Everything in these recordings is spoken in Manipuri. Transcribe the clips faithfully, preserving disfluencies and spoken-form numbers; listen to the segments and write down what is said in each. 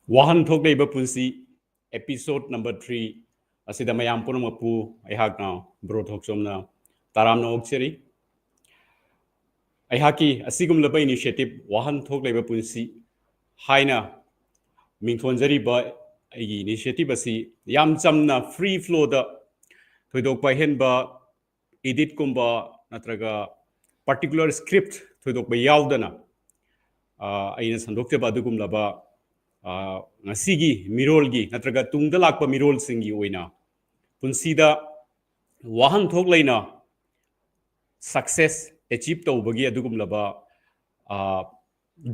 ꯋꯥꯍꯟꯊꯣꯛ ꯂꯩꯕ ꯄꯨꯟꯁꯤ, episode number three ꯑꯁꯤꯗ ꯃꯌꯥꯝ ꯄꯨꯝꯅꯃꯛꯄꯨ ꯑꯩꯍꯥꯛꯅ ꯕ꯭ꯔꯣ ꯊꯣꯛꯆꯣꯝꯅ ꯇꯔꯥꯝꯅ ꯑꯣꯛꯆꯔꯤ꯫ ꯑꯩꯍꯥꯛꯀꯤ ꯑꯁꯤꯒꯨꯝꯂꯕ initiative, ꯋꯥꯍꯟꯊꯣꯛ ꯂꯩꯕ ꯄꯨꯟꯁꯤ ꯍꯥꯏꯅ ꯃꯤꯡꯊꯣꯟꯖꯔꯤꯕ ꯑꯩꯒꯤ initiative ꯑꯁꯤ ꯌꯥꯝ ꯆꯝꯅ, free flowꯗ, ꯊꯣꯏꯗꯣꯛꯄ ꯑꯍꯦꯟꯕ editꯀꯨꯝꯕ ꯅꯠꯇ꯭ꯔꯒ particular script ꯊꯣꯏꯗꯣꯛꯄ ꯌꯥꯎꯗꯅ, ꯑ, ꯑꯩꯅ ꯁꯟꯗꯣꯛꯆꯕ ꯑꯗꯨꯒꯨꯝꯂꯕ, ꯑ, ꯉꯁꯤꯒꯤ ꯃꯤꯔꯣꯜꯒꯤ ꯅꯠꯇ꯭ꯔꯒ ꯇꯨꯡꯗ ꯂꯥꯛꯄ ꯃꯤꯔꯣꯜꯁꯤꯡꯒꯤ ꯑꯣꯏꯅ ꯄꯨꯟꯁꯤꯗ ꯋꯥꯍꯟꯊꯣꯛ ꯂꯩꯅ success achieve ꯇꯧꯕꯒꯤ ꯑꯗꯨꯒꯨꯝꯂꯕ, ꯑ,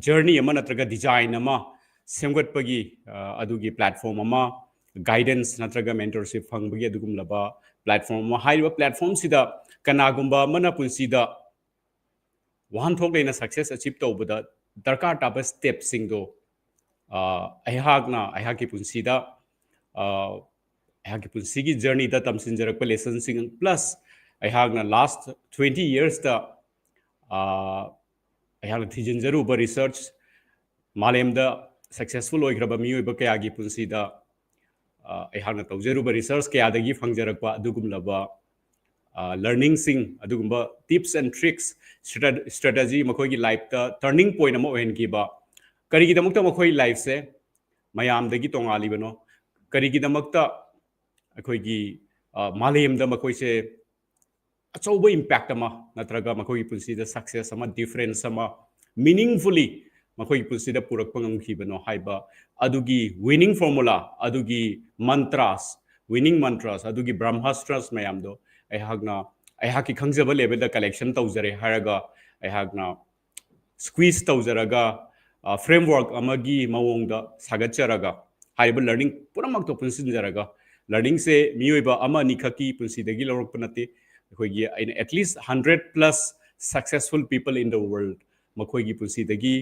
journey ꯑꯃ ꯅꯠꯇ꯭ꯔꯒ design ꯑꯃ ꯁꯦꯝꯒꯠꯄꯒꯤ, ꯑ, ꯑꯗꯨꯒꯤ platform ꯑꯃ, guidance ꯅꯠꯇ꯭ꯔꯒ mentorship ꯐꯪꯕꯒꯤ ꯑꯗꯨꯒꯨꯝꯂꯕ platform ꯑꯃ꯫ ꯍꯥꯏꯔꯤꯕ platformꯁꯤꯗ ꯀꯅꯥꯒꯨꯝꯕ ꯑꯃꯅ ꯄꯨꯟꯁꯤꯗ ꯋꯥꯍꯟꯊꯣꯛ ꯂꯩꯅ success achieve ꯇꯧꯕꯗ ꯗꯔꯀꯥꯔ ꯇꯥꯕ stepꯁꯤꯡꯗꯣ, ꯑ, ꯑꯩꯍꯥꯛꯅ ꯑꯩꯍꯥꯛꯀꯤ ꯄꯨꯟꯁꯤꯗ, ꯑ, ꯑꯩꯍꯥꯛꯀꯤ ꯄꯨꯟꯁꯤꯒꯤ journeyꯗ ꯇꯝꯁꯤꯟꯖꯔꯛꯄ lessonꯁꯤꯡ, plus ꯑꯩꯍꯥꯛꯅ last twenty yearsꯇ, ꯑ, ꯑꯩꯍꯥꯛꯅ ꯊꯤꯖꯤꯟꯖꯔꯨꯕ research, ꯃꯥꯂꯦꯝꯗ successful ꯑꯣꯏꯈ꯭ꯔꯕ ꯃꯤꯑꯣꯏꯕ ꯀꯌꯥꯒꯤ ꯄꯨꯟꯁꯤꯗ, ꯑ, ꯑꯩꯍꯥꯛꯅ ꯇꯧꯖꯔꯨꯕ research ꯀꯌꯥꯗꯒꯤ ꯐꯪꯖꯔꯛꯄ ꯑꯗꯨꯒꯨꯝꯂꯕ, ꯑ, learningꯁꯤꯡ, ꯑꯗꯨꯒꯨꯝꯕ tips and tricks, strate-, strategy, ꯃꯈꯣꯏꯒꯤ lifeꯇ turning point ꯑꯃ ꯑꯣꯏꯍꯟꯈꯤꯕ, ꯀꯔꯤꯒꯤꯗꯃꯛꯇ ꯃꯈꯣꯏ lifeꯁꯦ ꯃꯌꯥꯝꯗꯒꯤ ꯇꯣꯉꯥꯜꯂꯤꯕꯅꯣ, ꯀꯔꯤꯒꯤꯗꯃꯛꯇ ꯑꯩꯈꯣꯏꯒꯤ, ꯑ, ꯃꯥꯂꯦꯝꯗ ꯃꯈꯣꯏꯁꯦ ꯑꯆꯧꯕ impact ꯑꯃ ꯅꯠꯇ꯭ꯔꯒ ꯃꯈꯣꯏꯒꯤ ꯄꯨꯟꯁꯤꯗ success ꯑꯃ, difference ꯑꯃ, meaningfully ꯃꯈꯣꯏꯒꯤ ꯄꯨꯟꯁꯤꯗ ꯄꯨꯔꯛꯄ ꯉꯝꯈꯤꯕꯅꯣ ꯍꯥꯏꯕ ꯑꯗꯨꯒꯤ winning formula, ꯑꯗꯨꯒꯤ mantras, winning mantras, ꯑꯗꯨꯒꯤ brahmastras ꯃꯌꯥꯝꯗꯣ ꯑꯩꯍꯥꯛꯅ, ꯑꯩꯍꯥꯛꯀꯤ ꯈꯪꯖꯕ levelꯗ collection ꯇꯧꯖꯔꯦ ꯍꯥꯏꯔꯒ ꯑꯩꯍꯥꯛꯅ squeeze ꯇꯧꯖꯔꯒ, ꯑ, framework ꯑꯃꯒꯤ ꯃꯑꯣꯡꯗ ꯁꯥꯒꯠꯆꯔꯒ, ꯍꯥꯏꯔꯤꯕ learning ꯄꯨꯝꯅꯃꯛꯇꯣ ꯄꯨꯟꯁꯤꯟꯖꯔꯒ, learningꯁꯦ ꯃꯤꯑꯣꯏꯕ ꯑꯃ ꯑꯅꯤꯈꯛꯀꯤ ꯄꯨꯟꯁꯤꯗꯒꯤ ꯂꯧꯔꯛꯄ ꯅꯠꯇꯦ꯫ ꯑꯩꯈꯣꯏꯒꯤ ꯑꯩꯅ at least hundred plus successful people in the world, ꯃꯈꯣꯏꯒꯤ ꯄꯨꯟꯁꯤꯗꯒꯤ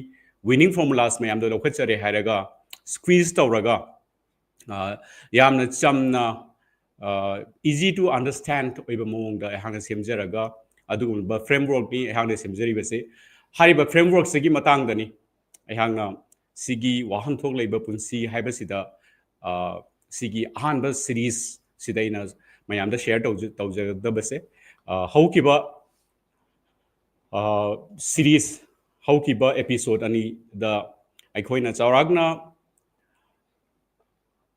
winning formulas ꯃꯌꯥꯝꯗꯣ ꯂꯧꯈꯠꯆꯔꯦ ꯍꯥꯏꯔꯒ squeeze ꯇꯧꯔꯒ, ꯑ, ꯌꯥꯝꯅ ꯆꯝꯅ, ꯑ, easy to understand ꯑꯣꯏꯕ ꯃꯑꯣꯡꯗ ꯑꯩꯍꯥꯛꯅ ꯁꯦꯝꯖꯔꯒ ꯑꯗꯨꯒꯨꯝꯂꯕ frameworkꯅꯤ ꯑꯩꯍꯥꯛꯅ ꯁꯦꯝꯖꯔꯤꯕꯁꯦ꯫ ꯍꯥꯏꯔꯤꯕ frameworkꯁꯤꯒꯤ ꯃꯇꯥꯡꯗꯅꯤ ꯑꯩꯍꯥꯛꯅ ꯁꯤꯒꯤ ꯋꯥꯍꯟꯊꯣꯛ ꯂꯩꯕ ꯄꯨꯟꯁꯤ ꯍꯥꯏꯕꯁꯤꯗ, ꯑ, ꯁꯤꯒꯤ ꯑꯍꯥꯟꯕ series ꯁꯤꯗ ꯑꯩꯅ ꯃꯌꯥꯝꯗ share ꯇꯧꯖ-, ꯇꯧꯖꯒꯗꯕꯁꯦ, ꯑ, ꯍꯧꯈꯤꯕ, ꯑ, series, ꯍꯧꯈꯤꯕ episode ꯑꯅꯤꯗ ꯑꯩꯈꯣꯏꯅ ꯆꯥꯎꯔꯥꯛꯅ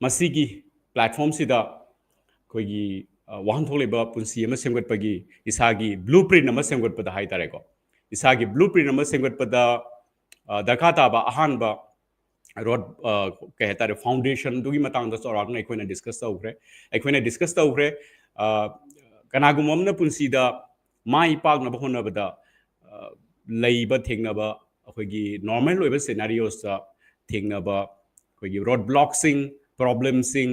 ꯃꯁꯤꯒꯤ platform ꯁꯤꯗ ꯑꯩꯈꯣꯏꯒꯤ, ꯑ, ꯋꯥꯍꯟꯊꯣꯛ ꯂꯩꯕ ꯄꯨꯟꯁꯤ ꯑꯃ ꯁꯦꯝꯒꯠꯄꯒꯤ ꯏꯁꯥꯒꯤ blueprint ꯑꯃ ꯁꯦꯝꯒꯠꯄꯗ ꯍꯥꯏꯇꯥꯔꯦꯀꯣ, ꯏꯁꯥꯒꯤ blueprint ꯑꯃ ꯁꯦꯝꯒꯠꯄꯗ, ꯑ, ꯗꯔꯀꯥꯔ ꯇꯥꯕ ꯑꯍꯥꯟꯕ road, ꯑ, ꯀꯩ ꯍꯥꯏꯇꯥꯔꯦ, foundation ꯗꯨꯒꯤ ꯃꯇꯥꯡꯗ ꯆꯥꯎꯔꯥꯛꯅ ꯑꯩꯈꯣꯏꯅ discuss ꯇꯧꯈ꯭ꯔꯦ꯫ ꯑꯩꯈꯣꯏꯅ discuss ꯇꯧꯈ꯭ꯔꯦ, ꯑ, ꯀꯅꯥꯒꯨꯝꯕ ꯑꯃꯅ ꯄꯨꯟꯁꯤꯗ ꯃꯥꯏ ꯄꯥꯛꯅꯕ ꯍꯣꯠꯅꯕꯗ, ꯑ, ꯂꯩꯕ ꯊꯦꯡꯅꯕ, ꯑꯩꯈꯣꯏꯒꯤ normal ꯑꯣꯏꯕ scenarios ꯇ ꯊꯦꯡꯅꯕ ꯑꯩꯈꯣꯏꯒꯤ road block ꯁꯤꯡ, problem ꯁꯤꯡ,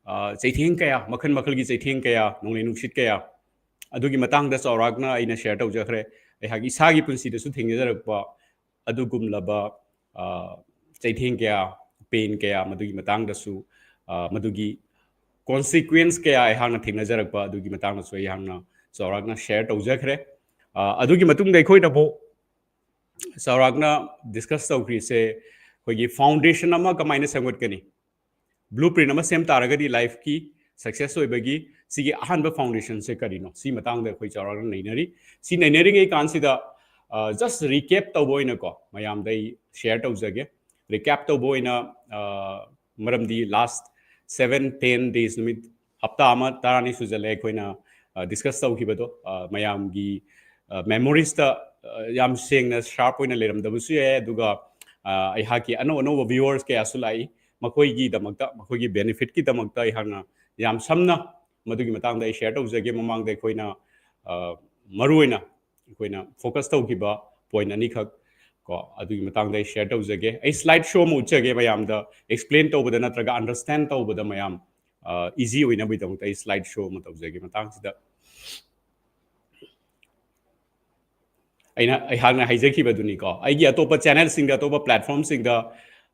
ꯑ, ꯆꯩꯊꯦꯡ ꯀꯌꯥ, ꯃꯈꯜ ꯃꯈꯜꯒꯤ ꯆꯩꯊꯦꯡ ꯀꯌꯥ, ꯅꯣꯡꯂꯩ ꯅꯨꯡꯁꯤꯠ ꯀꯌꯥ, ꯑꯗꯨꯒꯤ ꯃꯇꯥꯡꯗ ꯆꯥꯎꯔꯥꯛꯅ ꯑꯩꯅ share ꯇꯧꯖꯈ꯭ꯔꯦ꯫ ꯑꯩꯍꯥꯛ ꯏꯁꯥꯒꯤ ꯄꯨꯟꯁꯤꯗꯁꯨ ꯊꯦꯡꯅꯖꯔꯛꯄ ꯑꯗꯨꯒꯨꯝꯂꯕ, ꯑ, ꯆꯩꯊꯦꯡ ꯀꯌꯥ, pain ꯀꯌꯥ, ꯃꯗꯨꯒꯤ ꯃꯇꯥꯡꯗꯁꯨ, ꯑ, ꯃꯗꯨꯒꯤ consequence ꯀꯌꯥ ꯑꯩꯍꯥꯛꯅ ꯊꯦꯡꯅꯖꯔꯛꯄ ꯑꯗꯨꯒꯤ ꯃꯇꯥꯡꯗꯁꯨ ꯑꯩꯍꯥꯛꯅ ꯆꯥꯎꯔꯥꯛꯅ share ꯇꯧꯖꯈ꯭ꯔꯦ꯫ ꯑ, ꯑꯗꯨꯒꯤ ꯃꯇꯨꯡꯗ ꯑꯩꯈꯣꯏꯅ ꯑꯃꯨꯛ ꯆꯥꯎꯔꯥꯛꯅ discuss ꯇꯧꯈ꯭ꯔꯤꯁꯦ ꯑꯩꯈꯣꯏꯒꯤ foundation ꯑꯃ ꯀꯃꯥꯏꯅ ꯁꯦꯝꯒꯠꯀꯅꯤ, blueprint ꯑꯃ ꯁꯦꯝ ꯇꯥꯔꯒꯗꯤ life ꯀꯤ success ꯑꯣꯏꯕꯒꯤ ꯁꯤꯒꯤ ꯑꯍꯥꯟꯕ foundation ꯁꯦ ꯀꯔꯤꯅꯣ, ꯁꯤ ꯃꯇꯥꯡꯗ ꯑꯩꯈꯣꯏ ꯆꯥꯎꯔꯥꯛꯅ ꯅꯩꯅꯔꯤ꯫ ꯁꯤ ꯅꯩꯅꯔꯤꯉꯩ ꯀꯥꯟꯁꯤꯗ, ꯑ, just recap ꯇꯧꯕ ꯑꯣꯏꯅꯀꯣ, ꯃꯌꯥꯝꯗ ꯑꯩ share ꯇꯧꯖꯒꯦ꯫ Recap ꯇꯧꯕ ꯑꯣꯏꯅ, ꯑ, ꯃꯔꯝꯗꯤ last seven, ten days, ꯅꯨꯃꯤꯠ ꯍꯞꯇꯥ ꯑꯃ ꯇꯔꯥꯅꯤ ꯁꯨꯖꯜꯂꯦ ꯑꯩꯈꯣꯏꯅ, ꯑ, discuss ꯇꯧꯈꯤꯕꯗꯣ, ꯑ, ꯃꯌꯥꯝꯒꯤ, ꯑ, memories ꯇ, ꯑ, ꯌꯥꯝ ꯁꯦꯡꯅ sharp ꯑꯣꯏꯅ ꯂꯩꯔꯝꯗꯕꯁꯨ ꯌꯥꯏ꯫ ꯑꯗꯨꯒ, ꯑ, ꯑꯩꯍꯥꯛꯀꯤ ꯑꯅꯧ ꯑꯅꯧꯕ viewers ꯀꯌꯥꯁꯨ ꯂꯥꯛꯏ, ꯃꯈꯣꯏꯒꯤꯗꯃꯛꯇ, ꯃꯈꯣꯏꯒꯤ benefit ꯀꯤꯗꯃꯛꯇ ꯑꯩꯍꯥꯛꯅ ꯌꯥꯝ ꯁꯝꯅ ꯃꯗꯨꯒꯤ ꯃꯇꯥꯡꯗ ꯑꯩ share ꯇꯧꯖꯒꯦ꯫ ꯃꯃꯥꯡꯗ ꯑꯩꯈꯣꯏꯅ, ꯑ, ꯃꯔꯨꯑꯣꯏꯅ ꯑꯩꯈꯣꯏꯅ focus ꯇꯧꯈꯤꯕ point ꯑꯅꯤꯈꯛ ꯀꯣ, ꯑꯗꯨꯒꯤ ꯃꯇꯥꯡꯗ ꯑꯩ share ꯇꯧꯖꯒꯦ꯫ ꯑꯩ slide show ꯑꯃ ꯎꯠꯆꯒꯦ ꯃꯌꯥꯝꯗ, explain ꯇꯧꯕꯗ ꯅꯠꯇ꯭ꯔꯒ understand ꯇꯧꯕꯗ ꯃꯌꯥꯝ, ꯑ, easy ꯑꯣꯏꯅꯕꯒꯤꯗꯃꯛꯇ ꯑꯩ slide show ꯑꯃ ꯇꯧꯖꯒꯦ ꯃꯇꯥꯡꯁꯤꯗ꯫ ꯑꯩꯅ, ꯑꯩꯍꯥꯛꯅ ꯍꯥꯏꯖꯈꯤꯕꯗꯨꯅꯤꯀꯣ, ꯑꯩꯒꯤ ꯑꯇꯣꯞꯄ channel ꯁꯤꯡꯗ, ꯑꯇꯣꯞꯄ platform ꯁꯤꯡꯗ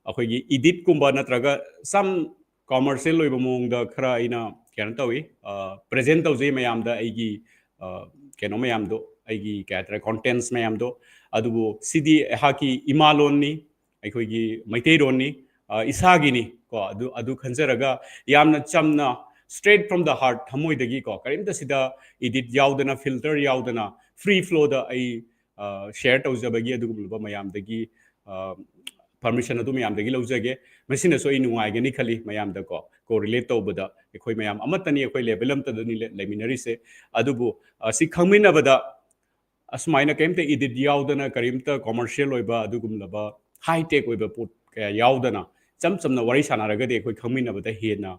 ꯑꯩꯈꯣꯏꯒꯤ edit ꯀꯨꯝꯕ ꯅꯠꯇ꯭ꯔꯒ some commercial ꯑꯣꯏꯕ ꯃꯑꯣꯡꯗ ꯈꯔ ꯑꯩꯅ ꯀꯩꯅꯣ ꯇꯧꯏ, ꯑ, present ꯇꯧꯖꯩ ꯃꯌꯥꯝꯗ ꯑꯩꯒꯤ, ꯑ, ꯀꯩꯅꯣ ꯃꯌꯥꯝꯗꯣ, ꯑꯩꯒꯤ ꯀꯩ ꯍꯥꯏꯇꯥꯔꯦ, contents ꯃꯌꯥꯝꯗꯣ꯫ ꯑꯗꯨꯕꯨ ꯁꯤꯗꯤ ꯑꯩꯍꯥꯛꯀꯤ ꯏꯃꯥ ꯂꯣꯟꯅꯤ, ꯑꯩꯈꯣꯏꯒꯤ ꯃꯩꯇꯩꯔꯣꯟꯅꯤ, ꯑ, ꯏꯁꯥꯒꯤꯅꯤ ꯀꯣ, ꯑꯗꯨ, ꯑꯗꯨ ꯈꯟꯖꯔꯒ ꯌꯥꯝꯅ ꯆꯝꯅ, straight from the heart, ꯊꯃꯣꯏꯗꯒꯤ ꯀꯣ, ꯀꯔꯤꯝꯇ ꯁꯤꯗ edit ꯌꯥꯎꯗꯅ, filter ꯌꯥꯎꯗꯅ, free flowꯗ ꯑꯩ, ꯑ, share ꯇꯧꯖꯕꯒꯤ ꯑꯗꯨꯒꯨꯝꯂꯕ ꯃꯌꯥꯝꯗꯒꯤ, ꯑ, permission ꯑꯗꯨ ꯃꯌꯥꯝꯗꯒꯤ ꯂꯧꯖꯒꯦ꯫ ꯃꯁꯤꯅꯁꯨ ꯑꯩ ꯅꯨꯡꯉꯥꯏꯒꯅꯤ ꯈꯜꯂꯤ, ꯃꯌꯥꯝꯗ ꯀꯣ, correlate ꯇꯧꯕꯗ ꯑꯩꯈꯣꯏ ꯃꯌꯥꯝ ꯑꯃꯠꯇꯅꯤ, ꯑꯩꯈꯣꯏ level ꯑꯃꯠꯇꯗꯅꯤ ꯂꯩ-, ꯂꯩꯃꯤꯟꯅꯔꯤꯁꯦ꯫ ꯑꯗꯨꯕꯨ, ꯑ, ꯁꯤ ꯈꯪꯃꯤꯟꯅꯕꯗ ꯑꯁꯨꯃꯥꯏꯅ ꯀꯔꯤꯝꯇ edit ꯌꯥꯎꯗꯅ, ꯀꯔꯤꯝꯇ commercial ꯑꯣꯏꯕ ꯑꯗꯨꯒꯨꯝꯂꯕ high tech ꯑꯣꯏꯕ ꯄꯣꯠ ꯀꯌꯥ ꯌꯥꯎꯗꯅ ꯏꯆꯝ ꯆꯝꯅ ꯋꯥꯔꯤ ꯁꯥꯟꯅꯔꯒꯗꯤ ꯑꯩꯈꯣꯏ ꯈꯪꯃꯤꯟꯅꯕꯗ ꯍꯦꯟꯅ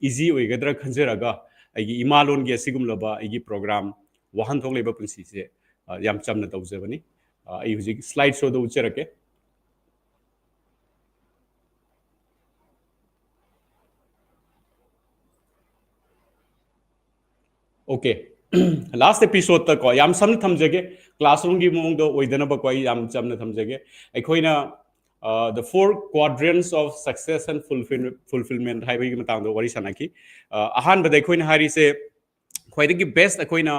easy ꯑꯣꯏꯒꯗ꯭ꯔꯥ ꯈꯟꯖꯔꯒ ꯑꯩꯒꯤ ꯏꯃꯥ ꯂꯣꯟꯒꯤ ꯑꯁꯤꯒꯨꯝꯂꯕ ꯑꯩꯒꯤ program ꯋꯥꯍꯟꯊꯣꯛ ꯂꯩꯕ ꯄꯨꯟꯁꯤꯁꯦ, ꯑ, ꯌꯥꯝ ꯆꯝꯅ ꯇꯧꯖꯕꯅꯤ꯫ ꯑ, ꯑꯩ ꯍꯧꯖꯤꯛ slide showꯗ ꯎꯠꯆꯔꯛꯀꯦ꯫ Okay. Last episodeꯇ ꯀꯣ, ꯌꯥꯝ ꯁꯝꯅ ꯊꯝꯖꯒꯦ, classroomꯒꯤ ꯃꯑꯣꯡꯗ ꯑꯣꯏꯗꯅꯕꯀꯣ, ꯑꯩ ꯌꯥꯝ ꯆꯝꯅ ꯊꯝꯖꯒꯦ꯫ ꯑꯩꯈꯣꯏꯅ, uh, the four quadrants of success and fulfill-, fulfillment ꯍꯥꯏꯕꯒꯤ ꯃꯇꯥꯡꯗ ꯋꯥꯔꯤ ꯁꯥꯟꯅꯈꯤ꯫ Uh, ꯑꯍꯥꯟꯕꯗ ꯑꯩꯈꯣꯏꯅ ꯍꯥꯏꯔꯤꯁꯦ, ꯈ꯭ꯋꯥꯏꯗꯒꯤ best ꯑꯩꯈꯣꯏꯅ,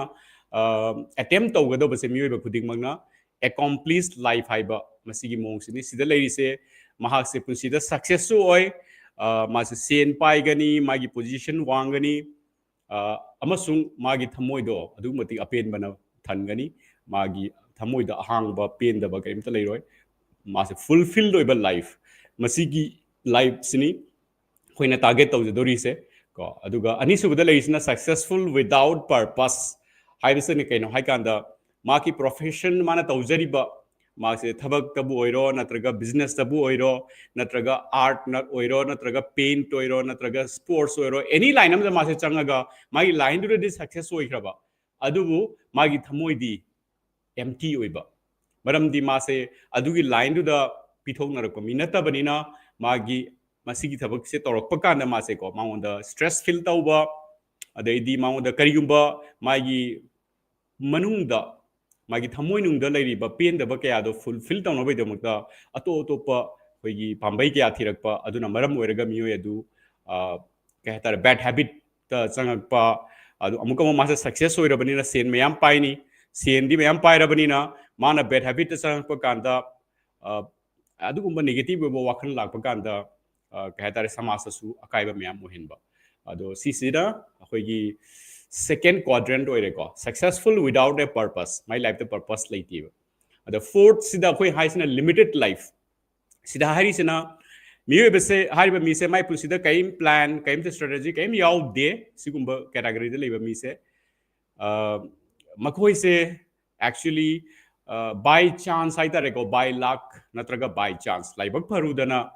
uh, attempt ꯇꯧꯒꯗꯕꯁꯦ ꯃꯤꯑꯣꯏꯕ ꯈꯨꯗꯤꯡꯃꯛꯅ accomplished life ꯍꯥꯏꯕ ꯃꯁꯤꯒꯤ ꯃꯑꯣꯡꯁꯤꯅꯤ꯫ ꯁꯤꯗ ꯂꯩꯔꯤꯁꯦ ꯃꯍꯥꯛꯁꯦ ꯄꯨꯟꯁꯤꯗ successꯁꯨ ꯑꯣꯏ, ꯑ, ꯃꯥꯁꯦ ꯁꯦꯟ ꯄꯥꯏꯒꯅꯤ, ꯃꯥꯒꯤ position ꯋꯥꯡꯒꯅꯤ, ꯑ, ꯑꯃꯁꯨꯡ ꯃꯥꯒꯤ ꯊꯃꯣꯏꯗꯣ ꯑꯗꯨꯛꯀꯤ ꯃꯇꯤꯛ ꯑꯄꯦꯟꯕꯅ ꯊꯟꯒꯅꯤ꯫ ꯃꯥꯒꯤ ꯊꯃꯣꯏꯗ ꯑꯍꯥꯡꯕ, ꯄꯦꯟꯗꯕ ꯀꯔꯤꯝꯇ ꯂꯩꯔꯣꯏ꯫ ꯃꯥꯁꯦ fulfilled ꯑꯣꯏꯕ life, ꯃꯁꯤꯒꯤ lifeꯁꯤꯅꯤ ꯑꯩꯈꯣꯏꯅ target ꯇꯧꯖꯗꯧꯔꯤꯁꯦ ꯀꯣ꯫ ꯑꯗꯨꯒ ꯑꯅꯤꯁꯨꯕꯗ ꯂꯩꯔꯤꯁꯤꯅ successful without purpose ꯍꯥꯏꯕꯁꯤꯅ ꯀꯩꯅꯣ ꯍꯥꯏꯀꯥꯟꯗ, ꯃꯥꯒꯤ profession, ꯃꯥꯅ ꯇꯧꯖꯔꯤꯕ, ꯃꯥꯁꯦ ꯊꯕꯛꯇꯕꯨ ꯑꯣꯏꯔꯣ, ꯅꯠꯇ꯭ꯔꯒ businessꯇꯕꯨ ꯑꯣꯏꯔꯣ, ꯅꯠꯇ꯭ꯔꯒ artꯅ ꯑꯣꯏꯔꯣ, ꯅꯠꯇ꯭ꯔꯒ paint ꯑꯣꯏꯔꯣ, ꯅꯠꯇ꯭ꯔꯒ sports ꯑꯣꯏꯔꯣ, any line ꯑꯃꯗ ꯃꯥꯁꯦ ꯆꯪꯉꯒ ꯃꯥꯒꯤ lineꯗꯨꯗꯗꯤ success ꯑꯣꯏꯈ꯭ꯔꯕ, ꯑꯗꯨꯕꯨ ꯃꯥꯒꯤ ꯊꯃꯣꯏꯗꯤ empty ꯑꯣꯏꯕ꯫ ꯃꯔꯝꯗꯤ ꯃꯥꯁꯦ ꯑꯗꯨꯒꯤ lineꯗꯨꯗ ꯄꯤꯊꯣꯛꯅꯔꯛꯄ ꯃꯤ ꯅꯠꯇꯕꯅꯤꯅ, ꯃꯥꯒꯤ ꯃꯁꯤꯒꯤ ꯊꯕꯛꯁꯦ ꯇꯧꯔꯛꯄ ꯀꯥꯟꯗ ꯃꯥꯁꯦꯀꯣ, ꯃꯉꯣꯟꯗ stress feel ꯇꯧꯕ, ꯑꯗꯩꯗꯤ ꯃꯉꯣꯟꯗ ꯀꯔꯤꯒꯨꯝꯕ ꯃꯥꯒꯤ ꯃꯅꯨꯡꯗ, ꯃꯥꯒꯤ ꯊꯃꯣꯏꯅꯨꯡꯗ ꯂꯩꯔꯤꯕ ꯄꯦꯟꯗꯕ ꯀꯌꯥꯗꯣ fulfill ꯇꯧꯅꯕꯒꯤꯗꯃꯛꯇ ꯑꯇꯣꯞ ꯑꯇꯣꯞꯄ ꯑꯩꯈꯣꯏꯒꯤ ꯄꯥꯝꯕꯩ ꯀꯌꯥ ꯊꯤꯔꯛꯄ, ꯑꯗꯨꯅ ꯃꯔꯝ ꯑꯣꯏꯔꯒ ꯃꯤꯑꯣꯏ ꯑꯗꯨ, ꯑ, ꯀꯩ ꯍꯥꯏꯇꯥꯔꯦ, bad habitꯇ ꯆꯪꯉꯛꯄ꯫ ꯑꯗꯨ ꯑꯃꯨꯛꯀ ꯑꯃꯨꯛ ꯃꯥꯁꯦ success ꯑꯣꯏꯔꯕꯅꯤꯅ ꯁꯦꯟ ꯃꯌꯥꯝ ꯄꯥꯏꯅꯤ, ꯁꯦꯟꯗꯤ ꯃꯌꯥꯝ ꯄꯥꯏꯔꯕꯅꯤꯅ ꯃꯥꯅ bad habitꯇ ꯆꯪꯉꯛꯄ ꯀꯥꯟꯗ, ꯑ, ꯑꯗꯨꯒꯨꯝꯕ negative ꯑꯣꯏꯕ ꯋꯥꯈꯜ ꯂꯥꯛꯄ ꯀꯥꯟꯗ, ꯑ, ꯀꯩ ꯍꯥꯏꯇꯥꯔꯦ, ꯁꯃꯥꯖꯇꯁꯨ ꯑꯀꯥꯏꯕ ꯃꯌꯥꯝ ꯑꯣꯏꯍꯟꯕ꯫ ꯑꯗꯣ ꯁꯤꯁꯤꯅ ꯑꯩꯈꯣꯏꯒꯤ second quadrant ꯑꯣꯏꯔꯦꯀꯣ, successful without a purpose, ꯃꯥꯏ ꯂꯥꯏꯐꯇ purpose ꯂꯩꯇꯦꯕ꯫ ꯑꯗ fourth ꯁꯤꯗ ꯑꯩꯈꯣꯏ ꯍꯥꯏꯁꯤꯅ limited life꯫ ꯁꯤꯗ ꯍꯥꯏꯔꯤꯁꯤꯅ ꯃꯤꯑꯣꯏꯕꯁꯦ, ꯍꯥꯏꯔꯤꯕ ꯃꯤꯁꯦ ꯃꯥꯏ ꯄꯨꯟꯁꯤꯗ ꯀꯔꯤꯝ plan, ꯀꯔꯤꯝꯇ strategy, ꯀꯔꯤꯝ ꯌꯥꯎꯗꯦ꯫ ꯁꯤꯒꯨꯝꯕ categoryꯗ ꯂꯩꯕ ꯃꯤꯁꯦ, ꯑ, ꯃꯈꯣꯏꯁꯦ actually, ꯑ, by chance ꯍꯥꯏꯇꯥꯔꯦꯀꯣ, by luck ꯅꯠꯇ꯭ꯔꯒ by chance, ꯂꯥꯏꯕꯛ ꯐꯔꯨꯗꯅ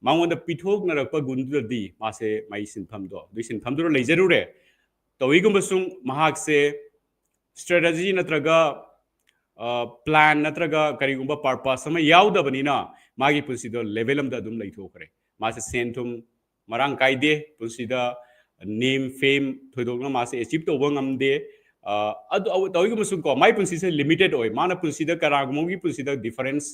ꯃꯉꯣꯟꯗ ꯄꯤꯊꯣꯛꯅꯔꯛꯄ ꯒꯨꯟꯗꯨꯗꯗꯤ ꯃꯥꯁꯦ ꯃꯥꯏ ꯁꯤꯟꯐꯝꯗꯣ, ꯑꯗꯨꯒꯤ ꯁꯤꯟꯐꯝꯗꯨꯗ ꯂꯩꯖꯔꯨꯔꯦ꯫ ꯇꯧꯏꯒꯨꯝꯕꯁꯨꯡ ꯃꯍꯥꯛꯁꯦ strategy ꯅꯠꯇ꯭ꯔꯒ, ꯑ, plan ꯅꯠꯇ꯭ꯔꯒ ꯀꯔꯤꯒꯨꯝꯕ purpose ꯑꯃ ꯌꯥꯎꯗꯕꯅꯤꯅ ꯃꯥꯒꯤ ꯄꯨꯟꯁꯤꯗꯣ level ꯑꯃꯗ ꯑꯗꯨꯝ ꯂꯩꯊꯣꯛꯈ꯭ꯔꯦ꯫ ꯃꯥꯁꯦ ꯁꯦꯟ ꯊꯨꯝ ꯃꯔꯥꯡ ꯀꯥꯏꯗꯦ, ꯄꯨꯟꯁꯤꯗ name, fame ꯊꯣꯏꯗꯣꯛꯅ ꯃꯥꯁꯦ achieve ꯇꯧꯕ ꯉꯝꯗꯦ꯫ ꯑ, ꯑꯗꯨ, ꯑꯗꯨ ꯇꯧꯏꯒꯨꯝꯕꯁꯨ ꯀꯣ, ꯃꯥꯏ ꯄꯨꯟꯁꯤꯁꯦ limited ꯑꯣꯏ꯫ ꯃꯥꯅ ꯄꯨꯟꯁꯤꯗ ꯀꯅꯥꯒꯨꯝꯕ ꯑꯃꯒꯤ ꯄꯨꯟꯁꯤꯗ difference,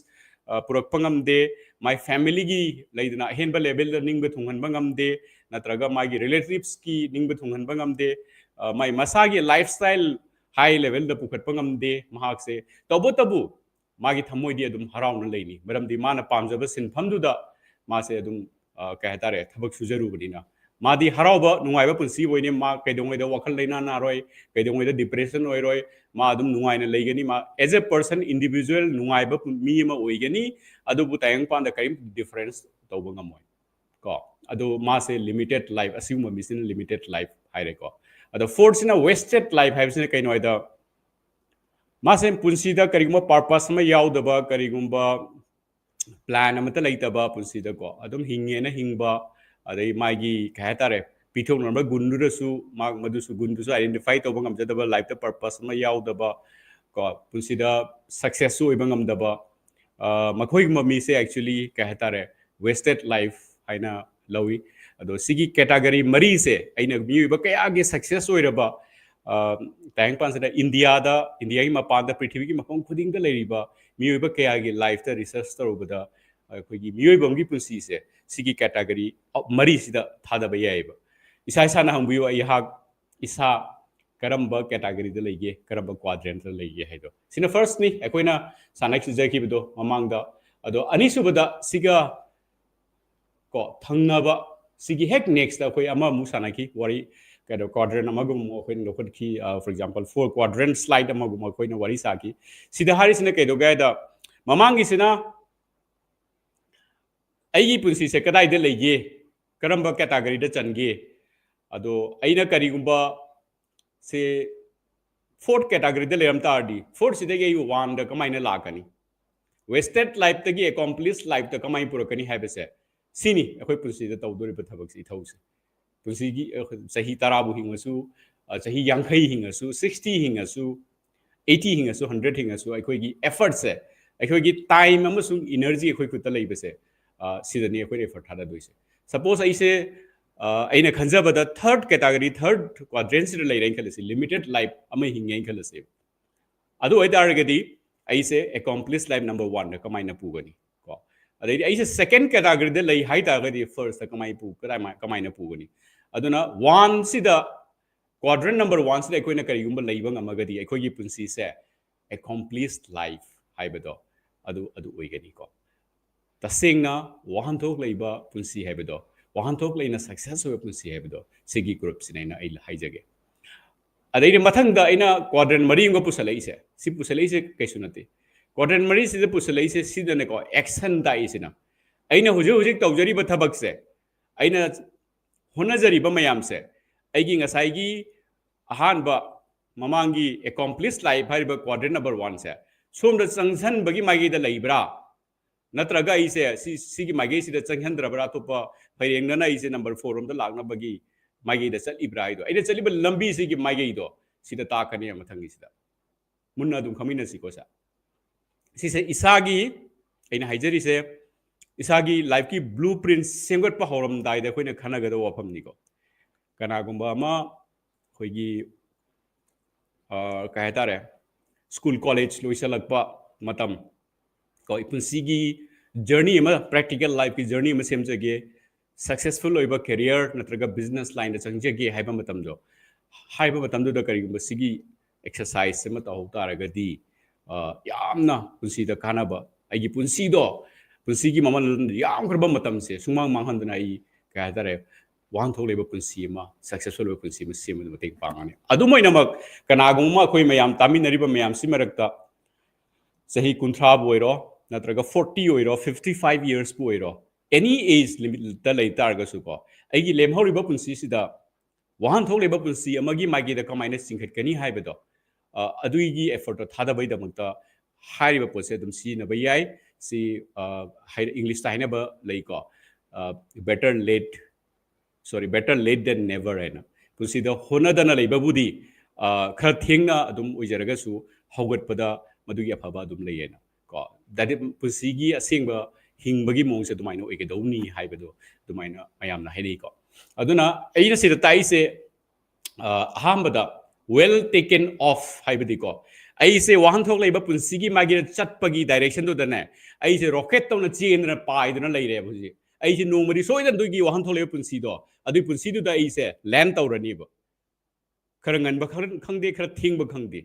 ꯑ, ꯄꯨꯔꯛꯄ ꯉꯝꯗꯦ꯫ ꯃꯥꯏ familyꯒꯤ ꯂꯩꯗꯅ ꯑꯍꯦꯟꯕ levelꯗ ꯅꯤꯡꯕ ꯊꯨꯡꯍꯟꯕ ꯉꯝꯗꯦ, ꯅꯠꯇ꯭ꯔꯒ ꯃꯥꯒꯤ relativesꯀꯤ ꯅꯤꯡꯕ ꯊꯨꯡꯍꯟꯕ ꯉꯝꯗꯦ꯫ ꯑ, ꯃꯥꯏ ꯃꯁꯥꯒꯤ lifestyle high levelꯗ ꯄꯨꯈꯠꯄ ꯉꯝꯗꯦ ꯃꯍꯥꯛꯁꯦ꯫ ꯇꯧꯕꯇꯕꯨ ꯃꯥꯒꯤ ꯊꯃꯣꯏꯗꯤ ꯑꯗꯨꯝ ꯍꯔꯥꯎꯅ ꯂꯩꯅꯤ, ꯃꯔꯝꯗꯤ ꯃꯥꯅ ꯄꯥꯝꯖꯕ ꯁꯤꯟꯐꯝꯗꯨꯗ ꯃꯥꯁꯦ ꯑꯗꯨꯝ, ꯑ, ꯀꯩ ꯍꯥꯏꯇꯥꯔꯦ, ꯊꯕꯛ ꯁꯨꯖꯔꯨꯕꯅꯤꯅ꯫ ꯃꯥꯗꯤ ꯍꯔꯥꯎꯕ, ꯅꯨꯡꯉꯥꯏꯕ ꯄꯨꯟꯁꯤ ꯑꯣꯏꯅꯤ꯫ ꯃꯥ ꯀꯩꯗꯧꯉꯩꯗ ꯋꯥꯈꯜ ꯂꯩꯅꯥ ꯅꯥꯔꯣꯏ, ꯀꯩꯗꯧꯉꯩꯗ depression ꯑꯣꯏꯔꯣꯏ꯫ ꯃꯥ ꯑꯗꯨꯝ ꯅꯨꯡꯉꯥꯏꯅ ꯂꯩꯒꯅꯤ꯫ ꯃꯥ as a person, individual ꯅꯨꯡꯉꯥꯏꯕ ꯄꯨ-, ꯃꯤ ꯑꯃ ꯑꯣꯏꯒꯅꯤ꯫ ꯑꯗꯨꯕꯨ ꯇꯥꯏꯕꯪꯄꯥꯟꯗ ꯀꯔꯤꯝ difference ꯇꯧꯕ ꯉꯝꯃꯣꯏ꯫ ꯀꯣ, ꯑꯗꯨ ꯃꯥꯁꯦ limited life, ꯑꯁꯤꯒꯨꯝꯕ ꯃꯤꯁꯤꯅ limited life ꯍꯥꯏꯔꯦꯀꯣ꯫ ꯑꯗꯣ fourthꯁꯤꯅ wasted life ꯍꯥꯏꯕꯁꯤꯅ ꯀꯩꯅꯣ ꯍꯥꯏꯗ, ꯃꯥꯁꯦ ꯄꯨꯟꯁꯤꯗ ꯀꯔꯤꯒꯨꯝꯕ purpose ꯑꯃ ꯌꯥꯎꯗꯕ, ꯀꯔꯤꯒꯨꯝꯕ plan ꯑꯃꯠꯇ ꯂꯩꯇꯕ, ꯄꯨꯟꯁꯤꯗꯀꯣ ꯑꯗꯨꯝ ꯍꯤꯡꯉꯦꯅ ꯍꯤꯡꯕ, ꯑꯗꯩ ꯃꯥꯒꯤ ꯀꯩ ꯍꯥꯏꯇꯥꯔꯦ, ꯄꯤꯊꯣꯛꯅꯔꯝꯕ ꯒꯨꯟꯗꯨꯗꯁꯨ ꯃꯥ ꯃꯗꯨꯁꯨ, ꯒꯨꯟꯗꯨꯁꯨ identify ꯇꯧꯕ ꯉꯝꯖꯗꯕ, lifeꯇ purpose ꯑꯃ ꯌꯥꯎꯗꯕ, ꯀꯣ, ꯄꯨꯟꯁꯤꯗ successꯁꯨ ꯑꯣꯏꯕ ꯉꯝꯗꯕ, ꯑ, ꯃꯈꯣꯏꯒꯨꯝꯕ ꯃꯤꯁꯦ actually ꯀꯩ ꯍꯥꯏꯇꯥꯔꯦ, wasted life ꯍꯥꯏꯅ ꯂꯧꯏ꯫ ꯑꯗꯣ ꯁꯤꯒꯤ category ꯃꯔꯤꯁꯦ ꯑꯩꯅ ꯃꯤꯑꯣꯏꯕ ꯀꯌꯥꯒꯤ success ꯑꯣꯏꯔꯕ, ꯑ, ꯇꯥꯏꯕꯪꯄꯥꯟꯁꯤꯗ ꯏꯟꯗꯤꯌꯥꯗ, ꯏꯟꯗꯤꯌꯥꯒꯤ ꯃꯄꯥꯟꯗ, ꯄ꯭ꯔꯤꯊꯤꯕꯤꯒꯤ ꯃꯐꯝ ꯈꯨꯗꯤꯡꯗ ꯂꯩꯔꯤꯕ ꯃꯤꯑꯣꯏꯕ ꯀꯌꯥꯒꯤ lifeꯇ research ꯇꯧꯔꯨꯕꯗ ꯑꯩꯈꯣꯏꯒꯤ ꯃꯤꯑꯣꯏꯕ ꯑꯃꯒꯤ ꯄꯨꯟꯁꯤꯁꯦ ꯁꯤꯒꯤ category ꯃꯔꯤꯁꯤꯗ ꯊꯥꯗꯕ ꯌꯥꯏꯑꯕ꯫ ꯏꯁꯥ ꯏꯁꯥꯅ ꯍꯪꯕꯤꯌꯨ, ꯑꯩꯍꯥꯛ ꯏꯁꯥ ꯀꯔꯝꯕ categoryꯗ ꯂꯩꯒꯦ, ꯀꯔꯝꯕ quadrantꯇ ꯂꯩꯒꯦ ꯍꯥꯏꯗꯣ꯫ ꯁꯤꯅ firstꯅꯤ, ꯑꯩꯈꯣꯏꯅ ꯁꯥꯟꯅꯈꯤꯖꯈꯤꯕꯗꯣ ꯃꯃꯥꯡꯗ, ꯑꯗꯣ ꯑꯅꯤꯁꯨꯕꯗ ꯁꯤꯒ ꯀꯣ ꯊꯪꯅꯕ, ꯁꯤꯒꯤ ꯍꯦꯛ next ꯑꯩꯈꯣꯏ ꯑꯃꯃꯨꯛ ꯁꯥꯟꯅꯈꯤ ꯋꯥꯔꯤ, ꯀꯩꯅꯣ quadrant ꯑꯃꯒꯨꯝ ꯑꯩꯈꯣꯏꯅ ꯂꯧꯈꯠꯈꯤ, for example four quadrant slide ꯑꯃꯒꯨꯝ ꯑꯩꯈꯣꯏꯅ ꯋꯥꯔꯤ ꯁꯥꯈꯤ꯫ ꯁꯤꯗ ꯍꯥꯏꯔꯤꯁꯤꯅ ꯀꯩꯗꯧꯒꯦ ꯍꯥꯏꯗ, ꯃꯃꯥꯡꯒꯤꯁꯤꯅ ꯑꯩꯒꯤ ꯄꯨꯟꯁꯤꯁꯦ ꯀꯗꯥꯏꯗ ꯂꯩꯒꯦ, ꯀꯔꯝꯕ categoryꯗ ꯆꯟꯒꯦ, ꯑꯗꯣ ꯑꯩꯅ ꯀꯔꯤꯒꯨꯝꯕ ꯁꯦ fourth categoryꯗ ꯂꯩꯔꯝ ꯇꯥꯔꯗꯤ fourth ꯁꯤꯗꯒꯤ ꯑꯩ oneꯗ ꯀꯃꯥꯏꯅ ꯂꯥꯛꯀꯅꯤ? Wasted lifeꯇꯒꯤ accomplished lifeꯇ ꯀꯃꯥꯏꯅ ꯄꯨꯔꯛꯀꯅꯤ ꯍꯥꯏꯕꯁꯦ, ꯁꯤꯅꯤ ꯑꯩꯈꯣꯏ ꯄꯨꯟꯁꯤꯗ ꯇꯧꯗꯣꯔꯤꯕ ꯊꯕꯛꯁꯦ, ꯏꯊꯧꯁꯦ꯫ ꯄꯨꯟꯁꯤꯒꯤ ꯆꯍꯤ ꯇꯔꯥꯕꯨ ꯍꯤꯡꯉꯁꯨ, ꯆꯍꯤ ꯌꯥꯡꯈꯩ ꯍꯤꯡꯉꯁꯨ, sixty ꯍꯤꯡꯉꯁꯨ, eighty ꯍꯤꯡꯉꯁꯨ, hundred ꯍꯤꯡꯉꯁꯨ, ꯑꯩꯈꯣꯏꯒꯤ effortꯁꯦ, ꯑꯩꯈꯣꯏꯒꯤ time ꯑꯃꯁꯨꯡ energy ꯑꯩꯈꯣꯏ ꯈꯨꯠꯇ ꯂꯩꯕꯁꯦ, ꯁꯤꯗꯅꯤ ꯑꯩꯈꯣꯏꯅ effort ꯊꯥꯗꯗꯣꯏꯁꯦ꯫ Suppose ꯑꯩꯁꯦ ꯑꯩꯅ ꯈꯟꯖꯕꯗ third category, third quadrantꯁꯤꯗ ꯂꯩꯔꯦꯅ ꯈꯜꯂꯁꯤ, limited life ꯑꯃ ꯍꯤꯡꯉꯦꯅ ꯈꯜꯂꯁꯦ꯫ ꯑꯗꯨ ꯑꯣꯏꯇꯥꯔꯒꯗꯤ ꯑꯩꯁꯦ accomplished life number oneꯗ ꯀꯃꯥꯏꯅ ꯄꯨꯒꯅꯤ ꯀꯣ? ꯑꯗꯩꯗꯤ ꯑꯩꯁꯦ second categoryꯗ ꯂꯩ ꯍꯥꯏꯇꯥꯔꯒꯗꯤ firstꯇ ꯀꯃꯥꯏ ꯄꯨ-, ꯀꯗꯥꯏꯃꯥꯏ-, ꯀꯃꯥꯏꯅ ꯄꯨꯒꯅꯤ? ꯑꯗꯨꯅ oneꯁꯤꯗ, quadrant number oneꯁꯤꯗ ꯑꯩꯈꯣꯏꯅ ꯀꯔꯤꯒꯨꯝꯕ ꯂꯩꯕ ꯉꯝꯃꯒꯗꯤ ꯑꯩꯈꯣꯏꯒꯤ ꯄꯨꯟꯁꯤꯁꯦ accomplished life ꯍꯥꯏꯕꯗꯣ ꯑꯗꯨ, ꯑꯗꯨ ꯑꯣꯏꯒꯅꯤꯀꯣ꯫ ꯇꯁꯦꯡꯅ ꯋꯥꯍꯟꯊꯣꯛ ꯂꯩꯕ ꯄꯨꯟꯁꯤ ꯍꯥꯏꯕꯗꯣ, ꯋꯥꯍꯟꯊꯣꯛ ꯂꯩꯅ success ꯑꯣꯏꯕ ꯄꯨꯟꯁꯤ ꯍꯥꯏꯕꯗꯣ, ꯁꯤꯒꯤ groupꯁꯤꯅ ꯑꯩꯅ, ꯑꯩ ꯍꯥꯏꯖꯒꯦ꯫ ꯑꯗꯩꯗꯤ ꯃꯊꯪꯗ ꯑꯩꯅ quadrant ꯃꯔꯤ ꯑꯃꯒ ꯄꯨꯁꯜꯂꯛꯏꯁꯦ, ꯁꯤ ꯄꯨꯁꯜꯂꯛꯏꯁꯦ ꯀꯩꯁꯨ ꯅꯠꯇꯦ꯫ Quadrant ꯃꯔꯤꯁꯤꯗ ꯄꯨꯁꯜꯂꯛꯏꯁꯦ ꯁꯤꯗꯅꯦꯀꯣ, action ꯇꯥꯛꯏꯁꯤꯅ꯫ ꯑꯩꯅ ꯍꯧꯖꯤꯛ ꯍꯧꯖꯤꯛ ꯇꯧꯖꯔꯤꯕ ꯊꯕꯛꯁꯦ, ꯑꯩꯅ ꯍꯣꯠꯅꯖꯔꯤꯕ ꯃꯌꯥꯝꯁꯦ, ꯑꯩꯒꯤ ꯉꯁꯥꯏꯒꯤ ꯑꯍꯥꯟꯕ ꯃꯃꯥꯡꯒꯤ accomplished life ꯍꯥꯏꯔꯤꯕ quadrant number oneꯁꯦ ꯁꯣꯝꯗ ꯆꯪꯁꯟꯕꯒꯤ ꯃꯥꯏꯀꯩꯗ ꯂꯩꯕ꯭ꯔꯥ? ꯅꯠꯇ꯭ꯔꯒ ꯑꯩꯁꯦ ꯁꯤ, ꯁꯤꯒꯤ ꯃꯥꯏꯀꯩꯁꯤꯗ ꯆꯪꯍꯟꯗ꯭ꯔꯕ꯭ꯔꯥ? ꯑꯇꯣꯞꯄ ꯐꯩꯔꯦꯡꯅꯅ ꯑꯩꯁꯦ number four ꯔꯣꯝꯗ ꯂꯥꯛꯅꯕꯒꯤ ꯃꯥꯏꯀꯩꯗ ꯆꯠꯂꯤꯕ꯭ꯔꯥ ꯍꯥꯏꯗꯣ, ꯑꯩꯅ ꯆꯠꯂꯤꯕ ꯂꯝꯕꯤꯁꯤꯒꯤ ꯃꯥꯏꯀꯩꯗꯣ ꯁꯤꯗ ꯇꯥꯛꯀꯅꯤ ꯃꯊꯪꯒꯤꯁꯤꯗ꯫ ꯃꯨꯟꯅ ꯑꯗꯨꯝ ꯈꯪꯃꯤꯟꯅꯁꯤꯀꯣ꯫ ꯁꯦ, ꯁꯤꯁꯦ ꯏꯁꯥꯒꯤ, ꯑꯩꯅ ꯍꯥꯏꯖꯔꯤꯁꯦ, ꯏꯁꯥꯒꯤ lifeꯀꯤ blueprint ꯁꯦꯝꯒꯠꯄ ꯍꯧꯔꯝꯗꯥꯏꯗ ꯑꯩꯈꯣꯏꯅ ꯈꯟꯅꯒꯗꯕ ꯋꯥꯐꯝꯅꯤꯀꯣ꯫ ꯀꯅꯥꯒꯨꯝꯕ ꯑꯃ ꯑꯩꯈꯣꯏꯒꯤ, ꯑ, ꯀꯩ ꯍꯥꯏꯇꯥꯔꯦ, school college ꯂꯣꯏꯁꯤꯜꯂꯛꯄ ꯃꯇꯝ ꯀꯣ, ꯄꯨꯟꯁꯤꯒꯤ journey ꯑꯃ, practical lifeꯀꯤ journey ꯑꯃ ꯁꯦꯝꯖꯒꯦ, successful ꯑꯣꯏꯕ career ꯅꯠꯇ꯭ꯔꯒ business lineꯗ ꯆꯪꯖꯒꯦ ꯍꯥꯏꯕ ꯃꯇꯝꯗꯣ, ꯍꯥꯏꯕ ꯃꯇꯝꯗꯨꯗ ꯀꯔꯤꯒꯨꯝꯕ ꯁꯤꯒꯤ exercise ꯑꯃ ꯇꯧꯍꯧ ꯇꯥꯔꯒꯗꯤ, ꯑ, ꯌꯥꯝꯅ ꯄꯨꯟꯁꯤꯗ ꯀꯥꯟꯅꯕ ꯑꯩꯒꯤ ꯄꯨꯟꯁꯤꯗꯣ, ꯄꯨꯟꯁꯤꯒꯤ ꯃꯃꯜ ꯌꯥꯝꯈ꯭ꯔꯕ ꯃꯇꯝꯁꯦ ꯁꯨꯡꯃꯥꯡ ꯃꯥꯡꯍꯟꯗꯅ ꯑꯩ, ꯀꯩ ꯍꯥꯏꯇꯥꯔꯦ, ꯋꯥꯍꯟꯊꯣꯛ ꯂꯩꯕ ꯄꯨꯟꯁꯤ ꯑꯃ, successful ꯑꯣꯏꯕ ꯄꯨꯟꯁꯤ ꯑꯃ ꯁꯦꯝꯕꯗ ꯃꯇꯦꯡ ꯄꯥꯡꯒꯅꯤ꯫ ꯑꯗꯨꯝ ꯑꯣꯏꯅꯃꯛ, ꯀꯅꯥꯒꯨꯝꯕ ꯑꯃ, ꯑꯩꯈꯣꯏ ꯃꯌꯥꯝ ꯇꯥꯃꯤꯟꯅꯔꯤꯕ ꯃꯌꯥꯝꯁꯤ ꯃꯔꯛꯇ ꯆꯍꯤ ꯀꯨꯟꯊ꯭ꯔꯥꯕꯨ ꯑꯣꯏꯔꯣ, ꯅꯠꯇ꯭ꯔꯒ forty ꯑꯣꯏꯔꯣ, fifty five yearsꯄꯨ ꯑꯣꯏꯔꯣ, any age limitꯇ ꯂꯩ ꯇꯥꯔꯒꯁꯨꯀꯣ, ꯑꯩꯒꯤ ꯂꯦꯝꯍꯧꯔꯤꯕ ꯄꯨꯟꯁꯤꯁꯤꯗ ꯋꯥꯍꯟꯊꯣꯛ ꯂꯩꯕ ꯄꯨꯟꯁꯤ ꯑꯃꯒꯤ ꯃꯥꯏꯀꯩꯗ ꯀꯃꯥꯏꯅ ꯆꯤꯡꯈꯠꯀꯅꯤ ꯍꯥꯏꯕꯗꯣ, ꯑ, ꯑꯗꯨꯒꯤ effortꯇꯣ ꯊꯥꯗꯕꯩꯗꯃꯛꯇ ꯍꯥꯏꯔꯤꯕ ꯄꯣꯠꯁꯦ ꯑꯗꯨꯝ ꯁꯤꯖꯤꯟꯅꯕ ꯌꯥꯏ꯫ ꯁꯤ, ꯑ, ꯍꯥꯏ-, Englishꯇ ꯍꯥꯏꯅꯕ ꯂꯩꯀꯣ, ꯑ, better late, sorry, better late than never ꯍꯥꯏꯅ꯫ ꯄꯨꯟꯁꯤꯗ ꯍꯣꯠꯅꯗꯅ ꯂꯩꯕꯕꯨꯗꯤ, ꯑ, ꯈꯔ ꯊꯦꯡꯅ ꯑꯗꯨꯝ ꯑꯣꯏꯖꯔꯒꯁꯨ, ꯍꯧꯒꯠꯄꯗ ꯃꯗꯨꯒꯤ ꯑꯐꯕ ꯑꯗꯨꯝ ꯂꯩ ꯍꯥꯏꯅ ꯀꯣ꯫ That is, ꯄꯨꯟꯁꯤꯒꯤ ꯑꯁꯦꯡꯕ ꯍꯤꯡꯕꯒꯤ ꯃꯑꯣꯡꯁꯦ ꯑꯗꯨꯃꯥꯏꯅ ꯑꯣꯏꯒꯗꯧꯅꯤ ꯍꯥꯏꯕꯗꯣ ꯑꯗꯨꯃꯥꯏꯅ ꯃꯌꯥꯝꯅ ꯍꯥꯏꯅꯩꯀꯣ꯫ ꯑꯗꯨꯅ ꯑꯩꯅ ꯁꯤꯗ ꯇꯥꯛꯏꯁꯦ, ꯑ, ꯑꯍꯥꯟꯕꯗ, well taken off ꯍꯥꯏꯕꯗꯤꯀꯣ, ꯑꯩꯁꯦ ꯋꯥꯍꯟꯊꯣꯛ ꯂꯩꯕ ꯄꯨꯟꯁꯤꯒꯤ ꯃꯥꯒꯤ ꯆꯠꯄꯒꯤ directionꯗꯨꯗꯅꯦ, ꯑꯩꯁꯦ rocket ꯇꯧꯅ ꯆꯦꯟꯗꯅ ꯄꯥꯏꯗꯅ ꯂꯩꯔꯦꯕ ꯍꯧꯖꯤꯛ꯫ ꯑꯩꯁꯦ ꯅꯣꯡꯃꯗꯤ ꯁꯣꯏꯗꯅ ꯑꯗꯨꯒꯤ ꯋꯥꯍꯟꯊꯣꯛ ꯂꯩꯕ ꯄꯨꯟꯁꯤꯗꯣ, ꯑꯗꯨꯒꯤ ꯄꯨꯟꯁꯤꯗꯨꯗ ꯑꯩꯁꯦ land ꯇꯧꯔꯅꯤꯕ꯫ ꯈꯔ ꯉꯟꯕ ꯈꯔ ꯈꯪꯗꯦ, ꯈꯔ ꯊꯦꯡꯕ ꯈꯪꯗꯦ,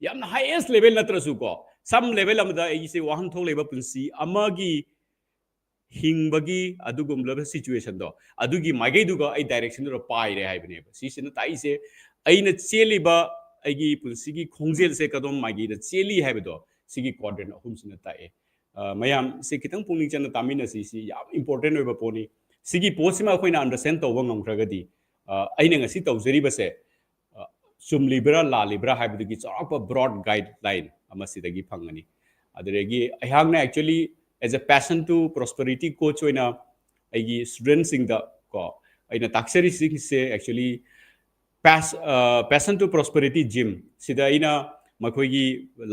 ꯌꯥꯝꯅ highest level ꯅꯠꯇ꯭ꯔꯁꯨꯀꯣ, some level ꯑꯃꯗ ꯑꯩꯁꯦ ꯋꯥꯍꯟꯊꯣꯛ ꯂꯩꯕ ꯄꯨꯟꯁꯤ ꯑꯃꯒꯤ ꯍꯤꯡꯕꯒꯤ ꯑꯗꯨꯒꯨꯝꯂꯕ situationꯗꯣ, ꯑꯗꯨꯒꯤ ꯃꯥꯏꯀꯩꯗꯨꯒ ꯑꯩ directionꯗꯨꯗ ꯄꯥꯏꯔꯦ ꯍꯥꯏꯕꯅꯦꯕ꯫ ꯁꯤꯁꯤꯅ ꯇꯥꯛꯏꯁꯦ ꯑꯩꯅ ꯆꯦꯜꯂꯤꯕ, ꯑꯩꯒꯤ ꯄꯨꯟꯁꯤꯒꯤ ꯈꯣꯡꯖꯦꯜꯁꯦ ꯀꯗꯣꯝ ꯃꯥꯏꯀꯩꯗ ꯆꯦꯜꯂꯤ ꯍꯥꯏꯕꯗꯣ, ꯁꯤꯒꯤ quadrant ꯑꯍꯨꯝꯁꯤꯅ ꯇꯥꯛꯑꯦ꯫ ꯑ, ꯃꯌꯥꯝ ꯁꯤ ꯈꯤꯇꯪ ꯄꯨꯛꯅꯤꯡ ꯆꯪꯅ ꯇꯥꯃꯤꯟꯅꯁꯤ꯫ ꯁꯤ ꯌꯥꯝ important ꯑꯣꯏꯕ ꯄꯣꯠꯅꯤ꯫ ꯁꯤꯒꯤ ꯄꯣꯠꯁꯤꯃ ꯑꯩꯈꯣꯏꯅ understand ꯇꯧꯕ ꯉꯝꯈ꯭ꯔꯒꯗꯤ, ꯑ, ꯑꯩꯅ ꯉꯁꯤ ꯇꯧꯖꯔꯤꯕꯁꯦ, ꯑ, ꯆꯨꯝꯂꯤꯕ꯭ꯔꯥ ꯂꯥꯜꯂꯤꯕ꯭ꯔꯥ ꯍꯥꯏꯕꯗꯨꯒꯤ ꯆꯥꯎꯔꯥꯛꯄ broad guideline ꯑꯃ ꯁꯤꯗꯒꯤ ꯐꯪꯒꯅꯤ꯫ ꯑꯗꯨꯗꯒꯤ ꯑꯩꯍꯥꯛꯅ actually as a Passion to Prosperity coach ꯑꯣꯏꯅ ꯑꯩꯒꯤ studentꯁꯤꯡꯗ ꯀꯣ, ꯑꯩꯅꯅ ꯇꯥꯛꯆꯔꯤꯁꯤꯡꯁꯦ actually Pas-, ꯑ, Passion to Prosperity Gym ꯁꯤꯗ ꯑꯩꯅ ꯃꯈꯣꯏꯒꯤ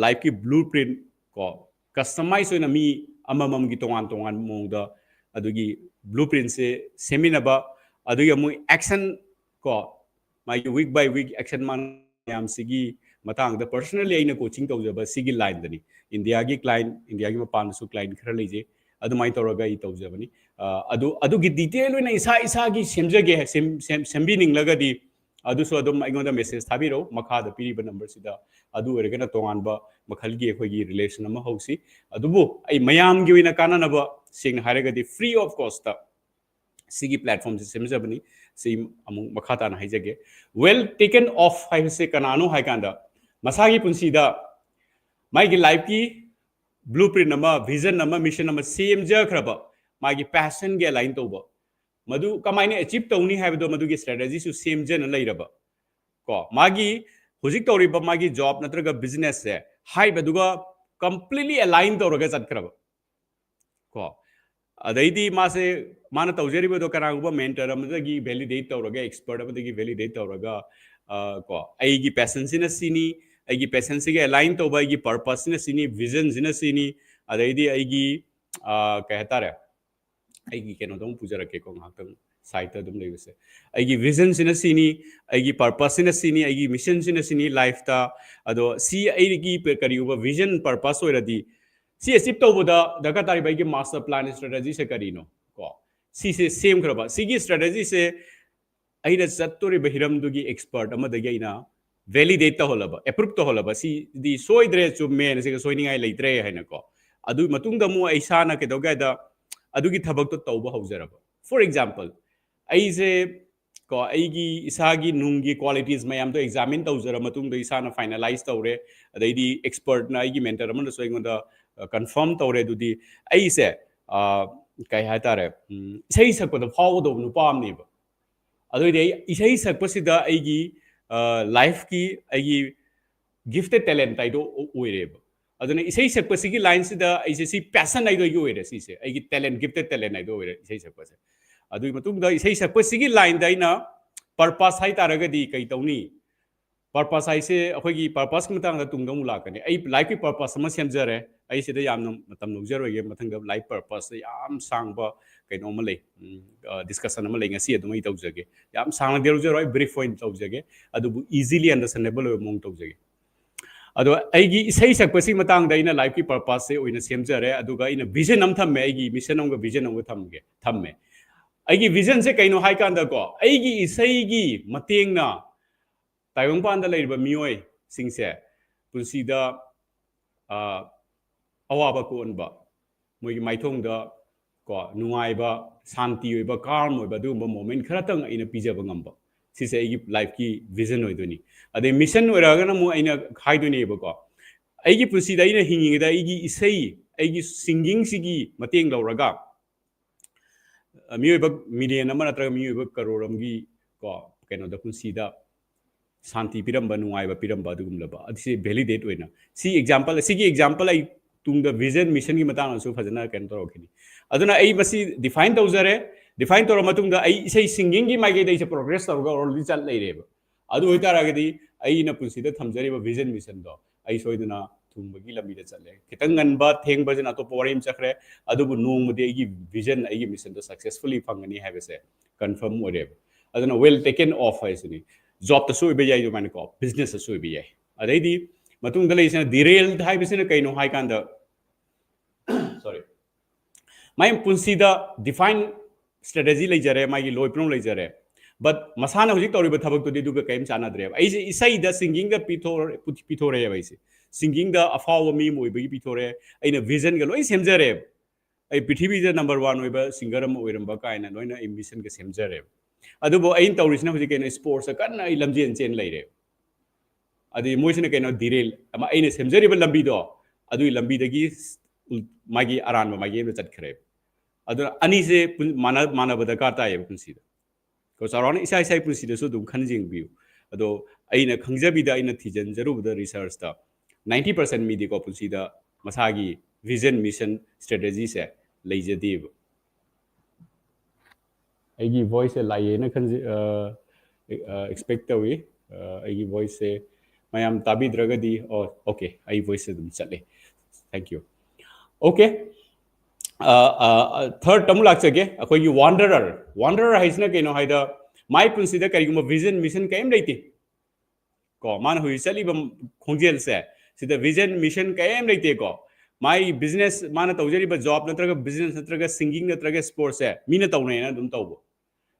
lifeꯀꯤ blueprint ꯀꯣ, customize ꯑꯣꯏꯅ ꯃꯤ ꯑꯃꯃꯝꯒꯤ ꯇꯣꯉꯥꯟ ꯇꯣꯉꯥꯟꯕ ꯃꯑꯣꯡꯗ ꯑꯗꯨꯒꯤ blueprintꯁꯦ ꯁꯦꯝꯃꯤꯟꯅꯕ, ꯑꯗꯨꯒꯤ ꯑꯃꯨꯛ action ꯀꯣ, ꯃꯥꯒꯤ week by week action ꯃꯌꯥꯝꯁꯤꯒꯤ ꯃꯇꯥꯡꯗ personally ꯑꯩꯅ coaching ꯇꯧꯖꯕ ꯁꯤꯒꯤ lineꯗꯅꯤ꯫ Indiaꯒꯤ client, Indiaꯒꯤ ꯃꯄꯥꯟꯗꯁꯨ client ꯈꯔ ꯂꯩꯖꯩ꯫ ꯑꯗꯨꯃꯥꯏꯅ ꯇꯧꯔꯒ ꯑꯩ ꯇꯧꯖꯕꯅꯤ꯫ ꯑ, ꯑꯗꯨ, ꯑꯗꯨꯒꯤ detail ꯑꯣꯏꯅ ꯏꯁꯥ ꯏꯁꯥꯒꯤ ꯁꯦꯝꯖꯒꯦ, ꯁꯦꯝ-, ꯁꯦꯝ-, ꯁꯦꯝꯕꯤꯅꯤꯡꯂꯒꯗꯤ, ꯑꯗꯨꯁꯨ ꯑꯗꯨꯝ ꯑꯩꯉꯣꯟꯗ message ꯊꯥꯕꯤꯔꯛꯎ ꯃꯈꯥꯗ ꯄꯤꯔꯤꯕ number ꯁꯤꯗ꯫ ꯑꯗꯨ ꯑꯣꯏꯔꯒꯅ ꯇꯣꯉꯥꯟꯕ ꯃꯈꯜꯒꯤ ꯑꯩꯈꯣꯏꯒꯤ relation ꯑꯃ ꯍꯧꯁꯤ꯫ ꯑꯗꯨꯕꯨ ꯑꯩ ꯃꯌꯥꯝꯒꯤ ꯑꯣꯏꯅ ꯀꯥꯟꯅꯅꯕ, ꯁꯦꯡꯅ ꯍꯥꯏꯔꯒꯗꯤ free of cost ꯇ ꯁꯤꯒꯤ platform ꯁꯦ ꯁꯦꯝꯖꯕꯅꯤ꯫ ꯁꯤ ꯑꯃꯨꯛ ꯃꯈꯥ ꯇꯥꯅ ꯍꯥꯏꯖꯒꯦ꯫ Wealth taken off ꯍꯥꯏꯕꯁꯦ ꯀꯅꯥꯅꯣ ꯍꯥꯏ ꯀꯥꯟꯗ, ꯃꯁꯥꯒꯤ ꯄꯨꯟꯁꯤꯗ ꯃꯥꯒꯤ life ꯀꯤ blueprint ꯑꯃ, vision ꯑꯃ, mission ꯑꯃ ꯁꯦꯝꯖꯈ꯭ꯔꯕ, ꯃꯥꯒꯤ passion ꯒ align ꯇꯧꯕ, ꯃꯗꯨ ꯀꯃꯥꯏꯅ achieve ꯇꯧꯅꯤ ꯍꯥꯏꯕꯗꯣ ꯃꯗꯨꯒꯤ strategy ꯁꯨ ꯁꯦꯝꯖꯅ ꯂꯩꯔꯕ, ꯀꯣ, ꯃꯥꯒꯤ ꯍꯧꯖꯤꯛ ꯇꯧꯔꯤꯕ ꯃꯥꯒꯤ job ꯅꯠꯇ꯭ꯔꯒ business ꯁꯦ ꯍꯥꯏꯕꯗꯨꯒ completely align ꯇꯧꯔꯒ ꯆꯠꯈ꯭ꯔꯕ, ꯀꯣ, ꯑꯗꯩꯗꯤ ꯃꯥꯁꯦ, ꯃꯥꯅ ꯇꯧꯖꯔꯤꯕꯗꯣ ꯀꯅꯥꯒꯨꯝꯕ mentor ꯑꯃꯗꯒꯤ validate ꯇꯧꯔꯒ, expert ꯑꯃꯗꯒꯤ validate ꯇꯧꯔꯒ, ꯑ, ꯀꯣ, ꯑꯩꯒꯤ passion ꯁꯤꯅ ꯁꯤꯅꯤ, ꯑꯩꯒꯤ passion ꯁꯤꯒ align ꯇꯧꯕ, ꯑꯩꯒꯤ purpose ꯁꯤꯅ ꯁꯤꯅꯤ, vision ꯁꯤꯅ ꯁꯤꯅꯤ, ꯑꯗꯩꯗꯤ ꯑꯩꯒꯤ, ꯑ, ꯀꯩ ꯍꯥꯏꯇꯥꯔꯦ, ꯑꯩꯒꯤ ꯀꯩꯅꯣꯗꯣ ꯑꯃꯨꯛ ꯄꯨꯖꯔꯛꯀꯦꯀꯣ, ꯉꯥꯏꯍꯥꯛꯇꯪ side ꯇ ꯑꯗꯨꯝ ꯂꯩꯕꯁꯦ꯫ ꯑꯩꯒꯤ vision ꯁꯤꯅ ꯁꯤꯅꯤ, ꯑꯩꯒꯤ purpose ꯁꯤꯅ ꯁꯤꯅꯤ, ꯑꯩꯒꯤ mission ꯁꯤꯅ ꯁꯤꯅꯤ life ꯇ꯫ ꯑꯗꯣ ꯁꯤ ꯑꯩꯒꯤ ꯀꯔꯤꯒꯨꯝꯕ vision, purpose ꯑꯣꯏꯔꯗꯤ, ꯁꯤ achieve ꯇꯧꯕꯗ ꯗꯔꯀꯥꯔ ꯇꯥꯔꯤꯕ ꯑꯩꯒꯤ master plan, strategy ꯁꯦ ꯀꯔꯤꯅꯣ? ꯀꯣ, ꯁꯤꯁꯦ ꯁꯦꯝꯈ꯭ꯔꯕ, ꯁꯤꯒꯤ strategy ꯁꯦ ꯑꯩꯅ ꯆꯠꯇꯣꯔꯤꯕ ꯍꯤꯔꯝꯗꯨꯒꯤ expert ꯑꯃꯗꯒꯤ ꯑꯩꯅ validate ꯇꯧꯍꯜꯂꯕ, approve ꯇꯧꯍꯜꯂꯕ, ꯁꯤꯗꯤ ꯁꯣꯏꯗ꯭ꯔꯦ, ꯆꯨꯝꯃꯦꯅ, ꯁꯤꯒ ꯁꯣꯏꯅꯤꯡꯉꯥꯏ ꯂꯩꯇ꯭ꯔꯦ ꯍꯥꯏꯅꯀꯣ꯫ ꯑꯗꯨꯒꯤ ꯃꯇꯨꯡꯗ ꯑꯃꯨꯛ ꯑꯩ ꯏꯁꯥꯅ ꯀꯩꯗꯧꯒꯦ ꯍꯥꯏꯗ, ꯑꯗꯨꯒꯤ ꯊꯕꯛꯇꯣ ꯇꯧꯕ ꯍꯧꯖꯔꯕ꯫ For example, ꯑꯩꯁꯦ, ꯀꯣ, ꯑꯩꯒꯤ ꯏꯁꯥꯒꯤ ꯅꯨꯡꯒꯤ qualities ꯃꯌꯥꯝꯗꯣ examine ꯇꯧꯖꯔ ꯃꯇꯨꯡꯗ ꯏꯁꯥꯅ finalize ꯇꯧꯔꯦ, ꯑꯗꯩꯗꯤ expert ꯅ, ꯑꯩꯒꯤ mentor ꯑꯃꯅꯁꯨ ꯑꯩꯉꯣꯟꯗ, ꯑ, confirm ꯇꯧꯔꯦ꯫ ꯑꯗꯨꯗꯤ ꯑꯩꯁꯦ, ꯑ, ꯀꯩ ꯍꯥꯏꯇꯥꯔꯦ, ꯎꯝ, ꯏꯁꯩ ꯁꯛꯄꯗ ꯐꯥꯎꯒꯗꯧꯕ ꯅꯨꯄꯥ ꯑꯃꯅꯦꯕ꯫ ꯑꯗꯨꯏꯗꯤ ꯑꯩ ꯏꯁꯩ ꯁꯛꯄꯁꯤꯗ ꯑꯩꯒꯤ, ꯑ, life ꯀꯤ ꯑꯩꯒꯤ gifted talent ꯍꯥꯏꯗꯣ ꯑꯣꯏꯔꯦꯕ꯫ ꯑꯗꯨꯅ ꯏꯁꯩ ꯁꯛꯄꯁꯤꯒꯤ line ꯁꯤꯗ ꯑꯩꯁꯦ ꯁꯤ passion ꯍꯥꯏꯗꯣ ꯑꯩꯒꯤ ꯑꯣꯏꯔꯦ, ꯁꯤꯁꯦ ꯑꯩꯒꯤ talent, gifted talent ꯍꯥꯏꯗꯣ ꯑꯣꯏꯔꯦ ꯏꯁꯩ ꯁꯛꯄꯁꯦ꯫ ꯑꯗꯨꯒꯤ ꯃꯇꯨꯡꯗ ꯏꯁꯩ ꯁꯛꯄꯁꯤꯒꯤ line ꯗ ꯑꯩꯅ purpose ꯍꯥꯏꯇꯥꯔꯒꯗꯤ ꯀꯩ ꯇꯧꯅꯤ? Purpose ꯍꯥꯏꯁꯦ ꯑꯩꯈꯣꯏꯒꯤ purpose ꯀꯤ ꯃꯇꯥꯡꯗ ꯇꯨꯡꯗ ꯑꯃꯨꯛ ꯂꯥꯛꯀꯅꯤ꯫ ꯑꯩ life ꯀꯤ purpose ꯑꯃ ꯁꯦꯝꯖꯔꯦ, ꯑꯩ ꯁꯤꯗ ꯌꯥꯝꯅ ꯃꯇꯝ ꯂꯧꯖꯔꯣꯏꯒꯦ, ꯃꯊꯪꯗ life purpose ꯁꯦ ꯌꯥꯝ ꯁꯥꯡꯕ ꯀꯩꯅꯣ ꯑꯃ ꯂꯩ, ꯎꯝ, ꯑ, discussion ꯑꯃ ꯂꯩ, ꯉꯁꯤ ꯑꯗꯨꯝ ꯑꯩ ꯇꯧꯖꯒꯦ꯫ ꯌꯥꯝ ꯁꯥꯡꯅꯗꯤ ꯂꯧꯖꯔꯣꯏ, brief ꯑꯣꯏꯅ ꯇꯧꯖꯒꯦ, ꯑꯗꯨꯕꯨ easily understandable ꯑꯣꯏꯕ ꯃꯑꯣꯡ ꯇꯧꯖꯒꯦ꯫ ꯑꯗꯣ ꯑꯩꯒꯤ ꯏꯁꯩ ꯁꯛꯄꯁꯤ ꯃꯇꯥꯡꯗ ꯑꯩꯅ life ꯀꯤ purpose ꯁꯦ ꯑꯣꯏꯅ ꯁꯦꯝꯖꯔꯦ, ꯑꯗꯨꯒ ꯑꯩꯅ vision ꯑꯃ ꯊꯝꯃꯦ, ꯑꯩꯒꯤ mission ꯑꯃꯒ vision ꯑꯃꯒ ꯊꯝꯒꯦ, ꯊꯝꯃꯦ꯫ ꯑꯩꯒꯤ vision ꯁꯦ ꯀꯩꯅꯣ ꯍꯥꯏ ꯀꯥꯟꯗꯀꯣ, ꯑꯩꯒꯤ ꯏꯁꯩꯒꯤ ꯃꯇꯦꯡꯅ ꯇꯥꯏꯕꯪꯄꯥꯟꯗ ꯂꯩꯔꯤꯕ ꯃꯤꯑꯣꯏꯁꯤꯡꯁꯦ ꯄꯨꯟꯁꯤꯗ, ꯑ, ꯑꯋꯥꯕ ꯀꯣꯛꯍꯟꯕ, ꯃꯣꯏꯒꯤ ꯃꯥꯏꯊꯣꯡꯗ ꯀꯣ ꯅꯨꯡꯉꯥꯏꯕ, ꯁꯥꯟꯇꯤ ꯑꯣꯏꯕ, calm ꯑꯣꯏꯕ ꯑꯗꯨꯒꯨꯝꯕ moment ꯈꯔꯇꯪ ꯑꯩꯅ ꯄꯤꯖꯕ ꯉꯝꯕ, ꯁꯤꯁꯦ ꯑꯩꯒꯤ life ꯀꯤ vision ꯑꯣꯏꯗꯣꯏꯅꯤ꯫ ꯑꯗꯩ mission ꯑꯣꯏꯔꯛꯑꯒꯅ ꯑꯃꯨꯛ ꯑꯩꯅ ꯍꯥꯏꯗꯣꯏꯅꯦꯕꯀꯣ, ꯑꯩꯒꯤ ꯄꯨꯟꯁꯤꯗ ꯑꯩꯅ ꯍꯤꯡꯉꯤꯉꯩꯗ ꯑꯩꯒꯤ ꯏꯁꯩ, ꯑꯩꯒꯤ singing ꯁꯤꯒꯤ ꯃꯇꯦꯡ ꯂꯧꯔꯒ ꯃꯤꯑꯣꯏꯕ million ꯑꯃ ꯅꯠꯇ꯭ꯔꯒ ꯃꯤꯑꯣꯏꯕ crore ꯑꯃꯒꯤ ꯀꯣ ꯀꯩꯅꯣꯗ ꯄꯨꯟꯁꯤꯗ ꯁꯥꯟꯇꯤ ꯄꯤꯔꯝꯕ, ꯅꯨꯡꯉꯥꯏꯕ ꯄꯤꯔꯝꯕ ꯑꯗꯨꯒꯨꯝꯂꯕ, ꯑꯁꯤ validate ꯑꯣꯏꯅ ꯁꯤ example, ꯁꯤꯒꯤ example ꯑꯩ ꯇꯨꯡꯗ vision mission ꯒꯤ ꯃꯇꯥꯡꯗꯁꯨ ꯐꯖꯅ ꯀꯩꯅꯣ ꯇꯧꯔꯛꯈꯤꯅꯤ꯫ ꯑꯗꯨꯅ ꯑꯩ ꯃꯁꯤ define ꯇꯧꯖꯔꯦ꯫ Define ꯇꯧꯔ ꯃꯇꯨꯡꯗ ꯑꯩ ꯏꯁꯩ singing ꯒꯤ ꯃꯥꯏꯀꯩꯗ ꯑꯩꯁꯦ progress ꯇꯧꯔꯒ already ꯆꯠ ꯂꯩꯔꯦꯕ꯫ ꯑꯗꯨ ꯑꯣꯏꯇꯥꯔꯒꯗꯤ ꯑꯩꯅ ꯄꯨꯟꯁꯤꯗ ꯊꯝꯖꯔꯤꯕ vision mission ꯗꯣ ꯑꯩ ꯁꯣꯏꯗꯅ ꯊꯨꯡꯕꯒꯤ ꯂꯝꯕꯤꯗ ꯆꯠꯂꯦ꯫ ꯈꯤꯇꯪ ꯉꯟꯕ ꯊꯦꯡꯕꯁꯤꯅ ꯑꯇꯣꯞꯄ ꯋꯥꯔꯤ ꯑꯃ ꯆꯠꯈ꯭ꯔꯦ, ꯑꯗꯨꯕꯨ ꯅꯣꯡꯃꯗꯤ ꯑꯩꯒꯤ vision, ꯑꯩꯒꯤ mission ꯗꯣ successfully ꯐꯪꯒꯅꯤ ꯍꯥꯏꯕꯁꯦ confirm ꯑꯣꯏꯔꯦꯕ꯫ ꯑꯗꯨꯅ well taken off ꯍꯥꯏꯁꯤꯅꯤ꯫ Job ꯇꯁꯨ ꯑꯣꯏꯕ ꯌꯥꯏ ꯑꯗꯨꯃꯥꯏꯅꯀꯣ, business ꯇꯁꯨ ꯑꯣꯏꯕ ꯌꯥꯏ꯫ ꯑꯗꯩꯗꯤ ꯃꯇꯨꯡꯗ ꯂꯩꯔꯤꯁꯤꯅ derail ꯍꯥꯏꯕꯁꯤꯅ ꯀꯩꯅꯣ ꯍꯥꯏ ꯀꯥꯟꯗ, sorry, ꯃꯥꯏ ꯄꯨꯟꯁꯤꯗ define strategy ꯂꯩꯖꯔꯦ, ꯃꯥꯒꯤ ꯂꯣꯏ ꯄꯨꯝꯅꯃꯛ ꯂꯩꯖꯔꯦ, but ꯃꯁꯥꯅ ꯍꯧꯖꯤꯛ ꯇꯧꯔꯤꯕ ꯊꯕꯛꯇꯨꯗꯤ ꯑꯗꯨꯒ ꯀꯔꯤꯝ ꯆꯥꯟꯅꯗ꯭ꯔꯦꯕ꯫ ꯑꯩꯁꯦ ꯏꯁꯩꯗ, singing ꯗ ꯄꯤꯊꯣꯔ-, ꯄꯨꯊꯤ-, ꯄꯤꯊꯣꯔꯛꯑꯦꯕ꯫ ꯑꯩꯁꯦ singing ꯗ ꯑꯐꯥꯎꯕ ꯃꯤ ꯑꯃ ꯑꯣꯏꯕꯒꯤ ꯄꯤꯊꯣꯔꯛꯑꯦ, ꯑꯩꯅ vision ꯒ ꯂꯣꯏ ꯁꯦꯝꯖꯔꯦꯕ꯫ ꯑꯩ ꯄ꯭ꯔꯤꯊꯤꯕꯤꯗ number one ꯑꯣꯏꯕ singer ꯑꯃ ꯑꯣꯏꯔꯝꯕ ꯀꯥꯏꯅ ꯂꯣꯏꯅ ꯑꯩ mission ꯒ ꯁꯦꯝꯖꯔꯦꯕ꯫ ꯑꯗꯨꯕꯨ ꯑꯩꯅ ꯇꯧꯔꯤꯁꯤꯅ ꯍꯧꯖꯤꯛ ꯀꯩꯅꯣ, sports ꯇ ꯀꯟꯅ ꯑꯩ ꯂꯝꯖꯦꯟ ꯆꯦꯟ ꯂꯩꯔꯦꯕ꯫ ꯑꯗꯨꯗꯤ ꯃꯣꯏꯁꯤꯅ ꯀꯩꯅꯣ, derail ꯑꯃ, ꯑꯩꯅ ꯁꯦꯝꯖꯔꯤꯕ ꯂꯝꯕꯤꯗꯣ ꯑꯗꯨꯒꯤ ꯂꯝꯕꯤꯗꯒꯤ ꯃꯥꯒꯤ ꯑꯔꯥꯟꯕ ꯃꯥꯏꯀꯩ ꯑꯃꯗ ꯆꯠꯈ꯭ꯔꯦꯕ꯫ ꯑꯗꯨꯅ ꯑꯅꯤꯁꯦ ꯄꯨꯟ-, ꯃꯥꯟꯅ-, ꯃꯥꯟꯅꯕ ꯗꯔꯀꯥꯔ ꯇꯥꯏꯌꯦꯕ ꯄꯨꯟꯁꯤꯗ꯫ ꯀꯣ, ꯆꯥꯎꯔꯥꯛꯅ ꯏꯁꯥ ꯏꯁꯥꯒꯤ ꯄꯨꯟꯁꯤꯗꯁꯨ ꯑꯗꯨꯝ ꯈꯟ ꯌꯦꯡꯕꯤꯌꯨ꯫ ꯑꯗꯣ ꯑꯩꯅ ꯈꯪꯖꯕꯤꯗ, ꯑꯩꯅ ꯊꯤꯖꯤꯟꯖꯔꯨꯕꯗ research ꯇ ninety percent ꯃꯤꯗꯤꯀꯣ ꯄꯨꯟꯁꯤꯗ ꯃꯁꯥꯒꯤ vision, mission, strategy ꯁꯦ ꯂꯩꯖꯗꯦꯕ꯫ ꯑꯩꯒꯤ voice ꯁꯦ ꯂꯥꯛꯑꯦꯅ ꯈꯟꯖ-, ꯑ, ꯑ, expect ꯇꯧꯏ꯫ ꯑ, ꯑꯩꯒꯤ voice ꯁꯦ ꯃꯌꯥꯝ ꯇꯥꯕꯤꯗ꯭ꯔꯒꯗꯤ, ꯑꯣ, okay, ꯑꯩ voice ꯁꯦ ꯑꯗꯨꯝ ꯆꯠꯂꯦ꯫ Thank you. Okay. ꯑ, ꯑ, ꯑ, third ꯇ ꯑꯃꯨꯛ ꯂꯥꯛꯆꯒꯦ꯫ ꯑꯩꯈꯣꯏꯒꯤ wanderer꯫ Wanderer ꯍꯥꯏꯁꯤꯅ ꯀꯩꯅꯣ ꯍꯥꯏꯗ, ꯃꯥꯏ ꯄꯨꯟꯁꯤꯗ ꯀꯔꯤꯒꯨꯝꯕ vision, mission ꯀꯔꯤꯝ ꯂꯩꯇꯦ꯫ ꯀꯣ, ꯃꯥꯅ ꯍꯧꯖꯤꯛ ꯆꯠꯂꯤꯕ ꯈꯣꯡꯖꯦꯜꯁꯦ, ꯁꯤꯗ vision, mission ꯀꯔꯤꯝ ꯂꯩꯇꯦꯀꯣ꯫ ꯃꯥꯏ ꯕꯤꯖꯤꯅꯦꯁ, ꯃꯥꯅ ꯇꯧꯖꯔꯤꯕ ꯖꯣꯕ ꯅꯠꯇ꯭ꯔꯒ ꯕꯤꯖꯤꯅꯦꯁ ꯅꯠꯇ꯭ꯔꯒ ꯁꯤꯡꯒꯤꯡ ꯅꯠꯇ꯭ꯔꯒ ꯁ꯭ꯄꯣꯔꯠꯁꯦ ꯃꯤꯅ ꯇꯧꯅꯩꯅ ꯑꯗꯨꯝ ꯇꯧꯕ꯫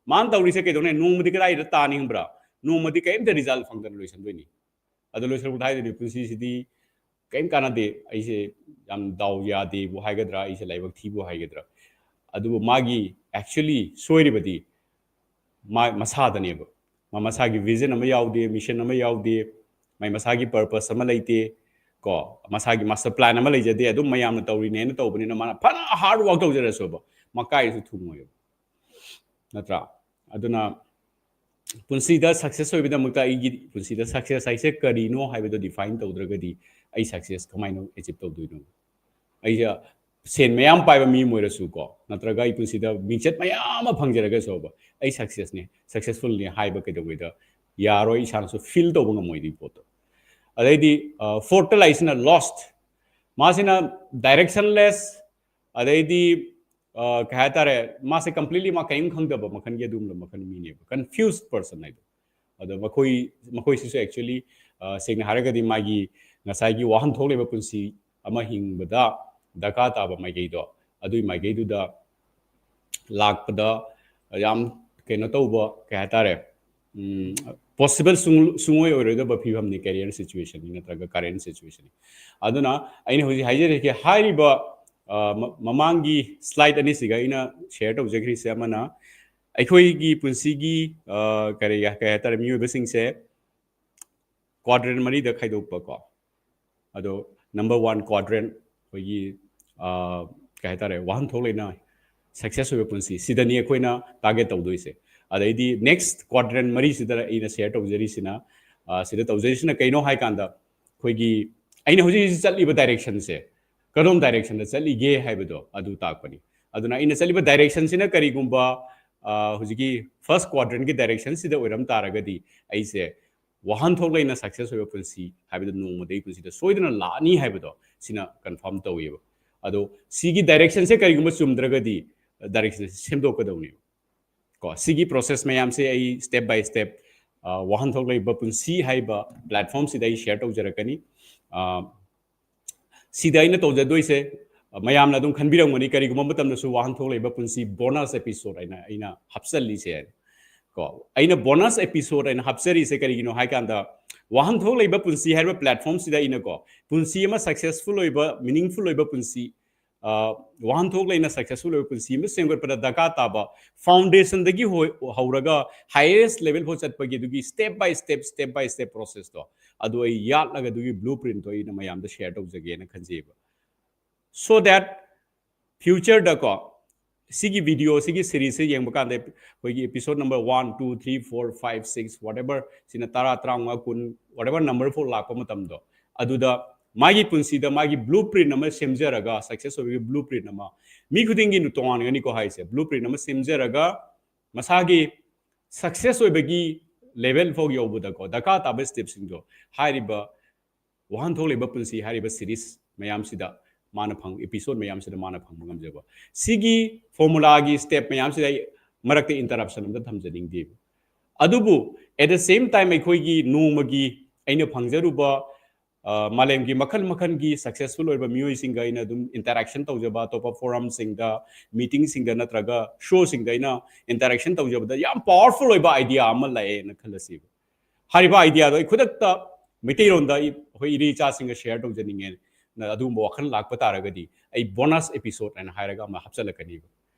ꯃꯥꯅ ꯇꯧꯔꯤꯁꯦ ꯀꯩꯗꯧꯅꯦ? ꯅꯣꯡꯃꯗꯤ ꯀꯗꯥꯏꯗ ꯇꯥꯅꯤꯡꯕ꯭ꯔꯥ? ꯅꯣꯡꯃꯗꯤ ꯀꯔꯤꯝꯇ ꯔꯤꯖꯜ ꯐꯪꯗꯅ ꯂꯣꯏꯁꯤꯟꯗꯣꯏꯅꯤ꯫ ꯑꯗꯣ ꯂꯣꯏꯁꯤꯜꯂꯛꯄꯗ ꯍꯥꯏꯗꯣꯏꯅꯤ, ꯄꯨꯟꯁꯤꯁꯤꯗꯤ ꯀꯔꯤꯝ ꯀꯥꯟꯅꯗꯦ, ꯑꯩꯁꯦ ꯌꯥꯝ ꯗꯥꯎ ꯌꯥꯗꯦꯕꯨ ꯍꯥꯏꯒꯗ꯭ꯔꯥ, ꯑꯩꯁꯦ ꯂꯥꯏꯕꯛ ꯊꯤꯕꯨ ꯍꯥꯏꯒꯗ꯭ꯔꯥ꯫ ꯑꯗꯨꯕꯨ ꯃꯥꯒꯤ actually ꯁꯣꯏꯔꯤꯕꯗꯤ ꯃꯥ ꯃꯁꯥꯗꯅꯦꯕ꯫ ꯃꯥ ꯃꯁꯥꯒꯤ ꯚꯤꯖꯟ ꯑꯃ ꯌꯥꯎꯗꯦ, ꯃꯤꯁꯟ ꯑꯃ ꯌꯥꯎꯗꯦ, ꯃꯥꯏ ꯃꯁꯥꯒꯤ ꯄꯔꯄꯁ ꯑꯃ ꯂꯩꯇꯦ, ꯀꯣ, ꯃꯁꯥꯒꯤ ꯃꯥꯁꯇꯔ ꯄ꯭ꯂꯥꯟ ꯑꯃ ꯂꯩꯖꯗꯦ꯫ ꯑꯗꯨꯝ ꯃꯌꯥꯝꯅ ꯇꯧꯔꯤꯅꯦꯅ ꯇꯧꯕꯅꯤꯅ ꯃꯥꯅ ꯐꯅ ꯍꯥꯔꯗ ꯋꯥꯔꯛ ꯇꯧꯖꯔꯁꯨꯕ ꯃꯀꯥꯏꯁꯨ ꯊꯨꯡꯉꯣꯏꯕ, ꯅꯠꯇ꯭ꯔꯥ? ꯑꯗꯨꯅ ꯄꯨꯟꯁꯤꯗ ꯁꯛꯁꯦꯁ ꯑꯣꯏꯕꯒꯤꯗꯃꯛꯇ, ꯑꯩꯒꯤ ꯄꯨꯟꯁꯤꯗ ꯁꯛꯁꯦꯁ ꯍꯥꯏꯁꯦ ꯀꯔꯤꯅꯣ ꯍꯥꯏꯕꯗꯣ ꯗꯤꯐꯥꯏꯟ ꯇꯧꯗ꯭ꯔꯒꯗꯤ ꯑꯩ ꯁꯛꯁꯦꯁ ꯀꯃꯥꯏꯅ ꯑꯦꯆꯤꯞ ꯇꯧꯗꯣꯏꯅꯣ? ꯑꯩꯁꯦ ꯁꯦꯟ ꯃꯌꯥꯝ ꯄꯥꯏꯕ ꯃꯤ ꯑꯃ ꯑꯣꯏꯔꯁꯨꯀꯣ, ꯅꯠꯇ꯭ꯔꯒ ꯑꯩ ꯄꯨꯟꯁꯤꯗ ꯃꯤꯡꯆꯠ ꯃꯌꯥꯝ ꯑꯃ ꯐꯪꯖꯔꯒꯁꯨꯕ, ꯑꯩ ꯁꯛꯁꯦꯁꯅꯦ, ꯁꯛꯁꯦꯁꯐꯨꯜꯅꯦ ꯍꯥꯏꯕ ꯀꯩꯗꯧꯉꯩꯗ ꯌꯥꯔꯣꯏ, ꯏꯁꯥꯅꯁꯨ ꯐꯤꯜ ꯇꯧꯕ ꯉꯝꯃꯣꯏ ꯑꯗꯨꯒꯤ ꯄꯣꯠꯇꯣ꯫ ꯑꯗꯩꯗꯤ ꯐꯣꯔꯠꯇ ꯂꯥꯛꯏꯁꯤꯅ ꯂꯣꯁ꯫ ꯃꯥꯁꯤꯅ ꯗꯥꯏꯔꯦꯛꯁꯟꯂꯦꯁ, ꯑꯗꯩꯗꯤ ꯑ, ꯀꯩ ꯍꯥꯏꯇꯥꯔꯦ, ꯃꯥꯁꯦ ꯀꯝꯄ꯭ꯂꯤꯠꯂꯤ ꯃꯥ ꯀꯔꯤꯝ ꯈꯪꯗꯕ ꯃꯈꯜꯒꯤ ꯑꯗꯨꯒꯨꯝꯕ ꯃꯈꯜ ꯃꯤꯅꯦꯕ, ꯀꯟꯐ꯭ꯌꯨꯁ ꯄꯔꯁꯟ ꯍꯥꯏꯗꯣ꯫ ꯑꯗꯣ ꯃꯈꯣꯏ, ꯃꯈꯣꯏꯁꯤꯁꯨ actually, ꯑ, ꯁꯦꯡꯅ ꯍꯥꯏꯔꯒꯗꯤ ꯃꯥꯒꯤ ꯉꯁꯥꯏꯒꯤ ꯋꯥꯍꯟꯊꯣꯛ ꯂꯩꯕ ꯄꯨꯟꯁꯤ ꯑꯃ ꯍꯤꯡꯕꯗ ꯗꯔꯀꯥꯔ ꯇꯥꯕ ꯃꯥꯏꯀꯩꯗꯣ, ꯑꯗꯨꯒꯤ ꯃꯥꯏꯀꯩꯗꯨꯗ ꯂꯥꯛꯄꯗ ꯌꯥꯝ ꯀꯩꯅꯣ ꯇꯧꯕ, ꯀꯩ ꯍꯥꯏꯇꯥꯔꯦ, ꯄꯣꯁꯤꯕꯜ ꯁꯨꯡꯑꯣꯏ ꯑꯣꯏꯔꯣꯏꯗꯕ ꯐꯤꯕꯝꯅꯤ, ꯀꯦꯔꯤꯌꯔ ꯁꯤꯆꯨꯋꯦꯁꯟꯅꯤ ꯅꯠꯇ꯭ꯔꯒ ꯀꯔꯦꯟ ꯁꯤꯆꯨꯋꯦꯁꯟꯅꯤ꯫ ꯑꯗꯨꯅ ꯑꯩꯅ ꯍꯧꯖꯤꯛ ꯍꯥꯏꯖꯔꯤꯁꯦ, ꯍꯥꯏꯔꯤꯕ, ꯑ, ꯃ-, ꯃꯃꯥꯡꯒꯤ ꯁ꯭ꯂꯥꯏꯗ ꯑꯅꯤꯁꯤꯒ ꯑꯩꯅ ꯁꯤꯌꯔ ꯇꯧꯖꯈ꯭ꯔꯤꯁꯦ ꯑꯃꯅ ꯑꯩꯈꯣꯏꯒꯤ ꯄꯨꯟꯁꯤꯒꯤ, ꯑ, ꯀꯔꯤ, ꯀꯩ ꯍꯥꯏꯇꯥꯔꯦ, ꯃꯤꯑꯣꯏꯕꯁꯤꯡꯁꯦ ꯀ꯭ꯋꯥꯗ꯭ꯔꯦꯟ ꯃꯔꯤꯗ ꯈꯥꯏꯗꯣꯛꯄ ꯀꯣ꯫ ꯑꯗꯣ ꯅꯝꯕꯔ ꯋꯥꯟ ꯀ꯭ꯋꯥꯗ꯭ꯔꯦꯟ ꯑꯩꯈꯣꯏꯒꯤ, ꯑ, ꯀꯩ ꯍꯥꯏꯇꯥꯔꯦ, ꯋꯥꯍꯟꯊꯣꯛ ꯂꯩꯅ ꯁꯛꯁꯦꯁ ꯑꯣꯏꯕ ꯄꯨꯟꯁꯤ, ꯁꯤꯗꯅꯤ ꯑꯩꯈꯣꯏꯅ ꯇꯥꯔꯒꯦꯠ ꯇꯧꯗꯣꯏꯁꯦ꯫ ꯑꯗꯩꯗꯤ ꯅꯦꯛꯁ ꯀ꯭ꯋꯥꯗ꯭ꯔꯦꯟ ꯃꯔꯤꯁꯤꯗ ꯑꯩꯅ ꯁꯤꯌꯔ ꯇꯧꯖꯔꯤꯁꯤꯅ, ꯑ, ꯁꯤꯗ ꯇꯧꯖꯔꯤꯁꯤꯅ ꯀꯩꯅꯣ ꯍꯥꯏꯀꯥꯟꯗ, ꯑꯩꯈꯣꯏꯒꯤ, ꯑꯩꯅ ꯍꯧꯖꯤꯛ ꯍꯧꯖꯤꯛ ꯆꯠꯂꯤꯕ ꯗꯥꯏꯔꯦꯛꯁꯟꯁꯦ ꯀꯔꯣꯝ ꯗꯥꯏꯔꯦꯛꯁꯟꯗ ꯆꯠꯂꯤꯒꯦ ꯍꯥꯏꯕꯗꯣ ꯑꯗꯨ ꯇꯥꯛꯄꯅꯤ꯫ ꯑꯗꯨꯅ ꯑꯩꯅ ꯆꯠꯂꯤꯕ ꯗꯥꯏꯔꯦꯛꯁꯟꯁꯤꯅ ꯀꯔꯤꯒꯨꯝꯕ, ꯑ, ꯍꯧꯖꯤꯛꯀꯤ ꯐꯥꯔꯁ ꯀ꯭ꯋꯥꯗ꯭ꯔꯦꯟꯒꯤ ꯗꯥꯏꯔꯦꯛꯁꯟꯁꯤꯗ ꯑꯣꯏꯔꯝ ꯇꯥꯔꯒꯗꯤ, ꯑꯩꯁꯦ ꯋꯥꯍꯟꯊꯣꯛ ꯂꯩꯅ ꯁꯛꯁꯦꯁ ꯑꯣꯏꯕ ꯄꯨꯟꯁꯤ ꯍꯥꯏꯕꯗꯨ ꯅꯣꯡꯃꯗꯤ ꯑꯩ ꯄꯨꯟꯁꯤꯗ ꯁꯣꯏꯗꯅ ꯂꯥꯛꯑꯅꯤ ꯍꯥꯏꯕꯗꯣ ꯁꯤꯅ ꯀꯟꯐꯥꯔꯝ ꯇꯧꯋꯦꯕ꯫ ꯑꯗꯣ ꯁꯤꯒꯤ ꯗꯥꯏꯔꯦꯛꯁꯟꯁꯦ ꯀꯔꯤꯒꯨꯝꯕ ꯆꯨꯝꯗ꯭ꯔꯒꯗꯤ ꯗꯥꯏꯔꯦꯛꯁꯟꯁꯦ ꯁꯦꯝꯗꯣꯛꯀꯗꯧꯅꯦꯕ꯫ ꯀꯣ, ꯁꯤꯒꯤ ꯄ꯭ꯔꯣꯁꯦꯁ ꯃꯌꯥꯝꯁꯦ ꯑꯩ ꯁ꯭ꯇꯦꯞ ꯕꯥꯏ ꯁ꯭ꯇꯦꯞ, ꯑ, ꯋꯥꯍꯟꯊꯣꯛ ꯂꯩꯕ ꯄꯨꯟꯁꯤ ꯍꯥꯏꯕ ꯄ꯭ꯂꯦꯠꯐꯣꯝꯁꯤꯗ ꯑꯩ ꯁꯤꯌꯔ ꯇꯧꯖꯔꯛꯀꯅꯤ꯫ ꯑ, ꯁꯤꯗ ꯑꯩꯅ ꯇꯧꯖꯗꯣꯏꯁꯦ, ꯃꯌꯥꯝꯅ ꯑꯗꯨꯝ ꯈꯟꯕꯤꯔꯝꯒꯅꯤ, ꯀꯔꯤꯒꯨꯝꯕ ꯃꯇꯝꯗꯁꯨ ꯋꯥꯍꯟꯊꯣꯛ ꯂꯩꯕ ꯄꯨꯟꯁꯤ bonus episode ꯍꯥꯏꯅ ꯑꯩꯅ ꯍꯥꯞꯆꯜꯂꯤꯁꯦ꯫ ꯀꯣ, ꯑꯩꯅ bonus episode ꯍꯥꯏꯅ ꯍꯥꯞꯆꯔꯤꯁꯦ ꯀꯔꯤꯒꯤꯅꯣ ꯍꯥꯏ ꯀꯥꯟꯗ, ꯋꯥꯍꯟꯊꯣꯛ ꯂꯩꯕ ꯄꯨꯟꯁꯤ ꯍꯥꯏꯔꯤꯕ platform ꯁꯤꯗ ꯑꯩꯅꯀꯣ, ꯄꯨꯟꯁꯤ ꯑꯃ successful ꯑꯣꯏꯕ, meaningful ꯑꯣꯏꯕ ꯄꯨꯟꯁꯤ, ꯑ, ꯋꯥꯍꯟꯊꯣꯛ ꯂꯩꯅ successful ꯑꯣꯏꯕ ꯄꯨꯟꯁꯤ ꯑꯃ ꯁꯦꯝꯒꯠꯄꯗ ꯗꯔꯀꯥꯔ ꯇꯥꯕ foundation ꯗꯒꯤ ꯍꯣꯏ-, ꯍꯧꯔꯒ highest level ꯐꯥꯎ ꯆꯠꯄꯒꯤ ꯑꯗꯨꯒꯤ step by step, step by step process ꯇꯣ, ꯑꯗꯨ ꯑꯩ ꯌꯥꯠꯂꯒ ꯑꯗꯨꯒꯤ blueprint ꯇꯣ ꯑꯩꯅ ꯃꯌꯥꯝꯗ share ꯇꯧꯖꯒꯦꯅ ꯈꯟꯖꯩꯕ꯫ So that future ꯗꯀꯣ, ꯁꯤꯒꯤ video, ꯁꯤꯒꯤ series ꯁꯦ ꯌꯦꯡꯕ ꯀꯥꯟꯗ ꯑꯩꯈꯣꯏꯒꯤ episode number one, two, three, four, five, six, whatever, ꯁꯤꯅ ꯇꯔꯥ, ꯇꯔꯥꯃꯉꯥ, ꯀꯨꯟ, whatever number ꯐꯥꯎ ꯂꯥꯛꯄ ꯃꯇꯝꯗꯣ, ꯑꯗꯨꯗ ꯃꯥꯒꯤ ꯄꯨꯟꯁꯤꯗ ꯃꯥꯒꯤ blueprint ꯑꯃ ꯁꯦꯝꯖꯔꯒ, success ꯑꯣꯏꯕꯒꯤ blueprint ꯑꯃ, ꯃꯤ ꯈꯨꯗꯤꯡꯒꯤ ꯇꯣꯉꯥꯟꯒꯅꯤꯀꯣ ꯍꯥꯏꯁꯦ, blueprint ꯑꯃ ꯁꯦꯝꯖꯔꯒ ꯃꯁꯥꯒꯤ success ꯑꯣꯏꯕꯒꯤ level ꯐꯥꯎ ꯌꯧꯕꯗꯀꯣ, ꯗꯔꯀꯥꯔ ꯇꯥꯕ step ꯁꯤꯡꯗꯣ ꯍꯥꯏꯔꯤꯕ ꯋꯥꯍꯟꯊꯣꯛ ꯂꯩꯕ ꯄꯨꯟꯁꯤ ꯍꯥꯏꯔꯤꯕ series ꯃꯌꯥꯝꯁꯤꯗ ꯃꯥꯅ ꯐꯪ-, episode ꯃꯌꯥꯝꯁꯤꯗ ꯃꯥꯅ ꯐꯪꯕ ꯉꯝꯖꯕ꯫ ꯁꯤꯒꯤ formula ꯒꯤ step ꯃꯌꯥꯝꯁꯤꯗ ꯑꯩ ꯃꯔꯛꯇ interruption ꯑꯝꯇ ꯊꯝꯖꯅꯤꯡꯗꯦꯕ꯫ ꯑꯗꯨꯕꯨ at the same time ꯑꯩꯈꯣꯏꯒꯤ ꯅꯣꯡꯃꯒꯤ ꯑꯩꯅ ꯐꯪꯖꯔꯨꯕ, ꯑ, ꯃꯥꯂꯦꯝꯒꯤ ꯃꯈꯜ ꯃꯈꯜꯒꯤ successful ꯑꯣꯏꯕ ꯃꯤꯑꯣꯏꯁꯤꯡꯒ ꯑꯩꯅ ꯑꯗꯨꯝ interaction ꯇꯧꯖꯕ, ꯑꯇꯣꯞꯄ forum ꯁꯤꯡꯗ, meeting ꯁꯤꯡꯗ ꯅꯠꯇ꯭ꯔꯒ show ꯁꯤꯡꯗ ꯑꯩꯅ interaction ꯇꯧꯖꯕꯗ ꯌꯥꯝ powerful ꯑꯣꯏꯕ idea ꯑꯃ ꯂꯥꯛꯑꯦꯅ ꯈꯜꯂꯁꯤꯕ꯫ ꯍꯥꯏꯔꯤꯕ idea ꯗꯣ ꯑꯩ ꯈꯨꯗꯛꯇ ꯃꯩꯇꯩꯔꯣꯟꯗ ꯑꯩ, ꯑꯩꯈꯣꯏ ꯏꯔꯦ ꯏꯆꯥꯁꯤꯡꯒ share ꯇꯧꯖꯅꯤꯡꯉꯦ꯫ ꯅ ꯑꯗꯨꯒꯨꯝꯕ ꯋꯥꯈꯜ ꯂꯥꯛꯄ ꯇꯥꯔꯒꯗꯤ ꯑꯩ bonus episode ꯍꯥꯏꯅ ꯍꯥꯏꯔꯒ ꯑꯃ ꯍꯥꯞꯆꯤꯜꯂꯛꯀꯅꯤꯕ꯫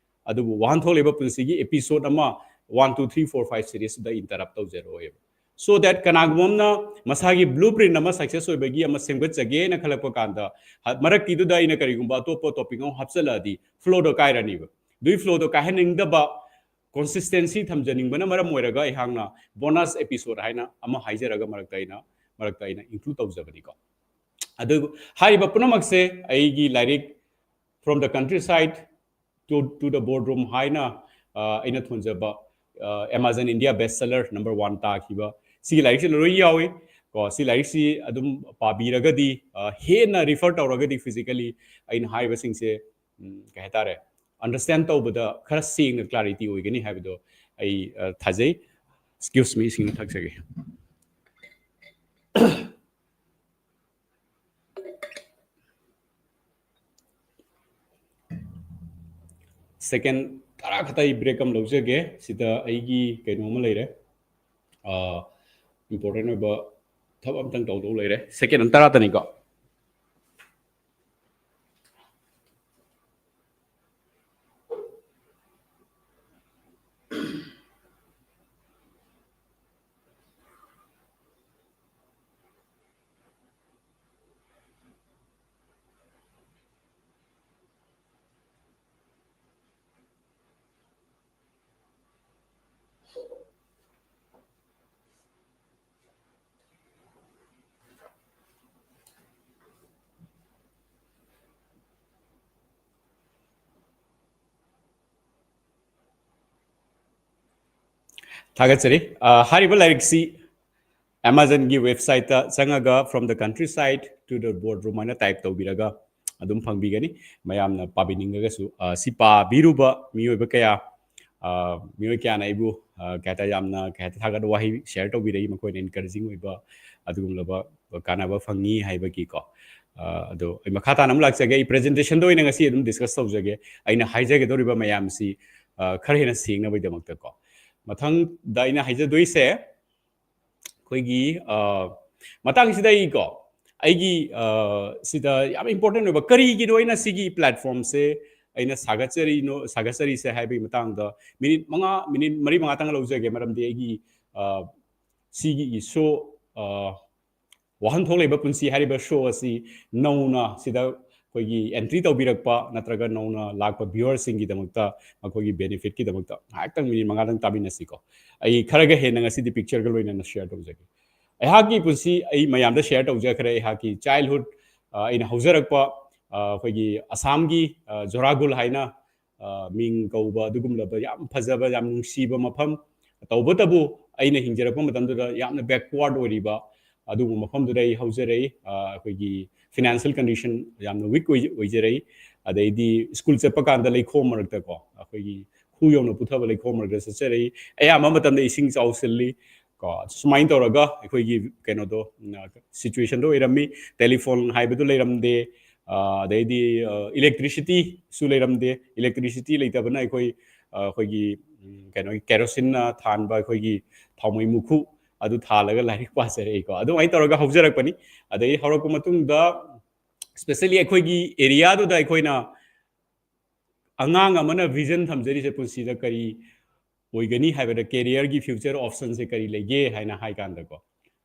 ꯑꯗꯨꯕꯨ ꯋꯥꯍꯟꯊꯣꯛ ꯂꯩꯕ ꯄꯨꯟꯁꯤꯒꯤ episode ꯑꯃ, one, two, three, four, five series the interrupt ꯇꯧꯖꯔꯣꯏꯕ꯫ So that ꯀꯅꯥꯒꯨꯝꯕ ꯑꯃꯅ ꯃꯁꯥꯒꯤ blueprint ꯑꯃ success ꯑꯣꯏꯕꯒꯤ ꯑꯃ ꯁꯦꯝꯒꯠꯆꯒꯦꯅ ꯈꯜꯂꯛꯄ ꯀꯥꯟꯗ, ꯍ-, ꯃꯔꯛꯀꯤꯗꯨꯗ ꯑꯩꯅ ꯀꯔꯤꯒꯨꯝꯕ ꯑꯇꯣꯞꯄ topic ꯑꯃ ꯍꯥꯞꯆꯤꯜꯂꯛꯑꯗꯤ flow ꯗꯣ ꯀꯥꯏꯔꯅꯤꯕ꯫ ꯑꯗꯨꯒꯤ flow ꯗꯣ ꯀꯥꯏꯍꯟꯅꯤꯡꯗꯕ, consistency ꯊꯝꯖꯅꯤꯡꯕꯅ ꯃꯔꯝ ꯑꯣꯏꯔꯒ ꯑꯩꯍꯥꯛꯅ bonus episode ꯍꯥꯏꯅ ꯑꯃ ꯍꯥꯏꯖꯔꯒ ꯃꯔꯛꯇ ꯑꯩꯅ, ꯃꯔꯛꯇ ꯑꯩꯅ include ꯇꯧꯖꯕꯅꯤꯀꯣ꯫ ꯑꯗꯨ ꯍꯥꯏꯔꯤꯕ ꯄꯨꯝꯅꯃꯛꯁꯦ ꯑꯩꯒꯤ ꯂꯥꯏꯔꯤꯛ From the Countryside to, to the Boardroom ꯍꯥꯏꯅ, ꯑ, ꯑꯩꯅ ꯊꯣꯟꯖꯕ, ꯑ, Amazon India best seller number one ꯇꯥꯈꯤꯕ ꯁꯤꯒꯤ ꯂꯥꯏꯔꯤꯛꯁꯤ ꯂꯣꯏ ꯌꯥꯎꯏ꯫ ꯀꯣ, ꯁꯤ ꯂꯥꯏꯔꯤꯛꯁꯤ ꯑꯗꯨꯝ ꯄꯥꯕꯤꯔꯒꯗꯤ, ꯑ, ꯍꯦꯟꯅ refer ꯇꯧꯔꯒꯗꯤ physically ꯑꯩꯅ ꯍꯥꯏꯔꯤꯕꯁꯤꯡꯁꯦ, ꯎꯝ, ꯀꯩ ꯍꯥꯏꯇꯥꯔꯦ, understand ꯇꯧꯕꯗ ꯈꯔ ꯁꯦꯡꯅ clarity ꯑꯣꯏꯒꯅꯤ ꯍꯥꯏꯕꯗꯣ ꯑꯩ, ꯑ, ꯊꯥꯖꯩ꯫ Excuse me, ꯏꯁꯤꯡ ꯊꯛꯆꯒꯦ꯫ Second ꯇꯔꯥ ꯈꯛꯇ ꯑꯩ break ꯑꯃ ꯂꯧꯖꯒꯦ꯫ ꯁꯤꯗ ꯑꯩꯒꯤ ꯀꯩꯅꯣ ꯑꯃ ꯂꯩꯔꯦ, important ꯑꯣꯏꯕ ꯊꯕꯛ ꯑꯝꯇꯪ ꯇꯧꯗꯧ ꯂꯩꯔꯦ꯫ Second ꯇꯔꯥꯇꯅꯤꯀꯣ꯫ ꯊꯥꯒꯠꯆꯔꯤ꯫ ꯑ, ꯍꯥꯏꯔꯤꯕ ꯂꯥꯏꯔꯤꯛꯁꯤ Amazonꯒꯤ websiteꯇ ꯆꯪꯉꯒ From the Countryside to the Boardroom ꯍꯥꯏꯅ type ꯇꯧꯕꯤꯔꯒ ꯑꯗꯨꯝ ꯐꯪꯕꯤꯒꯅꯤ꯫ ꯃꯌꯥꯝꯅ ꯄꯥꯕꯤꯅꯤꯡꯉꯒꯁꯨ, ꯑ, ꯁꯤ ꯄꯥꯕꯤꯔꯨꯕ ꯃꯤꯑꯣꯏꯕ ꯀꯌꯥ, ꯑ, ꯃꯤꯑꯣꯏ ꯀꯌꯥꯅ ꯑꯩꯕꯨ, ꯑ, ꯀꯩ ꯍꯥꯏꯇꯥꯔꯦ, ꯌꯥꯝꯅ, ꯀꯩ ꯍꯥꯏꯇꯥꯔꯦ, ꯊꯥꯒꯠ ꯋꯥꯍꯩ share ꯇꯧꯕꯤꯔꯛꯏ, ꯃꯈꯣꯏꯅ encouraging ꯑꯣꯏꯕ ꯑꯗꯨꯒꯨꯝꯂꯕ ꯀꯥꯟꯅꯕ ꯐꯪꯉꯤ ꯍꯥꯏꯕꯒꯤꯀꯣ꯫ ꯑ, ꯑꯗꯣ ꯑꯩ ꯃꯈꯥ ꯇꯥꯅ ꯑꯃꯨꯛ ꯂꯥꯛꯆꯒꯦ꯫ ꯑꯩ presentationꯗ ꯑꯣꯏꯅ ꯉꯁꯤ ꯑꯗꯨꯝ discuss ꯇꯧꯖꯒꯦ꯫ ꯑꯩꯅ ꯍꯥꯏꯖꯒꯗꯧꯔꯤꯕ ꯃꯌꯥꯝꯁꯤ, ꯑ, ꯈꯔ ꯍꯦꯟꯅ ꯁꯦꯡꯅꯕꯒꯤꯗꯃꯛꯇꯀꯣ꯫ ꯃꯊꯪꯗ ꯑꯩꯅ ꯍꯥꯏꯖꯗꯣꯏꯁꯦ, ꯑꯩꯈꯣꯏꯒꯤ, ꯑ, ꯃꯇꯥꯡꯁꯤꯗ ꯑꯩꯀꯣ, ꯑꯩꯒꯤ, ꯑ, ꯁꯤꯗ ꯌꯥꯝ important ꯑꯣꯏꯕ, ꯀꯔꯤꯒꯤꯅꯣ ꯑꯩꯅ ꯁꯤꯒꯤ platformꯁꯦ ꯑꯩꯅ ꯁꯥꯒꯠꯆꯔꯤꯅꯣ, ꯁꯥꯒꯠꯆꯔꯤꯁꯦ ꯍꯥꯏꯕꯒꯤ ꯃꯇꯥꯡꯗ minute ꯃꯉꯥ, minute ꯃꯔꯤ ꯃꯉꯥꯇꯪ ꯂꯧꯖꯒꯦ꯫ ꯃꯔꯝꯗꯤ ꯑꯩꯒꯤ, ꯑ, ꯁꯤꯒꯤ show, ꯑ, ꯋꯥꯍꯟꯊꯣꯛ ꯂꯩꯕ ꯄꯨꯟꯁꯤ ꯍꯥꯏꯔꯤꯕ show ꯑꯁꯤ ꯅꯧꯅ ꯁꯤꯗ ꯑꯩꯈꯣꯏꯒꯤ entry ꯇꯧꯕꯤꯔꯛꯄ ꯅꯠꯇ꯭ꯔꯒ ꯅꯧꯅ ꯂꯥꯛꯄ viewerꯁꯤꯡꯒꯤꯗꯃꯛꯇ, ꯃꯈꯣꯏꯒꯤ benefitꯀꯤꯗꯃꯛꯇ ꯉꯥꯏꯍꯥꯛꯇꯪ minute ꯃꯉꯥꯗꯪ ꯇꯥꯃꯤꯟꯅꯁꯤꯀꯣ꯫ ꯑꯩ ꯈꯔꯒ ꯍꯦꯟꯅ ꯉꯁꯤꯗꯤ pictureꯒ ꯂꯣꯏꯅꯅ share ꯇꯧꯖꯒꯦ꯫ ꯑꯩꯍꯥꯛꯀꯤ ꯄꯨꯟꯁꯤ ꯑꯩ ꯃꯌꯥꯝꯗ share ꯇꯧꯖꯈ꯭ꯔꯦ꯫ ꯑꯩꯍꯥꯛꯀꯤ childhood, ꯑ, ꯑꯩꯅ ꯍꯧꯖꯔꯛꯄ, ꯑ, ꯑꯩꯈꯣꯏꯒꯤ ꯑꯁꯥꯝꯒꯤ, ꯑ, ꯖꯣꯔꯥꯒꯨꯜ ꯍꯥꯏꯅ, ꯑ, ꯃꯤꯡ ꯀꯧꯕ ꯑꯗꯨꯒꯨꯝꯂꯕ ꯌꯥꯝ ꯐꯖꯕ, ꯌꯥꯝ ꯅꯨꯡꯁꯤꯕ ꯃꯐꯝ, ꯇꯧꯕꯇꯕꯨ ꯑꯩꯅ ꯍꯤꯡꯖꯔꯛꯄ ꯃꯇꯝꯗꯨꯗ ꯌꯥꯝꯅ backward ꯑꯣꯏꯔꯤꯕ ꯑꯗꯨꯒꯨꯝꯕ ꯃꯐꯝꯗꯨꯗ ꯑꯩ ꯍꯧꯖꯔꯛꯏ꯫ ꯑ, ꯑꯩꯈꯣꯏꯒꯤ financial condition ꯌꯥꯝꯅ weak ꯑꯣꯏ-, ꯑꯣꯏꯖꯔꯛꯏ꯫ ꯑꯗꯩꯗꯤ school ꯆꯠꯄ ꯀꯥꯟꯗ ꯂꯩꯈꯣꯝ ꯃꯔꯛꯇꯀꯣ, ꯑꯩꯈꯣꯏꯒꯤ ꯈꯨ ꯌꯧꯅ ꯄꯨꯊꯕ ꯂꯩꯈꯣꯝ ꯃꯔꯛꯇ ꯆꯠꯆꯔꯛꯏ꯫ ꯑꯌꯥꯝꯕ ꯃꯇꯝꯗ ꯏꯁꯤꯡ ꯆꯥꯎꯁꯤꯜꯂꯤ꯫ ꯀꯣ, ꯁꯨꯃꯥꯏꯅ ꯇꯧꯔꯒ ꯑꯩꯈꯣꯏꯒꯤ ꯀꯩꯅꯣꯗꯣ, ꯎꯝ, situationꯗꯣ ꯑꯣꯏꯔꯝꯃꯤ꯫ Telephone ꯍꯥꯏꯕꯗꯨ ꯂꯩꯔꯝꯗꯦ꯫ ꯑ, ꯑꯗꯩꯗꯤ ꯏꯂꯦꯛꯇ꯭ꯔꯤꯁꯤꯇꯤꯁꯨ ꯂꯩꯔꯝꯗꯦ꯫ ꯏꯂꯦꯛꯇ꯭ꯔꯤꯁꯤꯇꯤ ꯂꯩꯇꯕꯅ ꯑꯩꯈꯣꯏ, ꯑ, ꯑꯩꯈꯣꯏꯒꯤ ꯎꯝ, ꯀꯩꯅꯣꯒꯤ ꯀꯦꯔꯣꯁꯤꯟꯅ ꯊꯥꯟꯕ ꯑꯩꯈꯣꯏꯒꯤ ꯊꯥꯎꯃꯩ ꯃꯨꯈꯨ ꯑꯗꯨ ꯊꯥꯜꯂꯒ ꯂꯥꯏꯔꯤꯛ ꯄꯥꯖꯔꯛꯏꯀꯣ꯫ ꯑꯗꯨꯃꯥꯏꯅ ꯇꯧꯔꯒ ꯍꯧꯖꯔꯛꯄꯅꯤ꯫ ꯑꯗꯩ ꯍꯧꯔꯛꯄ ꯃꯇꯨꯡꯗ specially ꯑꯩꯈꯣꯏꯒꯤ ꯑꯦꯔꯤꯌꯥꯗꯨꯗ ꯑꯩꯈꯣꯏꯅ ꯑꯉꯥꯡ ꯑꯃꯅ ꯚꯤꯖꯟ ꯊꯝꯖꯔꯤꯁꯦ ꯄꯨꯟꯁꯤꯗ ꯀꯔꯤ ꯑꯣꯏꯒꯅꯤ ꯍꯥꯏꯕꯗ ꯀꯦꯔꯤꯌꯔꯒꯤ ꯐ꯭ꯌꯨꯆꯔ ꯑꯣꯞꯁꯟꯁꯦ ꯀꯔꯤ ꯂꯩꯒꯦ ꯍꯥꯏꯅ ꯍꯥꯏ ꯀꯥꯟꯗꯀꯣ,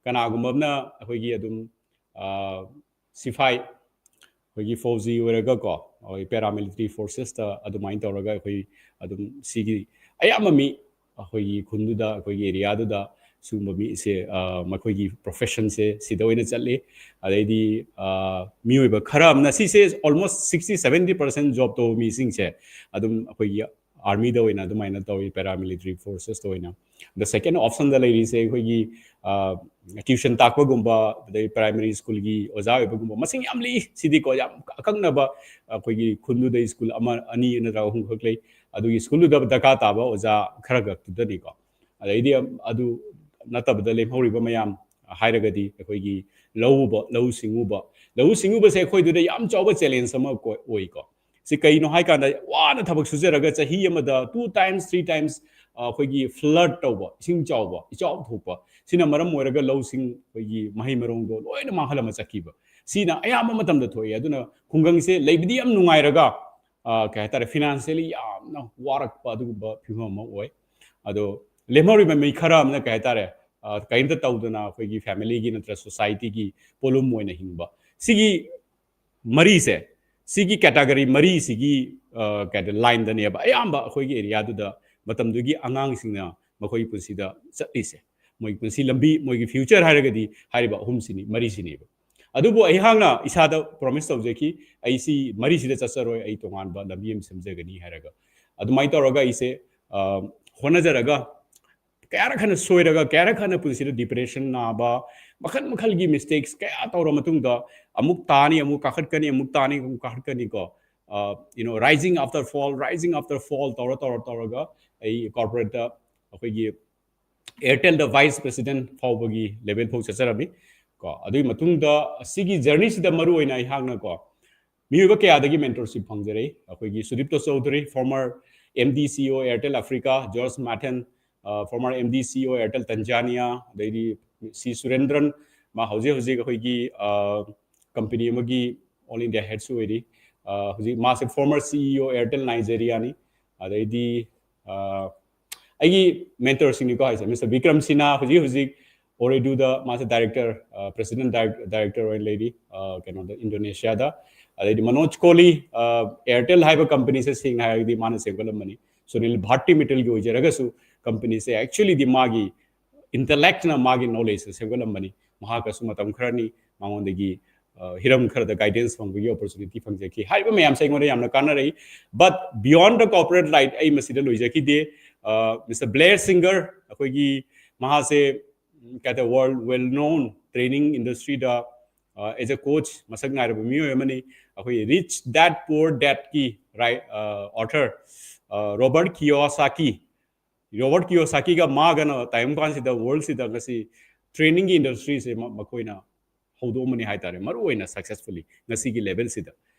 ꯀꯅꯥꯒꯨꯝꯕ ꯑꯃꯅ ꯑꯩꯈꯣꯏꯒꯤ ꯑꯗꯨꯝ, ꯑ, ꯁꯤꯐꯥꯏ, ꯑꯩꯈꯣꯏꯒꯤ ꯐꯧꯖꯤ ꯑꯣꯏꯔꯒꯀꯣ, ꯑꯩꯈꯣꯏ ꯄꯦꯔꯥꯃꯤꯂꯤꯇꯔꯤ ꯐꯣꯔꯁꯦꯁꯇ ꯑꯗꯨꯃꯥꯏꯅ ꯇꯧꯔꯒ ꯑꯩꯈꯣꯏ ꯑꯗꯨꯝ ꯁꯤꯒꯤ ꯑꯌꯥꯝꯕ ꯃꯤ ꯑꯩꯈꯣꯏꯒꯤ ꯈꯨꯟꯗꯨꯗ, ꯑꯩꯈꯣꯏꯒꯤ ꯑꯦꯔꯤꯌꯥꯗꯨꯗ ꯁꯤꯒꯨꯝꯕ ꯃꯤꯁꯦ, ꯑ, ꯃꯈꯣꯏꯒꯤ ꯄ꯭ꯔꯣꯐꯦꯁꯟꯁꯦ ꯁꯤꯗ ꯑꯣꯏꯅ ꯆꯠꯂꯤ꯫ ꯑꯗꯩꯗꯤ, ꯑ, ꯃꯤꯑꯣꯏꯕ ꯈꯔ ꯑꯃꯅ, ꯁꯤꯁꯦ almost sixty seventy percent job ꯇꯧꯕ ꯃꯤꯁꯤꯡꯁꯦ ꯑꯗꯨꯝ ꯑꯩꯈꯣꯏꯒꯤ ꯑꯥꯔꯃꯤꯗ ꯑꯣꯏꯅ ꯑꯗꯨꯃꯥꯏꯅ ꯇꯧꯏ, ꯄꯦꯔꯥꯃꯤꯂꯤꯇꯔꯤ ꯐꯣꯔꯁꯦꯁꯇ ꯑꯣꯏꯅ꯫ ꯑꯗ ꯁꯦꯀꯦꯟ ꯑꯣꯞꯁꯟꯗ ꯂꯩꯔꯤꯁꯦ ꯑꯩꯈꯣꯏꯒꯤ, ꯑ, ꯇ꯭ꯌꯨꯁꯟ ꯇꯥꯛꯄꯒꯨꯝꯕ, ꯑꯗꯩ ꯄ꯭ꯔꯥꯏꯃꯔꯤ ꯁ꯭ꯀꯨꯜꯒꯤ ꯑꯣꯖꯥ ꯑꯣꯏꯕꯒꯨꯝꯕ, ꯃꯁꯤꯡ ꯌꯥꯝ ꯂꯩ꯫ ꯁꯤꯗꯤꯀꯣ, ꯌꯥꯝ ꯑꯀꯛꯅꯕ ꯑꯩꯈꯣꯏꯒꯤ ꯈꯨꯟꯗꯨꯗ ꯁ꯭ꯀꯨꯜ ꯑꯃ, ꯑꯅꯤ ꯅꯠꯇ꯭ꯔꯒ ꯑꯍꯨꯝꯈꯛ ꯂꯩ꯫ ꯑꯗꯨꯒꯤ ꯁ꯭ꯀꯨꯜꯗꯨꯗ ꯗꯔꯀꯥꯔ ꯇꯥꯕ ꯑꯣꯖꯥ ꯈꯔ ꯈꯛꯇꯨꯗꯅꯤꯀꯣ꯫ ꯑꯗꯩꯗꯤ ꯑꯗꯨ ꯅꯠꯇꯕꯗ ꯂꯦꯝꯍꯧꯔꯤꯕ ꯃꯌꯥꯝ ꯍꯥꯏꯔꯒꯗꯤ ꯑꯩꯈꯣꯏꯒꯤ ꯂꯧ ꯎꯕ, ꯂꯧꯎ ꯁꯤꯡꯎꯕ, ꯂꯧꯎ ꯁꯤꯡꯎꯕꯁꯦ ꯑꯩꯈꯣꯏꯗꯨꯗ ꯌꯥꯝ ꯆꯥꯎꯕ ꯆꯦꯂꯦꯟꯖ ꯑꯃ ꯀꯣ-, ꯑꯣꯏꯀꯣ꯫ ꯁꯤ ꯀꯩꯅꯣ ꯍꯥꯏ ꯀꯥꯟꯗ, ꯋꯥꯅ ꯊꯕꯛ ꯁꯨꯖꯔꯒ ꯆꯍꯤ ꯑꯃꯗ two times, three times, ꯑ, ꯑꯩꯈꯣꯏꯒꯤ ꯐ꯭ꯂꯠ ꯇꯧꯕ, ꯏꯁꯤꯡ ꯆꯥꯎꯕ, ꯏꯆꯥꯎ ꯊꯣꯛꯄ, ꯁꯤꯅ ꯃꯔꯝ ꯑꯣꯏꯔꯒ ꯂꯧꯁꯤꯡ, ꯑꯩꯈꯣꯏꯒꯤ ꯃꯍꯩ ꯃꯔꯣꯡꯗꯣ ꯂꯣꯏꯅ ꯃꯥꯡꯍꯜꯂꯝꯃ ꯆꯠꯈꯤꯕ, ꯁꯤꯅ ꯑꯌꯥꯝꯕ ꯃꯇꯝꯗ ꯊꯣꯛꯑꯦ꯫ ꯑꯗꯨꯅ ꯈꯨꯡꯒꯪꯁꯦ ꯂꯩꯕꯗꯤ ꯌꯥꯝ ꯅꯨꯡꯉꯥꯏꯔꯒ, ꯑ, ꯀꯩ ꯍꯥꯏꯇꯥꯔꯦ, ꯐꯤꯅꯥꯟꯁꯤꯌꯦꯜꯂꯤ ꯌꯥꯝꯅ ꯋꯥꯔꯛꯄ ꯑꯗꯨꯒꯨꯝꯕ ꯐꯤꯕꯝ ꯑꯃ ꯑꯣꯏ꯫ ꯑꯗꯣ ꯂꯦꯝꯍꯧꯔꯤꯕ ꯃꯤ ꯈꯔ ꯑꯃꯅ, ꯀꯩ ꯍꯥꯏꯇꯥꯔꯦ, ꯑ, ꯀꯔꯤꯝꯇ ꯇꯧꯗꯅ ꯑꯩꯈꯣꯏꯒꯤ ꯐꯦꯃꯤꯂꯤꯒꯤ ꯅꯠꯇ꯭ꯔ ꯁꯣꯁꯥꯏꯇꯤꯒꯤ ꯄꯣꯠꯂꯨꯝ ꯑꯣꯏꯅ ꯍꯤꯡꯕ, ꯁꯤꯒꯤ ꯃꯔꯤꯁꯦ, ꯁꯤꯒꯤ ꯀꯦꯇꯥꯒꯣꯔꯤ ꯃꯔꯤꯁꯤꯒꯤ, ꯑ, ꯀꯩ ꯍꯥꯏꯇꯥꯔꯦ, ꯂꯥꯏꯟꯗꯅꯦꯕ ꯑꯌꯥꯝꯕ ꯑꯩꯈꯣꯏꯒꯤ ꯑꯦꯔꯤꯌꯥꯗꯨꯗ ꯃꯇꯝꯗꯨꯒꯤ ꯑꯉꯥꯡꯁꯤꯡꯅ ꯃꯈꯣꯏꯒꯤ ꯄꯨꯟꯁꯤꯗ ꯆꯠꯂꯤꯁꯦ꯫ ꯃꯣꯏꯒꯤ ꯄꯨꯟꯁꯤ ꯂꯝꯕꯤ, ꯃꯣꯏꯒꯤ ꯐ꯭ꯌꯨꯆꯔ ꯍꯥꯏꯔꯒꯗꯤ ꯍꯥꯏꯔꯤꯕ ꯑꯍꯨꯝꯁꯤꯅꯤ, ꯃꯔꯤꯁꯤꯅꯦꯕ꯫ ꯑꯗꯨꯕꯨ ꯑꯩꯍꯥꯛꯅ ꯏꯁꯥꯗ ꯄ꯭ꯔꯣꯃꯤꯁ ꯇꯧꯖꯈꯤ, "ꯑꯩ ꯁꯤ ꯃꯔꯤꯁꯤꯗ ꯆꯠꯆꯔꯣꯏ, ꯑꯩ ꯇꯣꯉꯥꯟꯕ ꯂꯝꯕꯤ ꯑꯃ ꯁꯦꯝꯖꯒꯅꯤ" ꯍꯥꯏꯔꯒ꯫ ꯑꯗꯨꯃꯥꯏꯅ ꯇꯧꯔꯒ ꯑꯩꯁꯦ, ꯑ, ꯍꯣꯠꯅꯖꯔꯒ, ꯀꯌꯥꯔꯛ ꯍꯟꯅ ꯁꯣꯏꯔꯒ, ꯀꯌꯥꯔꯛ ꯍꯟꯅ ꯄꯨꯟꯁꯤꯗ ꯗꯤꯄ꯭ꯔꯦꯁꯟ ꯅꯥꯕ, ꯃꯈꯜ ꯃꯈꯜꯒꯤ ꯃꯤꯁꯇꯦꯛꯁ ꯀꯌꯥ ꯇꯧꯔ ꯃꯇꯨꯡꯗ, ꯑꯃꯨꯛ ꯇꯥꯅꯤ, ꯑꯃꯨꯛ ꯀꯥꯈꯠꯀꯅꯤ, ꯑꯃꯨꯛ ꯇꯥꯅꯤ, ꯑꯃꯨꯛ ꯀꯥꯈꯠꯀꯅꯤꯀꯣ꯫ ꯑ, you know, rising after fall, rising after fall ꯇꯧꯔ, ꯇꯧꯔ, ꯇꯧꯔꯒ ꯑꯩ ꯀꯣꯔꯄꯣꯔꯦꯠꯇ, ꯑꯩꯈꯣꯏꯒꯤ ꯑꯦꯌꯔꯇꯦꯜꯗ ꯚꯥꯏꯁ ꯄ꯭ꯔꯦꯁꯤꯗꯦꯟꯠ ꯐꯥꯎꯕꯒꯤ ꯂꯦꯚꯦꯜ ꯐꯥꯎ ꯆꯠꯆꯔꯝꯃꯤ ꯀꯣ꯫ ꯑꯗꯨꯒꯤ ꯃꯇꯨꯡꯗ ꯁꯤꯒꯤ ꯖꯔꯅꯤꯁꯤꯗ ꯃꯔꯨ ꯑꯣꯏꯅ ꯑꯩꯍꯥꯛꯅꯀꯣ, ꯃꯤꯑꯣꯏꯕ ꯀꯌꯥꯗꯒꯤ mentorship ꯐꯪꯖꯔꯛꯏ꯫ ꯑꯩꯈꯣꯏꯒꯤ ꯁꯨꯗꯤꯞꯇꯣ Chaudhuri, former M D C E O Airtel Africa, George Mathen, former M D C E O Airtel Tanzania, ꯑꯗꯩꯗꯤ ꯁꯤ ꯁꯨꯔꯦꯟꯗ꯭ꯔꯟ, ꯃꯥ ꯍꯧꯖꯤꯛ ꯍꯧꯖꯤꯛ ꯑꯩꯈꯣꯏꯒꯤ ꯀꯝꯄꯅꯤ ꯑꯃꯒꯤ all India heads ꯑꯣꯏꯔꯤ꯫ ꯍꯧꯖꯤꯛ ꯃꯥꯁꯦ former C E O Airtel Nigeriaꯅꯤ꯫ ꯑꯗꯩꯗꯤ ꯑꯩꯒꯤ mentorꯁꯤꯡꯅꯤꯀꯣ ꯍꯥꯏꯁꯦ, ꯃꯤꯁꯇꯔ ꯕꯤꯀ꯭ꯔꯝ ꯁꯤꯅꯥ ꯍꯧꯖꯤꯛ ꯍꯧꯖꯤꯛ Ooredooꯗ ꯃꯥꯁꯦ director, president director ꯑꯣꯏꯅ ꯂꯩꯔꯤ ꯀꯩꯅꯣꯗ, ꯏꯟꯗꯣꯅꯦꯁꯤꯌꯥꯗ꯫ ꯑꯗꯩꯗꯤ ꯃꯅꯣꯖ ꯀꯣꯂꯤ, Airtel ꯍꯥꯏꯕ ꯀꯝꯄꯅꯤꯁꯦ ꯁꯦꯡꯅ ꯍꯥꯏꯔꯒꯗꯤ ꯃꯥꯅ ꯁꯦꯝꯒꯠꯂꯝꯕꯅꯤ꯫ ꯁꯨꯅꯤꯜ ꯚꯥꯔꯇꯤ ꯃꯤꯇꯜꯒꯤ ꯑꯣꯏꯖꯔꯒꯁꯨ ꯀꯝꯄꯅꯤꯁꯦ actuallyꯗꯤ ꯃꯥꯒꯤ intellectꯅ ꯃꯥꯒꯤ knowledgeꯅ ꯁꯦꯝꯒꯠꯂꯝꯕꯅꯤ꯫ ꯃꯍꯥꯛꯀꯁꯨ ꯃꯇꯝ ꯈꯔꯅꯤ ꯃꯉꯣꯟꯗꯒꯤ ꯍꯤꯔꯝ ꯈꯔꯗ guidance ꯐꯪꯕꯒꯤ opportunity ꯐꯪꯖꯈꯤ꯫ ꯍꯥꯏꯔꯤꯕ ꯃꯌꯥꯝꯁꯦ ꯑꯩꯉꯣꯟꯗ ꯌꯥꯝꯅ ꯀꯥꯟꯅꯔꯛꯏ꯫ But beyond the corporate life ꯑꯩ ꯃꯁꯤꯗ ꯂꯣꯏꯖꯈꯤꯗꯦ꯫ ꯃꯤꯁꯇꯔ ꯕ꯭ꯂꯦꯌꯔ ꯁꯤꯡꯒꯔ, ꯑꯩꯈꯣꯏꯒꯤ ꯃꯍꯥꯛꯁꯦ ꯀꯩ ꯍꯥꯏꯇꯥꯔꯦ, world well known training industryꯗ as a coach ꯃꯁꯛ ꯅꯥꯏꯔꯕ ꯃꯤꯑꯣꯏ ꯑꯃꯅꯤ꯫ ꯑꯩꯈꯣꯏ Rich Dad Poor Dadꯀꯤ, right, author Robert Kiyosaki, Robert Kiyosakiꯒ ꯃꯥꯒꯅ ꯇꯥꯏꯕꯪ ꯄꯥꯟꯁꯤꯗ worldꯁꯤꯗ ꯉꯁꯤ trainingꯒꯤ industryꯁꯦ ꯃꯈꯣꯏꯅ ꯍꯧꯗꯣꯛꯑꯝꯕꯅꯤ ꯍꯥꯏꯇꯥꯔꯦ, ꯃꯔꯨ ꯑꯣꯏꯅ successfully ꯉꯁꯤꯒꯤ levelꯁꯤꯗ꯫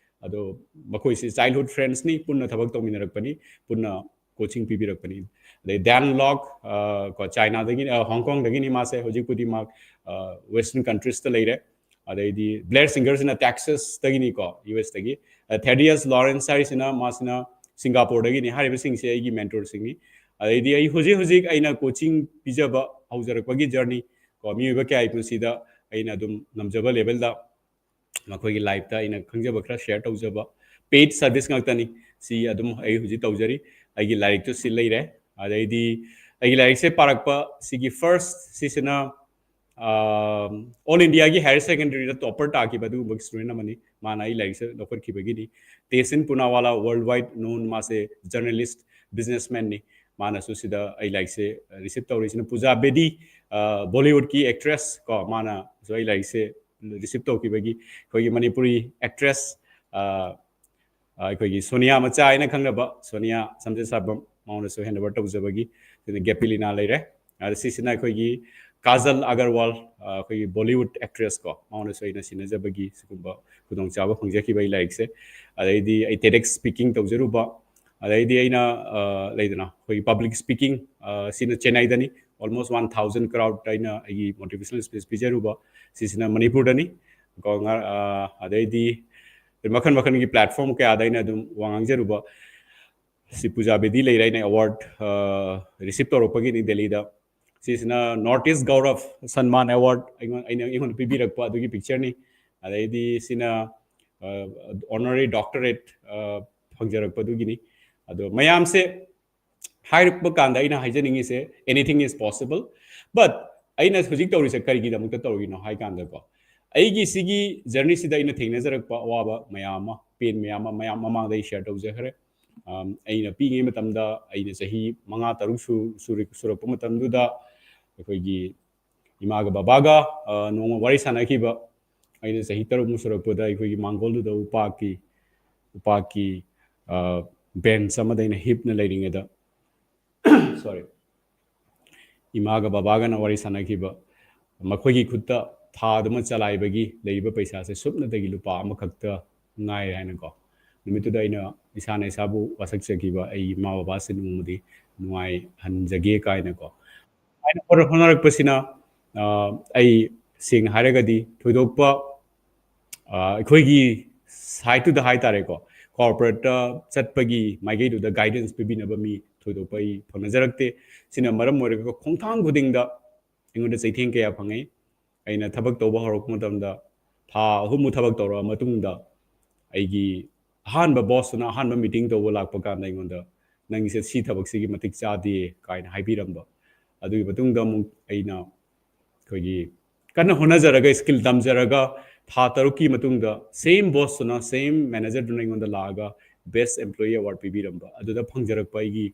ꯑꯗꯣ ꯃꯈꯣꯏꯁꯤ childhood friendsꯅꯤ, ꯄꯨꯟꯅ ꯊꯕꯛ ꯇꯧꯃꯤꯟꯅꯔꯛꯄꯅꯤ, ꯄꯨꯟꯅ coaching ꯄꯤꯕꯤꯔꯛꯄꯅꯤ꯫ ꯑꯗꯩ ꯗꯥꯟ ꯂꯣꯛ, ꯀꯣ, ꯆꯥꯏꯅꯥꯗꯒꯤ, ꯍꯣꯡ ꯀꯣꯡꯗꯒꯤꯅꯤ ꯃꯥꯁꯦ꯫ ꯍꯧꯖꯤꯛꯄꯨꯗꯤ ꯃꯥ western countriesꯇ ꯂꯩꯔꯦ꯫ ꯑꯗꯩꯗꯤ ꯕ꯭ꯂꯦꯌꯔ ꯁꯤꯡꯒꯔꯁꯤꯅ ꯇꯦꯛꯁꯥꯁꯇꯒꯤꯅꯤꯀꯣ, ꯌꯨ ꯑꯦꯁꯇꯒꯤ꯫ ꯊꯦꯗꯤꯌꯁ ꯂꯣꯔꯦꯟꯁ ꯍꯥꯏꯔꯤꯁꯤꯅ, ꯃꯥꯁꯤꯅ ꯁꯤꯡꯒꯥꯄꯨꯔꯗꯒꯤꯅꯤ꯫ ꯍꯥꯏꯔꯤꯕꯁꯤꯡꯁꯦ ꯑꯩꯒꯤ mentorꯁꯤꯡꯅꯤ꯫ ꯑꯗꯩꯗꯤ ꯑꯩ ꯍꯧꯖꯤꯛ ꯍꯧꯖꯤꯛ ꯑꯩꯅ coaching ꯄꯤꯖꯕ ꯍꯧꯖꯔꯛꯄꯒꯤ journey ꯀꯣ, ꯃꯤꯑꯣꯏꯕ ꯀꯌꯥꯒꯤ ꯄꯨꯟꯁꯤꯗ ꯑꯩꯅ ꯑꯗꯨꯝ ꯉꯝꯖꯕ levelꯗ ꯃꯈꯣꯏꯒꯤ lifeꯇ ꯑꯩꯅ ꯈꯪꯖꯕ ꯈꯔ share ꯇꯧꯖꯕ꯫ Paid service ꯉꯥꯛꯇꯅꯤ꯫ ꯁꯤ ꯑꯗꯨꯝ ꯑꯩ ꯍꯧꯖꯤꯛ ꯇꯧꯖꯔꯤ꯫ ꯑꯩꯒꯤ ꯂꯥꯏꯔꯤꯛꯇꯨ ꯁꯤ ꯂꯩꯔꯦ꯫ ꯑꯗꯩꯗꯤ ꯑꯩꯒꯤ ꯂꯥꯏꯔꯤꯛꯁꯦ ꯄꯥꯔꯛꯄ ꯁꯤꯒꯤ first ꯁꯤꯁꯤꯅ all Indiaꯒꯤ higher secondaryꯗ topper ꯇꯥꯈꯤꯕ ꯑꯗꯨꯒꯨꯝꯕꯒꯤ student ꯑꯃꯅꯤ꯫ ꯃꯥꯅ ꯑꯩ ꯂꯥꯏꯔꯤꯛꯁꯦ ꯂꯧꯈꯠꯈꯤꯕꯒꯤꯅꯤ꯫ ꯇꯦꯁꯤꯟ ꯄꯨꯅꯥꯋꯥꯂꯥ, worldwide known, ꯃꯥꯁꯦ journalist, businessmanꯅꯤ꯫ ꯃꯥꯅꯁꯨ ꯁꯤꯗ ꯑꯩ ꯂꯥꯏꯔꯤꯛꯁꯦ receive ꯇꯧꯔꯤꯁꯤꯅ꯫ ꯄꯨꯖꯥ ꯕꯦꯗꯤ, Bollywoodꯀꯤ actress ꯀꯣ, ꯃꯥꯅꯁꯨ ꯑꯩ ꯂꯥꯏꯔꯤꯛꯁꯦ receive ꯇꯧꯈꯤꯕꯒꯤ, ꯑꯩꯈꯣꯏꯒꯤ ꯃꯅꯤꯄꯨꯔꯤ actress ꯑꯩꯈꯣꯏꯒꯤ ꯁꯣꯅꯤꯌꯥ ꯃꯆꯥ ꯍꯥꯏꯅ ꯈꯪꯅꯕ ꯁꯣꯅꯤꯌꯥ ꯁꯝꯖꯦꯠꯁꯥꯕꯝ, ꯃꯉꯣꯟꯗꯁꯨ hand over ꯇꯧꯖꯕꯒꯤ꯫ ꯑꯗꯨꯅ ꯒꯦꯄꯤꯂꯤꯅꯥ ꯂꯩꯔꯦ꯫ ꯑꯗ ꯁꯤꯁꯤꯅ ꯑꯩꯈꯣꯏꯒꯤ ꯀꯥꯖꯜ ꯑꯒꯔꯋꯥꯜ, ꯑ, ꯑꯩꯈꯣꯏꯒꯤ ꯕꯣꯂꯤꯋꯨꯗ ꯑꯦꯛꯇ꯭ꯔꯦꯁ ꯀꯣ, ꯃꯉꯣꯟꯗꯁꯨ ꯑꯩꯅ ꯁꯤꯟꯅꯖꯕꯒꯤ ꯁꯤꯒꯨꯝꯕ ꯈꯨꯗꯣꯡꯆꯥꯕ ꯐꯪꯖꯈꯤꯕ ꯑꯩ ꯂꯥꯏꯔꯤꯛꯁꯦ꯫ ꯑꯗꯩꯗꯤ ꯑꯩ ꯇꯦꯗꯦꯛꯁ ꯁ꯭ꯄꯤꯀꯤꯡ ꯇꯧꯖꯔꯨꯕ, ꯑꯗꯩꯗꯤ ꯑꯩꯅ, ꯑ, ꯂꯩꯗꯅ ꯑꯩꯈꯣꯏꯒꯤ ꯄꯕ꯭ꯂꯤꯛ ꯁ꯭ꯄꯤꯀꯤꯡ, ꯑ, ꯁꯤꯅ ꯆꯦꯟꯅꯥꯏꯗꯅꯤ, almost one thousand crowd ꯑꯩꯅ ꯑꯩꯒꯤ ꯃꯣꯇꯤꯚꯦꯁꯅꯦꯜ ꯁ꯭ꯄꯤꯆ ꯄꯤꯖꯔꯨꯕ, ꯁꯤꯁꯤꯅ ꯃꯅꯤꯄꯨꯔꯗꯅꯤ ꯀꯣ꯫ ꯉ-, ꯑ, ꯑꯗꯩꯗꯤ ꯃꯈꯜ ꯃꯈꯜꯒꯤ ꯄ꯭ꯂꯦꯠꯐꯣꯝ ꯀꯌꯥꯗ ꯑꯩꯅ ꯑꯗꯨꯝ ꯋꯥ ꯉꯥꯡꯖꯔꯨꯕ꯫ ꯁꯤ ꯄꯨꯖꯥ ꯕꯦꯗꯤ ꯂꯩꯔꯦ, ꯑꯩꯅ ꯑꯦꯋꯥꯔꯗ, ꯑ, ꯔꯤꯁꯤꯞ ꯇꯧꯔꯛꯄꯒꯤꯅꯤ ꯗꯦꯜꯂꯤꯗ꯫ ꯁꯤꯁꯤꯅ ꯅꯣꯔꯠ ꯏꯁ ꯒꯧꯔꯕ ꯁꯟꯃꯥꯟ ꯑꯦꯋꯥꯔꯗ ꯑꯩꯉꯣꯟ-, ꯑꯩꯅ, ꯑꯩꯉꯣꯟꯗ ꯄꯤꯕꯤꯔꯛꯄ ꯑꯗꯨꯒꯤ ꯄꯤꯛꯆꯔꯅꯤ꯫ ꯑꯗꯩꯗꯤ ꯁꯤꯅ, ꯑ, ꯑꯣꯅꯔꯦꯔꯤ ꯗꯣꯛꯇꯔꯦꯠ, ꯑ, ꯐꯪꯖꯔꯛꯄꯗꯨꯒꯤꯅꯤ꯫ ꯑꯗꯣ ꯃꯌꯥꯝꯁꯦ ꯍꯥꯏꯔꯛꯄ ꯀꯥꯟꯗ ꯑꯩꯅ ꯍꯥꯏꯖꯅꯤꯡꯉꯤꯁꯦ, anything is possible, but ꯑꯩꯅ ꯍꯧꯖꯤꯛ ꯇꯧꯔꯤꯁꯦ ꯀꯔꯤꯒꯤꯗꯃꯛꯇ ꯇꯧꯔꯤꯅꯣ ꯍꯥꯏ ꯀꯥꯟꯗꯀꯣ, ꯑꯩꯒꯤ ꯁꯤꯒꯤ ꯖꯔꯅꯤꯁꯤꯗ ꯑꯩꯅ ꯊꯦꯡꯅꯖꯔꯛꯄ ꯑꯋꯥꯕ ꯃꯌꯥꯝ ꯑꯃ, ꯄꯦꯟ ꯃꯌꯥꯝ ꯑꯃ, ꯃꯌꯥꯝ ꯃꯃꯥꯡꯗ ꯑꯩ ꯁꯤꯌꯔ ꯇꯧꯖꯈ꯭ꯔꯦ꯫ ꯑꯝ, ꯑꯩꯅ ꯄꯤꯛꯏꯉꯩ ꯃꯇꯝꯗ, ꯑꯩꯅ ꯆꯍꯤ ꯃꯉꯥ ꯇꯔꯨꯛ ꯁꯨ-, ꯁꯨꯔ-, ꯁꯨꯔꯛꯄ ꯃꯇꯝꯗꯨꯗ ꯑꯩꯈꯣꯏꯒꯤ ꯏꯃꯥꯒ ꯕꯕꯥꯒ, ꯑ, ꯅꯣꯡꯃ ꯋꯥꯔꯤ ꯁꯥꯟꯅꯈꯤꯕ꯫ ꯑꯩꯅ ꯆꯍꯤ ꯇꯔꯨꯛꯃꯨꯛ ꯁꯨꯔꯛꯄꯗ ꯑꯩꯈꯣꯏꯒꯤ ꯃꯥꯡꯒꯣꯜꯗꯨꯗ ꯎꯄꯥꯛꯀꯤ, ꯎꯄꯥꯛꯀꯤ, ꯑ, ꯕꯦꯟꯆ ꯑꯃꯗ ꯑꯩꯅ ꯍꯤꯞꯅ ꯂꯩꯔꯤꯉꯩꯗ, ꯁꯣꯔꯤ, ꯏꯃꯥꯒ ꯕꯕꯥꯒꯅ ꯋꯥꯔꯤ ꯁꯥꯟꯅꯈꯤꯕ, ꯃꯈꯣꯏꯒꯤ ꯈꯨꯠꯇ ꯊꯥꯗꯨꯃ ꯆꯂꯥꯏꯕꯒꯤ ꯂꯩꯔꯤꯕ ꯄꯩꯁꯥꯁꯦ ꯁꯨꯞꯅꯇꯒꯤ ꯂꯨꯄꯥ ꯑꯃꯈꯛꯇ ꯉꯥꯏꯔꯦ ꯍꯥꯏꯅꯀꯣ꯫ ꯅꯨꯃꯤꯠꯇꯨꯗ ꯑꯩꯅ ꯏꯁꯥꯅ ꯏꯁꯥꯕꯨ ꯋꯥꯁꯛꯆꯈꯤꯕ, ꯑꯩ ꯏꯃꯥ ꯕꯕꯥꯁꯦ ꯅꯣꯡꯃꯗꯤ ꯅꯨꯡꯉꯥꯏꯍꯟꯖꯒꯦ ꯀꯥꯏꯅꯀꯣ꯫ ꯁꯨꯃꯥꯏꯅ ꯍꯣꯠꯅ-, ꯍꯣꯠꯅꯔꯛꯄꯁꯤꯅ, ꯑ, ꯑꯩ ꯁꯦꯡꯅ ꯍꯥꯏꯔꯒꯗꯤ ꯊꯣꯏꯗꯣꯛꯄ, ꯑ, ꯑꯩꯈꯣꯏꯒꯤ ꯁꯥꯏꯠꯇꯨꯗ ꯍꯥꯏꯇꯥꯔꯦꯀꯣ, ꯀꯣꯔꯄꯣꯔꯦꯠꯇ ꯆꯠꯄꯒꯤ ꯃꯥꯏꯀꯩꯗꯨꯗ ꯒꯥꯏꯗꯦꯟꯁ ꯄꯤꯕꯤꯅꯕ ꯃꯤ ꯊꯣꯏꯗꯣꯛꯄ ꯑꯩ ꯐꯪꯅꯖꯔꯛꯇꯦ꯫ ꯁꯤꯅ ꯃꯔꯝ ꯑꯣꯏꯔꯒ ꯈꯣꯡꯊꯥꯡ ꯈꯨꯗꯤꯡꯗ ꯑꯩꯉꯣꯟꯗ ꯆꯩꯊꯦꯡ ꯀꯌꯥ ꯐꯪꯉꯤ꯫ ꯑꯩꯅ ꯊꯕꯛ ꯇꯧꯕ ꯍꯧꯔꯛꯄ ꯃꯇꯝꯗ, ꯊꯥ ꯑꯍꯨꯝꯃꯨꯛ ꯊꯕꯛ ꯇꯧꯔꯛꯑ ꯃꯇꯨꯡꯗ, ꯑꯩꯒꯤ ꯑꯍꯥꯟꯕ ꯕꯣꯁꯇꯨꯅ ꯑꯍꯥꯟꯕ ꯃꯤꯇꯤꯡ ꯇꯧꯕ ꯂꯥꯛꯄ ꯀꯥꯟꯗ ꯑꯩꯉꯣꯟꯗ, "ꯅꯪꯒꯤꯁꯦ ꯁꯤ ꯊꯕꯛꯁꯤꯒꯤ ꯃꯇꯤꯛ ꯆꯥꯗꯦ" ꯀꯥꯏꯅ ꯍꯥꯏꯕꯤꯔꯝꯕ꯫ ꯑꯗꯨꯒꯤ ꯃꯇꯨꯡꯗ ꯑꯃꯨꯛ ꯑꯩꯅ ꯑꯩꯈꯣꯏꯒꯤ ꯀꯟꯅ ꯍꯣꯠꯅꯖꯔꯒ, ꯁ꯭ꯀꯤꯜ ꯇꯝꯖꯔꯒ, ꯊꯥ ꯇꯔꯨꯛꯀꯤ ꯃꯇꯨꯡꯗ ꯁꯦꯝ ꯕꯣꯁꯇꯨꯅ, ꯁꯦꯝ ꯃꯦꯅꯦꯖꯔꯗꯨꯅ ꯑꯩꯉꯣꯟꯗ ꯂꯥꯛꯑꯒ ꯕꯦꯁ ꯑꯦꯝꯄ꯭ꯂꯣꯌꯤ ꯑꯦꯋꯥꯔꯗ ꯄꯤꯕꯤꯔꯝꯕ꯫ ꯑꯗꯨꯗ ꯐꯪꯖꯔꯛꯄ ꯑꯩꯒꯤ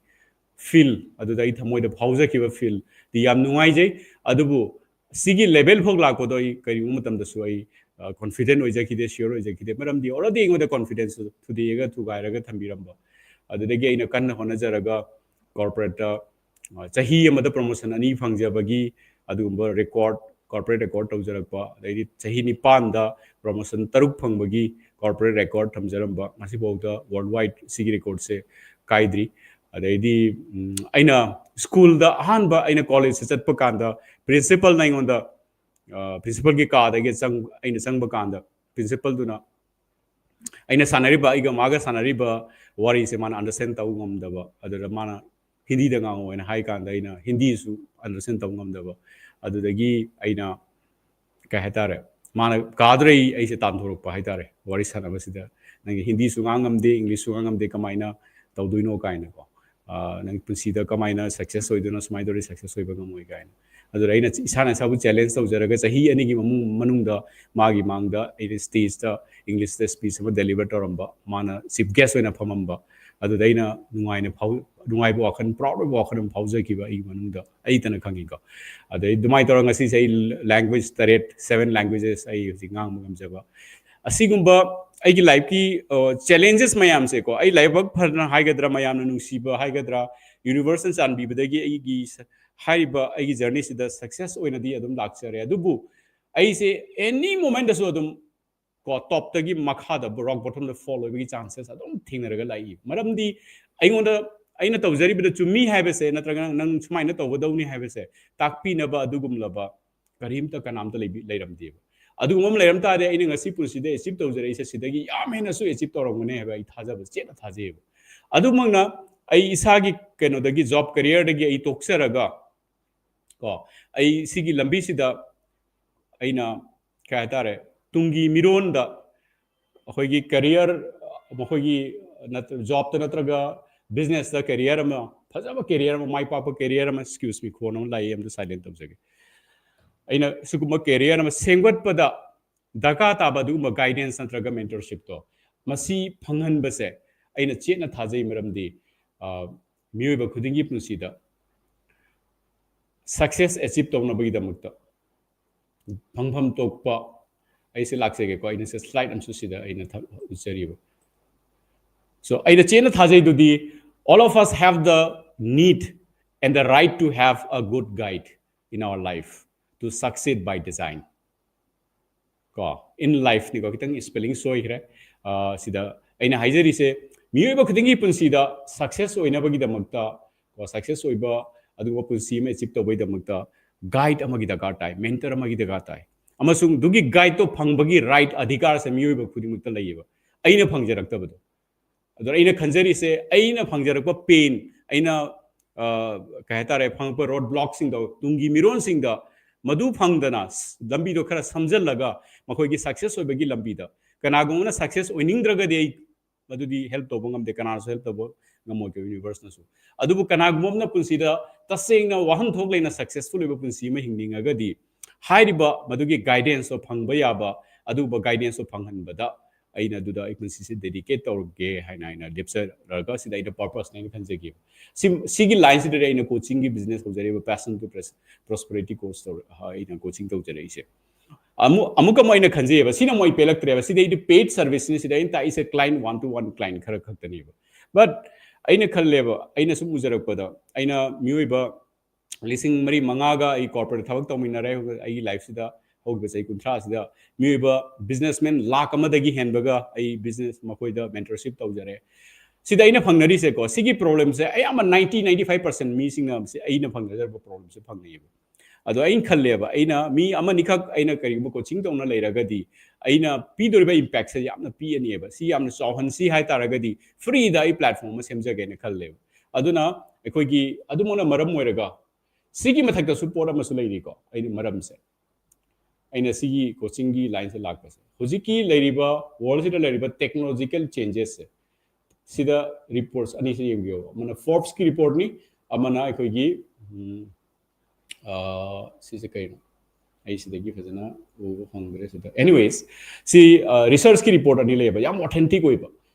ꯐꯤꯜ, ꯑꯗꯨꯗ ꯑꯩ ꯊꯃꯣꯏꯗ ꯐꯥꯎꯖꯈꯤꯕ ꯐꯤꯜꯗꯤ ꯌꯥꯝ ꯅꯨꯡꯉꯥꯏꯖꯩ꯫ ꯑꯗꯨꯕꯨ ꯁꯤꯒꯤ ꯂꯦꯚꯦꯜ ꯐꯥꯎ ꯂꯥꯛꯄꯗꯣ ꯑꯩ ꯀꯔꯤꯒꯨꯝꯕ ꯃꯇꯝꯗꯁꯨ ꯑꯩ, ꯑ, ꯀꯣꯟꯐꯤꯗꯦꯟ ꯑꯣꯏꯖꯈꯤꯗꯦ, ꯁꯤꯌꯣꯔ ꯑꯣꯏꯖꯈꯤꯗꯦ꯫ ꯃꯔꯝꯗꯤ already ꯑꯩꯉꯣꯟꯗ ꯀꯣꯟꯐꯤꯗꯦꯟꯁꯇꯨ ꯊꯨꯗꯦꯛꯑꯒ ꯊꯨꯒꯥꯏꯔꯒ ꯊꯝꯕꯤꯔꯝꯕ꯫ ꯑꯗꯨꯗꯒꯤ ꯑꯩꯅ ꯀꯟꯅ ꯍꯣꯠꯅꯖꯔꯒ ꯀꯣꯔꯄꯣꯔꯦꯠꯇ, ꯑ, ꯆꯍꯤ ꯑꯃꯗ ꯄ꯭ꯔꯣꯃꯣꯁꯟ ꯑꯅꯤ ꯐꯪꯖꯕꯒꯤ, ꯑꯗꯨꯒꯨꯝꯕ ꯔꯦꯀꯣꯔꯠ, ꯀꯣꯔꯄꯣꯔꯦꯠ ꯔꯦꯀꯣꯔꯠ ꯇꯧꯖꯔꯛꯄ, ꯑꯗꯩꯗꯤ ꯆꯍꯤ ꯅꯤꯄꯥꯟꯗ ꯄ꯭ꯔꯣꯃꯣꯁꯟ ꯇꯔꯨꯛ ꯐꯪꯕꯒꯤ ꯀꯣꯔꯄꯣꯔꯦꯠ ꯔꯦꯀꯣꯔꯠ ꯊꯝꯖꯔꯝꯕ, ꯉꯁꯤꯐꯥꯎꯗ ꯋꯥꯔꯜ ꯋꯥꯏꯗ ꯁꯤꯒꯤ ꯔꯦꯀꯣꯔꯠꯁꯦ ꯀꯥꯏꯗ꯭ꯔꯤ꯫ ꯑꯗꯩꯗꯤ ꯎꯝ, ꯑꯩꯅ ꯁ꯭ꯀꯨꯜꯗ ꯑꯍꯥꯟꯕ ꯑꯩꯅ ꯀꯣꯂꯦꯖꯇ ꯆꯠꯄ ꯀꯥꯟꯗ ꯄ꯭ꯔꯤꯟꯁꯤꯄꯜꯅ ꯑꯩꯉꯣꯟꯗ, ꯑ, ꯄ꯭ꯔꯤꯟꯁꯤꯄꯜꯒꯤ ꯀꯥꯗꯒꯤ ꯆꯪ-, ꯑꯩꯅ ꯆꯪꯕ ꯀꯥꯟꯗ ꯄ꯭ꯔꯤꯟꯁꯤꯄꯜꯗꯨꯅ ꯑꯩꯅ ꯁꯥꯟꯅꯔꯤꯕ, ꯑꯩꯒ ꯃꯥꯒ ꯁꯥꯟꯅꯔꯤꯕ ꯋꯥꯔꯤꯁꯦ ꯃꯥꯅ ꯑꯟꯗꯔꯁ꯭ꯇꯦꯟ ꯇꯧꯕ ꯉꯝꯗꯕ, ꯑꯗꯨꯗ ꯃꯥꯅ ꯍꯤꯟꯗꯤꯗ ꯉꯥꯡꯉꯣ ꯍꯥꯏꯅ ꯍꯥꯏ ꯀꯥꯟꯗ ꯑꯩꯅ ꯍꯤꯟꯗꯤꯁꯨ ꯑꯟꯗꯔꯁ꯭ꯇꯦꯟ ꯇꯧꯕ ꯉꯝꯗꯕ, ꯑꯗꯨꯗꯒꯤ ꯑꯩꯅ ꯀꯩ ꯍꯥꯏꯇꯥꯔꯦ, ꯃꯥꯅ ꯀꯥꯗ꯭ꯔꯦ ꯑꯩꯁꯦ ꯇꯥꯟꯊꯣꯔꯛꯄ ꯍꯥꯏꯇꯥꯔꯦ ꯋꯥꯔꯤ ꯁꯥꯟꯅꯕꯁꯤꯗ, "ꯅꯪꯒꯤ ꯍꯤꯟꯗꯤꯁꯨ ꯉꯥꯡ ꯉꯝꯗꯦ, ꯏꯪꯂꯤꯁꯁꯨ ꯉꯥꯡ ꯉꯝꯗꯦ, ꯀꯃꯥꯏꯅ ꯇꯧꯗꯣꯏꯅꯣ?" ꯀꯥꯏꯅꯀꯣ, "ꯑ, ꯅꯪ ꯄꯨꯟꯁꯤꯗ ꯀꯃꯥꯏꯅ ꯁꯛꯁꯦꯁ ꯑꯣꯏꯗꯣꯏꯅꯣ? ꯁꯨꯃꯥꯏꯅ ꯇꯧꯔꯗꯤ ꯁꯛꯁꯦꯁ ꯑꯣꯏꯕ ꯉꯝꯃꯣꯏ" ꯀꯥꯏꯅ꯫ ꯑꯗꯨꯗ ꯑꯩꯅ ꯏꯁꯥꯅ ꯏꯁꯥꯕꯨ ꯆꯦꯂꯦꯟꯖ ꯇꯧꯖꯔꯒ ꯆꯍꯤ ꯑꯅꯤꯒꯤ ꯃꯃꯨꯡ-, ꯃꯅꯨꯡꯗ ꯃꯥꯒꯤ ꯃꯥꯡꯗ ꯑꯩꯅ ꯁ꯭ꯇꯦꯖꯇ ꯏꯪꯂꯤꯁꯇ ꯁ꯭ꯄꯤꯆ ꯑꯃ ꯗꯦꯂꯤꯚꯔ ꯇꯧꯔꯝꯕ, ꯃꯥꯅ ꯆꯤꯐ ꯒꯦꯁ ꯑꯣꯏꯅ ꯐꯝꯃꯝꯕ, ꯑꯗꯨꯗ ꯑꯩꯅ ꯅꯨꯡꯉꯥꯏꯅ ꯐꯥꯎ-, ꯅꯨꯡꯉꯥꯏꯕ ꯋꯥꯈꯜ, ꯄ꯭ꯔꯥꯎꯗ ꯑꯣꯏꯕ ꯋꯥꯈꯜ ꯑꯃ ꯐꯥꯎꯖꯈꯤꯕ ꯑꯩꯒꯤ ꯃꯅꯨꯡꯗ, ꯑꯩꯇꯅ ꯈꯪꯉꯤꯀꯣ꯫ ꯑꯗꯩ ꯑꯗꯨꯃꯥꯏꯅ ꯇꯧꯔꯒ ꯉꯁꯤꯁꯦ ꯑꯩ ꯂꯦꯡꯒ꯭ꯋꯦꯖ ꯇꯔꯦꯠ, seven languages ꯑꯩ ꯍꯧꯖꯤꯛ ꯉꯥꯡꯕ ꯉꯝꯖꯕ꯫ ꯑꯁꯤꯒꯨꯝꯕ ꯑꯩꯒꯤ ꯂꯥꯏꯐꯀꯤ, ꯑ, ꯆꯦꯂꯦꯟꯖꯦꯁ ꯃꯌꯥꯝꯁꯦꯀꯣ, ꯑꯩ ꯂꯥꯏꯕꯛ ꯐꯅ ꯍꯥꯏꯒꯗ꯭ꯔꯥ, ꯃꯌꯥꯝꯅ ꯅꯨꯡꯁꯤꯕ ꯍꯥꯏꯒꯗ꯭ꯔꯥ, ꯌꯨꯅꯤꯚꯔꯁꯅ ꯆꯥꯟꯕꯤꯕꯗꯒꯤ ꯑꯩꯒꯤ ꯁ-, ꯍꯥꯏꯔꯤꯕ ꯑꯩꯒꯤ ꯖꯔꯅꯤꯁꯤꯗ ꯁꯛꯁꯦꯁ ꯑꯣꯏꯅꯗꯤ ꯑꯗꯨꯝ ꯂꯥꯛꯆꯔꯦ꯫ ꯑꯗꯨꯕꯨ ꯑꯩꯁꯦ ꯑꯦꯅꯤ ꯃꯣꯃꯦꯟꯗꯁꯨ ꯑꯗꯨꯝ ꯀꯣ, ꯇꯣꯞꯇꯒꯤ ꯃꯈꯥꯗ, ꯔꯣꯛ ꯕꯣꯊꯝꯗ ꯐꯣꯜ ꯑꯣꯏꯕꯒꯤ ꯆꯥꯟꯁꯦꯁ ꯑꯗꯨꯝ ꯊꯦꯡꯅꯔꯒ ꯂꯥꯛꯏ꯫ ꯃꯔꯝꯗꯤ ꯑꯩꯉꯣꯟꯗ, ꯑꯩꯅ ꯇꯧꯖꯔꯤꯕꯗ ꯆꯨꯝꯃꯤ ꯍꯥꯏꯕꯁꯦ, ꯅꯠꯇ꯭ꯔꯒ ꯅꯪ, ꯅꯪ ꯁꯨꯃꯥꯏꯅ ꯇꯧꯒꯗꯧꯅꯤ ꯍꯥꯏꯕꯁꯦ ꯇꯥꯛꯄꯤꯅꯕ ꯑꯗꯨꯒꯨꯝꯂꯕ ꯀꯔꯤꯝꯇ, ꯀꯅꯥꯝꯇ ꯂꯩꯕꯤ-, ꯂꯩꯔꯝꯗꯦꯕ꯫ ꯑꯗꯨꯒꯨꯝꯕ ꯑꯃ ꯂꯩꯔꯝ ꯇꯥꯔꯗꯤ, ꯑꯩꯅ ꯉꯁꯤ ꯄꯨꯟꯁꯤꯗ ꯑꯦꯆꯤꯞ ꯇꯧꯖꯔꯛꯏꯁꯦ ꯁꯤꯗꯒꯤ ꯌꯥꯝ ꯍꯦꯟꯅꯁꯨ ꯑꯦꯆꯤꯞ ꯇꯧꯔꯝꯒꯅꯤ ꯍꯥꯏꯕ ꯑꯩ ꯊꯥꯖꯕ, ꯆꯦꯠꯅ ꯊꯥꯖꯩꯌꯦꯕ꯫ ꯑꯗꯨꯃꯛꯅ ꯑꯩ ꯏꯁꯥꯒꯤ ꯀꯩꯅꯣꯗꯒꯤ, ꯖꯣꯕ ꯀꯦꯔꯤꯌꯔꯗꯒꯤ ꯑꯩ ꯇꯣꯛꯆꯔꯒ, ꯀꯣ, ꯑꯩ ꯁꯤꯒꯤ ꯂꯝꯕꯤꯁꯤꯗ ꯑꯩꯅ, ꯀꯩ ꯍꯥꯏꯇꯥꯔꯦ, ꯇꯨꯡꯒꯤ ꯃꯤꯔꯣꯟꯗ ꯑꯩꯈꯣꯏꯒꯤ ꯀꯦꯔꯤꯌꯔ, ꯃꯈꯣꯏꯒꯤ ꯅꯠꯇ-, ꯖꯣꯕꯇ ꯅꯠꯇ꯭ꯔꯒ ꯕꯤꯖꯤꯅꯦꯁꯇ ꯀꯦꯔꯤꯌꯔ ꯑꯃ, ꯐꯖꯕ ꯀꯦꯔꯤꯌꯔ ꯑꯃ, ꯃꯥꯏ ꯄꯥꯛꯄ ꯀꯦꯔꯤꯌꯔ ꯑꯃ, excuse me, ꯈꯣꯟ ꯑꯃ ꯂꯥꯛꯏ, ꯑꯝꯇ ꯁꯥꯏꯂꯦꯟ ꯇꯧꯖꯒꯦ꯫ ꯑꯩꯅ ꯁꯤꯒꯨꯝꯕ ꯀꯦꯔꯤꯌꯔ ꯑꯃ ꯁꯦꯝꯒꯠꯄꯗ ꯗꯔꯀꯥꯔ ꯇꯥꯕ ꯑꯗꯨꯒꯨꯝꯕ ꯒꯥꯏꯗꯦꯟꯁ ꯅꯠꯇ꯭ꯔꯒ ꯃꯦꯟꯇꯔꯁꯤꯞꯇꯣ, ꯃꯁꯤ ꯐꯪꯍꯟꯕꯁꯦ ꯑꯩꯅ ꯆꯦꯠꯅ ꯊꯥꯖꯩ꯫ ꯃꯔꯝꯗꯤ, ꯑ, ꯃꯤꯑꯣꯏꯕ ꯈꯨꯗꯤꯡꯒꯤ ꯄꯨꯟꯁꯤꯗ ꯁꯛꯁꯦꯁ ꯑꯦꯆꯤꯞ ꯇꯧꯅꯕꯒꯤꯗꯃꯛꯇ ꯐꯪꯐꯝ ꯊꯣꯛꯄ, ꯑꯩꯁꯦ ꯂꯥꯛꯆꯒꯦꯀꯣ, ꯑꯩꯅ ꯁꯦ ꯁ꯭ꯂꯥꯏꯗ ꯑꯃꯁꯨ ꯁꯤꯗ ꯑꯩꯅ ꯊ-, ꯎꯠꯆꯔꯤꯕ꯫ So, ꯑꯩꯅ ꯆꯦꯠꯅ ꯊꯥꯖꯩꯗꯨꯗꯤ, all of us have the need and the right to have a good guide. in our life to succeed by design. ꯀꯣ, in life ꯅꯤꯀꯣ, ꯈꯤꯇꯪ spelling ꯁꯣꯏꯈ꯭ꯔꯦ꯫ ꯑ, ꯁꯤꯗ ꯑꯩꯅ ꯍꯥꯏꯖꯔꯤꯁꯦ, ꯃꯤꯑꯣꯏꯕ ꯈꯨꯗꯤꯡꯒꯤ ꯄꯨꯟꯁꯤꯗ success ꯑꯣꯏꯅꯕꯒꯤꯗꯃꯛꯇ, ꯀꯣ, success ꯑꯣꯏꯕ ꯑꯗꯨꯒꯨꯝꯕ ꯄꯨꯟꯁꯤ ꯑꯃ achieve ꯇꯧꯕꯒꯤꯗꯃꯛꯇ guide ꯑꯃꯒꯤ ꯗꯔꯀꯥꯔ ꯇꯥꯏ, mentor ꯑꯃꯒꯤ ꯗꯔꯀꯥꯔ ꯇꯥꯏ꯫ ꯑꯃꯁꯨꯡ ꯑꯗꯨꯒꯤ guide ꯇꯣ ꯐꯪꯕꯒꯤ right, ꯑꯙꯤꯀꯥꯔꯁꯦ ꯃꯤꯑꯣꯏꯕ ꯈꯨꯗꯤꯡꯃꯛꯇ ꯂꯩꯌꯦꯕ꯫ ꯑꯩꯅ ꯐꯪꯖꯔꯛꯇꯕꯗꯣ꯫ ꯑꯗꯣ ꯑꯩꯅ ꯈꯟꯖꯔꯤꯁꯦ, ꯑꯩꯅ ꯐꯪꯖꯔꯛꯄ pain, ꯑꯩꯅ, ꯑ, ꯀꯩ ꯍꯥꯏꯇꯥꯔꯦ, ꯐꯪꯉꯛꯄ road block ꯁꯤꯡꯗꯣ ꯇꯨꯡꯒꯤ ꯃꯤꯔꯣꯟꯁꯤꯡꯗ ꯃꯗꯨ ꯐꯪꯗꯅ ꯂꯝꯕꯤꯗꯣ ꯈꯔ ꯁꯝꯖꯜꯂꯒ ꯃꯈꯣꯏꯒꯤ success ꯑꯣꯏꯕꯒꯤ ꯂꯝꯕꯤꯗ, ꯀꯅꯥꯒꯨꯝꯕꯅ success ꯑꯣꯏꯅꯤꯡꯗ꯭ꯔꯒꯗꯤ ꯑꯩ ꯃꯗꯨꯗꯤ help ꯇꯧꯕ ꯉꯝꯗꯦ, ꯀꯅꯥꯅꯁꯨ help ꯇꯧꯕ ꯉꯝꯃꯣꯏ, universe ꯅꯁꯨ꯫ ꯑꯗꯨꯕꯨ ꯀꯅꯥꯒꯨꯝꯕ ꯑꯃꯅ ꯄꯨꯟꯁꯤꯗ ꯇꯁꯦꯡꯅ ꯋꯥꯍꯟꯊꯣꯛ ꯂꯩꯅ successful ꯑꯣꯏꯕ ꯄꯨꯟꯁꯤ ꯑꯃ ꯍꯤꯡꯅꯤꯡꯉꯒꯗꯤ, ꯍꯥꯏꯔꯤꯕ ꯃꯗꯨꯒꯤ guidance ꯇꯣ ꯐꯪꯕ ꯌꯥꯕ, ꯑꯗꯨꯒꯨꯝꯕ guidance ꯇꯣ ꯐꯪꯍꯟꯕꯗ ꯑꯩꯅ ꯑꯗꯨꯗ ꯑꯩ ꯄꯨꯟꯁꯤꯁꯦ dedicate ꯇꯧꯔꯒꯦ ꯍꯥꯏꯅ ꯑꯩꯅ ꯂꯦꯞꯆꯔꯒ ꯁꯤꯗ ꯑꯩꯅ purpose ꯅꯦꯅ ꯈꯟꯖꯈꯤꯕ꯫ ꯁꯤ, ꯁꯤꯒꯤ line ꯁꯤꯗꯗꯤ ꯑꯩꯅ coaching ꯒꯤ business ꯍꯧꯖꯔꯤꯕ Passion to Pres-, Prosperity course ꯇꯧꯔ-, ꯑꯩꯅ coaching ꯇꯧꯖꯔꯛꯏꯁꯦ꯫ ꯑꯃꯨꯛ, ꯑꯃꯨꯛꯀ ꯑꯃꯨꯛ ꯑꯩꯅ ꯈꯟꯖꯩꯌꯦꯕ, ꯁꯤꯅ ꯃꯣꯏ ꯄꯦꯜꯂꯛꯇ꯭ꯔꯦꯕ, ꯁꯤꯗꯤ ꯑꯩꯗꯤ paid service ꯅꯤ, ꯁꯤꯗ ꯑꯩꯅ ꯇꯥꯛꯏꯁꯦ client, one to one client ꯈꯔ ꯈꯛꯇꯅꯦꯕ꯫ But ꯑꯩꯅ ꯈꯜꯂꯦꯕ, ꯑꯩꯅ ꯁꯨꯝ ꯎꯖꯔꯛꯄꯗ, ꯑꯩꯅ ꯃꯤꯑꯣꯏꯕ ꯂꯤꯁꯤꯡ ꯃꯔꯤ ꯃꯉꯥꯒ ꯑꯩ corporate ꯊꯕꯛ ꯇꯧꯃꯤꯟꯅꯔꯦ꯫ ꯑꯩꯒꯤ life ꯁꯤꯗ, ꯍꯧꯈꯤꯕ ꯆꯍꯤ ꯀꯨꯟꯊ꯭ꯔꯥ ꯑꯁꯤꯗ ꯃꯤꯑꯣꯏꯕ businessman ꯂꯥꯈ ꯑꯃꯗꯒꯤ ꯍꯦꯟꯕꯒ ꯑꯩ business ꯃꯈꯣꯏꯗ mentorship ꯇꯧꯖꯔꯦ꯫ ꯁꯤꯗ ꯑꯩꯅ ꯐꯪꯅꯔꯤꯁꯦꯀꯣ, ꯁꯤꯒꯤ problem ꯁꯦ ꯑꯌꯥꯝꯕ ninety, ninety five percent ꯃꯤꯁꯤꯡꯅ ꯁꯤ ꯑꯩꯅ ꯐꯪꯅꯖꯔꯕ problem ꯁꯦ ꯐꯪꯅꯩꯌꯦꯕ꯫ ꯑꯗꯣ ꯑꯩꯅ ꯈꯜꯂꯦꯕ, ꯑꯩꯅ ꯃꯤ ꯑꯃꯅꯤꯈꯛ ꯑꯩꯅ ꯀꯔꯤꯒꯨꯝꯕ coaching ꯇꯧꯅ ꯂꯩꯔꯒꯗꯤ ꯑꯩꯅ ꯄꯤꯗꯣꯔꯤꯕ impact ꯁꯦ ꯌꯥꯝꯅ ꯄꯤꯑꯅꯦꯕ꯫ ꯁꯤ ꯌꯥꯝꯅ ꯆꯥꯎꯍꯟꯁꯤ ꯍꯥꯏ ꯇꯥꯔꯒꯗꯤ free ꯗ ꯑꯩ platform ꯑꯃ ꯁꯦꯝꯖꯒꯦꯅ ꯈꯜꯂꯦꯕ꯫ ꯑꯗꯨꯅ ꯑꯩꯈꯣꯏꯒꯤ, ꯑꯗꯨꯃꯛꯅ ꯃꯔꯝ ꯑꯣꯏꯔꯒ ꯁꯤꯒꯤ ꯃꯊꯛꯇꯁꯨ ꯄꯣꯠ ꯑꯃꯁꯨ ꯂꯩꯔꯤꯀꯣ, ꯑꯩꯅ ꯃꯔꯝꯁꯦ, ꯑꯩꯅ ꯁꯤꯒꯤ coaching ꯒꯤ line ꯁꯦ ꯂꯥꯛꯄꯁꯦ, ꯍꯧꯖꯤꯛꯀꯤ ꯂꯩꯔꯤꯕ world ꯁꯤꯗ ꯂꯩꯔꯤꯕ technological changes ꯁꯦ, ꯁꯤꯗ reports ꯑꯅꯤꯁꯦ ꯌꯦꯡꯕꯤꯌꯣ꯫ ꯑꯃꯅ Forbes ꯀꯤ report ꯅꯤ, ꯑꯃꯅ ꯑꯩꯈꯣꯏꯒꯤ, ꯎꯝ, ꯑ, ꯁꯤꯁꯦ ꯀꯩꯅꯣ? ꯑꯩ ꯁꯤꯗꯒꯤ ꯐꯖꯅ ꯎꯕ ꯐꯪꯗ꯭ꯔꯦ ꯁꯤꯗ꯫ Anyways, ꯁꯤ, ꯑ, research ꯀꯤ report ꯑꯅꯤ ꯂꯩꯌꯦꯕ, ꯌꯥꯝ authentic ꯑꯣꯏꯕ꯫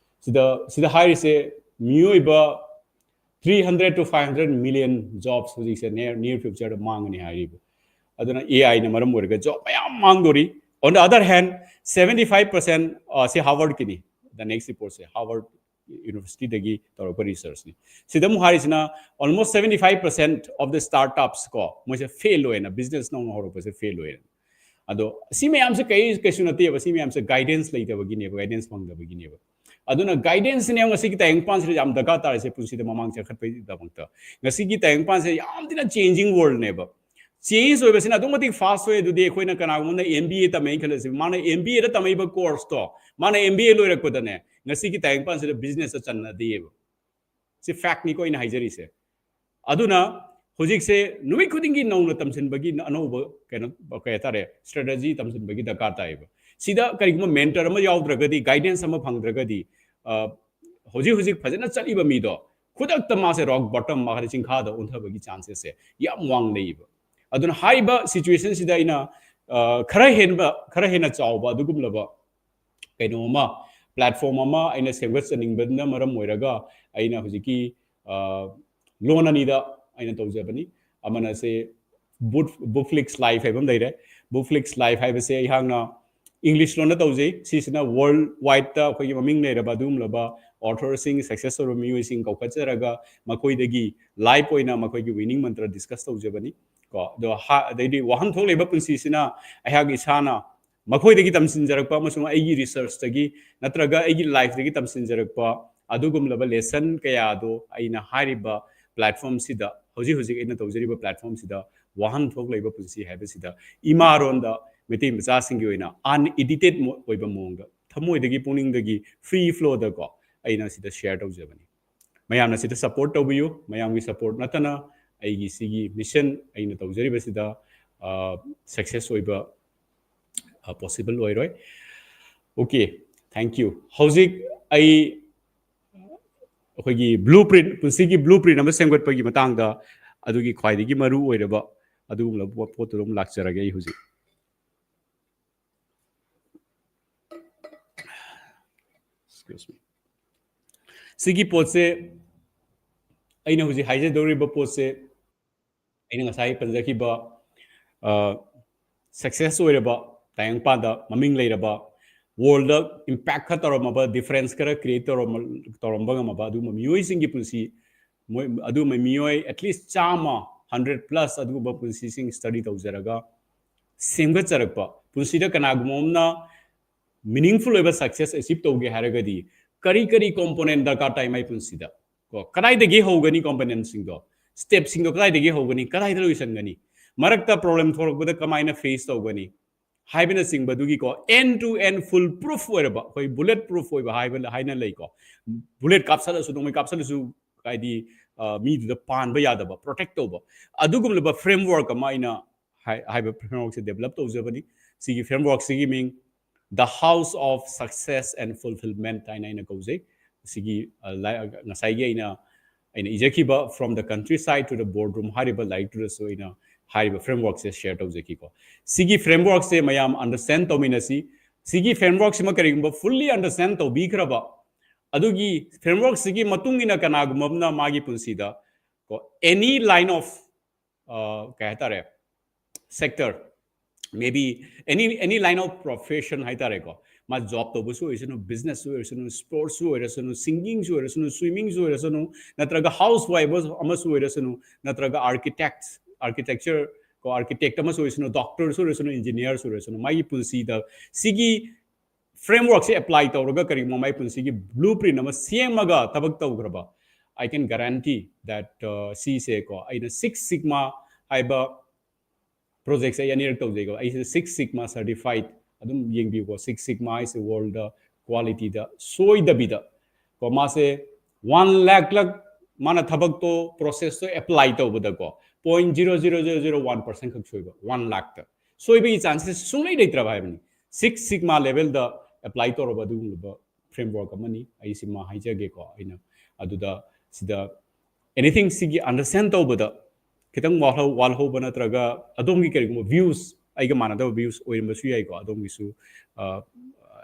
ꯁꯤꯗ, ꯁꯤꯗ ꯍꯥꯏꯔꯤꯁꯦ ꯃꯤꯑꯣꯏꯕ three hundred to five hundred million jobs ꯍꯧꯖꯤꯛꯁꯦ near, near future ꯗ ꯃꯥꯡꯒꯅꯤ ꯍꯥꯏꯔꯤꯕ꯫ ꯑꯗꯨꯅ A I ꯅ ꯃꯔꯝ ꯑꯣꯏꯔꯒ job ꯃꯌꯥꯝ ꯃꯥꯡꯗꯣꯔꯤ꯫ On the other hand, seventy five percent, ꯑ, ꯁꯤ Harvard ꯀꯤꯅꯤ, the next report say, Harvard ꯌꯨꯅꯤꯚꯔꯁꯤꯇꯤꯗꯒꯤ ꯇꯧꯔꯛꯄ ꯔꯤꯁꯔꯁꯅꯤ꯫ ꯁꯤꯗ ꯑꯃꯨꯛ ꯍꯥꯏꯔꯤꯁꯤꯅ almost seventy five percent of the startups ꯀꯣ, ꯃꯣꯏꯁꯦ ꯐꯦꯜ ꯑꯣꯏꯅ, ꯕꯤꯖꯤꯅꯦꯁ ꯅꯧꯅ ꯍꯧꯔꯛꯄꯁꯦ ꯐꯦꯜ ꯑꯣꯏꯅ꯫ ꯑꯗꯣ ꯁꯤ ꯃꯌꯥꯝꯁꯦ ꯀꯩ ꯀꯩꯁꯨ ꯅꯠꯇꯦꯕ, ꯁꯤ ꯃꯌꯥꯝꯁꯦ ꯒꯥꯏꯗꯦꯟꯁ ꯂꯩꯇꯕꯒꯤꯅꯦꯕ, ꯒꯥꯏꯗꯦꯟꯁ ꯐꯪꯗꯕꯒꯤꯅꯦꯕ꯫ ꯑꯗꯨꯅ ꯒꯥꯏꯗꯦꯟꯁꯅꯦ ꯉꯁꯤꯒꯤ ꯇꯥꯏꯕꯪꯄꯥꯟꯁꯤꯗ ꯌꯥꯝ ꯗꯔꯀꯥꯔ ꯇꯥꯔꯤꯁꯦ ꯄꯨꯟꯁꯤꯗ ꯃꯃꯥꯡ ꯆꯈꯠꯄꯒꯤꯗꯃꯛꯇ꯫ ꯉꯁꯤꯒꯤ ꯇꯥꯏꯕꯪꯄꯥꯟꯁꯦ ꯌꯥꯝ ꯊꯤꯅ ꯆꯦꯟꯖꯤꯡ ꯋꯥꯔꯜꯅꯦꯕ꯫ ꯆꯦꯟꯖ ꯑꯣꯏꯕꯁꯤꯅ ꯑꯗꯨꯛ ꯃꯇꯤꯛ ꯐꯥꯁ ꯑꯣꯏ꯫ ꯑꯗꯨꯗꯤ ꯑꯩꯈꯣꯏꯅ ꯀꯅꯥꯒꯨꯝꯕꯅ ꯑꯦꯝ ꯕꯤ ꯑꯦ ꯇꯝꯃꯦꯅ ꯈꯜꯂꯁꯤ, ꯃꯥꯅ ꯑꯦꯝ ꯕꯤ ꯑꯦꯗ ꯇꯝꯃꯛꯏꯕ ꯀꯣꯔꯁꯇꯣ, ꯃꯥꯅ ꯑꯦꯝ ꯕꯤ ꯑꯦ ꯂꯣꯏꯔꯛꯄꯗꯅꯦ ꯉꯁꯤꯒꯤ ꯇꯥꯏꯕꯪꯄꯥꯟꯁꯤꯗ ꯕꯤꯖꯤꯅꯦꯁꯇ ꯆꯟꯅꯗꯦꯕ꯫ ꯁꯤ ꯐꯦꯛꯅꯤꯀꯣ ꯑꯩꯅ ꯍꯥꯏꯖꯔꯤꯁꯦ꯫ ꯑꯗꯨꯅ ꯍꯧꯖꯤꯛꯁꯦ ꯅꯨꯃꯤꯠ ꯈꯨꯗꯤꯡꯒꯤ ꯅꯧꯅ ꯇꯝꯁꯤꯟꯕꯒꯤ ꯑꯅꯧꯕ ꯀꯩꯅꯣ, ꯀꯩ ꯍꯥꯏꯇꯥꯔꯦ, ꯁ꯭ꯇ꯭ꯔꯦꯇꯦꯖꯤ ꯇꯝꯁꯤꯟꯕꯒꯤ ꯗꯔꯀꯥꯔ ꯇꯥꯏꯌꯦꯕ꯫ ꯁꯤꯗ ꯀꯔꯤꯒꯨꯝꯕ ꯃꯦꯟꯇꯔ ꯑꯃ ꯌꯥꯎꯗ꯭ꯔꯒꯗꯤ, ꯒꯥꯏꯗꯦꯟꯁ ꯑꯃ ꯐꯪꯗ꯭ꯔꯒꯗꯤ, ꯑ, ꯍꯧꯖꯤꯛ ꯍꯧꯖꯤꯛ ꯐꯖꯅ ꯆꯠꯂꯤꯕ ꯃꯤꯗꯣ ꯈꯨꯗꯛꯇ ꯃꯥꯁꯦ ꯔꯣꯛ ꯕꯣꯇꯝ, ꯃꯥꯁꯦ ꯆꯤꯡꯈꯥꯗ ꯑꯣꯟꯊꯕꯒꯤ ꯆꯥꯟꯁꯦꯁꯁꯦ ꯌꯥꯝ ꯋꯥꯡ ꯂꯩꯌꯦꯕ꯫ ꯑꯗꯨꯅ ꯍꯥꯏꯔꯤꯕ ꯁꯤꯆꯨꯋꯦꯁꯟꯁꯤꯗ ꯑꯩꯅ, ꯑ, ꯈꯔ ꯍꯦꯟꯕ, ꯈꯔ ꯍꯦꯟꯅ ꯆꯥꯎꯕ ꯑꯗꯨꯒꯨꯝꯂꯕ ꯀꯩꯅꯣ ꯑꯃ, ꯄ꯭ꯂꯦꯠꯐꯣꯝ ꯑꯃ ꯑꯩꯅ ꯁꯦꯝꯒꯠꯆꯅꯤꯡꯕꯗꯨꯅ ꯃꯔꯝ ꯑꯣꯏꯔꯒ ꯑꯩꯅ ꯍꯧꯖꯤꯛꯀꯤ, ꯑ, ꯂꯣꯟ ꯑꯅꯤꯗ ꯑꯩꯅ ꯇꯧꯖꯕꯅꯤ꯫ ꯑꯃꯅ ꯁꯦ ꯕꯨꯠ-, ꯕꯨꯐ꯭ꯂꯤꯛꯁ ꯂꯥꯏꯐ ꯍꯥꯏꯕ ꯑꯃ ꯂꯩꯔꯦ꯫ ꯕꯨꯐ꯭ꯂꯤꯛꯁ ꯂꯥꯏꯐ ꯍꯥꯏꯕꯁꯦ ꯑꯩꯍꯥꯛꯅ ꯏꯪꯂꯤꯁ ꯂꯣꯟꯗ ꯇꯧꯖꯩ꯫ ꯁꯤꯁꯤꯅ ꯋꯥꯔꯜ ꯋꯥꯏꯗꯇ ꯑꯩꯈꯣꯏꯒꯤ ꯃꯃꯤꯡ ꯂꯩꯔꯕ ꯑꯗꯨꯒꯨꯝꯂꯕ ꯑꯣꯊꯔꯁꯤꯡ, ꯁꯛꯁꯦꯁ ꯑꯣꯏꯕ ꯃꯤꯑꯣꯏꯁꯤꯡ ꯀꯧꯈꯠꯆꯔꯒ ꯃꯈꯣꯏꯗꯒꯤ ꯂꯥꯏꯐ ꯑꯣꯏꯅ ꯃꯈꯣꯏꯒꯤ ꯋꯤꯅꯤꯡ ꯃꯟꯇ꯭ꯔ ꯗꯤꯁꯀꯁ ꯇꯧꯖꯕꯅꯤ ꯀꯣ꯫ ꯑꯗꯣ ꯍꯥ-, ꯑꯗꯩꯗꯤ ꯋꯥꯍꯟꯊꯣꯛ ꯂꯩꯕ ꯄꯨꯟꯁꯤꯁꯤꯅ ꯑꯩꯍꯥꯛ ꯏꯁꯥꯅ ꯃꯈꯣꯏꯗꯒꯤ ꯇꯝꯁꯤꯟꯖꯔꯛꯄ ꯑꯃꯁꯨꯡ ꯑꯩꯒꯤ ꯔꯤꯁꯔꯁꯇꯒꯤ ꯅꯠꯇ꯭ꯔꯒ ꯑꯩꯒꯤ ꯂꯥꯏꯐꯇꯒꯤ ꯇꯝꯁꯤꯟꯖꯔꯛꯄ ꯑꯗꯨꯒꯨꯝꯂꯕ ꯂꯦꯁꯟ ꯀꯌꯥꯗꯣ ꯑꯩꯅ ꯍꯥꯏꯔꯤꯕ ꯄ꯭ꯂꯦꯠꯐꯣꯝꯁꯤꯗ, ꯍꯧꯖꯤꯛ ꯍꯧꯖꯤꯛ ꯑꯩꯅ ꯇꯧꯖꯔꯤꯕ ꯄ꯭ꯂꯦꯠꯐꯣꯝꯁꯤꯗ, ꯋꯥꯍꯟꯊꯣꯛ ꯂꯩꯕ ꯄꯨꯟꯁꯤ ꯍꯥꯏꯕꯁꯤꯗ ꯏꯃꯥꯔꯣꯟꯗ ꯃꯩꯇꯩ ꯃꯆꯥꯁꯤꯡꯒꯤ ꯑꯣꯏꯅ ꯑꯟꯑꯦꯗꯤꯇꯦꯠ ꯑꯣꯏꯕ ꯃꯑꯣꯡꯗ, ꯊꯃꯣꯏꯗꯒꯤ ꯄꯨꯛꯅꯤꯡꯗꯒꯤ ꯐ꯭ꯔꯤ ꯐ꯭ꯂꯣꯗꯀꯣ ꯑꯩꯅ ꯁꯤꯗ ꯁꯤꯌꯔ ꯇꯧꯖꯕꯅꯤ꯫ ꯃꯌꯥꯝꯅ ꯁꯤꯗ ꯁꯞꯄꯣꯔꯠ ꯇꯧꯕꯤꯌꯨ꯫ ꯃꯌꯥꯝꯒꯤ ꯁꯞꯄꯣꯔꯠ ꯅꯠꯇꯅ ꯑꯩꯒꯤ ꯁꯤꯒꯤ ꯃꯤꯁꯟ ꯑꯩꯅ ꯇꯧꯖꯔꯤꯕꯁꯤꯗ, ꯑ, ꯁꯛꯁꯦꯁ ꯑꯣꯏꯕ, ꯑ, ꯄꯣꯁꯤꯕꯜ ꯑꯣꯏꯔꯣꯏ꯫ Okay, thank you. ꯍꯧꯖꯤꯛ ꯑꯩ ꯑꯩꯈꯣꯏꯒꯤ ꯕ꯭ꯂꯨ ꯄ꯭ꯔꯤꯟꯠ, ꯄꯨꯟꯁꯤꯒꯤ ꯕ꯭ꯂꯨ ꯄ꯭ꯔꯤꯟꯠ ꯑꯃ ꯁꯦꯝꯒꯠꯄꯒꯤ ꯃꯇꯥꯡꯗ ꯑꯗꯨꯒꯤ ꯈ꯭ꯋꯥꯏꯗꯒꯤ ꯃꯔꯨ ꯑꯣꯏꯔꯕ ꯑꯗꯨꯒꯨꯝꯂꯕ ꯄꯣꯠ-, ꯄꯣꯠꯇꯨꯗ ꯑꯃꯨꯛ ꯂꯥꯛꯆꯔꯒꯦ ꯑꯩ ꯍꯧꯖꯤꯛ꯫ Excuse me. ꯁꯤꯒꯤ ꯄꯣꯠꯁꯦ, ꯑꯩꯅ ꯍꯧꯖꯤꯛ ꯍꯥꯏꯖꯗꯧꯔꯤꯕ ꯄꯣꯠꯁꯦ, ꯑꯩꯅ ꯉꯁꯥꯏ ꯄꯟꯖꯈꯤꯕ, ꯑ, ꯁꯛꯁꯦꯁ ꯑꯣꯏꯔꯕ, ꯇꯥꯏꯕꯪꯄꯥꯟꯗ ꯃꯃꯤꯡ ꯂꯩꯔꯕ, ꯋꯥꯔꯜꯗ ꯏꯝꯄꯦꯛ ꯈꯔ ꯇꯧꯔꯝꯃꯕ, ꯗꯤꯐꯔꯦꯟꯁ ꯈꯔ ꯀ꯭ꯔꯤꯌꯦꯠ ꯇꯧꯔꯝꯕ ꯇꯧꯔꯝꯕ ꯉꯝꯃꯕ ꯑꯗꯨꯒꯨꯝꯕ ꯃꯤꯑꯣꯏꯁꯤꯡꯒꯤ ꯄꯨꯟꯁꯤ, ꯃꯣꯏ ꯑꯗꯨꯒꯨꯝꯕ ꯃꯤꯑꯣꯏ ꯑꯦꯠꯂꯤꯁ ꯆꯥꯝꯃ, ꯍꯟꯗ꯭ꯔꯦꯠ ꯄ꯭ꯂꯁ ꯑꯗꯨꯒꯨꯝꯕ ꯄꯨꯟꯁꯤꯁꯤꯡ ꯁ꯭ꯇꯗꯤ ꯇꯧꯖꯔꯒ ꯁꯦꯝꯒꯠꯆꯔꯛꯄ ꯄꯨꯟꯁꯤꯗ ꯀꯅꯥꯒꯨꯝꯕ ꯑꯃꯅ ꯃꯤꯅꯤꯡꯐꯨꯜ ꯑꯣꯏꯕ ꯁꯛꯁꯦꯁ ꯑꯦꯆꯤꯞ ꯇꯧꯒꯦ ꯍꯥꯏꯔꯒꯗꯤ ꯀꯔꯤ ꯀꯔꯤ ꯀꯣꯝꯄꯣꯅꯦꯟ ꯗꯔꯀꯥꯔ ꯇꯥꯏ ꯃꯥꯏ ꯄꯨꯟꯁꯤꯗ? ꯀꯣ, ꯀꯗꯥꯏꯗꯒꯤ ꯍꯧꯒꯅꯤ ꯀꯣꯝꯄꯣꯅꯦꯟꯁꯤꯡꯗꯣ? ꯁ꯭ꯇꯦꯞꯁꯤꯡꯗꯣ ꯀꯗꯥꯏꯗꯒꯤ ꯍꯧꯒꯅꯤ, ꯀꯗꯥꯏꯗ ꯂꯣꯏꯁꯤꯟꯒꯅꯤ, ꯃꯔꯛꯇ ꯄ꯭ꯔꯣꯕ꯭ꯂꯦꯝ ꯊꯣꯛꯂꯛꯄꯗ ꯀꯃꯥꯏꯅ ꯐꯦꯁ ꯇꯧꯒꯅꯤ ꯍꯥꯏꯕꯅꯆꯤꯡꯕꯗꯨꯒꯤꯀꯣ, end to end full proof ꯑꯣꯏꯔꯕ, ꯑꯩꯈꯣꯏ ꯕꯨꯂꯦꯠ ꯄ꯭ꯔꯨꯐ ꯑꯣꯏꯕ ꯍꯥꯏꯕ ꯍꯥꯏꯅ ꯂꯩꯀꯣ꯫ ꯕꯨꯂꯦꯠ ꯀꯥꯞꯁꯜꯂꯁꯨ, ꯅꯣꯡꯃꯩ ꯀꯥꯞꯁꯜꯂꯁꯨ, ꯍꯥꯏꯗꯤ, ꯑ, ꯃꯤꯗꯨꯗ ꯄꯥꯟꯕ ꯌꯥꯗꯕ, ꯄ꯭ꯔꯣꯇꯦꯛ ꯇꯧꯕ, ꯑꯗꯨꯒꯨꯝꯂꯕ ꯐ꯭ꯔꯦꯝꯋꯥꯔꯛ ꯑꯃ ꯑꯩꯅ ꯍꯥꯏ-, ꯍꯥꯏꯕ ꯐ꯭ꯔꯦꯝꯋꯥꯔꯛꯁꯦ ꯗꯦꯕꯂꯞ ꯇꯧꯖꯕꯅꯤ꯫ ꯁꯤꯒꯤ ꯐ꯭ꯔꯦꯝꯋꯥꯔꯛꯁꯤꯒꯤ ꯃꯤꯡ The House of Success and Fulfillment ꯍꯥꯏꯅ ꯑꯩꯅ ꯀꯧꯖꯩ꯫ ꯁꯤꯒꯤ, ꯑ, ꯂꯥꯏ-, ꯉꯁꯥꯏꯒꯤ ꯑꯩꯅ, ꯑꯩꯅ ꯏꯖꯈꯤꯕ From the Countryside to the Boardroom ꯍꯥꯏꯔꯤꯕ ꯂꯥꯏꯔꯤꯛꯇꯨꯗꯁꯨ ꯑꯩꯅ ꯍꯥꯏꯔꯤꯕ ꯐ꯭ꯔꯦꯝꯋꯥꯔꯛꯁꯦ ꯁꯦꯌꯔ ꯇꯧꯖꯈꯤꯀꯣ꯫ ꯁꯤꯒꯤ ꯐ꯭ꯔꯦꯝꯋꯥꯔꯛꯁꯦ ꯃꯌꯥꯝ ꯑꯟꯗꯔꯁ꯭ꯇꯦꯟ ꯇꯧꯃꯤꯟꯅꯁꯤ꯫ ꯁꯤꯒꯤ ꯐ꯭ꯔꯦꯝꯋꯥꯔꯛꯁꯤꯃ ꯀꯔꯤꯒꯨꯝꯕ ꯐꯨꯜꯂꯤ ꯑꯟꯗꯔꯁ꯭ꯇꯦꯟ ꯇꯧꯕꯤꯈ꯭ꯔꯕ, ꯑꯗꯨꯒꯤ ꯐ꯭ꯔꯦꯝꯋꯥꯔꯛꯁꯤꯒꯤ ꯃꯇꯨꯡ ꯏꯟꯅ ꯀꯅꯥꯒꯨꯝꯕ ꯑꯃꯅ ꯃꯥꯒꯤ ꯄꯨꯟꯁꯤꯗ ꯀꯣ, any line of, ꯑ, ꯀꯩ ꯍꯥꯏꯇꯥꯔꯦ, sector, maybe any, any line of profession ꯍꯥꯏꯇꯥꯔꯦꯀꯣ, ꯃꯥ ꯖꯣꯕ ꯇꯧꯕꯁꯨ ꯑꯣꯏꯔꯁꯅꯨ, ꯕꯤꯖꯤꯅꯦꯁꯁꯨ ꯑꯣꯏꯔꯁꯅꯨ, ꯁ꯭ꯄꯣꯔꯠꯁꯁꯨ ꯑꯣꯏꯔꯁꯅꯨ, ꯁꯤꯡꯒꯤꯡꯁꯨ ꯑꯣꯏꯔꯁꯅꯨ, ꯁ꯭ꯋꯤꯃꯤꯡꯁꯨ ꯑꯣꯏꯔꯁꯅꯨ, ꯅꯠꯇ꯭ꯔꯒ ꯍꯥꯎꯁ ꯋꯥꯏꯐ ꯑꯃꯁꯨ ꯑꯣꯏꯔꯁꯅꯨ, ꯅꯠꯇ꯭ꯔꯒ ꯑꯥꯔꯀꯤꯇꯦꯛ, ꯑꯥꯔꯀꯤꯇꯦꯛꯆꯔ ꯀꯣ, ꯑꯥꯔꯀꯤꯇꯦꯛ ꯑꯃꯁꯨ ꯑꯣꯏꯔꯁꯅꯨ, ꯗꯣꯛꯇꯔꯁꯨ ꯑꯣꯏꯔꯁꯅꯨ, ꯏꯟꯖꯤꯅꯤꯌꯔꯁꯨ ꯑꯣꯏꯔꯁꯅꯨ, ꯃꯥꯒꯤ ꯄꯨꯟꯁꯤꯗ ꯁꯤꯒꯤ ꯐ꯭ꯔꯦꯝꯋꯥꯔꯛꯁꯦ ꯑꯦꯄ꯭ꯂꯥꯏ ꯇꯧꯔꯒ ꯀꯔꯤꯒꯨꯝꯕ ꯃꯥꯏ ꯄꯨꯟꯁꯤꯒꯤ ꯕ꯭ꯂꯨ ꯄ꯭ꯔꯤꯟ ꯑꯃ ꯁꯦꯝꯃꯒ ꯊꯕꯛ ꯇꯧꯈ꯭ꯔꯕ, I can guarantee that, uh, ꯁꯤꯁꯦ ꯀꯣ, ꯑꯩꯅ ꯁꯤꯛꯁ ꯁꯤꯒꯃꯥ ꯍꯥꯏꯕ ꯄ꯭ꯔꯣꯖꯦꯛꯁꯦ ꯑꯩ ꯑꯅꯤꯔꯛ ꯇꯧꯖꯩꯀꯣ꯫ ꯑꯩꯁꯦ ꯁꯤꯛꯁ ꯁꯤꯒꯃꯥ ꯁꯔꯇꯤꯐꯥꯏꯠ, ꯑꯗꯨꯝ ꯌꯦꯡꯕꯤꯌꯨꯀꯣ, ꯁꯤꯛꯁ ꯁꯤꯒꯃꯥ ꯍꯥꯏꯁꯦ ꯋꯥꯔꯜꯗ ꯀ꯭ꯋꯥꯂꯤꯇꯤꯗ ꯁꯣꯏꯗꯕꯤꯗ ꯀꯣ, ꯃꯥꯁꯦ ꯋꯥꯟ ꯂꯥꯛ ꯂꯛ ꯃꯥꯅ ꯊꯕꯛꯇꯣ, ꯄ꯭ꯔꯣꯁꯦꯁꯇꯣ ꯑꯦꯄ꯭ꯂꯥꯏ ꯇꯧꯕꯗꯀꯣ, point zero zero zero zero one percent ꯈꯛ ꯁꯣꯏꯕ, ꯋꯥꯟ ꯂꯥꯛꯇ ꯁꯣꯏꯕꯒꯤ ꯆꯥꯟꯁꯦꯁ ꯁꯨꯡꯂꯩ ꯂꯩꯇ꯭ꯔꯕ ꯍꯥꯏꯕꯅꯤ꯫ ꯁꯤꯛꯁ ꯁꯤꯒꯃꯥ ꯂꯦꯚꯦꯜꯗ ꯑꯦꯄ꯭ꯂꯥꯏ ꯇꯧꯔꯕ ꯑꯗꯨꯒꯨꯝꯂꯕ ꯐ꯭ꯔꯦꯝꯋꯥꯔꯛ ꯑꯃꯅꯤ꯫ ꯑꯩ ꯁꯤꯃ ꯍꯥꯏꯖꯒꯦꯀꯣ꯫ ꯑꯩꯅ ꯑꯗꯨꯗ, ꯁꯤꯗ ꯑꯦꯅꯤꯊꯤꯡ ꯁꯤꯒꯤ ꯑꯟꯗꯔꯁ꯭ꯇꯦꯟ ꯇꯧꯕꯗ ꯈꯤꯇꯪ ꯋꯥꯜꯍꯧ-, ꯋꯥꯜꯍꯧꯕ ꯅꯠꯇ꯭ꯔꯒ ꯑꯗꯣꯝꯒꯤ ꯀꯔꯤꯒꯨꯝꯕ ꯚ꯭ꯌꯨꯁ, ꯑꯩꯒ ꯃꯥꯟꯅꯗꯕ ꯚ꯭ꯌꯨꯁ ꯑꯣꯏꯔꯝꯕꯁꯨ ꯌꯥꯏꯀꯣ꯫ ꯑꯗꯣꯝꯒꯤꯁꯨ, ꯑ,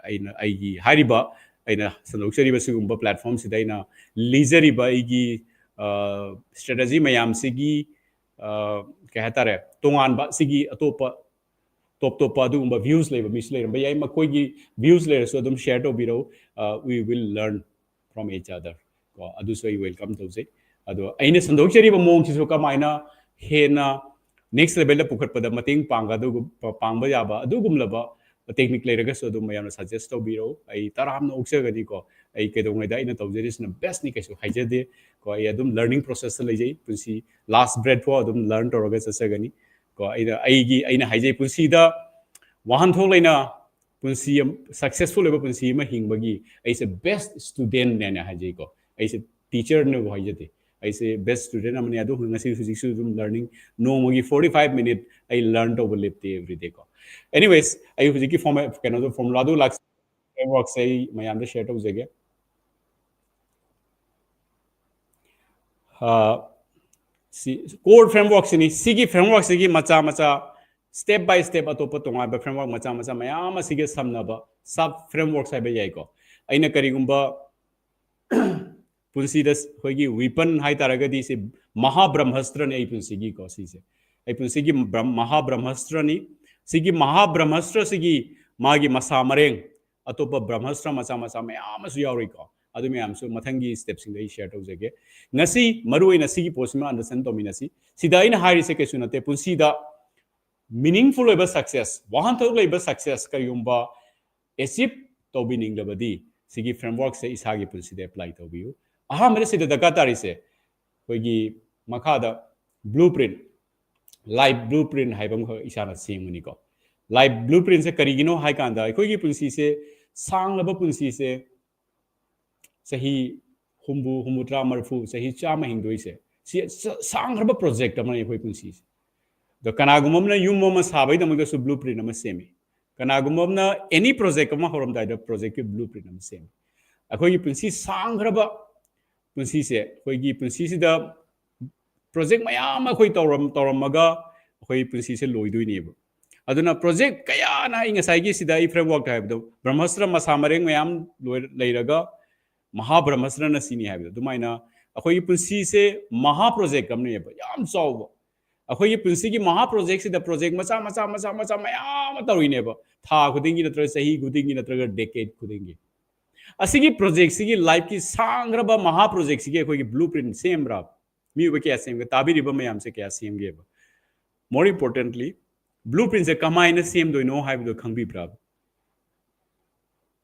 ꯑꯩꯅ, ꯑꯩꯒꯤ ꯍꯥꯏꯔꯤꯕ, ꯑꯩꯅ ꯁꯟꯗꯣꯛꯆꯔꯤꯕ ꯁꯤꯒꯨꯝꯕ ꯄ꯭ꯂꯦꯠꯐꯣꯝꯁꯤꯗ ꯑꯩꯅ ꯂꯤꯖꯔꯤꯕ ꯑꯩꯒꯤ, ꯑ, ꯁ꯭ꯇ꯭ꯔꯦꯇꯦꯖꯤ ꯃꯌꯥꯝꯁꯤꯒꯤ, ꯑ, ꯀꯩ ꯍꯥꯏꯇꯥꯔꯦ, ꯇꯣꯉꯥꯟꯕ ꯁꯤꯒꯤ ꯑꯇꯣꯞꯄ ꯇꯣꯞ ꯇꯣꯞꯄ ꯑꯗꯨꯒꯨꯝꯕ views ꯂꯩꯕ ꯃꯤꯁꯨ ꯂꯩꯔꯝꯕ ꯌꯥꯏ꯫ ꯃꯈꯣꯏꯒꯤ views ꯂꯩꯔꯁꯨ ꯑꯗꯨꯝ share ꯇꯧꯕꯤꯔꯛꯎ꯫ Uh, we will learn from each other ꯀꯣ, ꯑꯗꯨꯁꯨ ꯑꯩ welcome ꯇꯧꯖꯩ꯫ ꯑꯗꯣ ꯑꯩꯅ ꯁꯟꯗꯣꯛꯆꯔꯤꯕ ꯃꯑꯣꯡꯁꯤꯁꯨ ꯀꯃꯥꯏꯅ ꯍꯦꯟꯅ next level ꯗ ꯄꯨꯈꯠꯄꯗ ꯃꯇꯦꯡ ꯄꯥꯡꯒꯗꯧ-, ꯄꯥꯡꯕ ꯌꯥꯕ ꯑꯗꯨꯒꯨꯝꯂꯕ technique ꯂꯩꯔꯒꯁꯨ ꯑꯗꯨꯝ ꯃꯌꯥꯝꯅ suggest ꯇꯧꯕꯤꯔꯛꯎ꯫ ꯑꯩ ꯇꯔꯥꯝꯅ ꯑꯣꯛꯆꯒꯅꯤꯀꯣ꯫ ꯑꯩ ꯀꯩꯗꯧꯉꯩꯗ ꯑꯩꯅ ꯇꯧꯖꯔꯤꯁꯤꯅ best ꯅꯤ ꯀꯩꯁꯨ ꯍꯥꯏꯖꯗꯦ ꯀꯣ꯫ ꯑꯩ ꯑꯗꯨꯝ learning process ꯇ ꯂꯩꯖꯩ꯫ ꯄꯨꯟꯁꯤ last breath ꯐꯥꯎ ꯑꯗꯨꯝ learn ꯇꯧꯔꯒ ꯆꯠꯆꯒꯅꯤ ꯀꯣ꯫ ꯑꯩꯅ, ꯑꯩꯒꯤ, ꯑꯩꯅ ꯍꯥꯏꯖꯩ, ꯄꯨꯟꯁꯤꯗ ꯋꯥꯍꯟꯊꯣꯛ ꯂꯩꯅ ꯄꯨꯟꯁꯤ ꯑꯃ, successful ꯑꯣꯏꯕ ꯄꯨꯟꯁꯤ ꯑꯃ ꯍꯤꯡꯕꯒꯤ ꯑꯩꯁꯦ best student ꯅꯦꯅ ꯍꯥꯏꯖꯩꯀꯣ꯫ ꯑꯩꯁꯦ teacher ꯅꯦꯕꯨ ꯍꯥꯏꯖꯗꯦ꯫ ꯑꯩꯁꯦ best student ꯑꯃꯅꯤ꯫ ꯑꯗꯨ ꯉꯁꯤ ꯍꯧꯖꯤꯛꯁꯨ ꯑꯗꯨꯝ learning, ꯅꯣꯡꯃꯒꯤ forty five minute ꯑꯩ learn ꯇꯧꯕ ꯂꯦꯞꯇꯦ everyday ꯀꯣ꯫ Anyways, ꯑꯩ ꯍꯧꯖꯤꯛꯀꯤ form-, ꯀꯩꯅꯣꯗꯣ, formula ꯗꯨ ꯂꯥꯛ-, framework ꯁꯦ ꯑꯩ ꯃꯌꯥꯝꯗ share ꯇꯧꯖꯒꯦ꯫ ꯑ, ꯁꯤ core framework ꯁꯤꯅꯤ꯫ ꯁꯤꯒꯤ framework ꯁꯤꯒꯤ ꯃꯆꯥ ꯃꯆꯥ step by step ꯑꯇꯣꯞꯄ ꯇꯣꯉꯥꯟꯕ framework ꯃꯆꯥ ꯃꯆꯥ ꯃꯌꯥꯝ ꯑꯁꯤꯒ ꯁꯝꯅꯕ sub frameworks ꯍꯥꯏꯕ ꯌꯥꯏꯀꯣ꯫ ꯑꯩꯅ ꯀꯔꯤꯒꯨꯝꯕ ꯄꯨꯟꯁꯤꯗ ꯑꯩꯈꯣꯏꯒꯤ weapon ꯍꯥꯏꯇꯥꯔꯒꯗꯤ ꯁꯤ ꯃꯍꯥꯕ꯭ꯔꯍꯃꯁꯇ꯭ꯔꯅꯤ ꯑꯩ ꯄꯨꯟꯁꯤꯒꯤꯀꯣ꯫ ꯁꯤꯁꯦ ꯑꯩ ꯄꯨꯟꯁꯤꯒꯤ ꯕ꯭ꯔꯍ-, ꯃꯍꯥꯕ꯭ꯔꯍꯃꯁꯇ꯭ꯔꯅꯤ꯫ ꯁꯤꯒꯤ ꯃꯍꯥꯕ꯭ꯔꯍꯃꯁꯇ꯭ꯔꯁꯤꯒꯤ ꯃꯥꯒꯤ ꯃꯁꯥ ꯃꯔꯦꯡ ꯑꯇꯣꯞꯄ ꯕ꯭ꯔꯍꯃꯁꯇ꯭ꯔ ꯃꯆꯥ ꯃꯆꯥ ꯃꯌꯥꯝ ꯑꯃꯁꯨ ꯌꯥꯎꯔꯤꯀꯣ꯫ ꯑꯗꯨ ꯃꯌꯥꯝꯁꯨ ꯃꯊꯪꯒꯤ step ꯁꯤꯡꯗ ꯑꯩ share ꯇꯧꯖꯒꯦ꯫ ꯉꯁꯤ ꯃꯔꯨꯑꯣꯏꯅ ꯁꯤꯒꯤ ꯄꯣꯠꯁꯤꯃ understand ꯇꯧꯃꯤꯟꯅꯁꯤ꯫ ꯁꯤꯗ ꯑꯩꯅ ꯍꯥꯏꯔꯤꯁꯦ ꯀꯩꯁꯨ ꯅꯠꯇꯦ, ꯄꯨꯟꯁꯤꯗ meaningful ꯑꯣꯏꯕ success, ꯋꯥꯍꯟꯊꯣꯛ ꯂꯩꯕ success ꯀꯔꯤꯒꯨꯝꯕ achieve ꯇꯧꯕꯤꯅꯤꯡꯂꯕꯗꯤ ꯁꯤꯒꯤ framework ꯁꯦ ꯏꯁꯥꯒꯤ ꯄꯨꯟꯁꯤꯗ apply ꯇꯧꯕꯤꯌꯨ꯫ ꯑꯍꯥꯟꯕꯗ ꯁꯤꯗ ꯗꯔꯀꯥꯔ ꯇꯥꯔꯤꯁꯦ ꯑꯩꯈꯣꯏꯒꯤ ꯃꯈꯥꯗ blueprint, life blueprint ꯍꯥꯏꯕ ꯑꯃꯈꯛ ꯏꯁꯥꯅ ꯁꯦꯝꯒꯅꯤꯀꯣ꯫ Life blueprint ꯁꯦ ꯀꯔꯤꯒꯤꯅꯣ ꯍꯥꯏ ꯀꯥꯟꯗ ꯑꯩꯈꯣꯏꯒꯤ ꯄꯨꯟꯁꯤꯁꯦ, ꯁꯥꯡꯂꯕ ꯄꯨꯟꯁꯤꯁꯦ, ꯆꯍꯤ ꯍꯨꯝꯐꯨ, ꯍꯨꯝꯐꯨꯇꯔꯥ, ꯃꯔꯤꯐꯨ, ꯆꯍꯤ ꯆꯥꯝꯃ ꯍꯤꯡꯗꯣꯏꯁꯦ, ꯁꯤ ꯁ-, ꯁꯥꯡꯈ꯭ꯔꯕ project ꯑꯃꯅꯤ ꯑꯩꯈꯣꯏ ꯄꯨꯟꯁꯤꯁꯦ꯫ ꯑꯗꯣ ꯀꯅꯥꯒꯨꯝꯕ ꯑꯃꯅ ꯌꯨꯝ ꯑꯃ ꯁꯥꯕꯒꯤꯗꯃꯛꯇꯁꯨ blueprint ꯑꯃ ꯁꯦꯝꯃꯤ꯫ ꯀꯅꯥꯒꯨꯝꯕ ꯑꯃꯅ any project ꯑꯃ ꯍꯧꯔꯝꯗꯥꯏꯗ project ꯀꯤ blueprint ꯑꯃ ꯁꯦꯝꯃꯤ꯫ ꯑꯩꯈꯣꯏꯒꯤ ꯄꯨꯟꯁꯤ ꯁꯥꯡꯈ꯭ꯔꯕ ꯄꯨꯟꯁꯤꯁꯦ, ꯑꯩꯈꯣꯏꯒꯤ ꯄꯨꯟꯁꯤꯁꯤꯗ project ꯃꯌꯥꯝ ꯑꯃ ꯑꯩꯈꯣꯏ ꯇꯧꯔꯝ-, ꯇꯧꯔꯝꯃꯒ ꯑꯩꯈꯣꯏ ꯄꯨꯟꯁꯤꯁꯦ ꯂꯣꯏꯗꯣꯏꯅꯦꯕ꯫ ꯑꯗꯨꯅ project ꯀꯌꯥꯅ, ꯑꯩ ꯉꯁꯥꯏꯒꯤ ꯁꯤꯗ ꯑꯩ framework ꯍꯥꯏꯕꯗꯣ, ꯕ꯭ꯔꯍꯃꯁꯇ꯭ꯔ ꯃꯁꯥ ꯃꯔꯦꯡ ꯃꯌꯥꯝ ꯂꯣꯏ-, ꯂꯩꯔꯒ ꯃꯍꯥꯕ꯭ꯔꯍꯃꯁꯇ꯭ꯔꯅ ꯁꯤꯅꯤ ꯍꯥꯏꯕꯗꯣ, ꯑꯗꯨꯃꯥꯏꯅ ꯑꯩꯈꯣꯏꯒꯤ ꯄꯨꯟꯁꯤꯁꯦ ꯃꯍꯥ project ꯑꯃꯅꯦꯕ, ꯌꯥꯝ ꯆꯥꯎꯕ꯫ ꯑꯩꯈꯣꯏꯒꯤ ꯄꯨꯟꯁꯤꯒꯤ ꯃꯍꯥ ꯄ꯭ꯔꯣꯖꯦꯛꯁꯤꯗ ꯄ꯭ꯔꯣꯖꯦꯛ ꯃꯆꯥ ꯃꯆꯥ ꯃꯆꯥ ꯃꯆꯥ ꯃꯌꯥꯝ ꯑꯃ ꯇꯧꯔꯤꯅꯦꯕ, ꯊꯥ ꯈꯨꯗꯤꯡꯒꯤ ꯅꯠꯇ꯭ꯔꯒ ꯆꯍꯤ ꯈꯨꯗꯤꯡꯒꯤ ꯅꯠꯇ꯭ꯔꯒ ꯗꯦꯀꯦꯠ ꯈꯨꯗꯤꯡꯒꯤ꯫ ꯑꯁꯤꯒꯤ ꯄ꯭ꯔꯣꯖꯦꯛꯁꯤꯒꯤ ꯂꯥꯏꯐꯀꯤ ꯁꯥꯡꯈ꯭ꯔꯕ ꯃꯍꯥ ꯄ꯭ꯔꯣꯖꯦꯛꯁꯤꯒꯤ ꯑꯩꯈꯣꯏꯒꯤ ꯕ꯭ꯂꯨ ꯄ꯭ꯔꯤꯟ ꯁꯦꯝꯕ꯭ꯔꯥ? ꯃꯤꯑꯣꯏꯕ ꯀꯌꯥ ꯁꯦꯝꯒꯦ? ꯇꯥꯕꯤꯔꯤꯕ ꯃꯌꯥꯝꯁꯦ ꯀꯌꯥ ꯁꯦꯝꯒꯦꯕ? More importantly, ꯕ꯭ꯂꯨ ꯄ꯭ꯔꯤꯟꯁꯦ ꯀꯃꯥꯏꯅ ꯁꯦꯝꯗꯣꯏꯅꯣ ꯍꯥꯏꯕꯗꯣ ꯈꯪꯕꯤꯕ꯭ꯔꯥ?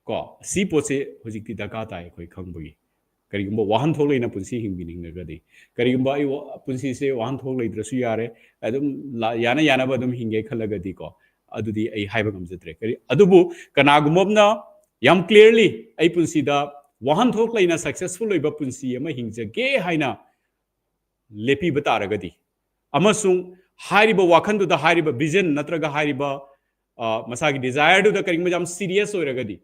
ꯀꯣ, ꯁꯤ ꯄꯣꯠꯁꯦ ꯍꯧꯖꯤꯛꯇꯤ ꯗꯔꯀꯥꯔ ꯇꯥꯏ ꯑꯩꯈꯣꯏ ꯈꯪꯕꯒꯤ꯫ ꯀꯔꯤꯒꯨꯝꯕ ꯋꯥꯍꯟꯊꯣꯛ ꯂꯩꯅ ꯄꯨꯟꯁꯤ ꯍꯤꯡꯕꯤꯅꯤꯡꯂꯒꯗꯤ, ꯀꯔꯤꯒꯨꯝꯕ ꯑꯩ ꯋꯥ- ꯄꯨꯟꯁꯤꯁꯦ ꯋꯥꯍꯟꯊꯣꯛ ꯂꯩꯇ꯭ꯔꯁꯨ ꯌꯥꯔꯦ, ꯑꯗꯨꯝ ꯂꯥ- ꯌꯥꯅ ꯌꯥꯅꯕ ꯑꯗꯨꯝ ꯍꯤꯡꯒꯦ ꯈꯜꯂꯒꯗꯤꯀꯣ, ꯑꯗꯨꯗꯤ ꯑꯩ ꯍꯥꯏꯕ ꯉꯝꯖꯗ꯭ꯔꯦ꯫ ꯀꯔꯤ ꯑꯗꯨꯕꯨ ꯀꯅꯥꯒꯨꯝꯕ ꯑꯃꯅ ꯌꯥꯝ ꯀ꯭ꯂꯤꯌꯔꯂꯤ ꯑꯩ ꯄꯨꯟꯁꯤꯗ ꯋꯥꯍꯟꯊꯣꯛ ꯂꯩꯅ ꯁꯛꯁꯦꯁꯐꯨꯜ ꯑꯣꯏꯕ ꯄꯨꯟꯁꯤ ꯑꯃ ꯍꯤꯡꯖꯒꯦ ꯍꯥꯏꯅ ꯂꯦꯞꯄꯤꯕ ꯇꯥꯔꯒꯗꯤ, ꯑꯃꯁꯨꯡ ꯍꯥꯏꯔꯤꯕ ꯋꯥꯈꯜꯗꯨꯗ, ꯍꯥꯏꯔꯤꯕ ꯚꯤꯖꯟ ꯅꯠꯇ꯭ꯔꯒ ꯍꯥꯏꯔꯤꯕ, ꯑ, ꯃꯁꯥꯒꯤ ꯗꯤꯖꯥꯌꯔꯗꯨꯗ ꯀꯔꯤꯒꯨꯝꯕ ꯌꯥꯝ ꯁꯤꯔꯤꯌꯁ ꯑꯣꯏꯔꯒꯗꯤ,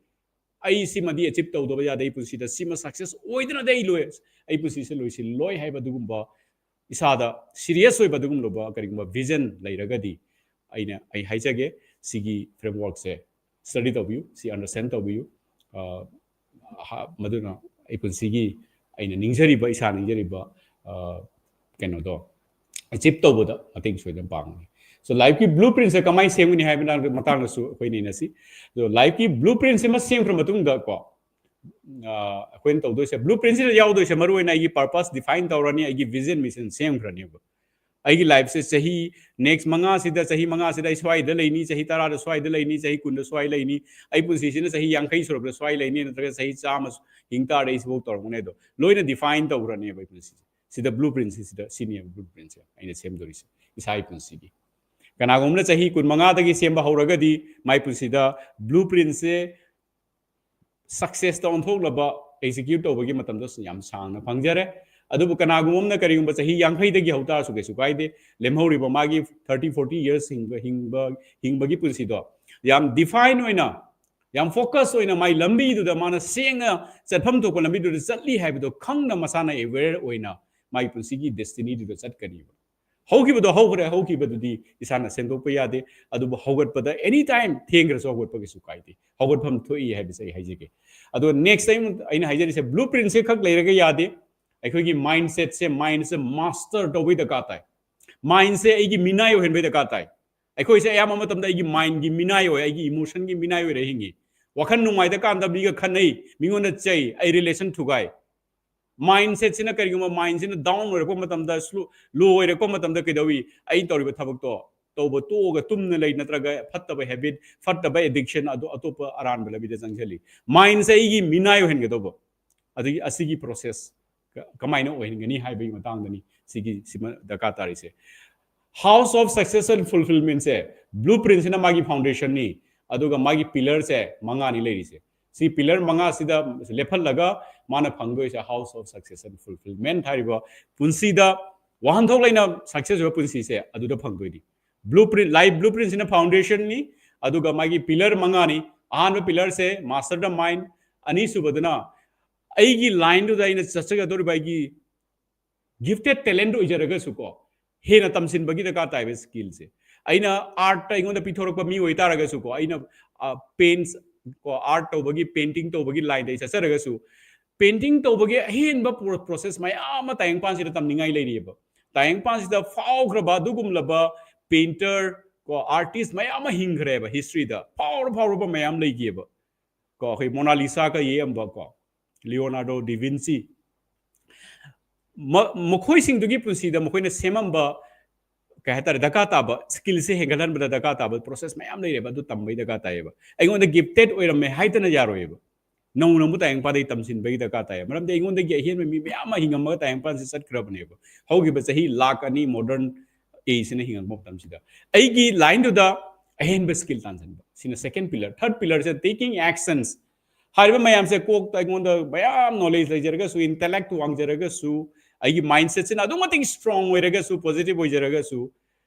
"ꯑꯩ ꯁꯤꯃꯗꯤ ꯑꯦꯆꯤꯞ ꯇꯧꯗꯕ ꯌꯥꯗꯦ, ꯑꯩ ꯄꯨꯟꯁꯤꯗ ꯁꯤꯃ ꯁꯛꯁꯦꯁ ꯑꯣꯏꯗꯅꯗꯤ ꯑꯩ ꯂꯣꯏ, ꯑꯩ ꯄꯨꯟꯁꯤꯁꯦ ꯂꯣꯏꯁꯤꯜꯂꯣꯏ" ꯍꯥꯏꯕ ꯑꯗꯨꯒꯨꯝꯕ ꯏꯁꯥꯗ ꯁꯤꯔꯤꯌꯁ ꯑꯣꯏꯕ ꯑꯗꯨꯒꯨꯝꯂꯕ ꯀꯔꯤꯒꯨꯝꯕ ꯚꯤꯖꯟ ꯂꯩꯔꯒꯗꯤ, ꯑꯩꯅ, ꯑꯩ ꯍꯥꯏꯖꯒꯦ, ꯁꯤꯒꯤ ꯐ꯭ꯔꯦꯝꯋꯥꯔꯛꯁꯦ ꯁ꯭ꯇꯗꯤ ꯇꯧꯕꯤꯌꯨ, ꯁꯤ ꯑꯟꯗꯔꯁ꯭ꯇꯦꯟ ꯇꯧꯕꯤꯌꯨ꯫ ꯑ, ꯍ-, ꯃꯗꯨꯅ ꯑꯩ ꯄꯨꯟꯁꯤꯒꯤ ꯑꯩꯅ ꯅꯤꯡꯖꯔꯤꯕ, ꯏꯁꯥ ꯅꯤꯡꯖꯔꯤꯕ, ꯑ, ꯀꯩꯅꯣꯗꯣ ꯑꯦꯆꯤꯞ ꯇꯧꯕꯗ ꯃꯇꯦꯡ ꯁꯣꯏꯗꯅ ꯄꯥꯡꯒꯅꯤ꯫ So, ꯂꯥꯏꯐꯀꯤ ꯕ꯭ꯂꯨ ꯄ꯭ꯔꯤꯟꯁꯦ ꯀꯃꯥꯏꯅ ꯁꯦꯝꯒꯅꯤ ꯍꯥꯏꯕ ꯃꯇꯥꯡꯗꯁꯨ ꯑꯩꯈꯣꯏ ꯅꯩꯅꯁꯤ꯫ ꯑꯗꯣ ꯂꯥꯏꯐꯀꯤ ꯕ꯭ꯂꯨ ꯄ꯭ꯔꯤꯟꯁꯤꯃ ꯁꯦꯝꯈ꯭ꯔ ꯃꯇꯨꯡꯗ ꯀꯣ, ꯑ, ꯑꯩꯈꯣꯏꯅ ꯇꯧꯗꯣꯏꯁꯦ, ꯕ꯭ꯂꯨ ꯄ꯭ꯔꯤꯟꯁꯤꯗ ꯌꯥꯎꯗꯣꯏꯁꯦ ꯃꯔꯨ ꯑꯣꯏꯅ ꯑꯩꯒꯤ ꯄꯔꯄꯁ ꯗꯤꯐꯥꯏꯟ ꯇꯧꯔꯅꯤ, ꯑꯩꯒꯤ ꯚꯤꯖꯟ ꯃꯤꯁꯟ ꯁꯦꯝꯈ꯭ꯔꯅꯦꯕ꯫ ꯑꯩꯒꯤ ꯂꯥꯏꯐꯁꯦ ꯆꯍꯤ, ꯅꯦꯛꯁ ꯃꯉꯥꯁꯤꯗ, ꯆꯍꯤ ꯃꯉꯥꯁꯤꯗ ꯑꯩ ꯁ꯭ꯋꯥꯏꯗ ꯂꯩꯅꯤ, ꯆꯍꯤ ꯇꯔꯥꯗ ꯁ꯭ꯋꯥꯏꯗ ꯂꯩꯅꯤ, ꯆꯍꯤ ꯀꯨꯟꯗ ꯁ꯭ꯋꯥꯏ ꯂꯩꯅꯤ, ꯑꯩ ꯄꯨꯟꯁꯤꯁꯤꯅ ꯆꯍꯤ ꯌꯥꯡꯈꯩ ꯁꯨꯔꯛꯄꯗ ꯁ꯭ꯋꯥꯏ ꯂꯩꯅꯤ, ꯅꯠꯇ꯭ꯔꯒ ꯆꯍꯤ ꯆꯥꯝꯃ ꯍꯤꯡ ꯇꯥꯔꯗꯤ ꯑꯩ ꯁꯤꯐꯥꯎ ꯇꯧꯔꯝꯒꯅꯤ꯫ ꯑꯗꯣ ꯂꯣꯏꯅ ꯗꯤꯐꯥꯏꯟ ꯇꯧꯈ꯭ꯔꯅꯦꯕ ꯑꯩ ꯄꯨꯟꯁꯤꯁꯦ꯫ ꯁꯤꯗ ꯕ꯭ꯂꯨ ꯄ꯭ꯔꯤꯟꯁꯦ, ꯁꯤꯗ, ꯁꯤꯅꯦꯕ ꯕ꯭ꯂꯨ ꯄ꯭ꯔꯤꯟꯁꯦ ꯑꯩꯅ ꯁꯦꯝꯗꯣꯔꯤꯁꯦ, ꯏꯁꯥꯒꯤ ꯄꯨꯟꯁꯤꯒꯤ꯫ ꯀꯅꯥꯒꯨꯝꯕꯅ ꯆꯍꯤ ꯀꯨꯟꯃꯉꯥꯗꯒꯤ ꯁꯦꯝꯕ ꯍꯧꯔꯒꯗꯤ, ꯃꯥꯏ ꯄꯨꯟꯁꯤꯗ ꯕ꯭ꯂꯨ ꯄ꯭ꯔꯤꯟꯁꯦ ꯁꯛꯁꯦꯁꯇ ꯑꯣꯟꯊꯣꯛꯂꯕ, ꯑꯦꯛꯖꯤꯀ꯭ꯌꯨꯠ ꯇꯧꯕꯒꯤ ꯃꯇꯝꯗꯣ ꯌꯥꯝ ꯁꯥꯡꯅ ꯐꯪꯖꯔꯦ꯫ ꯑꯗꯨꯕꯨ ꯀꯅꯥꯒꯨꯝꯕ ꯑꯃꯅ ꯀꯔꯤꯒꯨꯝꯕ ꯆꯍꯤ ꯌꯥꯡꯈꯩꯗꯒꯤ ꯍꯧꯇꯥꯔꯁꯨ ꯀꯩꯁꯨ ꯀꯥꯏꯗꯦ꯫ ꯂꯦꯝꯍꯧꯔꯤꯕ ꯃꯥꯒꯤ ꯊꯥꯔꯇꯤ, ꯐꯣꯔꯇꯤ ꯌꯔꯁ ꯍꯤꯡꯕ, ꯍꯤꯡꯕ, ꯍꯤꯡꯕꯒꯤ ꯄꯨꯟꯁꯤꯗꯣ ꯌꯥꯝ ꯗꯤꯐꯥꯏꯟ ꯑꯣꯏꯅ, ꯌꯥꯝ ꯐꯣꯀꯁ ꯑꯣꯏꯅ ꯃꯥꯏ ꯂꯝꯕꯤꯗꯨꯗ, ꯃꯥꯅ ꯁꯦꯡꯅ ꯆꯠꯐꯝ ꯊꯣꯛꯄ ꯂꯝꯕꯤꯗꯨꯗ ꯆꯠꯂꯤ ꯍꯥꯏꯕꯗꯣ ꯈꯪꯅ, ꯃꯁꯥꯅ ꯑꯦꯋꯦꯌꯔ ꯑꯣꯏꯅ ꯃꯥꯒꯤ ꯄꯨꯟꯁꯤꯒꯤ ꯗꯦꯁꯇꯤꯅꯤꯗꯨꯗ ꯆꯠꯀꯅꯤꯕ꯫ ꯍꯧꯈꯤꯕꯗꯣ ꯍꯧꯈ꯭ꯔꯦ, ꯍꯧꯈꯤꯕꯗꯨꯗꯤ ꯏꯁꯥꯅ ꯁꯦꯝꯗꯣꯛꯄ ꯌꯥꯗꯦ꯫ ꯑꯗꯨꯕꯨ ꯍꯧꯒꯠꯄꯗ ꯑꯦꯅꯤ ꯇꯥꯏꯝ, ꯊꯦꯡꯈ꯭ꯔꯁꯨ ꯍꯧꯒꯠꯄ ꯀꯩꯁꯨ ꯀꯥꯏꯗꯦ, ꯍꯧꯒꯠꯐꯝ ꯊꯣꯛꯏ ꯍꯥꯏꯕꯁꯦ ꯑꯩ ꯍꯥꯏꯖꯒꯦ꯫ ꯑꯗꯣ ꯅꯦꯛꯁ ꯇꯥꯏꯝ ꯑꯩꯅ ꯍꯥꯏꯖꯔꯤꯁꯦ, ꯕ꯭ꯂꯨ ꯄ꯭ꯔꯤꯟꯁꯦ ꯈꯛ ꯂꯩꯔꯒ ꯌꯥꯗꯦ, ꯑꯩꯈꯣꯏꯒꯤ ꯃꯥꯏꯟꯁꯦꯠꯁꯦ, ꯃꯥꯏꯟꯁꯦ ꯃꯥꯁꯇꯔ ꯇꯧꯕꯩ ꯗꯔꯀꯥꯔ ꯇꯥꯏ꯫ Mindꯁꯦ ꯑꯩꯒꯤ ꯃꯤꯅꯥꯏ ꯑꯣꯏꯍꯟꯕꯩ ꯗꯔꯀꯥꯔ ꯇꯥꯏ꯫ ꯑꯩꯈꯣꯏꯁꯦ ꯑꯌꯥꯝꯕ ꯃꯇꯝꯗ ꯑꯩꯒꯤ mindꯒꯤ ꯃꯤꯅꯥꯏ ꯑꯣꯏ, ꯑꯩꯒꯤ emotionꯒꯤ ꯃꯤꯅꯥꯏ ꯑꯣꯏꯔ ꯍꯤꯡꯉꯤ꯫ ꯋꯥꯈꯜ ꯅꯨꯡꯉꯥꯏꯇ ꯀꯥꯟꯗ ꯃꯤꯒ ꯈꯠꯅꯩ, ꯃꯤꯉꯣꯟꯗ ꯆꯩ, ꯑꯩ relation ꯊꯨꯒꯥꯏ꯫ Mindsetꯁꯤꯅ ꯀꯔꯤꯒꯨꯝꯕ mindꯁꯤꯅ down ꯑꯣꯏꯔꯛꯄ ꯃꯇꯝꯗ, slow, low ꯑꯣꯏꯔꯛꯄ ꯃꯇꯝꯗ ꯀꯩꯗꯧꯏ? ꯑꯩ ꯇꯧꯔꯤꯕ ꯊꯕꯛꯇꯣ ꯇꯧꯕ ꯇꯣꯛꯑꯒ ꯇꯨꯝꯅ ꯂꯩ, ꯅꯠꯇ꯭ꯔꯒ ꯐꯠꯇꯕ habit, ꯐꯠꯇꯕ addiction ꯑꯗꯨ ꯑꯇꯣꯞꯄ ꯑꯔꯥꯟꯕ ꯂꯝꯕꯤꯗ ꯆꯪꯁꯤꯜꯂꯤ꯫ Mindꯁꯦ ꯑꯩꯒꯤ ꯃꯤꯅꯥꯏ ꯑꯣꯏꯍꯟꯒꯗꯧꯕ꯫ ꯑꯗꯒꯤ ꯑꯁꯤꯒꯤ process ꯀ-, ꯀꯃꯥꯏꯅ ꯑꯣꯏꯍꯟꯒꯅꯤ ꯍꯥꯏꯕꯒꯤ ꯃꯇꯥꯡꯗꯅꯤ ꯁꯤꯒꯤ, ꯁꯤꯃ ꯗꯔꯀꯥꯔ ꯇꯥꯔꯤꯁꯦ꯫ House of Success and Fulfillmentꯁꯦ, blueprintꯁꯤꯅ ꯃꯥꯒꯤ foundationꯅꯤ, ꯑꯗꯨꯒ ꯃꯥꯒꯤ pillarꯁꯦ ꯃꯉꯥꯅꯤ ꯂꯩꯔꯤꯁꯦ꯫ ꯁꯤ pillar ꯃꯉꯥꯁꯤꯗ ꯂꯦꯞꯍꯜꯂꯒ ꯃꯥꯅ ꯐꯪꯗꯣꯏꯁꯦ House of Success and Fulfillment ꯍꯥꯏꯔꯤꯕ ꯄꯨꯟꯁꯤꯗ ꯋꯥꯍꯟꯊꯣꯛ ꯂꯩꯅ success ꯑꯣꯏꯕ ꯄꯨꯟꯁꯤꯁꯦ ꯑꯗꯨꯗ ꯐꯪꯗꯣꯏꯅꯤ꯫ Blueprint, life blueprintꯁꯤꯅ foundationꯅꯤ, ꯑꯗꯨꯒ ꯃꯥꯒꯤ pillar ꯃꯉꯥꯅꯤ꯫ ꯑꯍꯥꯟꯕ pillarꯁꯦ master the mind, ꯑꯅꯤꯁꯨꯕꯗꯅ ꯑꯩꯒꯤ lineꯗꯨꯗ ꯑꯩꯅ ꯆꯠꯆꯒꯗꯧꯔꯤꯕ ꯑꯩꯒꯤ gifted talent ꯑꯣꯏꯖꯔꯒꯁꯨ ꯀꯣ, ꯍꯦꯟꯅ ꯇꯝꯁꯤꯟꯕꯒꯤ ꯗꯔꯀꯥꯔ ꯇꯥꯏꯕ skillꯁꯦ꯫ ꯑꯩꯅ artꯇ ꯑꯩꯉꯣꯟꯗ ꯄꯤꯊꯣꯔꯛꯄ ꯃꯤ ꯑꯣꯏꯇꯥꯔꯒꯁꯨ ꯀꯣ, ꯑꯩꯅ, ꯑ, paints ꯀꯣ, art ꯇꯧꯕꯒꯤ, painting ꯇꯧꯕꯒꯤ lineꯗ ꯑꯩ ꯆꯠꯆꯔꯒꯁꯨ, painting ꯇꯧꯕꯒꯤ ꯑꯍꯦꯟꯕ pro-, process ꯃꯌꯥꯝ ꯑꯃ ꯇꯥꯏꯕꯪꯄꯥꯟꯁꯤꯗ ꯇꯝꯅꯤꯡꯉꯥꯏ ꯂꯩꯔꯤꯑꯕ꯫ ꯇꯥꯏꯕꯪꯄꯥꯟꯁꯤꯗ ꯐꯥꯎꯈ꯭ꯔꯕ ꯑꯗꯨꯒꯨꯝꯂꯕ painter ꯀꯣ, artist ꯃꯌꯥꯝ ꯑꯃ ꯍꯤꯡꯈ꯭ꯔꯦꯕ historyꯗ, ꯐꯥꯎꯔ ꯐꯥꯎꯔꯕ ꯃꯌꯥꯝ ꯂꯩꯈꯤꯑꯕ꯫ ꯀꯣ, ꯑꯩꯈꯣꯏ Mona Lisaꯒ ꯌꯦꯛꯑꯝꯕ ꯀꯣ, Leonardo da Vinci, ꯃ-, ꯃꯈꯣꯏꯁꯤꯡꯗꯨꯒꯤ ꯄꯨꯟꯁꯤꯗ ꯃꯈꯣꯏꯅ ꯁꯦꯝꯃꯝꯕ ꯀꯩ ꯍꯥꯏꯇꯥꯔꯦ, ꯗꯔꯀꯥꯔ ꯇꯥꯕ skillꯁꯦ ꯍꯦꯟꯒꯠꯍꯟꯕꯗ ꯗꯔꯀꯥꯔ ꯇꯥꯕ process ꯃꯌꯥꯝ ꯂꯩꯔꯦꯕ꯫ ꯑꯗꯨ ꯇꯝꯕꯩ ꯗꯔꯀꯥꯔ ꯇꯥꯏꯌꯦꯕ꯫ ꯑꯩꯉꯣꯟꯗ gifted ꯑꯣꯏꯔꯝꯃꯦ ꯍꯥꯏꯗꯅ ꯌꯥꯔꯣꯏꯌꯦꯕ꯫ ꯅꯧꯅ ꯑꯃꯨꯛ ꯇꯥꯏꯕꯪꯄꯥꯟꯗꯒꯤ ꯇꯝꯁꯤꯟꯕꯒꯤ ꯗꯔꯀꯥꯔ ꯇꯥꯏꯌꯦꯕ꯫ ꯃꯔꯝꯗꯤ ꯑꯩꯉꯣꯟꯗꯒꯤ ꯑꯍꯦꯟꯕ ꯃꯤ ꯃꯌꯥꯝ ꯑꯃ ꯍꯤꯡꯉꯝꯃꯒ ꯇꯥꯏꯕꯪꯄꯥꯟꯁꯤ ꯆꯠꯈ꯭ꯔꯕꯅꯦꯕ꯫ ꯍꯧꯈꯤꯕ ꯆꯍꯤ ꯂꯥꯛ ꯑꯅꯤ modern ageꯁꯤꯅ ꯍꯤꯡꯉꯛꯄ ꯃꯇꯝꯁꯤꯗ ꯑꯩꯒꯤ lineꯗꯨꯗ ꯑꯍꯦꯟꯕ skill ꯇꯥꯟꯁꯤꯟꯕ, ꯁꯤꯅ second pillar꯫ Third pillarꯁꯦ taking actions꯫ ꯍꯥꯏꯔꯤꯕ ꯃꯌꯥꯝꯁꯦ ꯀꯣꯛꯇ ꯑꯩꯉꯣꯟꯗ ꯃꯌꯥꯝ knowledge ꯂꯩꯖꯔꯒꯁꯨ, intellect ꯋꯥꯡꯖꯔꯒꯁꯨ, ꯑꯩꯒꯤ mindsetꯁꯤꯅ ꯑꯗꯨꯛ ꯃꯇꯤꯛ strong ꯑꯣꯏꯔꯒꯁꯨ, positive ꯑꯣꯏꯖꯔꯒꯁꯨ,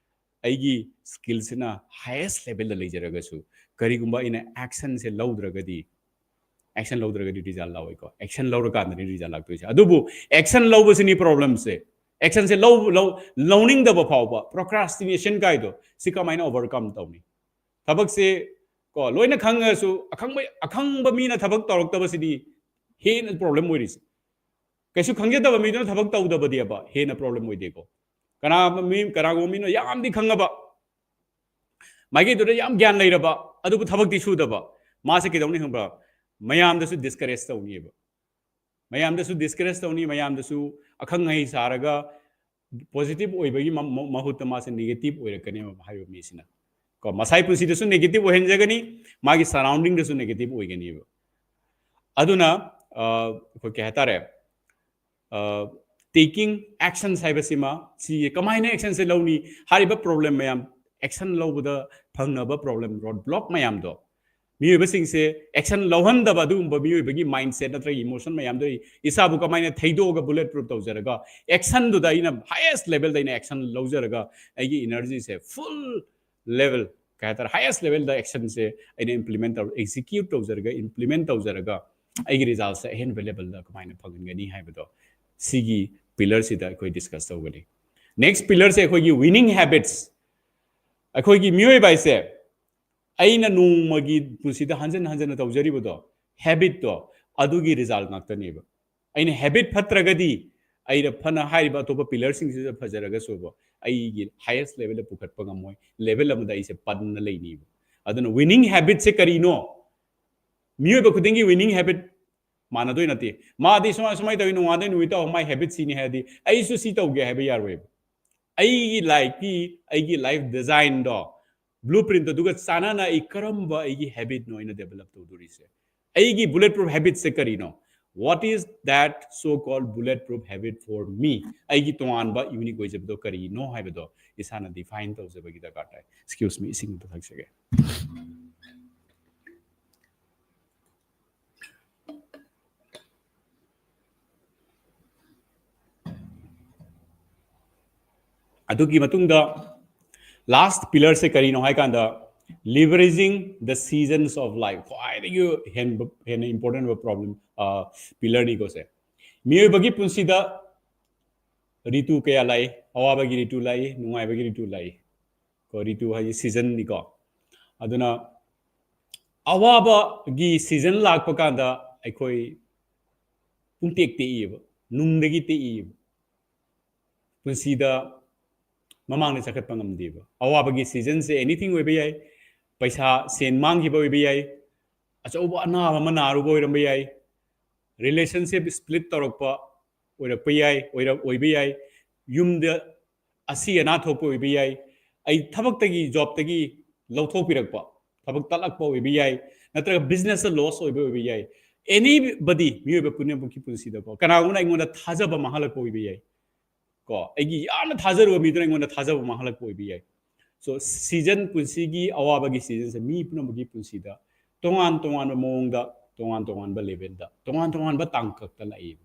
ꯑꯩꯒꯤ skillꯁꯤꯅ highest levelꯗ ꯂꯩꯖꯔꯒꯁꯨ, ꯀꯔꯤꯒꯨꯝꯕ ꯑꯩꯅ actionꯁꯦ ꯂꯧꯗ꯭ꯔꯒꯗꯤ, action ꯂꯧꯗ꯭ꯔꯒꯗꯤ result ꯂꯥꯛꯑꯣꯏꯀꯣ꯫ Action ꯂꯧꯔꯀꯥꯟꯗꯅꯤ result ꯂꯥꯛꯇꯣꯏꯁꯦ꯫ ꯑꯗꯨꯕꯨ action ꯂꯧꯕꯁꯤꯅꯤ problemꯁꯦ꯫ Actionꯁꯦ ꯂꯧ-, ꯂꯧ-, ꯂꯧꯅꯤꯡꯗꯕ ꯐꯥꯎꯕ, procrastination ꯀꯥꯏꯗꯣ, ꯁꯤ ꯀꯃꯥꯏꯅ overcome ꯇꯧꯅꯤ? ꯊꯕꯛꯁꯦ ꯀꯣ, ꯂꯣꯏꯅ ꯈꯪꯉꯁꯨ ꯑꯈꯪꯕ, ꯑꯈꯪꯕ ꯃꯤꯅ ꯊꯕꯛ ꯇꯧꯔꯛꯇꯕꯁꯤꯗꯤ ꯍꯦꯟꯅ problem ꯑꯣꯏꯔꯤꯁꯦ꯫ ꯀꯩꯁꯨ ꯈꯪꯖꯗꯕ ꯃꯤꯗꯨꯅ ꯊꯕꯛ ꯇꯧꯗꯕꯗꯤꯕ ꯍꯦꯟꯅ problem ꯑꯣꯏꯗꯦꯀꯣ꯫ ꯀꯅꯥ ꯃꯤ ꯀꯅꯥꯒꯨꯝꯕ ꯃꯤꯅ ꯌꯥꯝꯗꯤ ꯈꯪꯉꯕ, ꯃꯥꯏꯀꯩꯗꯨꯗ ꯌꯥꯝ ꯒ꯭ꯌꯥꯟ ꯂꯩꯔꯕ, ꯑꯗꯨꯕꯨ ꯊꯕꯛꯇꯤ ꯁꯨꯗꯕ, ꯃꯥꯁꯦ ꯀꯩꯗꯧꯅꯤ ꯈꯪꯕ꯭ꯔꯥ? ꯃꯌꯥꯝꯗꯁꯨ ꯗꯤꯁꯀꯔꯦꯖ ꯇꯧꯅꯤꯕ꯫ ꯃꯌꯥꯝꯗꯁꯨ ꯗꯤꯁꯀꯔꯦꯖ ꯇꯧꯅꯤ, ꯃꯌꯥꯝꯗꯁꯨ ꯑꯈꯪ ꯑꯍꯩ ꯁꯥꯔꯒ ꯄꯣꯖꯤꯇꯤꯚ ꯑꯣꯏꯕꯒꯤ ꯃ- ꯃ- ꯃꯍꯨꯠꯇ ꯃꯥꯁꯦ ꯅꯦꯒꯦꯇꯤꯚ ꯑꯣꯏꯔꯛꯀꯅꯦꯕ ꯍꯥꯏꯕ ꯃꯤꯁꯤꯅ꯫ ꯀꯣ, ꯃꯁꯥꯏ ꯄꯨꯟꯁꯤꯗꯁꯨ ꯅꯦꯒꯦꯇꯤꯚ ꯑꯣꯏꯍꯟꯖꯒꯅꯤ, ꯃꯥꯒꯤ ꯁꯔꯥꯎꯟꯗꯤꯡꯗꯁꯨ ꯅꯦꯒꯦꯇꯤꯚ ꯑꯣꯏꯒꯅꯤꯕ꯫ ꯑꯗꯨꯅ ꯑ, ꯑꯩꯈꯣꯏ ꯀꯩ ꯍꯥꯏꯇꯥꯔꯦ, ꯇꯦꯀꯤꯡ ꯑꯦꯛꯁꯟꯁ ꯍꯥꯏꯕꯁꯤꯃ, ꯁꯤ ꯀꯃꯥꯏꯅ ꯑꯦꯛꯁꯟꯁꯦ ꯂꯧꯅꯤ? ꯍꯥꯏꯔꯤꯕ ꯄ꯭ꯔꯣꯕ꯭ꯂꯦꯝ ꯃꯌꯥꯝ, ꯑꯦꯛꯁꯟ ꯂꯧꯕꯗ ꯐꯪꯅꯕ ꯄ꯭ꯔꯣꯕ꯭ꯂꯦꯝ, ꯔꯣꯗ ꯕ꯭ꯂꯣꯛ ꯃꯌꯥꯝꯗꯣ, ꯃꯤꯑꯣꯏꯕꯁꯤꯡꯁꯦ ꯑꯦꯛꯁꯟ ꯂꯧꯍꯟꯗꯕ, ꯑꯗꯨꯒꯨꯝꯕ ꯃꯤꯑꯣꯏꯕꯒꯤ ꯃꯥꯏꯟꯁꯦꯠ ꯅꯠꯇ꯭ꯔꯒ ꯏꯃꯣꯁꯟ ꯃꯌꯥꯝꯗꯣ ꯑꯩ ꯏꯁꯥꯕꯨ ꯀꯃꯥꯏꯅ ꯊꯩꯗꯣꯛꯑꯒ ꯕꯨꯂꯦꯠ ꯄ꯭ꯔꯨꯐ ꯇꯧꯖꯔꯒ, ꯑꯦꯛꯁꯟꯗꯨꯗ ꯑꯩꯅ ꯍꯥꯏꯌꯦꯁ ꯂꯦꯚꯦꯜꯗ ꯑꯩꯅ ꯑꯦꯛꯁꯟ ꯂꯧꯖꯔꯒ, ꯑꯩꯒꯤ ꯏꯅꯔꯖꯤꯁꯦ ꯐꯨꯜ ꯂꯦꯚꯦꯜ, ꯀꯩ ꯍꯥꯏꯇꯥꯔꯦ, ꯍꯥꯏꯌꯦꯁ ꯂꯦꯚꯦꯜꯗ ꯑꯦꯛꯁꯟꯁꯦ ꯑꯩꯅ ꯏꯝꯄ꯭ꯂꯤꯃꯦꯟ ꯇꯧ ꯑꯦꯛꯖꯤꯀ꯭ꯌꯨꯠ ꯇꯧꯖꯔꯒ, ꯏꯝꯄ꯭ꯂꯤꯃꯦꯟ ꯇꯧꯖꯔꯒ, ꯑꯩꯒꯤ ꯔꯤꯖꯜꯁꯦ ꯑꯍꯦꯟꯕ ꯂꯦꯚꯦꯜꯗ ꯀꯃꯥꯏꯅ ꯐꯪꯍꯟꯒꯅꯤ ꯍꯥꯏꯕꯗꯣ, ꯁꯤꯒꯤ ꯄꯤꯂꯔꯁꯤꯗ ꯑꯩꯈꯣꯏ ꯗꯤꯁꯀꯁ ꯇꯧꯒꯅꯤ꯫ ꯅꯦꯛꯁ ꯄꯤꯂꯔꯁꯦ ꯑꯩꯈꯣꯏꯒꯤ ꯋꯤꯅꯤꯡ ꯍꯦꯕꯤꯠꯁ꯫ ꯑꯩꯈꯣꯏꯒꯤ ꯃꯤꯑꯣꯏꯕ ꯍꯥꯏꯁꯦ ꯑꯩꯅ ꯅꯣꯡꯃꯒꯤ ꯄꯨꯟꯁꯤꯗ ꯍꯟꯖꯟ ꯍꯟꯖꯟꯅ ꯇꯧꯖꯔꯤꯕꯗꯣ, ꯍꯦꯕꯤꯠꯇꯣ, ꯑꯗꯨꯒꯤ ꯔꯤꯖꯜ ꯉꯥꯛꯇꯅꯦꯕ꯫ ꯑꯩꯅ ꯍꯦꯕꯤꯠ ꯐꯠꯇ꯭ꯔꯒꯗꯤ, ꯑꯩꯅ ꯐꯅ ꯍꯥꯏꯔꯤꯕ ꯑꯇꯣꯞꯄ ꯄꯤꯂꯔꯁꯤꯡꯁꯤꯗ ꯐꯖꯔꯒꯁꯨꯕ, ꯑꯩꯒꯤ ꯍꯥꯏꯌꯦꯁ ꯂꯦꯚꯦꯜꯗ ꯄꯨꯈꯠꯄ ꯉꯝꯃꯣꯏ, ꯂꯦꯚꯦꯜ ꯑꯃꯗ ꯑꯩꯁꯦ ꯄꯟꯅ ꯂꯩꯅꯤꯕ꯫ ꯑꯗꯨꯅ ꯋꯤꯅꯤꯡ ꯍꯦꯕꯤꯠꯁꯦ ꯀꯔꯤꯅꯣ? ꯃꯤꯑꯣꯏꯕ ꯈꯨꯗꯤꯡꯒꯤ ꯋꯤꯅꯤꯡ ꯍꯦꯕꯤꯠ ꯃꯥꯟꯅꯗꯣꯏ ꯅꯠꯇꯦ꯫ ꯃꯥꯗꯤ ꯁꯨꯃꯥꯏ ꯁꯨꯃꯥꯏꯅ ꯇꯧꯋꯤ, ꯅꯣꯡꯉꯥꯟꯗꯩ ꯅꯨꯃꯤꯠ ꯇꯥꯕ ꯃꯥꯏ ꯍꯦꯕꯤꯠ ꯁꯤꯅꯤ ꯍꯥꯏꯔꯗꯤ ꯑꯩꯁꯨ ꯁꯤ ꯇꯧꯒꯦ ꯍꯥꯏꯕ ꯌꯥꯔꯣꯏꯕ꯫ ꯑꯩꯒꯤ ꯂꯥꯏꯐꯀꯤ, ꯑꯩꯒꯤ ꯂꯥꯏꯐ ꯗꯤꯖꯥꯏꯟꯗꯣ, ꯕ꯭ꯂꯨ ꯄ꯭ꯔꯤꯟꯠ ꯑꯗꯨꯒ ꯆꯥꯟꯅꯅ ꯑꯩ ꯀꯔꯝꯕ ꯑꯩꯒꯤ ꯍꯦꯕꯤꯠꯅꯣ ꯑꯩꯅ ꯗꯦꯚꯦꯂꯞ ꯇꯧꯗꯣꯔꯤꯁꯦ? ꯑꯩꯒꯤ ꯕꯨꯂꯦꯠ ꯄ꯭ꯔꯨꯐ ꯍꯦꯕꯤꯠꯁꯦ ꯀꯔꯤꯅꯣ? What is that so called bulletproof habit for me? ꯑꯩꯒꯤ ꯇꯣꯉꯥꯟꯕ ꯌꯨꯅꯤꯛ ꯑꯣꯏꯖꯕꯗꯣ ꯀꯔꯤꯅꯣ ꯍꯥꯏꯕꯗꯣ ꯏꯁꯥꯅ ꯗꯤꯐꯥꯏꯟ ꯇꯧꯖꯕꯒꯤ ꯗꯔꯀꯥꯔ ꯇꯥꯏ꯫ Excuse me, ꯏꯁꯤꯡ ꯑꯝꯇ ꯊꯛꯆꯒꯦ꯫ ꯑꯗꯨꯒꯤ ꯃꯇꯨꯡꯗ ꯂꯥꯁ ꯄꯤꯂꯔꯁꯦ ꯀꯔꯤꯅꯣ ꯍꯥꯏ ꯀꯥꯟꯗ, leveraging the seasons of life, ꯈ꯭ꯋꯥꯏꯗꯒꯤ ꯍꯦꯟꯕ, ꯍꯦꯟꯅ ꯏꯝꯄꯣꯔꯇꯦꯟ ꯑꯣꯏꯕ ꯄ꯭ꯔꯣꯕ꯭ꯂꯦꯝ, ꯄꯤꯂꯔꯅꯤꯀꯣ ꯁꯦ꯫ ꯃꯤꯑꯣꯏꯕꯒꯤ ꯄꯨꯟꯁꯤꯗ ꯔꯤꯇꯨ ꯀꯌꯥ ꯂꯥꯛꯏ? ꯑꯋꯥꯕꯒꯤ ꯔꯤꯇꯨ ꯂꯥꯛꯏ, ꯅꯨꯡꯉꯥꯏꯕꯒꯤ ꯔꯤꯇꯨ ꯂꯥꯛꯏ꯫ ꯀꯣ, ꯔꯤꯇꯨ ꯍꯥꯏꯁꯦ ꯁꯤꯖꯟꯅꯤꯀꯣ꯫ ꯑꯗꯨꯅ ꯑꯋꯥꯕꯒꯤ ꯁꯤꯖꯟ ꯂꯥꯛꯄ ꯀꯥꯟꯗ ꯑꯩꯈꯣꯏ ꯄꯨꯡꯇꯦꯛ ꯇꯦꯛꯏꯕ, ꯅꯨꯡꯗꯒꯤ ꯇꯦꯛꯏꯕ꯫ ꯄꯨꯟꯁꯤꯗ ꯃꯃꯥꯡꯗ ꯆꯈꯠꯄ ꯉꯝꯗꯦꯕ꯫ ꯑꯋꯥꯕꯒꯤ ꯁꯤꯖꯟꯁꯦ ꯑꯦꯅꯤꯊꯤꯡ ꯑꯣꯏꯕ ꯌꯥꯏ, ꯄꯩꯁꯥ ꯁꯦꯟ ꯃꯥꯡꯈꯤꯕ ꯑꯣꯏꯕ ꯌꯥꯏ, ꯑꯆꯧꯕ ꯑꯅꯥꯕ ꯑꯃ ꯅꯥꯔꯨꯕ ꯑꯣꯏꯔꯝꯕ ꯌꯥꯏ, ꯔꯤꯂꯦꯁꯟꯁꯤꯞ ꯁ꯭ꯄ꯭ꯂꯤꯠ ꯇꯧꯔꯛꯄ ꯑꯣꯏꯔꯛꯄ ꯌꯥꯏ, ꯑꯣꯏꯔꯛ ꯑꯣꯏꯕ ꯌꯥꯏ, ꯌꯨꯝꯗ ꯑꯁꯤ ꯑꯅꯥ ꯊꯣꯛꯄ ꯑꯣꯏꯕ ꯌꯥꯏ, ꯑꯩ ꯊꯕꯛꯇꯒꯤ ꯖꯣꯕꯇꯒꯤ ꯂꯧꯊꯣꯛꯄꯤꯔꯛꯄ, ꯊꯕꯛ ꯇꯠꯂꯛꯄ ꯑꯣꯏꯕ ꯌꯥꯏ, ꯅꯠꯇ꯭ꯔꯒ ꯕꯤꯖꯤꯅꯦꯁꯇ ꯂꯣꯁ ꯑꯣꯏꯕ ꯑꯣꯏꯕ ꯌꯥꯏ꯫ ꯑꯦꯅꯤꯕꯗꯤ ꯃꯤꯑꯣꯏꯕ ꯄꯨꯝꯅꯃꯛꯀꯤ ꯄꯨꯟꯁꯤꯗꯀꯣ ꯀꯅꯥꯒꯨꯝꯕꯅ ꯑꯩꯉꯣꯟꯗ ꯊꯥꯖꯕ ꯃꯥꯡꯍꯜꯂꯛꯄ ꯑꯣꯏꯕ ꯌꯥꯏ꯫ ꯀꯣ ꯑꯩꯒꯤ ꯌꯥꯝꯅ ꯊꯥꯖꯔꯨꯕ ꯃꯤꯗꯨꯅ ꯑꯩꯉꯣꯟꯗ ꯊꯥꯖꯕ ꯃꯥꯡꯍꯜꯂꯛꯄ ꯑꯣꯏꯕ ꯌꯥꯏ꯫ ꯁꯣ ꯁꯤꯖꯟ, ꯄꯨꯟꯁꯤꯒꯤ ꯑꯋꯥꯕꯒꯤ ꯁꯤꯖꯟꯁꯦ ꯃꯤ ꯄꯨꯝꯅꯃꯛꯀꯤ ꯄꯨꯟꯁꯤꯗ ꯇꯣꯉꯥꯟ ꯇꯣꯉꯥꯟꯕ ꯃꯑꯣꯡꯗ, ꯇꯣꯉꯥꯟ ꯇꯣꯉꯥꯟꯕ ꯂꯦꯚꯦꯜꯗ, ꯇꯣꯉꯥꯟ ꯇꯣꯉꯥꯟꯕ ꯇꯥꯡꯀꯛꯇ ꯂꯥꯛꯏꯕ꯫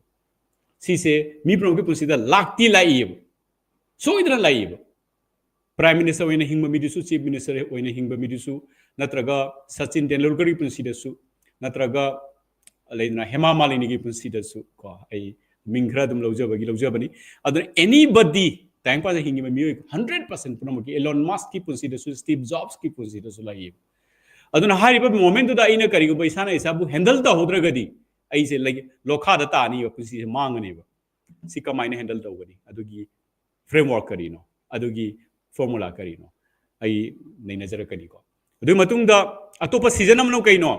ꯁꯤꯁꯦ ꯃꯤ ꯄꯨꯝꯅꯃꯛꯀꯤ ꯄꯨꯟꯁꯤꯗ ꯂꯥꯛꯇꯤ ꯂꯥꯛꯏꯕ, ꯁꯣꯏꯗꯅ ꯂꯥꯛꯏꯕ꯫ ꯄ꯭ꯔꯥꯏꯝ ꯃꯤꯅꯤꯁꯇꯔ ꯑꯣꯏꯅ ꯍꯤꯡꯕ ꯃꯤꯗꯨꯁꯨ, ꯆꯤꯐ ꯃꯤꯅꯤꯁꯇꯔ ꯑꯣꯏꯅ ꯍꯤꯡꯕ ꯃꯤꯗꯨꯁꯨ, ꯅꯠꯇ꯭ꯔꯒ ꯁꯆꯤꯟ ꯇꯦꯟꯗꯨꯜꯀꯔꯒꯤ ꯄꯨꯟꯁꯤꯗꯁꯨ, ꯅꯠꯇ꯭ꯔꯒ ꯂꯩꯗꯅ ꯍꯦꯃꯥ ꯃꯥꯂꯤꯅꯤꯒꯤ ꯄꯨꯟꯁꯤꯗꯁꯨ ꯀꯣ ꯑꯩ ꯃꯤꯡ ꯈꯔ ꯑꯗꯨꯝ ꯂꯧꯖꯕꯒꯤ ꯂꯧꯖꯕꯅꯤ꯫ ꯑꯗꯨꯅ ꯑꯦꯅꯤꯕꯗꯤ, ꯇꯥꯏꯕꯪꯄꯥꯟꯗ ꯍꯤꯡꯉꯤꯕ ꯃꯤꯑꯣꯏ ꯍꯟꯗ꯭ꯔꯦꯠ ꯄꯥꯔꯁꯦꯟ ꯄꯨꯝꯅꯃꯛꯀꯤ, ꯑꯦꯂꯣꯟ ꯃꯁꯛꯀꯤ ꯄꯨꯟꯁꯤꯗꯁꯨ, ꯁ꯭ꯇꯤꯚ ꯖꯣꯕꯁꯀꯤ ꯄꯨꯟꯁꯤꯗꯁꯨ ꯂꯩꯌꯦꯕ꯫ ꯑꯗꯨꯅ ꯍꯥꯏꯔꯤꯕ ꯃꯣꯃꯦꯟꯗꯨꯗ ꯑꯩꯅ ꯀꯔꯤꯒꯨꯝꯕ ꯏꯁꯥꯅ ꯏꯁꯥꯕꯨ ꯍꯦꯟꯗꯜ ꯇꯧꯍꯧꯗ꯭ꯔꯒꯗꯤ ꯑꯩꯁꯦ ꯂꯩ-, ꯂꯣꯈꯥꯗ ꯇꯥꯅꯤꯕ, ꯄꯨꯟꯁꯤꯁꯦ ꯃꯥꯡꯉꯅꯦꯕ꯫ ꯁꯤ ꯀꯃꯥꯏꯅ ꯍꯦꯟꯗꯜ ꯇꯧꯒꯅꯤ? ꯑꯗꯨꯒꯤ ꯐ꯭ꯔꯦꯝꯋꯥꯔꯛ ꯀꯔꯤꯅꯣ? ꯑꯗꯨꯒꯤ ꯐꯣꯔꯃꯨꯂꯥ ꯀꯔꯤꯅꯣ? ꯑꯩ ꯅꯩꯅꯖꯔꯛꯀꯅꯤꯀꯣ꯫ ꯑꯗꯨꯒꯤ ꯃꯇꯨꯡꯗ ꯑꯇꯣꯞꯄ ꯁꯤꯖꯟ ꯑꯃꯅ ꯀꯩꯅꯣ?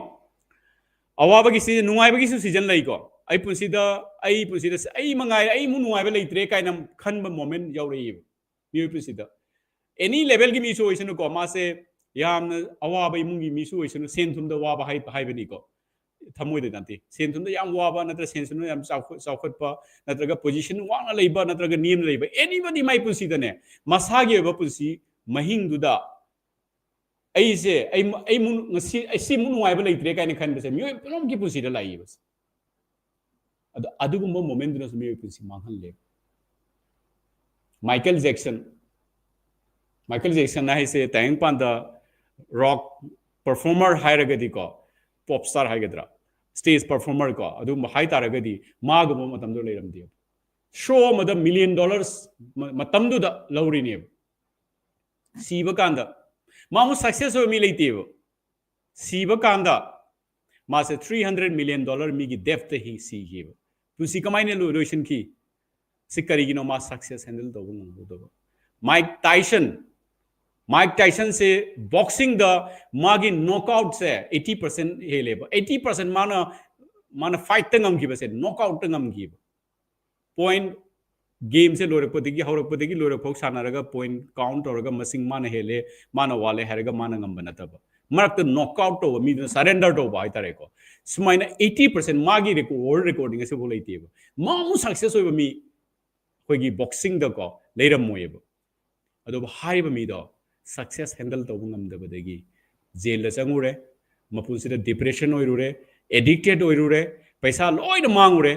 ꯑꯋꯥꯕꯒꯤ ꯁꯤꯖꯟ, ꯅꯨꯡꯉꯥꯏꯕꯒꯤꯁꯨ ꯁꯤꯖꯟ ꯂꯩꯀꯣ꯫ ꯑꯩ ꯄꯨꯟꯁꯤꯗ, ꯑꯩ ꯄꯨꯟꯁꯤꯗ ꯑꯩ ꯃꯉꯥꯏꯔꯦ, ꯑꯩꯃꯨꯛ ꯅꯨꯡꯉꯥꯏꯕ ꯂꯩꯇ꯭ꯔꯦ ꯀꯥꯏꯅ ꯈꯟꯕ ꯃꯣꯃꯦꯟ ꯌꯥꯎꯔꯛꯏꯕ ꯃꯤꯑꯣꯏ ꯄꯨꯟꯁꯤꯗ꯫ ꯑꯦꯅꯤ ꯂꯦꯚꯦꯜꯒꯤ ꯃꯤꯁꯨ ꯑꯣꯏꯁꯅꯨꯀꯣ, ꯃꯥꯁꯦ ꯌꯥꯝꯅ ꯑꯋꯥꯕ ꯏꯃꯨꯡꯒꯤ ꯃꯤꯁꯨ ꯑꯣꯏꯁꯅꯨ, ꯁꯦꯟ ꯊꯨꯝꯗ ꯋꯥꯕ ꯍꯥꯏ-, ꯍꯥꯏꯕꯅꯤꯀꯣ, ꯊꯃꯣꯏꯗ ꯅꯠꯇꯦ꯫ ꯁꯦꯟ ꯊꯨꯝꯗ ꯌꯥꯝ ꯋꯥꯕ ꯅꯠꯇ꯭ꯔ ꯁꯦꯟ ꯊꯨꯝꯗ ꯌꯥꯝ ꯆꯥꯎꯈ-, ꯆꯥꯎꯈꯠꯄ, ꯅꯠꯇ꯭ꯔꯒ ꯄꯣꯖꯤꯁꯟ ꯋꯥꯡꯅ ꯂꯩꯕ, ꯅꯠꯇ꯭ꯔꯒ ꯅꯦꯝꯅ ꯂꯩꯕ, ꯑꯦꯅꯤꯕꯗꯤ ꯃꯥꯏ ꯄꯨꯟꯁꯤꯗꯅꯦ, ꯃꯁꯥꯒꯤ ꯑꯣꯏꯕ ꯄꯨꯟꯁꯤ ꯃꯍꯤꯡꯗꯨꯗ ꯑꯩꯁꯦ, ꯑꯩ, ꯑꯩ ꯃꯨ-, ꯉꯁꯤ, ꯑꯩ ꯁꯤꯃꯨꯛ ꯅꯨꯡꯉꯥꯏꯕ ꯂꯩꯇ꯭ꯔꯦ ꯀꯥꯏꯅ ꯈꯟꯕꯁꯦ ꯃꯤꯑꯣꯏ ꯄꯨꯝꯅꯃꯛꯀꯤ ꯄꯨꯟꯁꯤꯗ ꯂꯥꯛꯏꯕꯁꯦ꯫ ꯑꯗꯣ ꯑꯗꯨꯒꯨꯝꯕ ꯃꯣꯃꯦꯟꯗꯨꯅꯁꯨ ꯃꯤꯑꯣꯏ ꯄꯨꯟꯁꯤ ꯃꯥꯡꯍꯜꯂꯦ꯫ ꯃꯥꯏꯀꯦꯜ ꯖꯦꯛꯁꯟ, ꯃꯥꯏꯀꯦꯜ ꯖꯦꯛꯁꯟ ꯍꯥꯏꯁꯦ ꯇꯥꯏꯕꯪꯄꯥꯟꯗ ꯔꯣꯛ ꯄꯔꯐꯣꯔꯃꯔ ꯍꯥꯏꯔꯒꯗꯤꯀꯣ, ꯄꯣꯞ ꯁ꯭ꯇꯥꯔ ꯍꯥꯏꯒꯗ꯭ꯔꯥ, ꯁ꯭ꯇꯦꯖ ꯄꯔꯐꯣꯔꯃꯔ ꯀꯣ, ꯑꯗꯨꯒꯨꯝꯕ ꯍꯥꯏ ꯇꯥꯔꯒꯗꯤ ꯃꯥꯒꯨꯝꯕ ꯃꯇꯝꯗꯨꯗ ꯂꯩꯔꯝꯗꯦꯕ꯫ ꯁꯣ ꯑꯃꯗ ꯃꯤꯂꯤꯌꯟ ꯗꯣꯂꯔꯁ ꯃ-, ꯃꯇꯝꯗꯨꯗ ꯂꯧꯔꯤꯅꯦꯕ꯫ ꯁꯤꯕ ꯀꯥꯟꯗ ꯃꯥꯃꯨꯛ ꯁꯛꯁꯦꯁ ꯑꯣꯏꯕ ꯃꯤ ꯂꯩꯇꯦꯕ꯫ ꯁꯤꯕ ꯀꯥꯟꯗ ꯃꯥꯁꯦ ꯊ꯭ꯔꯤ ꯍꯟꯗ꯭ꯔꯦꯠ ꯃꯤꯂꯤꯌꯟ ꯗꯣꯂꯔ ꯃꯤꯒꯤ ꯗꯦꯞꯇ ꯍꯤ-, ꯁꯤꯈꯤꯕ꯫ ꯄꯨꯟꯁꯤ ꯀꯃꯥꯏꯅ ꯂꯣꯏ-, ꯂꯣꯏꯁꯤꯟꯈꯤ? ꯁꯤ ꯀꯔꯤꯒꯤꯅꯣ ꯃꯥ ꯁꯛꯁꯦꯁ ꯍꯦꯟꯗꯜ ꯇꯧꯕ ꯉꯝꯍꯧꯗꯕ? Mike Tyson, Mike Tysonꯁꯦ boxingꯗ ꯃꯥꯒꯤ knockoutꯁꯦ eighty percent ꯍꯦꯜꯂꯦꯕ꯫ Eighty percent ꯃꯥꯅ ꯃꯥꯅ fightꯇ ꯉꯝꯈꯤꯕꯁꯦ knockoutꯇ ꯉꯝꯈꯤꯕ꯫ Point gameꯁꯦ ꯂꯣꯏꯔꯛꯄꯗꯒꯤ, ꯍꯧꯔꯛꯄꯗꯒꯤ ꯂꯣꯏꯔꯛꯐꯥꯎ ꯁꯥꯟꯅꯔꯒ point count ꯇꯧꯔꯒ ꯃꯁꯤꯡ ꯃꯥꯅ ꯍꯦꯜꯂꯦ, ꯃꯥꯅ ꯋꯥꯠꯂꯦ ꯍꯥꯏꯔꯒ ꯃꯥꯅ ꯉꯝꯕ ꯅꯠꯇꯕ, ꯃꯔꯛꯇ knockout ꯇꯧꯕ, ꯃꯤꯗꯨꯅ surrender ꯇꯧꯕ ꯍꯥꯏꯇꯥꯔꯦꯀꯣ꯫ ꯁꯨꯃꯥꯏꯅ eighty percent ꯃꯥꯒꯤ record, world recording ꯑꯁꯤꯐꯥꯎ ꯂꯩꯇꯦꯕ꯫ ꯃꯥꯃꯨꯛ success ꯑꯣꯏꯕ ꯃꯤ ꯑꯩꯈꯣꯏꯒꯤ boxingꯗꯀꯣ ꯂꯩꯔꯝꯃꯣꯏꯕ꯫ ꯑꯗꯨꯕꯨ ꯍꯥꯏꯔꯤꯕ ꯃꯤꯗꯣ success handle ꯇꯧꯕ ꯉꯝꯗꯕꯗꯒꯤ jailꯗ ꯆꯪꯉꯨꯔꯦ, ꯃꯄꯨꯟꯁꯤꯗ depression ꯑꯣꯏꯔꯨꯔꯦ, addicted ꯑꯣꯏꯔꯨꯔꯦ, ꯄꯩꯁꯥ ꯂꯣꯏꯅ ꯃꯥꯡꯉꯨꯔꯦ꯫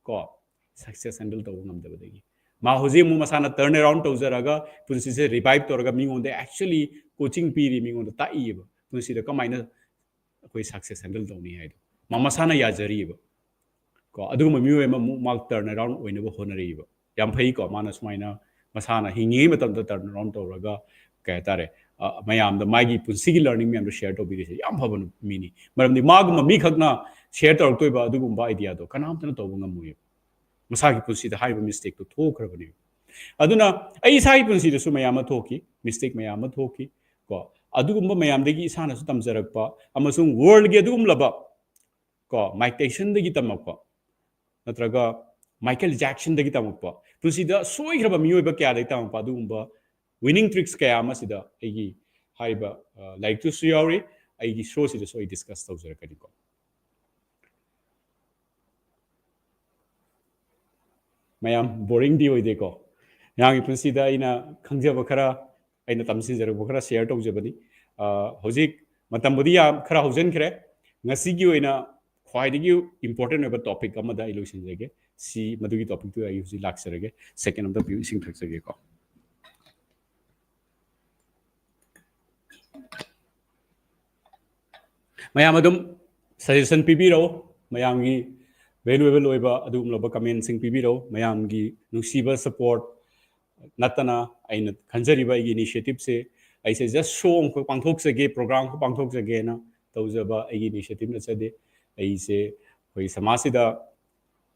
ꯀꯣ, success handle ꯇꯧꯕ ꯉꯝꯗꯕꯗꯒꯤ ꯃꯥ ꯍꯧꯖꯤꯛ ꯑꯃꯨꯛ ꯃꯁꯥꯅ turn around ꯇꯧꯖꯔꯒ ꯄꯨꯟꯁꯤꯁꯦ revive ꯇꯧꯔꯒ ꯃꯤꯉꯣꯟꯗ actually coaching ꯄꯤꯔꯤ, ꯃꯤꯉꯣꯟꯗ ꯇꯥꯛꯏꯕ ꯄꯨꯟꯁꯤꯗ ꯀꯃꯥꯏꯅ ꯑꯩꯈꯣꯏ success handle ꯇꯧꯅꯤ ꯍꯥꯏꯗꯣ ꯃꯥ ꯃꯁꯥꯅ ꯌꯥꯖꯔꯤꯕ꯫ ꯀꯣ, ꯑꯗꯨꯒꯨꯝꯕ ꯃꯤꯑꯣꯏ ꯑꯃ ꯑꯃꯨꯛ ꯃꯥ turn around ꯑꯣꯏꯅꯕ ꯍꯣꯠꯅꯔꯛꯏꯕ꯫ ꯌꯥꯝ ꯐꯩꯀꯣ, ꯃꯥꯅ ꯁꯨꯃꯥꯏꯅ ꯃꯁꯥꯅ ꯍꯤꯡꯉꯤꯉꯩ ꯃꯇꯝꯗ turn around ꯇꯧꯔꯒ, ꯀꯩ ꯍꯥꯏꯇꯥꯔꯦ, ꯑ, ꯃꯌꯥꯝꯗ ꯃꯥꯒꯤ ꯄꯨꯟꯁꯤꯒꯤ learning ꯃꯌꯥꯝꯗꯣ share ꯇꯧꯕꯤꯔꯤꯁꯦ ꯌꯥꯝ ꯐꯕ ꯃꯤꯅꯤ꯫ ꯃꯔꯝꯗꯤ ꯃꯥꯒꯨꯝꯕ ꯃꯤꯈꯛꯅ share ꯇꯧꯔꯛꯇꯣꯏꯕ ꯑꯗꯨꯒꯨꯝꯕ ideaꯗꯣ ꯀꯅꯥꯝꯇꯅ ꯇꯧꯕ ꯉꯝꯃꯣꯏꯕ꯫ ꯃꯁꯥꯒꯤ ꯄꯨꯟꯁꯤꯗ ꯍꯥꯏꯔꯤꯕ mistakeꯇꯣ ꯊꯣꯛꯈ꯭ꯔꯕꯅꯦꯕ꯫ ꯑꯗꯨꯅ ꯑꯩ ꯏꯁꯥꯒꯤ ꯄꯨꯟꯁꯤꯗꯁꯨ ꯃꯌꯥꯝ ꯑꯃ ꯊꯣꯛꯈꯤ, mistake ꯃꯌꯥꯝ ꯑꯃ ꯊꯣꯛꯈꯤ꯫ ꯀꯣ, ꯑꯗꯨꯒꯨꯝꯕ ꯃꯌꯥꯝꯗꯒꯤ ꯏꯁꯥꯅꯁꯨ ꯇꯝꯖꯔꯛꯄ ꯑꯃꯁꯨꯡ worldꯒꯤ ꯑꯗꯨꯒꯨꯝꯂꯕ, ꯀꯣ, Mike Tysonꯗꯒꯤ ꯇꯝꯃꯛꯄ, ꯅꯠꯇ꯭ꯔꯒ Michael Jacksonꯗꯒꯤ ꯇꯝꯃꯛꯄ, ꯄꯨꯟꯁꯤꯗ ꯁꯣꯏꯈ꯭ꯔꯕ ꯃꯤꯑꯣꯏꯕ ꯀꯌꯥꯗꯒꯤ ꯇꯝꯃꯛꯄ ꯑꯗꯨꯒꯨꯝꯕ winning tricks ꯀꯌꯥ ꯑꯃꯁꯤꯗ ꯑꯩꯒꯤ ꯍꯥꯏꯔꯤꯕ, ꯑ, ꯂꯥꯏꯔꯤꯛꯇꯨꯁꯨ ꯌꯥꯎꯔꯤ, ꯑꯩꯒꯤ showꯁꯤꯗꯁꯨ ꯑꯩ discuss ꯇꯧꯖꯔꯛꯀꯅꯤꯀꯣ꯫ ꯃꯌꯥꯝ boringꯗꯤ ꯑꯣꯏꯗꯦꯀꯣ꯫ ꯃꯌꯥꯝꯒꯤ ꯄꯨꯟꯁꯤꯗ ꯑꯩꯅ ꯈꯪꯖꯕ ꯈꯔ, ꯑꯩꯅ ꯇꯝꯁꯤꯟꯖꯔꯛꯄ ꯈꯔ share ꯇꯧꯖꯕꯅꯤ꯫ ꯑ, ꯍꯧꯖꯤꯛ ꯃꯇꯝꯕꯨꯗꯤ ꯌꯥꯝ ꯈꯔ ꯍꯧꯖꯤꯟꯈ꯭ꯔꯦ꯫ ꯉꯁꯤꯒꯤ ꯑꯣꯏꯅ ꯈ꯭ꯋꯥꯏꯗꯒꯤ important ꯑꯣꯏꯕ topic ꯑꯃꯗ ꯑꯩ ꯂꯣꯏꯁꯤꯟꯖꯒꯦ꯫ ꯁꯤ, ꯃꯗꯨꯒꯤ topicꯇꯨ ꯑꯩ ꯍꯧꯖꯤꯛ ꯂꯥꯛꯆꯔꯒꯦ꯫ Second ꯑꯝꯇ ꯄꯤꯌꯨ, ꯏꯁꯤꯡ ꯊꯛꯆꯒꯦꯀꯣ꯫ ꯃꯌꯥꯝ ꯑꯗꯨꯝ suggestion ꯄꯤꯕꯤꯔꯛꯎ, ꯃꯌꯥꯝꯒꯤ valuable ꯑꯣꯏꯕ ꯑꯗꯨꯒꯨꯝꯂꯕ commentꯁꯤꯡ ꯄꯤꯕꯤꯔꯛꯎ꯫ ꯃꯌꯥꯝꯒꯤ ꯅꯨꯡꯁꯤꯕ support ꯅꯠꯇꯅ ꯑꯩꯅ ꯈꯟꯖꯔꯤꯕ ꯑꯩꯒꯤ initiativeꯁꯦ, ꯑꯩꯁꯦ just show ꯑꯃꯈꯛ ꯄꯥꯡꯊꯣꯛꯆꯒꯦ, program ꯑꯃꯈꯛ ꯄꯥꯡꯊꯣꯛꯆꯒꯦꯅ ꯇꯧꯖꯕ ꯑꯩꯒꯤ initiative ꯅꯠꯆꯗꯦ꯫ ꯑꯩꯁꯦ ꯑꯩꯈꯣꯏ ꯁꯃꯥꯖꯁꯤꯗ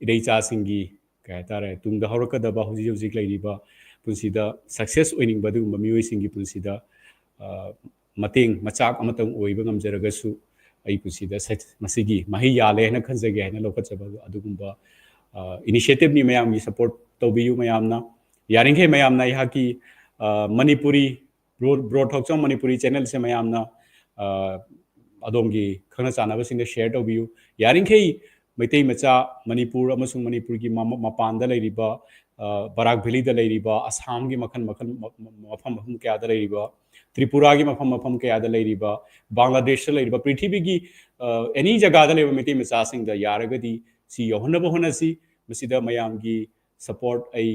ꯏꯔꯩꯆꯥꯁꯤꯡꯒꯤ, ꯀꯩ ꯍꯥꯏꯇꯥꯔꯦ, ꯇꯨꯡꯗ ꯍꯧꯔꯛꯀꯗꯕ ꯍꯧꯖꯤꯛ ꯍꯧꯖꯤꯛ ꯂꯩꯔꯤꯕ ꯄꯨꯟꯁꯤꯗ ꯁꯛꯁꯦꯁ ꯑꯣꯏꯅꯤꯡꯕ ꯑꯗꯨꯒꯨꯝꯕ ꯃꯤꯑꯣꯏꯁꯤꯡꯒꯤ ꯄꯨꯟꯁꯤꯗ ꯃꯇꯦꯡ ꯃꯆꯥꯛ ꯑꯃꯇꯪ ꯑꯣꯏꯕ ꯉꯝꯖꯔꯒꯁꯨ, ꯑꯩ ꯄꯨꯟꯁꯤꯗ ꯃꯁꯤꯒꯤ ꯃꯍꯩ ꯌꯥꯜꯂꯦ ꯍꯥꯏꯅ ꯈꯟꯖꯒꯦ ꯍꯥꯏꯅ ꯂꯧꯈꯠꯆꯕ ꯑꯗꯨꯒꯨꯝꯕ ꯏꯅꯤꯁꯤꯌꯦꯇꯤꯚꯅꯤ꯫ ꯃꯌꯥꯝꯒꯤ ꯁꯄꯣꯔꯠ ꯇꯧꯕꯤꯌꯨ꯫ ꯃꯌꯥꯝꯅ ꯌꯥꯔꯤꯈꯩ ꯃꯌꯥꯝꯅ ꯑꯩꯍꯥꯛꯀꯤ ꯃꯅꯤꯄꯨꯔꯤ ꯕ꯭ꯔꯣ ꯕ꯭ꯔꯣ ꯊꯣꯛꯆꯣꯝ ꯃꯅꯤꯄꯨꯔꯤ ꯆꯦꯅꯦꯜꯁꯦ ꯃꯌꯥꯝꯅ ꯑꯗꯣꯝꯒꯤ ꯈꯪꯅ ꯆꯥꯟꯅꯕꯁꯤꯡꯗ ꯁꯤꯌꯔ ꯇꯧꯕꯤꯌꯨ꯫ ꯌꯥꯔꯤꯈꯩ ꯃꯩꯇꯩ ꯃꯆꯥ ꯃꯅꯤꯄꯨꯔ ꯑꯃꯁꯨꯡ ꯃꯅꯤꯄꯨꯔꯒꯤ ꯃꯄꯥꯟꯗ ꯂꯩꯔꯤꯕ, ꯕꯔꯥꯛ ꯚꯦꯂꯤꯗ ꯂꯩꯔꯤꯕ, ꯑꯁꯥꯝꯒꯤ ꯃꯈꯜ ꯃꯈꯜ ꯃꯐꯝ ꯃꯐꯝ ꯀꯌꯥꯗ ꯂꯩꯔꯤꯕ, ꯇ꯭ꯔꯤꯄꯨꯔꯥꯒꯤ ꯃꯐꯝ ꯃꯐꯝ ꯀꯌꯥꯗ ꯂꯩꯔꯤꯕ, ꯕꯪꯒ꯭ꯂꯥꯗꯦꯁꯇ ꯂꯩꯔꯤꯕ, ꯄ꯭ꯔꯤꯊꯤꯕꯤꯒꯤ ꯑꯦꯅꯤ ꯖꯒꯥꯗ ꯂꯩꯕ ꯃꯩꯇꯩ ꯃꯆꯥꯁꯤꯡꯗ ꯌꯥꯔꯒꯗꯤ ꯁꯤ ꯌꯧꯍꯟꯅꯕ ꯍꯣꯠꯅꯁꯤ꯫ ꯃꯁꯤꯗ ꯃꯌꯥꯝꯒꯤ ꯁꯄꯣꯔꯠ ꯑꯩ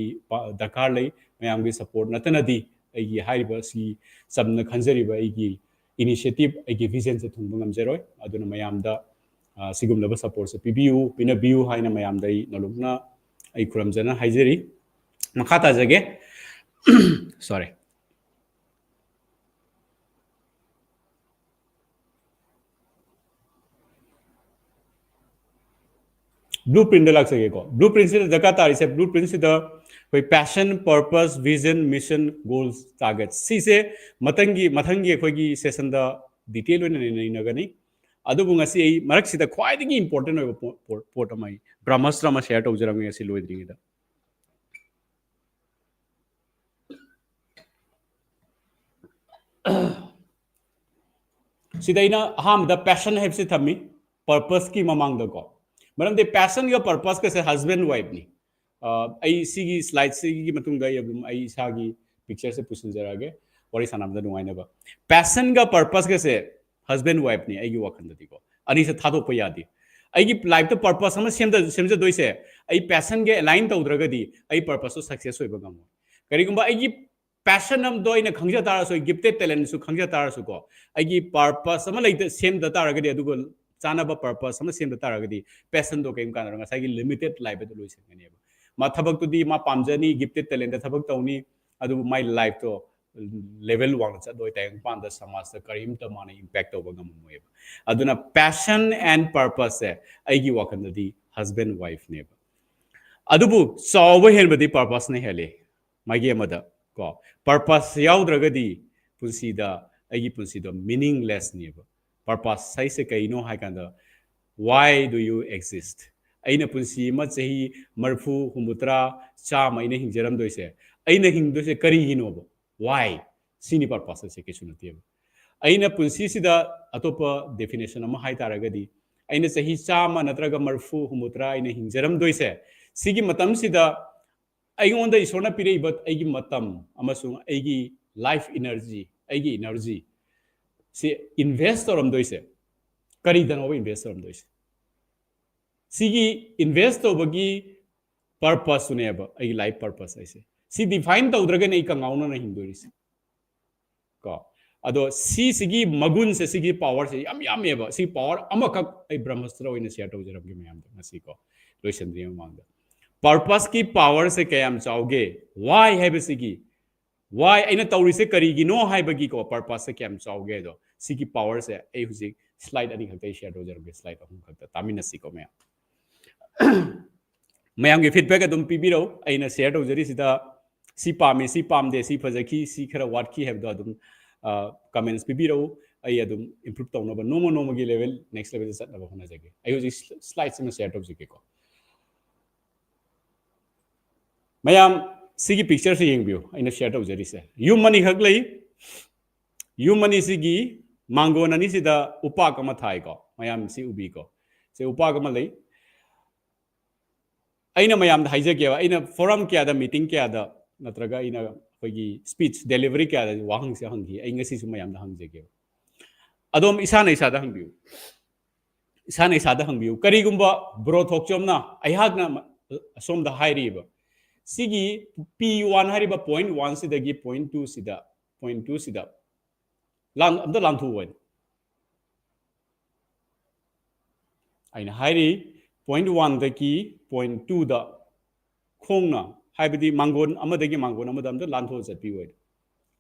ꯗꯔꯀꯥꯔ ꯂꯩ꯫ ꯃꯌꯥꯝꯒꯤ ꯁꯄꯣꯔꯠ ꯅꯠꯇꯅꯗꯤ ꯑꯩꯒꯤ ꯍꯥꯏꯔꯤꯕ ꯁꯤ ꯆꯝꯅ ꯈꯟꯖꯔꯤꯕ ꯑꯩꯒꯤ ꯏꯅꯤꯁꯤꯌꯦꯇꯤꯚ, ꯑꯩꯒꯤ ꯚꯤꯖꯟꯁꯦ ꯊꯨꯡꯕ ꯉꯝꯖꯔꯣꯏ꯫ ꯑꯗꯨꯅ ꯃꯌꯥꯝꯗ ꯁꯤꯒꯨꯝꯂꯕ ꯁꯄꯣꯔꯠꯁꯦ ꯄꯤꯕꯤꯌꯨ, ꯄꯤꯅꯕꯤꯌꯨ ꯍꯥꯏꯅ ꯃꯌꯥꯝꯗ ꯑꯩ ꯅꯣꯂꯨꯛꯅ ꯑꯩ ꯈꯨꯔꯨꯝꯖꯅ ꯍꯥꯏꯖꯔꯤ꯫ ꯃꯈꯥ ꯇꯥꯖꯒꯦ꯫ ꯁꯣꯔꯤ꯫ ꯕ꯭ꯂꯨ ꯄ꯭ꯔꯤꯟꯗ ꯂꯥꯛꯆꯒꯦꯀꯣ꯫ ꯕ꯭ꯂꯨ ꯄ꯭ꯔꯤꯟꯁꯤꯗ ꯗꯔꯀꯥꯔ ꯇꯥꯔꯤꯁꯦ, ꯕ꯭ꯂꯨ ꯄ꯭ꯔꯤꯟꯁꯤꯗ ꯑꯩꯈꯣꯏ passion, purpose, vision, mission, goals, target, ꯁꯤꯁꯦ ꯃꯊꯪꯒꯤ ꯃꯊꯪꯒꯤ ꯑꯩꯈꯣꯏꯒꯤ ꯁꯦꯁꯟꯗ ꯗꯤꯇꯦꯜ ꯑꯣꯏꯅ ꯅꯩꯅꯒꯅꯤ꯫ ꯑꯗꯨꯕꯨ ꯉꯁꯤ ꯑꯩ ꯃꯔꯛꯁꯤꯗ ꯈ꯭ꯋꯥꯏꯗꯒꯤ ꯏꯝꯄꯣꯔꯇꯦꯟ ꯑꯣꯏꯕ ꯄꯣꯠ ꯑꯃ ꯑꯩ ꯕ꯭ꯔꯍꯃꯁ꯭ꯇ꯭ꯔ ꯑꯃ ꯁꯤꯌꯔ ꯇꯧꯖꯔꯝꯒꯦ ꯉꯁꯤ ꯂꯣꯏꯗ꯭ꯔꯤꯉꯩꯗ꯫ ꯁꯤꯗ ꯑꯩꯅ ꯑꯍꯥꯟꯕꯗ ꯄꯦꯁꯟ ꯍꯥꯏꯕꯁꯤ ꯊꯝꯃꯤ ꯄꯔꯄꯁꯀꯤ ꯃꯃꯥꯡꯗꯀꯣ꯫ ꯃꯔꯝꯗꯤ ꯄꯦꯁꯟꯒ ꯄꯔꯄꯁꯀꯁꯦ ꯍꯁꯕꯦꯟ ꯋꯥꯏꯐꯅꯤ꯫ ꯑꯩ ꯁꯤꯒꯤ ꯁ꯭ꯂꯥꯏꯗꯁꯤꯒꯤ ꯃꯇꯨꯡꯗ ꯑꯩ ꯑꯗꯨꯝ ꯑꯩ ꯏꯁꯥꯒꯤ ꯄꯤꯛꯆꯔꯁꯦ ꯄꯨꯁꯤꯟꯖꯔꯛꯑꯒꯦ ꯋꯥꯔꯤ ꯁꯥꯟꯅꯕꯗ ꯅꯨꯡꯉꯥꯏꯅꯕ꯫ ꯄꯦꯁꯟꯒ ꯄꯔꯄꯁꯀꯁꯦ ꯍꯁꯕꯦꯟ ꯋꯥꯏꯐꯅꯤ ꯑꯩꯒꯤ ꯋꯥꯈꯜꯗꯗꯤꯀꯣ꯫ ꯑꯅꯤꯁꯦ ꯊꯥꯗꯣꯛꯄ ꯌꯥꯗꯦ꯫ ꯑꯩꯒꯤ ꯂꯥꯏꯐꯇ ꯄꯔꯄꯁ ꯑꯃ ꯁꯦꯝꯖꯗꯣꯏꯁꯦ ꯑꯩ ꯄꯦꯁꯟꯒ ꯑꯦꯂꯥꯏꯟ ꯇꯧꯗ꯭ꯔꯒꯗꯤ ꯑꯩ ꯄꯔꯄꯁꯇꯣ ꯁꯛꯁꯦꯁ ꯑꯣꯏꯕ ꯉꯝꯃꯣꯏ꯫ ꯀꯔꯤꯒꯨꯝꯕ ꯑꯩꯒꯤ ꯄꯦꯁꯟ ꯑꯃꯗꯣ ꯑꯩꯅ ꯈꯪꯖ ꯇꯥꯔꯁꯨ, ꯑꯩ ꯒꯤꯐꯇꯦꯠ ꯇꯦꯂꯦꯟꯁꯨ ꯈꯪꯖ ꯇꯥꯔꯁꯨꯀꯣ, ꯑꯩꯒꯤ ꯄꯔꯄꯁ ꯑꯃ ꯂꯩꯇ ꯁꯦꯝꯗ ꯇꯥꯔꯒꯗꯤ, ꯑꯗꯨꯒ ꯆꯥꯅꯕ ꯄꯔꯄꯁ ꯑꯃ ꯁꯦꯝꯗ ꯇꯥꯔꯒꯗꯤ ꯄꯦꯁꯟꯗꯣ ꯀꯔꯤꯝ ꯀꯥꯟꯅꯔꯣꯏ꯫ ꯉꯁꯥꯏꯒꯤ ꯂꯤꯃꯤꯇꯦꯠ ꯂꯥꯏꯐ ꯑꯗꯨ ꯂꯣꯏꯁꯤꯟꯒꯅꯦꯕ꯫ ꯃꯥ ꯊꯕꯛꯇꯨꯗꯤ ꯃꯥ ꯄꯥꯝꯖꯅꯤ, ꯒꯤꯐꯇꯦꯠ ꯇꯦꯂꯦꯟꯗ ꯊꯕꯛ ꯇꯧꯅꯤ, ꯑꯗꯨꯕꯨ ꯃꯥꯏ ꯂꯥꯏꯐꯇꯣ ꯂꯦꯚꯦꯜ ꯋꯥꯡꯅ ꯆꯠꯂꯣꯏ꯫ ꯇꯥꯏꯕꯪꯄꯥꯟꯗ ꯁꯃꯥꯖꯇ ꯀꯔꯤꯝꯇ ꯃꯥꯅ ꯏꯝꯄꯦꯛ ꯇꯧꯕ ꯉꯝꯃꯣꯏꯕ꯫ ꯑꯗꯨꯅ ꯄꯦꯁꯟ ꯑꯦꯟ ꯄꯔꯄꯁꯁꯦ ꯑꯩꯒꯤ ꯋꯥꯈꯜꯗꯗꯤ ꯍꯁꯕꯦꯟ ꯋꯥꯏꯐꯅꯦꯕ꯫ ꯑꯗꯨꯕꯨ ꯆꯥꯎꯕ ꯍꯦꯟꯕꯗꯤ ꯄꯔꯄꯁꯅ ꯍꯦꯜꯂꯤ꯫ ꯃꯥꯏꯀꯩ ꯑꯃꯗ ꯀꯣ, ꯄꯔꯄꯁ ꯌꯥꯎꯗ꯭ꯔꯒꯗꯤ ꯄꯨꯟꯁꯤꯗ, ꯑꯩꯒꯤ ꯄꯨꯟꯁꯤꯗꯣ ꯃꯤꯅꯤꯡꯂꯦꯁꯅꯦꯕ꯫ ꯄꯔꯄꯁ ꯍꯥꯏꯁꯦ ꯀꯩꯅꯣ ꯍꯥꯏ ꯀꯥꯟꯗ, why do you exist? ꯑꯩꯅ ꯄꯨꯟꯁꯤ ꯑꯃ ꯆꯍꯤ ꯃꯔꯤꯐꯨ, ꯍꯨꯝꯐꯨꯇꯔꯥ, ꯆꯥꯝꯃ ꯑꯩꯅ ꯍꯤꯡꯖꯔꯝꯗꯣꯏꯁꯦ, ꯑꯩꯅ ꯍꯤꯡꯗꯣꯏꯁꯦ ꯀꯔꯤꯒꯤꯅꯣꯕ? Why? ꯁꯤꯅꯤ ꯄꯔꯄꯁ ꯍꯥꯏꯁꯦ, ꯀꯩꯁꯨ ꯅꯠꯇꯦꯕ꯫ ꯑꯩꯅ ꯄꯨꯟꯁꯤꯁꯤꯗ ꯑꯇꯣꯞꯄ ꯗꯦꯐꯤꯅꯦꯁꯟ ꯑꯃ ꯍꯥꯏ ꯇꯥꯔꯒꯗꯤ, ꯑꯩꯅ ꯆꯍꯤ ꯆꯥꯝꯃ ꯅꯠꯇ꯭ꯔꯒ ꯃꯔꯤꯐꯨ, ꯍꯨꯝꯐꯨꯇꯔꯥ ꯑꯩꯅ ꯍꯤꯡꯖꯔꯝꯗꯣꯏꯁꯦ, ꯁꯤꯒꯤ ꯃꯇꯝꯁꯤꯗ ꯑꯩꯉꯣꯟꯗ ꯏꯁꯣꯔꯅ ꯄꯤꯔꯛꯏꯕ ꯑꯩꯒꯤ ꯃꯇꯝ ꯑꯃꯁꯨꯡ ꯑꯩꯒꯤ ꯂꯥꯏꯐ ꯏꯅꯔꯖꯤ, ꯑꯩꯒꯤ ꯏꯅꯔꯖꯤ ꯁꯤ ꯏꯟꯚꯦꯁ ꯇꯧꯔꯝꯗꯣꯏꯁꯦ ꯀꯔꯤꯗꯅꯣꯕ ꯏꯟꯚꯦꯁ ꯇꯧꯔꯝꯗꯣꯏꯁꯦ? ꯁꯤꯒꯤ ꯏꯟꯚꯦꯁ ꯇꯧꯕꯒꯤ ꯄꯔꯄꯁꯇꯨꯅꯦꯕ ꯑꯩꯒꯤ ꯂꯥꯏꯐ ꯄꯔꯄꯁ ꯍꯥꯏꯁꯦ꯫ ꯁꯤ ꯗꯤꯐꯥꯏꯟ ꯇꯧꯗ꯭ꯔꯒꯅ ꯑꯩ ꯀꯉꯥꯎꯅꯅ ꯍꯤꯡꯗꯣꯔꯤꯁꯦ ꯀꯣ꯫ ꯑꯗꯣ ꯁꯤꯁꯤꯒꯤ ꯃꯒꯨꯟꯁꯦ, ꯁꯤꯒꯤ ꯄꯥꯋꯔꯁꯦ ꯌꯥꯝ ꯌꯥꯝꯃꯦꯕ꯫ ꯁꯤ ꯄꯥꯋꯔ ꯑꯃꯈꯛ ꯑꯩ ꯕ꯭ꯔꯍꯃꯁꯇ꯭ꯔ ꯑꯣꯏꯅ ꯁꯤꯌꯔ ꯇꯧꯖꯔꯝꯒꯦ ꯃꯌꯥꯝꯗ ꯉꯁꯤ ꯀꯣ, ꯂꯣꯏꯁꯤꯟꯗ꯭ꯔꯤꯉꯩ ꯃꯃꯥꯡꯗ꯫ ꯄꯔꯄꯁꯀꯤ ꯄꯥꯋꯔꯁꯦ ꯀꯌꯥꯝ ꯆꯥꯎꯒꯦ? ꯋꯥꯏ ꯍꯥꯏꯕꯁꯤꯒꯤ, ꯋꯥꯏ ꯑꯩꯅ ꯇꯧꯔꯤꯁꯦ ꯀꯔꯤꯒꯤꯅꯣ ꯍꯥꯏꯕꯒꯤꯀꯣ, ꯄꯔꯄꯁꯁꯦ ꯀꯌꯥꯝ ꯆꯥꯎꯒꯦ? ꯑꯗꯣ ꯁꯤꯒꯤ ꯄꯥꯋꯔꯁꯦ ꯑꯩ ꯍꯧꯖꯤꯛ ꯁ꯭ꯂꯥꯏꯗ ꯑꯅꯤꯈꯛꯇ ꯑꯩ ꯁꯤꯌꯔ ꯇꯧꯖꯔꯝꯒꯦ, ꯁ꯭ꯂꯥꯏꯗ ꯑꯍꯨꯝ ꯈꯛꯇ ꯇꯥꯃꯤꯟꯅꯁꯤꯀꯣ ꯃꯌꯥꯝ꯫ ꯃꯌꯥꯝꯒꯤ ꯐꯤꯗꯕꯦꯛ ꯑꯗꯨꯝ ꯄꯤꯕꯤꯔꯛꯎ꯫ ꯑꯩꯅ ꯁꯤꯌꯔ ꯇꯧꯖꯔꯤꯁꯤꯗ ꯁꯤ ꯄꯥꯝꯃꯤ, ꯁꯤ ꯄꯥꯝꯗꯦ, ꯁꯤ ꯐꯖꯈꯤ, ꯁꯤ ꯈꯔ ꯋꯥꯠꯈꯤ ꯍꯥꯏꯕꯗꯣ ꯑꯗꯨꯝ ꯀꯃꯦꯟꯠꯁ ꯄꯤꯕꯤꯔꯛꯎ꯫ ꯑꯩ ꯑꯗꯨꯝ ꯏꯝꯄ꯭ꯔꯨꯞ ꯇꯧꯅꯕ, ꯅꯣꯡꯃ ꯅꯣꯡꯃꯒꯤ ꯂꯦꯚꯦꯜ, ꯅꯦꯛꯁ ꯂꯦꯚꯦꯜꯗ ꯆꯠꯅꯕ ꯍꯣꯠꯅꯖꯒꯦ꯫ ꯑꯩ ꯍꯧꯖꯤꯛ ꯁ꯭ꯂꯥꯏꯗꯁꯤꯃ ꯁꯤꯌꯔ ꯇꯧꯖꯒꯦꯀꯣ꯫ ꯃꯌꯥꯝ, ꯁꯤꯒꯤ ꯄꯤꯛꯆꯔꯁꯦ ꯌꯦꯡꯕꯤꯌꯨ, ꯑꯩꯅ ꯁꯤꯌꯔ ꯇꯧꯖꯔꯤꯁꯦ꯫ ꯌꯨꯝ ꯑꯅꯤꯈꯛ ꯂꯩ꯫ ꯌꯨꯝ ꯑꯅꯤꯁꯤꯒꯤ ꯃꯥꯡꯒꯣꯟ ꯑꯅꯤꯁꯤꯗ ꯎꯄꯥꯛ ꯑꯃ ꯊꯥꯏꯀꯣ꯫ ꯃꯌꯥꯝ ꯁꯤ ꯎꯕꯤꯀꯣ꯫ ꯁꯤ ꯎꯄꯥꯛ ꯑꯃ ꯂꯩ꯫ ꯑꯩꯅ ꯃꯌꯥꯝꯗ ꯍꯥꯏꯖꯒꯦꯕ, ꯑꯩꯅ ꯐꯣꯔꯝ ꯀꯌꯥꯗ, ꯃꯤꯇꯤꯡ ꯀꯌꯥꯗ, ꯅꯠꯇ꯭ꯔꯒ ꯑꯩꯅ ꯑꯩꯈꯣꯏꯒꯤ ꯁ꯭ꯄꯤꯆ ꯗꯦꯂꯤꯚꯔꯤ ꯀꯌꯥꯗ ꯋꯥꯍꯪꯁꯦ ꯍꯪꯈꯤ꯫ ꯑꯩ ꯉꯁꯤꯁꯨ ꯃꯌꯥꯝꯗ ꯍꯪꯖꯒꯦꯕ꯫ ꯑꯗꯣꯝ ꯏꯁꯥꯅ ꯏꯁꯥꯗ ꯍꯪꯕꯤꯌꯨ꯫ ꯏꯁꯥꯅ ꯏꯁꯥꯗ ꯍꯪꯕꯤꯌꯨ꯫ ꯀꯔꯤꯒꯨꯝꯕ ꯕ꯭ꯔꯣ ꯊꯣꯛꯆꯣꯝꯅ, ꯑꯩꯍꯥꯛꯅ ꯑꯁꯣꯝꯗ ꯍꯥꯏꯔꯤꯕ ꯁꯤꯒꯤ ꯄꯤ ꯋꯥꯟ ꯍꯥꯏꯔꯤꯕ ꯄꯣꯏꯟꯠ ꯋꯥꯟꯁꯤꯗꯒꯤ ꯄꯣꯏꯟꯠ ꯇꯨꯁꯤꯗ, ꯄꯣꯏꯟꯠ ꯇꯨꯁꯤꯗ ꯂꯥꯟ-, ꯑꯝꯇ ꯂꯥꯟꯊꯣꯛꯑꯣ꯫ ꯑꯩꯅ ꯍꯥꯏꯔꯤ, ꯄꯣꯏꯟꯠ ꯋꯥꯟꯗꯒꯤ ꯄꯣꯏꯟꯠ ꯇꯨꯗ ꯈꯣꯡꯅ, ꯍꯥꯏꯕꯗꯤ ꯃꯥꯡꯒꯣꯟ ꯑꯃꯗꯒꯤ ꯃꯥꯡꯒꯣꯟ ꯑꯃꯗ ꯑꯝꯇ ꯂꯥꯟꯊꯣꯛꯑ ꯆꯠꯄꯤꯌꯨ ꯍꯥꯏꯗꯣ꯫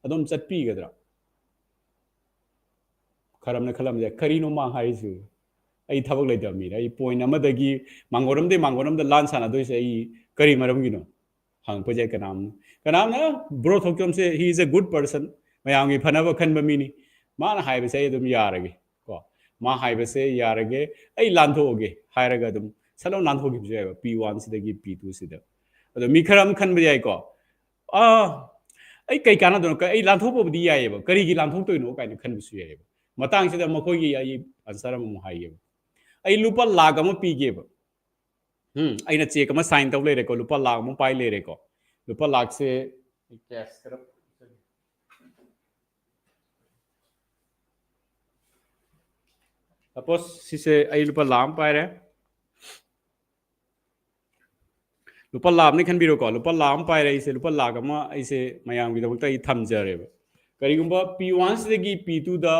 ꯑꯗꯨꯝ ꯆꯠꯄꯤꯒꯗ꯭ꯔꯥ? ꯈꯔ ꯑꯃꯅ ꯈꯜꯂꯝꯕꯁꯦ, "ꯀꯔꯤꯅꯣ ꯃꯥ ꯍꯥꯏꯔꯤꯁꯤꯕꯨ? ꯑꯩ ꯊꯕꯛ ꯂꯩꯇꯕ ꯃꯤꯔ? ꯑꯩ ꯄꯣꯏꯟꯠ ꯑꯃꯗꯒꯤ ꯃꯥꯡꯒꯣꯟ ꯑꯃꯗꯒꯤ ꯃꯥꯡꯒꯣꯟ ꯑꯃꯗ ꯂꯥꯟ ꯁꯥꯟꯅꯗꯣꯏꯁꯦ ꯑꯩ ꯀꯔꯤ ꯃꯔꯝꯒꯤꯅꯣ?" ꯍꯪꯉꯛꯄꯁꯦ ꯀꯅꯥꯝꯅ ꯀꯅꯥꯝꯅ bro ꯊꯣꯛꯆꯣꯝꯁꯦ, he is a good person, ꯃꯌꯥꯝꯒꯤ ꯐꯅꯕ ꯈꯟꯕ ꯃꯤꯅꯤ, ꯃꯥꯅ ꯍꯥꯏꯕꯁꯦ ꯑꯩ ꯑꯗꯨꯝ ꯌꯥꯔꯒꯦ ꯀꯣ, ꯃꯥ ꯍꯥꯏꯕꯁꯦ ꯌꯥꯔꯒꯦ, ꯑꯩ ꯂꯥꯟꯊꯣꯛꯑꯒꯦ ꯍꯥꯏꯔꯒ ꯑꯗꯨꯝ ꯁꯠ ꯂꯥꯎ ꯂꯥꯟꯊꯣꯛꯈꯤꯕꯁꯨ ꯌꯥꯏꯕ ꯄꯤ ꯋꯥꯟꯁꯤꯗꯒꯤ ꯄꯤ ꯇꯨꯁꯤꯗ꯫ ꯑꯗꯣ ꯃꯤ ꯈꯔ ꯑꯃ ꯈꯟꯕ ꯌꯥꯏꯀꯣ, ꯑꯥ, ꯑꯩ ꯀꯩ ꯀꯥꯟꯅꯗꯣꯏꯅꯣ? ꯀ-, ꯑꯩ ꯂꯥꯟꯊꯣꯛꯄꯕꯨꯗꯤ ꯌꯥꯏꯌꯦꯕ, ꯀꯔꯤꯒꯤ ꯂꯥꯟꯊꯣꯛꯇꯣꯏꯅꯣ ꯀꯥꯏꯅ ꯈꯟꯕꯁꯨ ꯌꯥꯏꯌꯦꯕ꯫ ꯃꯇꯥꯡꯁꯤꯗ ꯃꯈꯣꯏꯒꯤ ꯑꯩ ꯑꯟꯁꯔ ꯑꯃꯃꯨꯛ ꯍꯥꯏꯒꯦꯕ꯫ ꯑꯩ ꯂꯨꯄꯥ ꯂꯥꯛ ꯑꯃ ꯄꯤꯒꯦꯕ꯫ ꯎꯝ, ꯑꯩꯅ ꯆꯦꯛ ꯑꯃ ꯁꯥꯏꯟ ꯇꯧ ꯂꯩꯔꯦꯀꯣ, ꯂꯨꯄꯥ ꯂꯥꯛ ꯑꯃ ꯄꯥꯏ ꯂꯩꯔꯦꯀꯣ꯫ ꯂꯨꯄꯥ ꯂꯥꯛꯁꯦ ꯀꯦꯁ ꯈꯔ, ꯁꯄꯣꯁ ꯁꯤꯁꯦ ꯑꯩ ꯂꯨꯄꯥ ꯂꯥꯛ ꯑꯃ ꯄꯥꯏꯔꯦ꯫ ꯂꯨꯄꯥ ꯂꯥꯛ ꯑꯃꯅꯤ ꯈꯟꯕꯤꯔꯣꯀꯣ, ꯂꯨꯄꯥ ꯂꯥꯛ ꯑꯃ ꯄꯥꯏꯔꯦ ꯑꯩꯁꯦ, ꯂꯨꯄꯥ ꯂꯥꯛ ꯑꯃ ꯑꯩꯁꯦ ꯃꯌꯥꯝꯒꯤꯗꯃꯛꯇ ꯑꯩ ꯊꯝꯖꯔꯦꯕ꯫ ꯀꯔꯤꯒꯨꯝꯕ ꯄꯤ ꯋꯥꯟꯁꯤꯗꯒꯤ ꯄꯤ ꯇꯨꯗ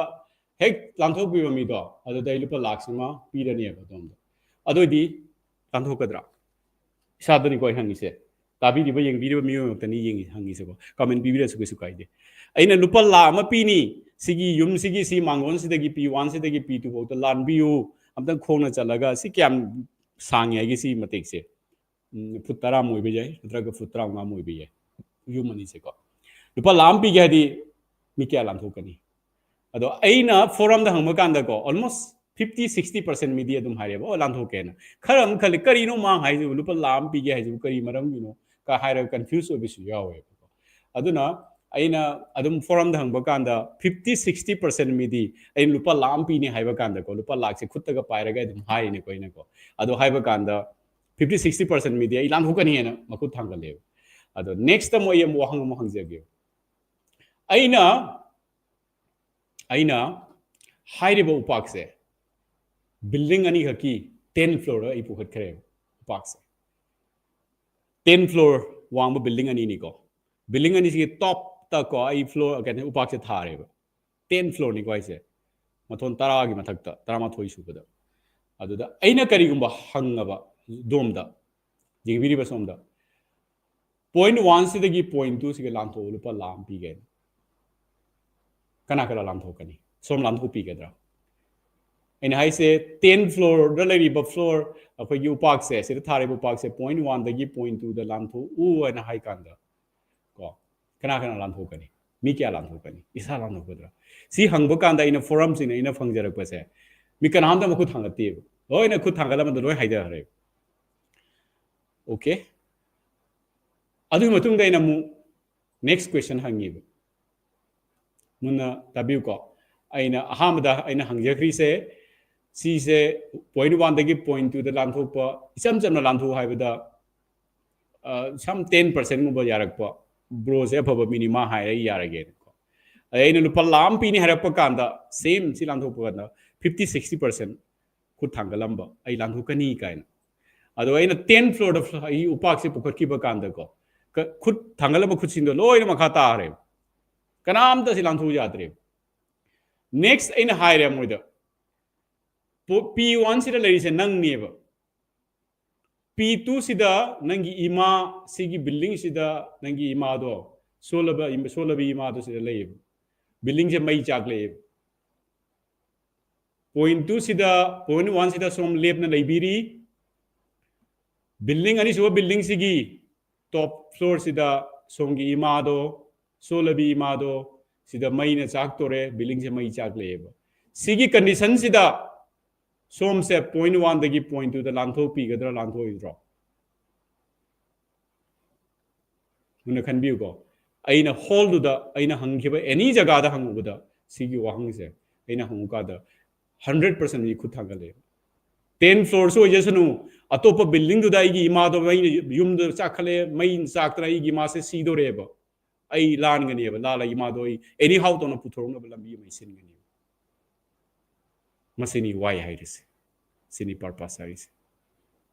ꯍꯦꯛ ꯂꯥꯟꯊꯣꯛꯄꯤꯕ ꯃꯤꯗꯣ, ꯑꯗꯨꯗ ꯑꯩ ꯂꯨꯄꯥ ꯂꯥꯛꯁꯤꯃ ꯄꯤꯔꯅꯦꯕ ꯑꯗꯣꯝꯗ꯫ ꯑꯗꯨꯑꯣꯏꯗꯤ ꯂꯥꯟꯊꯣꯛꯀꯗ꯭ꯔꯥ? ꯏꯁꯥꯗꯅꯤꯀꯣ ꯑꯩ ꯍꯪꯉꯤꯁꯦ, ꯇꯥꯕꯤꯔꯤꯕ ꯌꯦꯡꯕꯤꯔꯤꯕ ꯃꯤꯑꯣꯏ ꯉꯥꯛꯇꯅꯤ ꯌꯦꯡꯉꯤ, ꯍꯪꯉꯤꯁꯦꯀꯣ꯫ ꯀꯃꯦꯟ ꯄꯤꯕꯤꯔꯁꯨ ꯀꯩꯁꯨ ꯀꯥꯏꯗꯦ꯫ ꯑꯩꯅ ꯂꯨꯄꯥ ꯂꯥꯛ ꯑꯃ ꯄꯤꯅꯤ, ꯁꯤꯒꯤ ꯌꯨꯝꯁꯤꯒꯤ, ꯁꯤ ꯃꯥꯡꯒꯣꯟꯁꯤꯗꯒꯤ ꯄꯤ ꯋꯥꯟꯁꯤꯗꯒꯤ ꯄꯤ ꯇꯨ ꯐꯥꯎꯗ ꯂꯥꯟꯕꯤꯌꯨ, ꯑꯝꯇꯪ ꯈꯣꯡꯅ ꯆꯠꯂꯒ, ꯁꯤ ꯀꯌꯥꯝ ꯁꯥꯡꯉꯦ ꯍꯥꯏꯒꯦ ꯁꯤ ꯃꯇꯦꯛꯁꯦ? ꯎꯝ, ꯐꯨꯠ ꯇꯔꯥ ꯑꯃ ꯑꯣꯏꯕ ꯌꯥꯏ, ꯅꯠꯇ꯭ꯔꯒ ꯐꯨꯠ ꯇꯔꯥꯃꯉꯥ ꯑꯃ ꯑꯣꯏꯕ ꯌꯥꯏ, ꯌꯨꯝ ꯑꯅꯤꯁꯦꯀꯣ꯫ ꯂꯨꯄꯥ ꯂꯥꯛ ꯑꯃ ꯄꯤꯒꯦ ꯍꯥꯏꯗꯤ ꯃꯤ ꯀꯌꯥ ꯂꯥꯟꯊꯣꯛꯀꯅꯤ? ꯑꯗꯣ ꯑꯩꯅ ꯐꯣꯔꯝꯗ ꯍꯪꯕ ꯀꯥꯟꯗꯀꯣ, almost fifty sixty percent ꯃꯤꯗꯤ ꯑꯗꯨꯝ ꯍꯥꯏꯔꯦꯕ, "ꯑꯣ, ꯂꯥꯟꯊꯣꯛꯀꯦꯅ"꯫ ꯈꯔ ꯑꯃ ꯈꯜꯂꯤ, "ꯀꯔꯤꯅꯣ ꯃꯥ ꯍꯥꯏꯁꯤꯕꯨ? ꯂꯨꯄꯥ ꯂꯥꯛ ꯑꯃ ꯄꯤꯒꯦ ꯍꯥꯏꯁꯤꯕꯨ ꯀꯔꯤ ꯃꯔꯝꯒꯤꯅꯣ?" ꯀ ꯍꯥꯏꯔꯒ ꯀꯟꯐ꯭ꯌꯨꯁ ꯑꯣꯏꯕꯁꯨ ꯌꯥꯎꯋꯦꯕꯀꯣ꯫ ꯑꯗꯨꯅ ꯑꯩꯅ ꯑꯗꯨꯝ ꯐꯣꯔꯝꯗ ꯍꯪꯕ ꯀꯥꯟꯗ fifty sixty percent ꯃꯤꯗꯤ ꯑꯩꯅ ꯂꯨꯄꯥ ꯂꯥꯛ ꯑꯃ ꯄꯤꯅꯤ ꯍꯥꯏꯕ ꯀꯥꯟꯗꯀꯣ, ꯂꯨꯄꯥ ꯂꯥꯛꯁꯦ ꯈꯨꯠꯇꯒ ꯄꯥꯏꯔꯒ ꯑꯗꯨꯝ ꯍꯥꯏꯔꯤꯅꯦꯀꯣ ꯑꯩꯅꯀꯣ꯫ ꯑꯗꯣ ꯍꯥꯏꯕ ꯀꯥꯟꯗ fifty sixty percent ꯃꯤꯗꯤ ꯑꯩ ꯂꯥꯟꯊꯣꯛꯀꯅꯤ ꯍꯥꯏꯅ ꯃꯈꯨꯠ ꯊꯥꯡꯒꯠꯂꯦꯕ꯫ ꯑꯗꯣ ꯅꯦꯛꯁꯇ ꯃꯣꯏ ꯑꯃꯨꯛ ꯋꯥꯍꯪ ꯑꯃ ꯍꯪꯖꯒꯦ꯫ ꯑꯩꯅ, ꯑꯩꯅ ꯍꯥꯏꯔꯤꯕ ꯎꯄꯥꯛꯁꯦ ꯕꯤꯜꯗꯤꯡ ꯑꯅꯤꯈꯛꯀꯤ ten floor ꯑꯩ ꯄꯨꯈꯠꯈ꯭ꯔꯦꯕ ꯎꯄꯥꯛꯁꯦ꯫ Ten floor ꯋꯥꯡꯕ ꯕꯤꯜꯗꯤꯡ ꯑꯅꯤꯅꯤꯀꯣ꯫ ꯕꯤꯜꯗꯤꯡ ꯑꯅꯤꯁꯤꯒꯤ ꯇꯣꯞꯇ ꯀꯣ ꯑꯩ ꯐ꯭ꯂꯣꯔ, ꯀꯩꯅꯣ, ꯎꯄꯥꯛꯁꯦ ꯊꯥꯔꯦꯕ꯫ Ten floorꯅꯤꯀꯣ ꯍꯥꯏꯁꯦ꯫ ꯃꯊꯣꯟ ꯇꯔꯥꯒꯤ ꯃꯊꯛꯇ, ꯇꯔꯥꯃꯥꯊꯣꯏ ꯁꯨꯕꯗ꯫ ꯑꯗꯨꯗ ꯑꯩꯅ ꯀꯔꯤꯒꯨꯝꯕ ꯍꯪꯉꯕ ꯗꯣꯝꯗ, ꯌꯦꯡꯕꯤꯔꯤꯕ ꯁꯣꯝꯗ, ꯄꯣꯏꯟꯠ ꯋꯥꯟꯁꯤꯗꯒꯤ ꯄꯣꯏꯟꯠ ꯇꯨꯁꯤꯒ ꯂꯥꯟꯊꯣꯛꯑꯣ, ꯂꯨꯄꯥ ꯂꯥꯛ ꯑꯃ ꯄꯤꯒꯦ꯫ ꯀꯅꯥ ꯀꯅꯥ ꯂꯥꯟꯊꯣꯛꯀꯅꯤ? ꯁꯣꯝ ꯂꯥꯟꯊꯣꯛꯄꯤꯒꯗ꯭ꯔꯥ? ꯑꯩꯅ ꯍꯥꯏꯁꯦ, ten floorꯗ ꯂꯩꯔꯤꯕ floor, ꯑꯩꯈꯣꯏꯒꯤ ꯎꯄꯥꯛꯁꯦ, ꯁꯤꯗ ꯊꯥꯔꯤꯕ ꯎꯄꯥꯛꯁꯦ point oneꯗꯒꯤ point twoꯗ ꯂꯥꯟꯊꯣꯛꯎ ꯍꯥꯏꯅ ꯍꯥꯏ ꯀꯥꯟꯗ, ꯀꯣ, ꯀꯅꯥ ꯀꯅꯥ ꯂꯥꯟꯊꯣꯛꯀꯅꯤ? ꯃꯤ ꯀꯌꯥ ꯂꯥꯟꯊꯣꯛꯀꯅꯤ? ꯏꯁꯥ ꯂꯥꯟꯊꯣꯛꯀꯗ꯭ꯔꯥ? ꯁꯤ ꯍꯪꯕ ꯀꯥꯟꯗ ꯑꯩꯅ forumꯁꯤꯡꯅ ꯑꯩꯅ ꯐꯪꯖꯔꯛꯄꯁꯦ, ꯃꯤ ꯀꯅꯥꯝꯇ ꯃꯈꯨꯠ ꯊꯥꯡꯒꯠꯇꯦꯕ꯫ ꯂꯣꯏꯅ ꯈꯨꯠ ꯊꯥꯡꯒꯠꯂꯝꯕꯗ ꯂꯣꯏ ꯍꯥꯏꯊꯈ꯭ꯔꯦꯕ꯫ Okay? ꯑꯗꯨꯒꯤ ꯃꯇꯨꯡꯗ ꯑꯩꯅ ꯑꯃꯨꯛ next question ꯍꯪꯉꯤꯕ꯫ ꯃꯨꯟꯅ ꯇꯥꯕꯤꯌꯨꯀꯣ꯫ ꯑꯩꯅ ꯑꯍꯥꯟꯕꯗ ꯑꯩꯅ ꯍꯪꯖꯈ꯭ꯔꯤꯁꯦ, ꯁꯤꯁꯦ point oneꯗꯒꯤ point twoꯗ ꯂꯥꯟꯊꯣꯛꯄ, ꯏꯆꯝ ꯆꯝꯅ ꯂꯥꯟꯊꯣꯛꯎ ꯍꯥꯏꯕꯗ, ꯑ, some ten percentꯒꯨꯝꯕ ꯌꯥꯔꯛꯄ, broꯁꯦ ꯑꯐꯕ ꯃꯤꯅꯤ, ꯃꯥ ꯍꯥꯏꯔꯦ, ꯑꯩ ꯌꯥꯔꯒꯦꯅꯀꯣ꯫ ꯑꯗꯩ ꯑꯩꯅ ꯂꯨꯄꯥ ꯂꯥꯈ ꯑꯃ ꯄꯤꯅꯤ ꯍꯥꯏꯔꯛꯄ ꯀꯥꯟꯗ, same ꯁꯤ ꯂꯥꯟꯊꯣꯛꯄ ꯀꯥꯟꯗ fifty sixty percent ꯈꯨꯠ ꯊꯥꯡꯒꯠꯂꯝꯕ, ꯑꯩ ꯂꯥꯟꯊꯣꯛꯀꯅꯤ ꯀꯥꯏꯅ꯫ ꯑꯗꯣ ꯑꯩꯅ ten floorꯗ ꯑꯩ ꯎꯄꯥꯛꯁꯦ ꯄꯨꯈꯠꯈꯤꯕ ꯀꯥꯟꯗꯀꯣ, ꯈꯨꯠ ꯊꯥꯡꯒꯠꯂꯝꯕ ꯈꯨꯠꯁꯤꯡꯗꯣ ꯂꯣꯏꯅ ꯃꯈꯥ ꯇꯥꯈ꯭ꯔꯦꯕ꯫ ꯀꯅꯥꯝꯇ ꯁꯤ ꯂꯥꯟꯊꯣꯛ ꯌꯥꯗ꯭ꯔꯦꯕ꯫ Next ꯑꯩꯅ ꯍꯥꯏꯔꯦ ꯃꯣꯏꯗ, P oneꯁꯤꯗ ꯂꯩꯔꯤꯁꯦ ꯅꯪꯅꯦꯕ꯫ P twoꯁꯤꯗ ꯅꯪꯒꯤ ꯏꯃꯥ, ꯁꯤꯒꯤ buildingꯁꯤꯗ ꯅꯪꯒꯤ ꯏꯃꯥꯗꯣ, ꯁꯣꯜꯂꯕ, ꯁꯣꯜꯂꯕ ꯏꯃꯥꯗꯣ ꯁꯤꯗ ꯂꯩꯌꯦꯕ꯫ Buildingꯁꯦ ꯃꯩ ꯆꯥꯛꯂꯛꯑꯦꯕ꯫ Point twoꯁꯤꯗ, point oneꯁꯤꯗ ꯁꯣꯝ ꯂꯦꯞꯅ ꯂꯩꯕꯤꯔꯤ꯫ Building, ꯑꯅꯤꯁꯨꯕ buildingꯁꯤꯒꯤ top floorꯁꯤꯗ ꯁꯣꯝꯒꯤ ꯏꯃꯥꯗꯣ, ꯁꯣꯜꯂꯕꯤ ꯏꯃꯥꯗꯣ, ꯁꯤꯗ ꯃꯩꯅ ꯆꯥꯛꯇꯣꯔꯦ, buildingꯁꯦ ꯃꯩ ꯆꯥꯛꯂꯛꯑꯦꯕ꯫ ꯁꯤꯒꯤ conditionꯁꯤꯗ ꯁꯣꯝꯁꯦ point oneꯗꯒꯤ point twoꯗ ꯂꯥꯟꯊꯣꯛꯄꯤꯒꯗ꯭ꯔꯥ, ꯂꯥꯟꯊꯣꯛꯑꯣꯏꯗ꯭ꯔꯣ? ꯃꯨꯟꯅ ꯈꯟꯕꯤꯌꯨꯀꯣ꯫ ꯑꯩꯅ hallꯗꯨꯗ, ꯑꯩꯅ ꯍꯪꯈꯤꯕ any ꯖꯒꯥꯗ ꯍꯪꯉꯨꯕꯗ, ꯁꯤꯒꯤ ꯋꯥꯍꯪꯁꯦ ꯑꯩꯅ ꯍꯪꯉꯨꯀꯥꯟꯗ hundred percent ꯃꯤ ꯈꯨꯠ ꯊꯥꯡꯒꯠꯂꯦ꯫ Ten floors ꯑꯣꯏꯖꯁꯅꯨ, ꯑꯇꯣꯞꯄ buildingꯗꯨꯗ ꯑꯩꯒꯤ ꯏꯃꯥꯗꯣ ꯃꯩꯅ ꯌꯨꯝꯗ ꯆꯥꯛꯈꯠꯂꯦ, ꯃꯩꯅ ꯆꯥꯛꯇꯅ ꯑꯩꯒꯤ ꯏꯃꯥꯁꯦ ꯁꯤꯗꯣꯔꯦꯕ꯫ ꯑꯩ ꯂꯥꯟꯒꯅꯦꯕ, ꯂꯥꯜꯂꯒ ꯏꯃꯥꯗꯣ ꯑꯩ anyhow ꯇꯧꯅ ꯄꯨꯊꯣꯔꯛꯅꯕ ꯂꯝꯕꯤ ꯑꯃ ꯑꯩ ꯁꯤꯟꯒꯅꯦꯕ꯫ ꯃꯁꯤꯅꯤ why ꯍꯥꯏꯔꯤꯁꯦ, ꯁꯤꯅꯤ purpose ꯍꯥꯏꯔꯤꯁꯦ꯫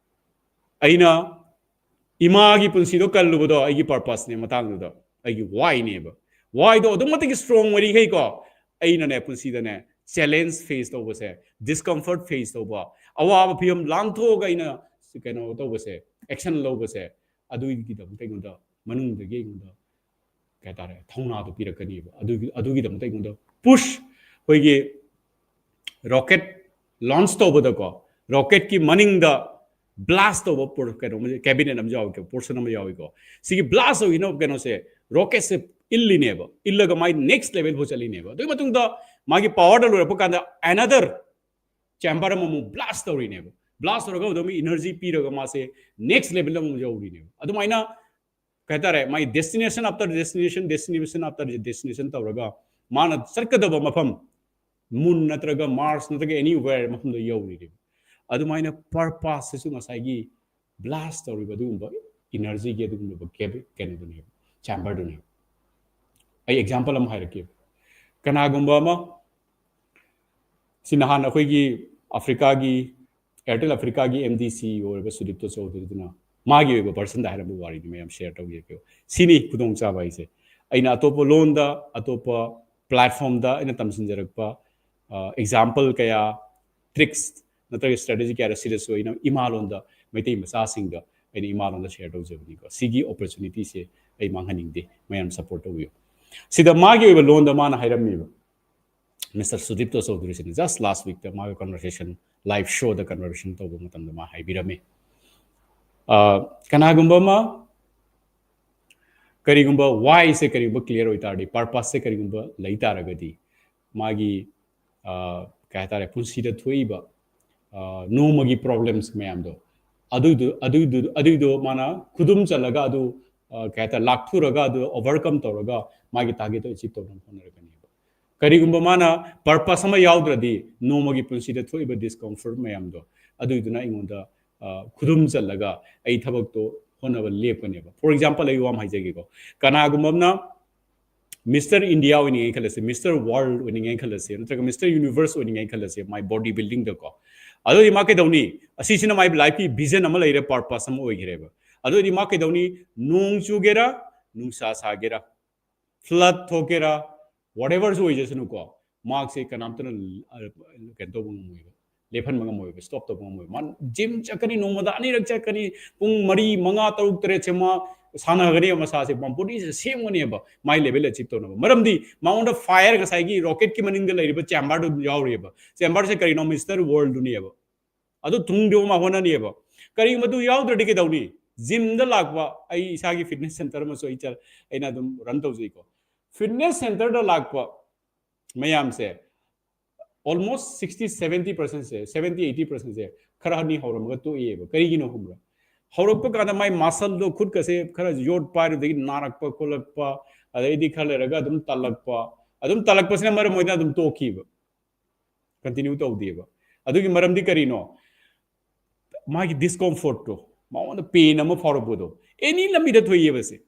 ꯑꯩꯅ ꯏꯃꯥꯒꯤ ꯄꯨꯟꯁꯤꯗꯣ ꯀꯜꯂꯨꯕꯗꯣ ꯑꯩꯒꯤ purposeꯅꯦ, ꯃꯇꯥꯡꯗꯨꯗ ꯑꯩꯒꯤ whyꯅꯦꯕ꯫ Whyꯗꯣ ꯑꯗꯨꯛ ꯃꯇꯤꯛ strong ꯑꯣꯏꯔꯤꯈꯩꯀꯣ, ꯑꯩꯅꯅꯦ, ꯄꯨꯟꯁꯤꯗꯅꯦ, challenge face ꯇꯧꯕꯁꯦ, discomfort face ꯇꯧꯕ, ꯑꯋꯥꯕ ꯐꯤꯕꯝ ꯂꯥꯟꯊꯣꯛꯑꯒ ꯑꯩꯅ ꯀꯩꯅꯣ ꯇꯧꯕꯁꯦ, action ꯂꯧꯕꯁꯦ, ꯑꯗꯨꯒꯤꯗꯃꯛꯇ ꯑꯩꯉꯣꯟꯗ ꯃꯅꯨꯡꯗꯒꯤ ꯑꯩꯉꯣꯟꯗ, ꯀꯩ ꯍꯥꯏꯇꯥꯔꯦ, ꯊꯧꯅꯥꯗꯣ ꯄꯤꯔꯛꯀꯅꯦꯕ꯫ ꯑꯗꯨꯒꯤ, ꯑꯗꯨꯒꯤꯗꯃꯛꯇ ꯑꯩꯉꯣꯟꯗ push, ꯑꯩꯈꯣꯏꯒꯤ rocket ꯂꯣꯟꯆ ꯇꯧꯕꯗꯀꯣ, ꯔꯣꯀꯦꯠꯀꯤ ꯃꯅꯤꯡꯗ ꯕ꯭ꯂꯥꯁ ꯇꯧꯕ ꯀꯩꯅꯣ, ꯀꯦꯕꯤꯅꯦꯠ ꯑꯃ ꯌꯥꯎꯏꯀꯣ, ꯄꯣꯔꯁꯟ ꯑꯃ ꯌꯥꯎꯏꯀꯣ꯫ ꯁꯤꯒꯤ ꯕ꯭ꯂꯥꯁ ꯇꯧꯈꯤꯅꯕ ꯀꯩꯅꯣꯁꯦ, ꯔꯣꯀꯦꯠꯁꯦ ꯏꯜꯂꯤꯅꯦꯕ, ꯏꯜꯂꯒ ꯃꯥꯏ ꯅꯦꯛꯁ ꯂꯦꯚꯦꯜ ꯐꯥꯎ ꯆꯠꯂꯤꯅꯦꯕ꯫ ꯑꯗꯨꯒꯤ ꯃꯇꯨꯡꯗ ꯃꯥꯒꯤ ꯄꯥꯋꯔꯗ ꯂꯣꯏꯔꯛꯄ ꯀꯥꯟꯗ ꯑꯦꯅꯗꯔ ꯆꯦꯝꯕꯔ ꯑꯃꯃꯨꯛ ꯕ꯭ꯂꯥꯁ ꯇꯧꯔꯤꯅꯦꯕ꯫ ꯕ꯭ꯂꯥꯁ ꯇꯧꯔꯒ ꯑꯗꯨꯝ ꯏꯅꯔꯖꯤ ꯄꯤꯔꯒ ꯃꯥꯁꯦ ꯅꯦꯛꯁ ꯂꯦꯚꯦꯜ ꯑꯃꯨꯛ ꯌꯧꯔꯤꯅꯦꯕ꯫ ꯑꯗꯨꯃꯥꯏꯅ ꯀꯩ ꯍꯥꯏꯇꯥꯔꯦ, ꯃꯥꯒꯤ destination after destination, destination after destination ꯇꯧꯔꯒ ꯃꯥꯅ ꯆꯠꯀꯗꯕ ꯃꯐꯝ, ꯃꯨꯟ ꯅꯠꯇ꯭ꯔꯒ ꯃꯥꯔꯁ ꯅꯠꯇ꯭ꯔꯒ ꯑꯦꯅꯤꯋꯦꯔ ꯃꯐꯝꯗ ꯌꯧꯔꯤꯅꯦꯕ꯫ ꯑꯗꯨꯃꯥꯏꯅ ꯄꯔꯄꯁꯁꯤꯁꯨ ꯉꯁꯥꯏꯒꯤ ꯕ꯭ꯂꯥꯁ ꯇꯧꯔꯤꯕ ꯑꯗꯨꯒꯨꯝꯕ ꯏꯅꯔꯖꯤꯒꯤ ꯑꯗꯨꯒꯨꯝꯂꯕ ꯀꯩꯅꯣꯗꯨꯅꯦꯕ, ꯆꯦꯝꯕꯔꯗꯨꯅꯦꯕ꯫ ꯑꯩ ꯑꯦꯛꯖꯥꯝꯄꯜ ꯑꯃ ꯍꯥꯏꯔꯛꯀꯦ꯫ ꯀꯅꯥꯒꯨꯝꯕ ꯑꯃ, ꯁꯤ ꯅꯍꯥꯟ ꯑꯩꯈꯣꯏꯒꯤ ꯑꯐ꯭ꯔꯤꯀꯥꯒꯤ, ꯑꯦꯌꯔꯇꯦꯜ ꯑꯐ꯭ꯔꯤꯀꯥꯒꯤ ꯑꯦꯝ ꯗꯤ ꯁꯤ ꯑꯣꯏꯔꯕ ꯁꯨꯗꯤꯞꯇꯣ ꯆꯧꯙꯨꯔꯤꯗꯨꯅ ꯃꯥꯒꯤ ꯑꯣꯏꯕ ꯄꯔꯁꯟꯗ ꯍꯥꯏꯔꯝꯕ ꯋꯥꯔꯤꯗꯨ ꯃꯌꯥꯝ ꯁꯦꯌꯔ ꯇꯧꯖꯔꯛꯀꯦ꯫ ꯁꯤꯅꯤ ꯈꯨꯗꯣꯡꯆꯥꯕ ꯍꯥꯏꯁꯦ꯫ ꯑꯩꯅ ꯑꯇꯣꯞꯄ ꯂꯣꯟꯗ, ꯑꯇꯣꯞꯄ ꯄ꯭ꯂꯦꯠꯐꯣꯝꯗ ꯑꯩꯅ ꯇꯝꯁꯤꯟꯖꯔꯛꯄ ꯑꯦꯛꯖꯥꯝꯄꯜ ꯀꯌꯥ, ꯇ꯭ꯔꯤꯛꯁ ꯅꯠꯇ꯭ꯔꯒ ꯁ꯭ꯇ꯭ꯔꯦꯇꯦꯖꯤ ꯀꯌꯥꯗ ꯁꯤꯗꯁꯨ ꯑꯩꯅ ꯏꯃꯥ ꯂꯣꯟꯗ, ꯃꯩꯇꯩ ꯃꯆꯥꯁꯤꯡꯗ ꯑꯩꯅ ꯏꯃꯥ ꯂꯣꯟꯗ ꯁꯦꯌꯔ ꯇꯧꯖꯕꯅꯤꯀꯣ꯫ ꯁꯤꯒꯤ ꯑꯣꯄꯣꯔꯆꯨꯅꯤꯇꯤꯁꯦ ꯑꯩ ꯃꯥꯡꯍꯟꯅꯤꯡꯗꯦ, ꯃꯌꯥꯝ ꯁꯞꯄꯣꯔꯠ ꯇꯧꯕꯤꯌꯨ꯫ ꯁꯤꯗ ꯃꯥꯒꯤ ꯑꯣꯏꯕ ꯂꯣꯟꯗ ꯃꯥꯅ ꯍꯥꯏꯔꯝꯃꯤꯕ, ꯃꯤꯁꯇꯔ ꯁꯨꯗꯤꯞꯇꯣ ꯆꯧꯙꯨꯔꯤꯁꯤꯅ ꯖꯁ ꯂꯥꯁ ꯋꯤꯛꯇ ꯃꯥꯒ ꯀꯟꯚꯔꯁꯦꯁꯟ, ꯂꯥꯏꯚ ꯁꯣꯗ ꯀꯟꯚꯔꯁꯦꯁꯟ ꯇꯧꯕ ꯃꯇꯝꯗ ꯃꯥ ꯍꯥꯏꯕꯤꯔꯝꯃꯤ꯫ ꯑ, ꯀꯅꯥꯒꯨꯝꯕ ꯑꯃ, ꯀꯔꯤꯒꯨꯝꯕ ꯋꯥꯏꯁꯦ ꯀꯔꯤꯒꯨꯝꯕ ꯀ꯭ꯂꯤꯌꯥꯔ ꯑꯣꯏꯇꯥꯔꯗꯤ, ꯄꯔꯄꯁꯁꯦ ꯀꯔꯤꯒꯨꯝꯕ ꯂꯩ ꯇꯥꯔꯒꯗꯤ, ꯃꯥꯒꯤ, ꯑ, ꯀꯩ ꯍꯥꯏꯇꯥꯔꯦ, ꯄꯨꯟꯁꯤꯗ ꯊꯣꯛꯏꯕ, ꯑ, ꯅꯣꯡꯃꯒꯤ ꯄ꯭ꯔꯣꯕ꯭ꯂꯦꯝꯁ ꯃꯌꯥꯝꯗꯣ, ꯑꯗꯨꯏꯗꯨ, ꯑꯗꯨꯏꯗꯨ, ꯑꯗꯨꯏꯗꯣ ꯃꯥꯅ ꯈꯨꯗꯨꯝ ꯆꯜꯂꯒ ꯑꯗꯨ, ꯑ, ꯀꯩ ꯍꯥꯏꯇꯥꯔꯦ, ꯂꯥꯛꯊꯨꯔꯒ ꯑꯗꯨ ꯑꯣꯚꯔꯀꯝ ꯇꯧꯔꯒ ꯃꯥꯒꯤ ꯇꯥꯔꯒꯦꯠꯇꯣ ꯑꯦꯆꯤꯞ ꯇꯧꯅꯕ ꯍꯣꯠꯅꯔꯛꯀꯅꯦꯕ꯫ ꯀꯔꯤꯒꯨꯝꯕ ꯃꯥꯅ ꯄꯔꯄꯁ ꯑꯃ ꯌꯥꯎꯗ꯭ꯔꯗꯤ ꯅꯣꯡꯃꯒꯤ ꯄꯨꯟꯁꯤꯗ ꯊꯣꯛꯏꯕ ꯗꯤꯁꯀꯝꯐꯔꯠ ꯃꯌꯥꯝꯗꯣ, ꯑꯗꯨꯏꯗꯨꯅ ꯑꯩꯉꯣꯟꯗ, ꯑ, ꯈꯨꯗꯨꯝ ꯆꯜꯂꯒ ꯑꯩ ꯊꯕꯛꯇꯣ ꯍꯣꯠꯅꯕ ꯂꯦꯞꯀꯅꯦꯕ꯫ ꯐꯣꯔ ꯑꯦꯛꯖꯥꯝꯄꯜ, ꯑꯩ ꯋꯥ ꯑꯃ ꯍꯥꯏꯖꯒꯦꯀꯣ꯫ ꯀꯅꯥꯒꯨꯝꯕ ꯑꯃꯅ ꯃꯤꯁꯇꯔ ꯏꯟꯗꯤꯌꯥ ꯑꯣꯏꯅꯤꯡꯉꯦ ꯈꯜꯂꯁꯦ, ꯃꯤꯁꯇꯔ ꯋꯥꯔꯜ ꯑꯣꯏꯅꯤꯡꯉꯦ ꯈꯜꯂꯁꯦ, ꯅꯠꯇ꯭ꯔꯒ ꯃꯤꯁꯇꯔ ꯌꯨꯅꯤꯚꯔꯁ ꯑꯣꯏꯅꯤꯡꯉꯦ ꯈꯜꯂꯁꯦ, ꯃꯥꯏ ꯕꯣꯗꯤ ꯕꯤꯜꯗꯤꯡꯗꯀꯣ꯫ ꯑꯗꯨꯗꯤ ꯃꯥ ꯀꯩꯗꯧꯅꯤ? ꯑꯁꯤꯁꯤꯅ ꯃꯥꯏ ꯂꯥꯏꯐꯀꯤ ꯚꯤꯖꯟ ꯑꯃ ꯂꯩꯔꯦ, ꯄꯔꯄꯁ ꯑꯃ ꯑꯣꯏꯈ꯭ꯔꯦꯕ꯫ ꯑꯗꯨꯗꯤ ꯃꯥ ꯀꯩꯗꯧꯅꯤ? ꯅꯣꯡ ꯆꯨꯒꯦꯔꯥ, ꯅꯨꯡꯁꯥ ꯁꯥꯒꯦꯔꯥ, ꯐ꯭ꯂꯠ ꯊꯣꯛꯀꯦꯔꯥ, ꯋꯥꯠꯑꯦꯚꯔꯁꯨ ꯑꯣꯏꯖꯁꯅꯨꯀꯣ, ꯃꯍꯥꯛꯁꯦ ꯀꯅꯥꯝꯇꯅ, ꯑ, ꯀꯩꯅꯣ ꯇꯧꯕ ꯉꯝꯃꯣꯏꯕ, ꯂꯦꯞꯍꯟꯕ ꯉꯝꯃꯣꯏꯕ, ꯁ꯭ꯇꯣꯞ ꯇꯧꯕ ꯉꯝꯃꯣꯏꯕ꯫ ꯃꯥ ꯖꯤꯝ ꯆꯠꯀꯅꯤ, ꯅꯣꯡꯃꯗ ꯑꯅꯤꯔꯛ ꯆꯠꯀꯅꯤ, ꯄꯨꯡ ꯃꯔꯤ, ꯃꯉꯥ, ꯇꯔꯨꯛ, ꯇꯔꯦꯠꯁꯦ ꯃꯥ ꯁꯥꯟꯅꯒꯅꯦꯕ ꯃꯁꯥꯁꯦ, bodyꯁꯦ ꯁꯦꯝꯒꯅꯦꯕ ꯃꯥꯏ level achieve ꯇꯧꯅꯕ꯫ ꯃꯔꯝꯗꯤ ꯃꯉꯣꯟꯗ fire, ꯉꯁꯥꯏꯒꯤ rocketꯀꯤ ꯃꯅꯤꯡꯗ ꯂꯩꯔꯤꯕ chamberꯗꯨ ꯌꯥꯎꯔꯤꯑꯕ꯫ Chamberꯁꯦ ꯀꯔꯤꯅꯣ? Mister Worldꯗꯨꯅꯦꯕ꯫ ꯑꯗꯨ ꯊꯨꯡꯗꯕ ꯃꯥ ꯍꯣꯠꯅꯅꯤꯑꯕ꯫ ꯀꯔꯤꯒꯨꯝꯕ ꯑꯗꯨ ꯌꯥꯎꯗ꯭ꯔꯗꯤ ꯀꯩꯗꯧꯅꯤ? Gymꯗ ꯂꯥꯛꯄ, ꯑꯩ ꯏꯁꯥꯒꯤ fitness centre ꯑꯃꯁꯨ ꯑꯩ ꯆꯠ-, ꯑꯩꯅ ꯑꯗꯨꯝ run ꯇꯧꯖꯩꯀꯣ꯫ Fitness centreꯗ ꯂꯥꯛꯄ ꯃꯌꯥꯝꯁꯦ almost sixty seventy percentꯁꯦ, seventy eighty percentꯁꯦ ꯈꯔ ꯑꯅꯤ ꯍꯧꯔꯝꯃꯒ ꯇꯣꯛꯑꯦꯕ꯫ ꯀꯔꯤꯒꯤꯅꯣ ꯈꯪꯕ꯭ꯔꯥ? ꯍꯧꯔꯛꯄ ꯀꯥꯟꯗ ꯃꯥꯏ muscleꯗꯣ, ꯈꯨꯠꯀꯁꯦ ꯈꯔ ꯌꯣꯠ ꯄꯥꯏꯔꯨꯕꯗꯒꯤ ꯅꯥꯔꯛꯄ ꯈꯣꯠꯂꯛꯄ, ꯑꯗꯩꯗꯤ ꯈꯔ ꯂꯩꯔꯒ ꯑꯗꯨꯝ ꯇꯜꯂꯛꯄ, ꯑꯗꯨꯝ ꯇꯜꯂꯛꯄꯁꯤꯅ ꯃꯔꯝ ꯑꯣꯏꯗꯅ ꯑꯗꯨꯝ ꯇꯣꯛꯈꯤꯕ, continue ꯇꯧꯗꯦꯕ꯫ ꯑꯗꯨꯒꯤ ꯃꯔꯝꯗꯤ ꯀꯔꯤꯅꯣ? ꯃꯥꯒꯤ discomfortꯇꯣ, ꯃꯉꯣꯟꯗ pain ꯑꯃ ꯐꯥꯎꯔꯛꯄꯗꯣ, any ꯂꯝꯕꯤꯗ ꯊꯣꯛꯏꯑꯕꯁꯦ꯫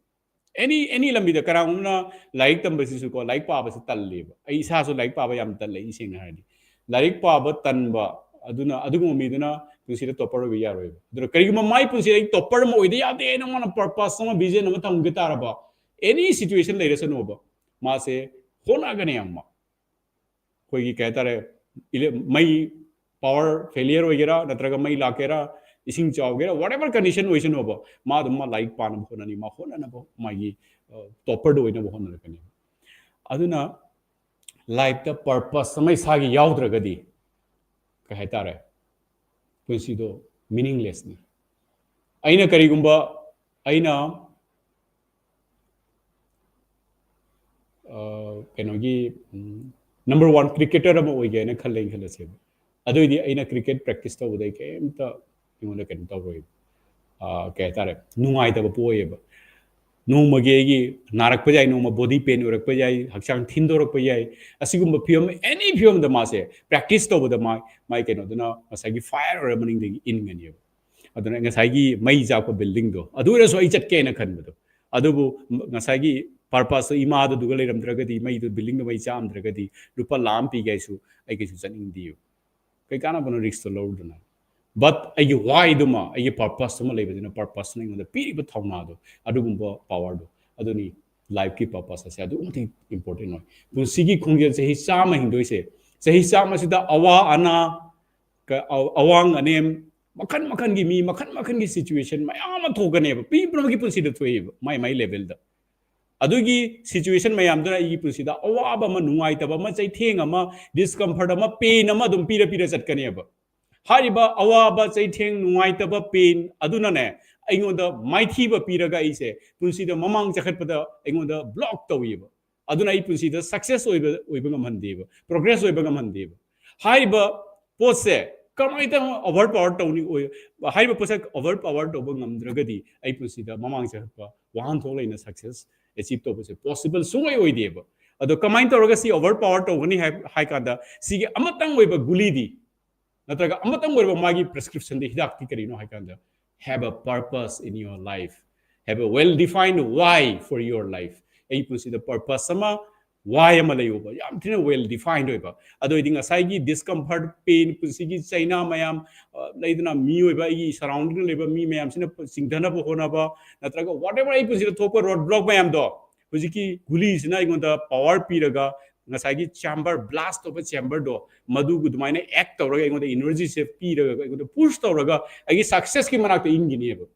Any, any ꯂꯝꯕꯤꯗ꯫ ꯀꯅꯥꯒꯨꯝꯕꯅ ꯂꯥꯏꯔꯤꯛ ꯇꯝꯕꯁꯤꯁꯨꯀꯣ, ꯂꯥꯏꯔꯤꯛ ꯄꯥꯕꯁꯤ ꯇꯜꯂꯦꯕ꯫ ꯑꯩ ꯏꯁꯥꯁꯨ ꯂꯥꯏꯔꯤꯛ ꯄꯥꯕ ꯌꯥꯝ ꯇꯜꯂꯦ, ꯑꯩ ꯁꯦꯡꯅ ꯍꯥꯏꯔꯗꯤ꯫ ꯂꯥꯏꯔꯤꯛ ꯄꯥꯕ ꯇꯟꯕ, ꯑꯗꯨꯅ ꯑꯗꯨꯒꯨꯝꯕ ꯃꯤꯗꯨꯅ ꯄꯨꯟꯁꯤꯗ topper ꯑꯣꯏꯕ ꯌꯥꯔꯣꯏꯕ꯫ ꯑꯗꯨꯅ ꯀꯔꯤꯒꯨꯝꯕ ꯃꯥꯏ ꯄꯨꯟꯁꯤꯗ ꯑꯩ topper ꯑꯃ ꯑꯣꯏꯗ ꯌꯥꯗꯦ ꯍꯥꯏꯅ ꯃꯥꯅ purpose ꯑꯃ, vision ꯑꯃ ꯊꯝꯒꯦ ꯇꯥꯔꯕ, any situation ꯂꯩꯔꯁꯅꯨꯕ, ꯃꯥꯁꯦ ꯍꯣꯠꯅꯒꯅꯤ ꯌꯥꯝ꯫ ꯑꯩꯈꯣꯏꯒꯤ ꯀꯩ ꯍꯥꯏꯇꯥꯔꯦ, ꯏꯂꯦ-, ꯃꯩ power failure ꯑꯣꯏꯒꯦꯔꯥ, ꯅꯠꯇ꯭ꯔꯒ ꯃꯩ ꯂꯥꯛꯀꯦꯔꯥ, ꯏꯁꯤꯡ ꯆꯥꯎꯒꯦꯔꯥ, whatever condition ꯑꯣꯏꯁꯅꯨꯕ, ꯃꯥ ꯑꯗꯨꯝ ꯃꯥ ꯂꯥꯏꯔꯤꯛ ꯄꯥꯅꯕ ꯍꯣꯠꯅꯅꯤ, ꯃꯥ ꯍꯣꯠꯅꯅꯕ, ꯃꯥꯒꯤ, ꯑ, topperꯗ ꯑꯣꯏꯅꯕ ꯍꯣꯠꯅꯔꯛꯀꯅꯤ꯫ ꯑꯗꯨꯅ lifeꯇ purpose ꯑꯃ ꯏꯁꯥꯒꯤ ꯌꯥꯎꯗ꯭ꯔꯒꯗꯤ, ꯀꯩ ꯍꯥꯏꯇꯥꯔꯦ, ꯄꯨꯟꯁꯤꯗꯣ meaninglessꯅꯤ꯫ ꯑꯩꯅ ꯀꯔꯤꯒꯨꯝꯕ, ꯑꯩꯅ, ꯑ, ꯀꯩꯅꯣꯒꯤ, ꯎꯝ, number one cricketer ꯑꯃ ꯑꯣꯏꯒꯦ ꯍꯥꯏꯅ ꯈꯜꯂꯦꯅ ꯈꯜꯂꯁꯦꯕ꯫ ꯑꯗꯨꯑꯣꯏꯗꯤ ꯑꯩꯅ cricket practice ꯇꯧꯕꯗ ꯑꯩ ꯀꯩꯝꯇ ꯑꯩꯉꯣꯟꯗ ꯀꯩꯅꯣ ꯇꯧꯔꯣꯏꯕ꯫ ꯑ, ꯀꯩ ꯍꯥꯏꯇꯥꯔꯦ, ꯅꯨꯡꯉꯥꯏꯇꯕ ꯄꯣꯛꯑꯣꯏꯕ꯫ ꯅꯣꯡꯃꯒꯤ ꯑꯩꯒꯤ ꯅꯥꯔꯛꯄ ꯌꯥꯏ, ꯅꯣꯡꯃ body pain ꯑꯣꯏꯔꯛꯄ ꯌꯥꯏ, ꯍꯛꯆꯥꯡ ꯊꯤꯟꯗꯣꯔꯛꯄ ꯌꯥꯏ꯫ ꯑꯁꯤꯒꯨꯝꯕ ꯐꯤꯕꯝ, any ꯐꯤꯕꯝꯗ ꯃꯥꯁꯦ practice ꯇꯧꯕꯗ ꯃꯥ, ꯃꯥꯏ ꯀꯩꯅꯣꯗꯨꯅ ꯉꯁꯥꯏꯒꯤ fire ꯑꯣꯏꯔ ꯃꯅꯤꯡꯗꯒꯤ ꯏꯟꯒꯅꯦꯕ꯫ ꯑꯗꯨꯅ ꯉꯁꯥꯏꯒꯤ ꯃꯩ ꯆꯥꯛꯄ buildingꯗꯣ, ꯑꯗꯨ ꯑꯣꯏꯔꯁꯨ ꯑꯩ ꯆꯠꯀꯦꯅ ꯈꯟꯕꯗꯣ꯫ ꯑꯗꯨꯕꯨ ꯉꯁꯥꯏꯒꯤ purposeꯇꯣ ꯏꯃꯥꯗꯨꯒ ꯂꯩꯔꯝꯗ꯭ꯔꯒꯗꯤ, ꯃꯩꯗꯨ, buildingꯗꯣ ꯃꯩ ꯆꯥꯛꯑꯝꯗ꯭ꯔꯒꯗꯤ, ꯂꯨꯄꯥ ꯂꯥꯈ ꯑꯃ ꯄꯤꯒꯦ ꯍꯥꯏꯁꯨ ꯑꯩ ꯀꯩꯁꯨ ꯆꯠꯅꯤꯡꯗꯦꯕ꯫ ꯀꯩ ꯀꯥꯟꯅꯕꯅꯣ riskꯇꯣ ꯂꯧꯔꯨꯗꯅ? But ꯑꯩꯒꯤ whyꯗꯨꯃ, ꯑꯩꯒꯤ purposeꯇꯨꯃ ꯂꯩꯕꯅꯤꯅ, purposeꯅ ꯑꯩꯉꯣꯟꯗ ꯄꯤꯔꯤꯕ ꯊꯧꯅꯥꯗꯣ, ꯑꯗꯨꯒꯨꯝꯕ powerꯗꯣ, ꯑꯗꯨꯅꯤ lifeꯀꯤ purpose ꯑꯁꯦ ꯑꯗꯨꯛꯀꯤ ꯃꯇꯤꯛ important ꯑꯣꯏ꯫ ꯄꯨꯟꯁꯤꯒꯤ ꯈꯣꯡꯖꯦꯜ ꯆꯍꯤ ꯆꯥꯝꯃ ꯍꯤꯡꯗꯣꯏꯁꯦ, ꯆꯍꯤ ꯆꯥꯝꯃꯁꯤꯗ ꯑꯋꯥ ꯑꯅꯥ, ꯀ-, ꯑ-, ꯑꯋꯥꯡ ꯑꯅꯦꯝ, ꯃꯈꯟ ꯃꯈꯟꯒꯤ ꯃꯤ, ꯃꯈꯟ ꯃꯈꯟꯒꯤ situation ꯃꯌꯥꯝ ꯑꯃ ꯊꯣꯛꯀꯅꯦꯕ, ꯃꯤ ꯄꯨꯝꯅꯃꯛꯀꯤ ꯄꯨꯟꯁꯤꯗ ꯊꯣꯛꯑꯦꯕ, ꯃꯥꯏ ꯃꯥꯏ ꯂꯦꯚꯦꯜꯗ꯫ ꯑꯗꯨꯒꯤ situation ꯃꯌꯥꯝꯗꯨꯅ ꯑꯩꯒꯤ ꯄꯨꯟꯁꯤꯗ ꯑꯋꯥꯕ ꯑꯃ, ꯅꯨꯡꯉꯥꯏꯇꯕ ꯑꯃ, ꯆꯩꯊꯦꯡ ꯑꯃ, ꯗꯤꯁꯀꯝꯐꯔꯠ ꯑꯃ, ꯄꯦꯟ ꯑꯃ ꯑꯗꯨꯝ ꯄꯤꯔ ꯄꯤꯔ ꯆꯠꯀꯅꯦꯕ꯫ ꯍꯥꯏꯔꯤꯕ ꯑꯋꯥꯕ, ꯆꯩꯊꯦꯡ, ꯅꯨꯡꯉꯥꯏꯇꯕ, ꯄꯦꯟ ꯑꯗꯨꯅꯅꯦ, ꯑꯩꯉꯣꯟꯗ ꯃꯥꯏꯊꯤꯕ ꯄꯤꯔꯒ ꯑꯩꯁꯦ ꯄꯨꯟꯁꯤꯗ ꯃꯃꯥꯡ ꯆꯈꯠꯄꯗ ꯑꯩꯉꯣꯟꯗ ꯕ꯭ꯂꯣꯛ ꯇꯧꯋꯦꯕ꯫ ꯑꯗꯨꯅ ꯑꯩ ꯄꯨꯟꯁꯤꯗ ꯁꯛꯁꯦꯁ ꯑꯣꯏꯕ ꯑꯣꯏꯕ ꯉꯝꯍꯟꯗꯦꯕ, ꯄ꯭ꯔꯣꯒ꯭ꯔꯦꯁ ꯑꯣꯏꯕ ꯉꯝꯍꯟꯗꯦꯕ꯫ ꯍꯥꯏꯔꯤꯕ ꯄꯣꯠꯁꯦ ꯀꯃꯥꯏꯅ ꯇꯧꯅ ꯑꯣꯚꯔ ꯄꯥꯋꯔ ꯇꯧꯅꯤ ꯑꯣꯏ? ꯍꯥꯏꯔꯤꯕ ꯄꯣꯠꯁꯦ ꯑꯣꯚꯔ ꯄꯥꯋꯔ ꯇꯧꯕ ꯉꯝꯗ꯭ꯔꯒꯗꯤ ꯑꯩ ꯄꯨꯟꯁꯤꯗ ꯃꯃꯥꯡ ꯆꯈꯠꯄ, ꯋꯥꯍꯟꯊꯣꯛ ꯂꯩꯅ ꯁꯛꯁꯦꯁ ꯑꯦꯆꯤꯞ ꯇꯧꯕꯁꯦ ꯄꯣꯁꯤꯕꯜ ꯁꯨꯡꯑꯣꯏ ꯑꯣꯏꯗꯦꯕ꯫ ꯑꯗꯣ ꯀꯃꯥꯏꯅ ꯇꯧꯔꯒ ꯁꯤ ꯑꯣꯚꯔ ꯄꯥꯋꯔ ꯇꯧꯒꯅꯤ ꯍꯥꯏ ꯍꯥꯏ ꯀꯥꯟꯗ, ꯁꯤꯒꯤ ꯑꯃꯇꯪ ꯑꯣꯏꯕ ꯒꯨꯂꯤꯗꯤ, ꯅꯠꯇ꯭ꯔꯒ ꯑꯃꯇꯪ ꯑꯣꯏꯔꯕ ꯃꯥꯒꯤ ꯄ꯭ꯔꯦꯁꯀ꯭ꯔꯤꯞꯁꯟꯗꯤ, ꯍꯤꯗꯥꯛꯇꯤ ꯀꯔꯤꯅꯣ ꯍꯥꯏ ꯀꯥꯟꯗ, have a purpose in your life, have a well defined why for your life. ꯑꯩ ꯄꯨꯟꯁꯤꯗ ꯄꯔꯄꯁ ꯑꯃ, ꯋꯥꯏ ꯑꯃ ꯂꯩꯌꯣꯕ, ꯌꯥꯝ ꯊꯤꯅ ꯋꯦꯜ ꯗꯤꯐꯥꯏꯟ ꯑꯣꯏꯕ꯫ ꯑꯗꯨ ꯑꯣꯏꯗꯤ ꯉꯁꯥꯏꯒꯤ ꯗꯤꯁꯀꯝꯐꯔꯠ, ꯄꯦꯟ, ꯄꯨꯟꯁꯤꯒꯤ ꯆꯩꯅꯥ ꯃꯌꯥꯝ, ꯑ, ꯂꯩꯗꯅ, ꯃꯤꯑꯣꯏꯕ, ꯑꯩꯒꯤ ꯁꯔꯥꯎꯟꯗꯤꯡ ꯂꯩꯕ ꯃꯤ ꯃꯌꯥꯝꯁꯤꯅ ꯆꯤꯡꯊꯅꯕ ꯍꯣꯠꯅꯕ, ꯅꯠꯇ꯭ꯔꯒ ꯋꯥꯠ ꯑꯦꯚꯔ ꯑꯩ ꯄꯨꯟꯁꯤꯗ ꯊꯣꯛꯄ ꯔꯣꯗ ꯕ꯭ꯂꯣꯛ ꯃꯌꯥꯝꯗꯣ, ꯍꯧꯖꯤꯛꯀꯤ ꯒꯨꯂꯤꯁꯤꯅ ꯑꯩꯉꯣꯟꯗ ꯄꯋꯥꯔ ꯄꯤꯔꯒ, ꯉꯁꯥꯏꯒꯤ ꯆꯦꯝꯕꯔ, ꯕ꯭ꯂꯥꯁ ꯇꯧꯕ ꯆꯦꯝꯕꯔꯗꯣ, ꯃꯗꯨ ꯑꯗꯨꯃꯥꯏꯅ ꯑꯦꯛ ꯇꯧꯔꯒ ꯑꯩꯉꯣꯟꯗ ꯏꯅꯔꯖꯤꯁꯦ ꯄꯤꯔꯒ, ꯑꯩꯉꯣꯟꯗ ꯄꯨꯁ ꯇꯧꯔꯒ ꯑꯩꯒꯤ ꯁꯛꯁꯦꯁꯀꯤ ꯃꯅꯥꯛꯇ ꯏꯟꯈꯤꯅꯦꯕ꯫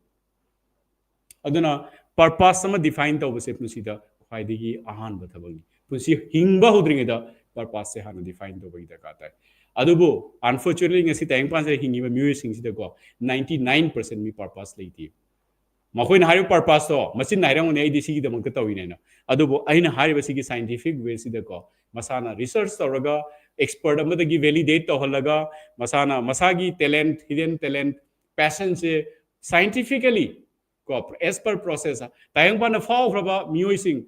ꯑꯗꯨꯅ ꯄꯔꯄꯁ ꯑꯃ ꯗꯤꯐꯥꯏꯟ ꯇꯧꯕꯁꯦ ꯄꯨꯟꯁꯤꯗ ꯈ꯭ꯋꯥꯏꯗꯒꯤ ꯑꯍꯥꯟꯕ ꯊꯕꯛꯅꯤ꯫ ꯄꯨꯟꯁꯤ ꯍꯤꯡꯕ ꯍꯧꯗ꯭ꯔꯤꯉꯩꯗ ꯄꯔꯄꯁꯁꯦ ꯍꯥꯟꯅ ꯗꯤꯐꯥꯏꯟ ꯇꯧꯕꯒꯤ ꯗꯔꯀꯥꯔ ꯇꯥꯏ꯫ ꯑꯗꯨꯕꯨ ꯑꯟꯐꯣꯔꯆꯨꯅꯦꯠꯂꯤ ꯉꯁꯤ ꯇꯥꯏꯕꯪꯄꯥꯟꯁꯤꯗ ꯍꯤꯡꯉꯤꯕ ꯃꯤꯑꯣꯏꯁꯤꯡꯁꯤꯗꯀꯣ, ꯅꯥꯏꯟꯇꯤ ꯅꯥꯏꯟ ꯄꯥꯔꯁꯦꯟ ꯃꯤ ꯄꯔꯄꯁ ꯂꯩꯇꯦ꯫ ꯃꯈꯣꯏꯅ ꯍꯥꯏꯔꯤꯕ ꯄꯔꯄꯁꯇꯣ ꯃꯆꯤꯟꯅ ꯍꯥꯏꯔꯝꯒꯅꯤ, "ꯑꯩꯗꯤ ꯁꯤꯒꯤꯗꯃꯛꯇ ꯇꯧꯔꯤꯅꯦꯅ"꯫ ꯑꯗꯨꯕꯨ ꯑꯩꯅ ꯍꯥꯏꯔꯤꯕ ꯁꯤꯒꯤ ꯁꯥꯏꯟꯇꯤꯐꯤꯛ ꯋꯦꯁꯤꯗꯀꯣ, ꯃꯁꯥꯅ ꯔꯤꯁꯔꯆ ꯇꯧꯔꯒ, ꯑꯦꯛꯁꯄꯔꯠ ꯑꯃꯗꯒꯤ ꯚꯦꯂꯤꯗꯦꯠ ꯇꯧꯍꯜꯂꯒ, ꯃꯁꯥꯅ ꯃꯁꯥꯒꯤ ꯇꯦꯂꯦꯟꯠ, ꯍꯤꯗꯟ ꯇꯦꯂꯦꯟꯠ, ꯄꯦꯁꯟꯁꯦ ꯁꯥꯏꯟꯇꯤꯐꯤꯀꯦꯂꯤ ꯀꯣ, ꯑꯦꯁ ꯄꯔ ꯄ꯭ꯔꯣꯁꯦꯁ, ꯇꯥꯏꯕꯪꯄꯥꯟꯗ ꯐꯥꯎꯈ꯭ꯔꯕ ꯃꯤꯑꯣꯏꯁꯤꯡ,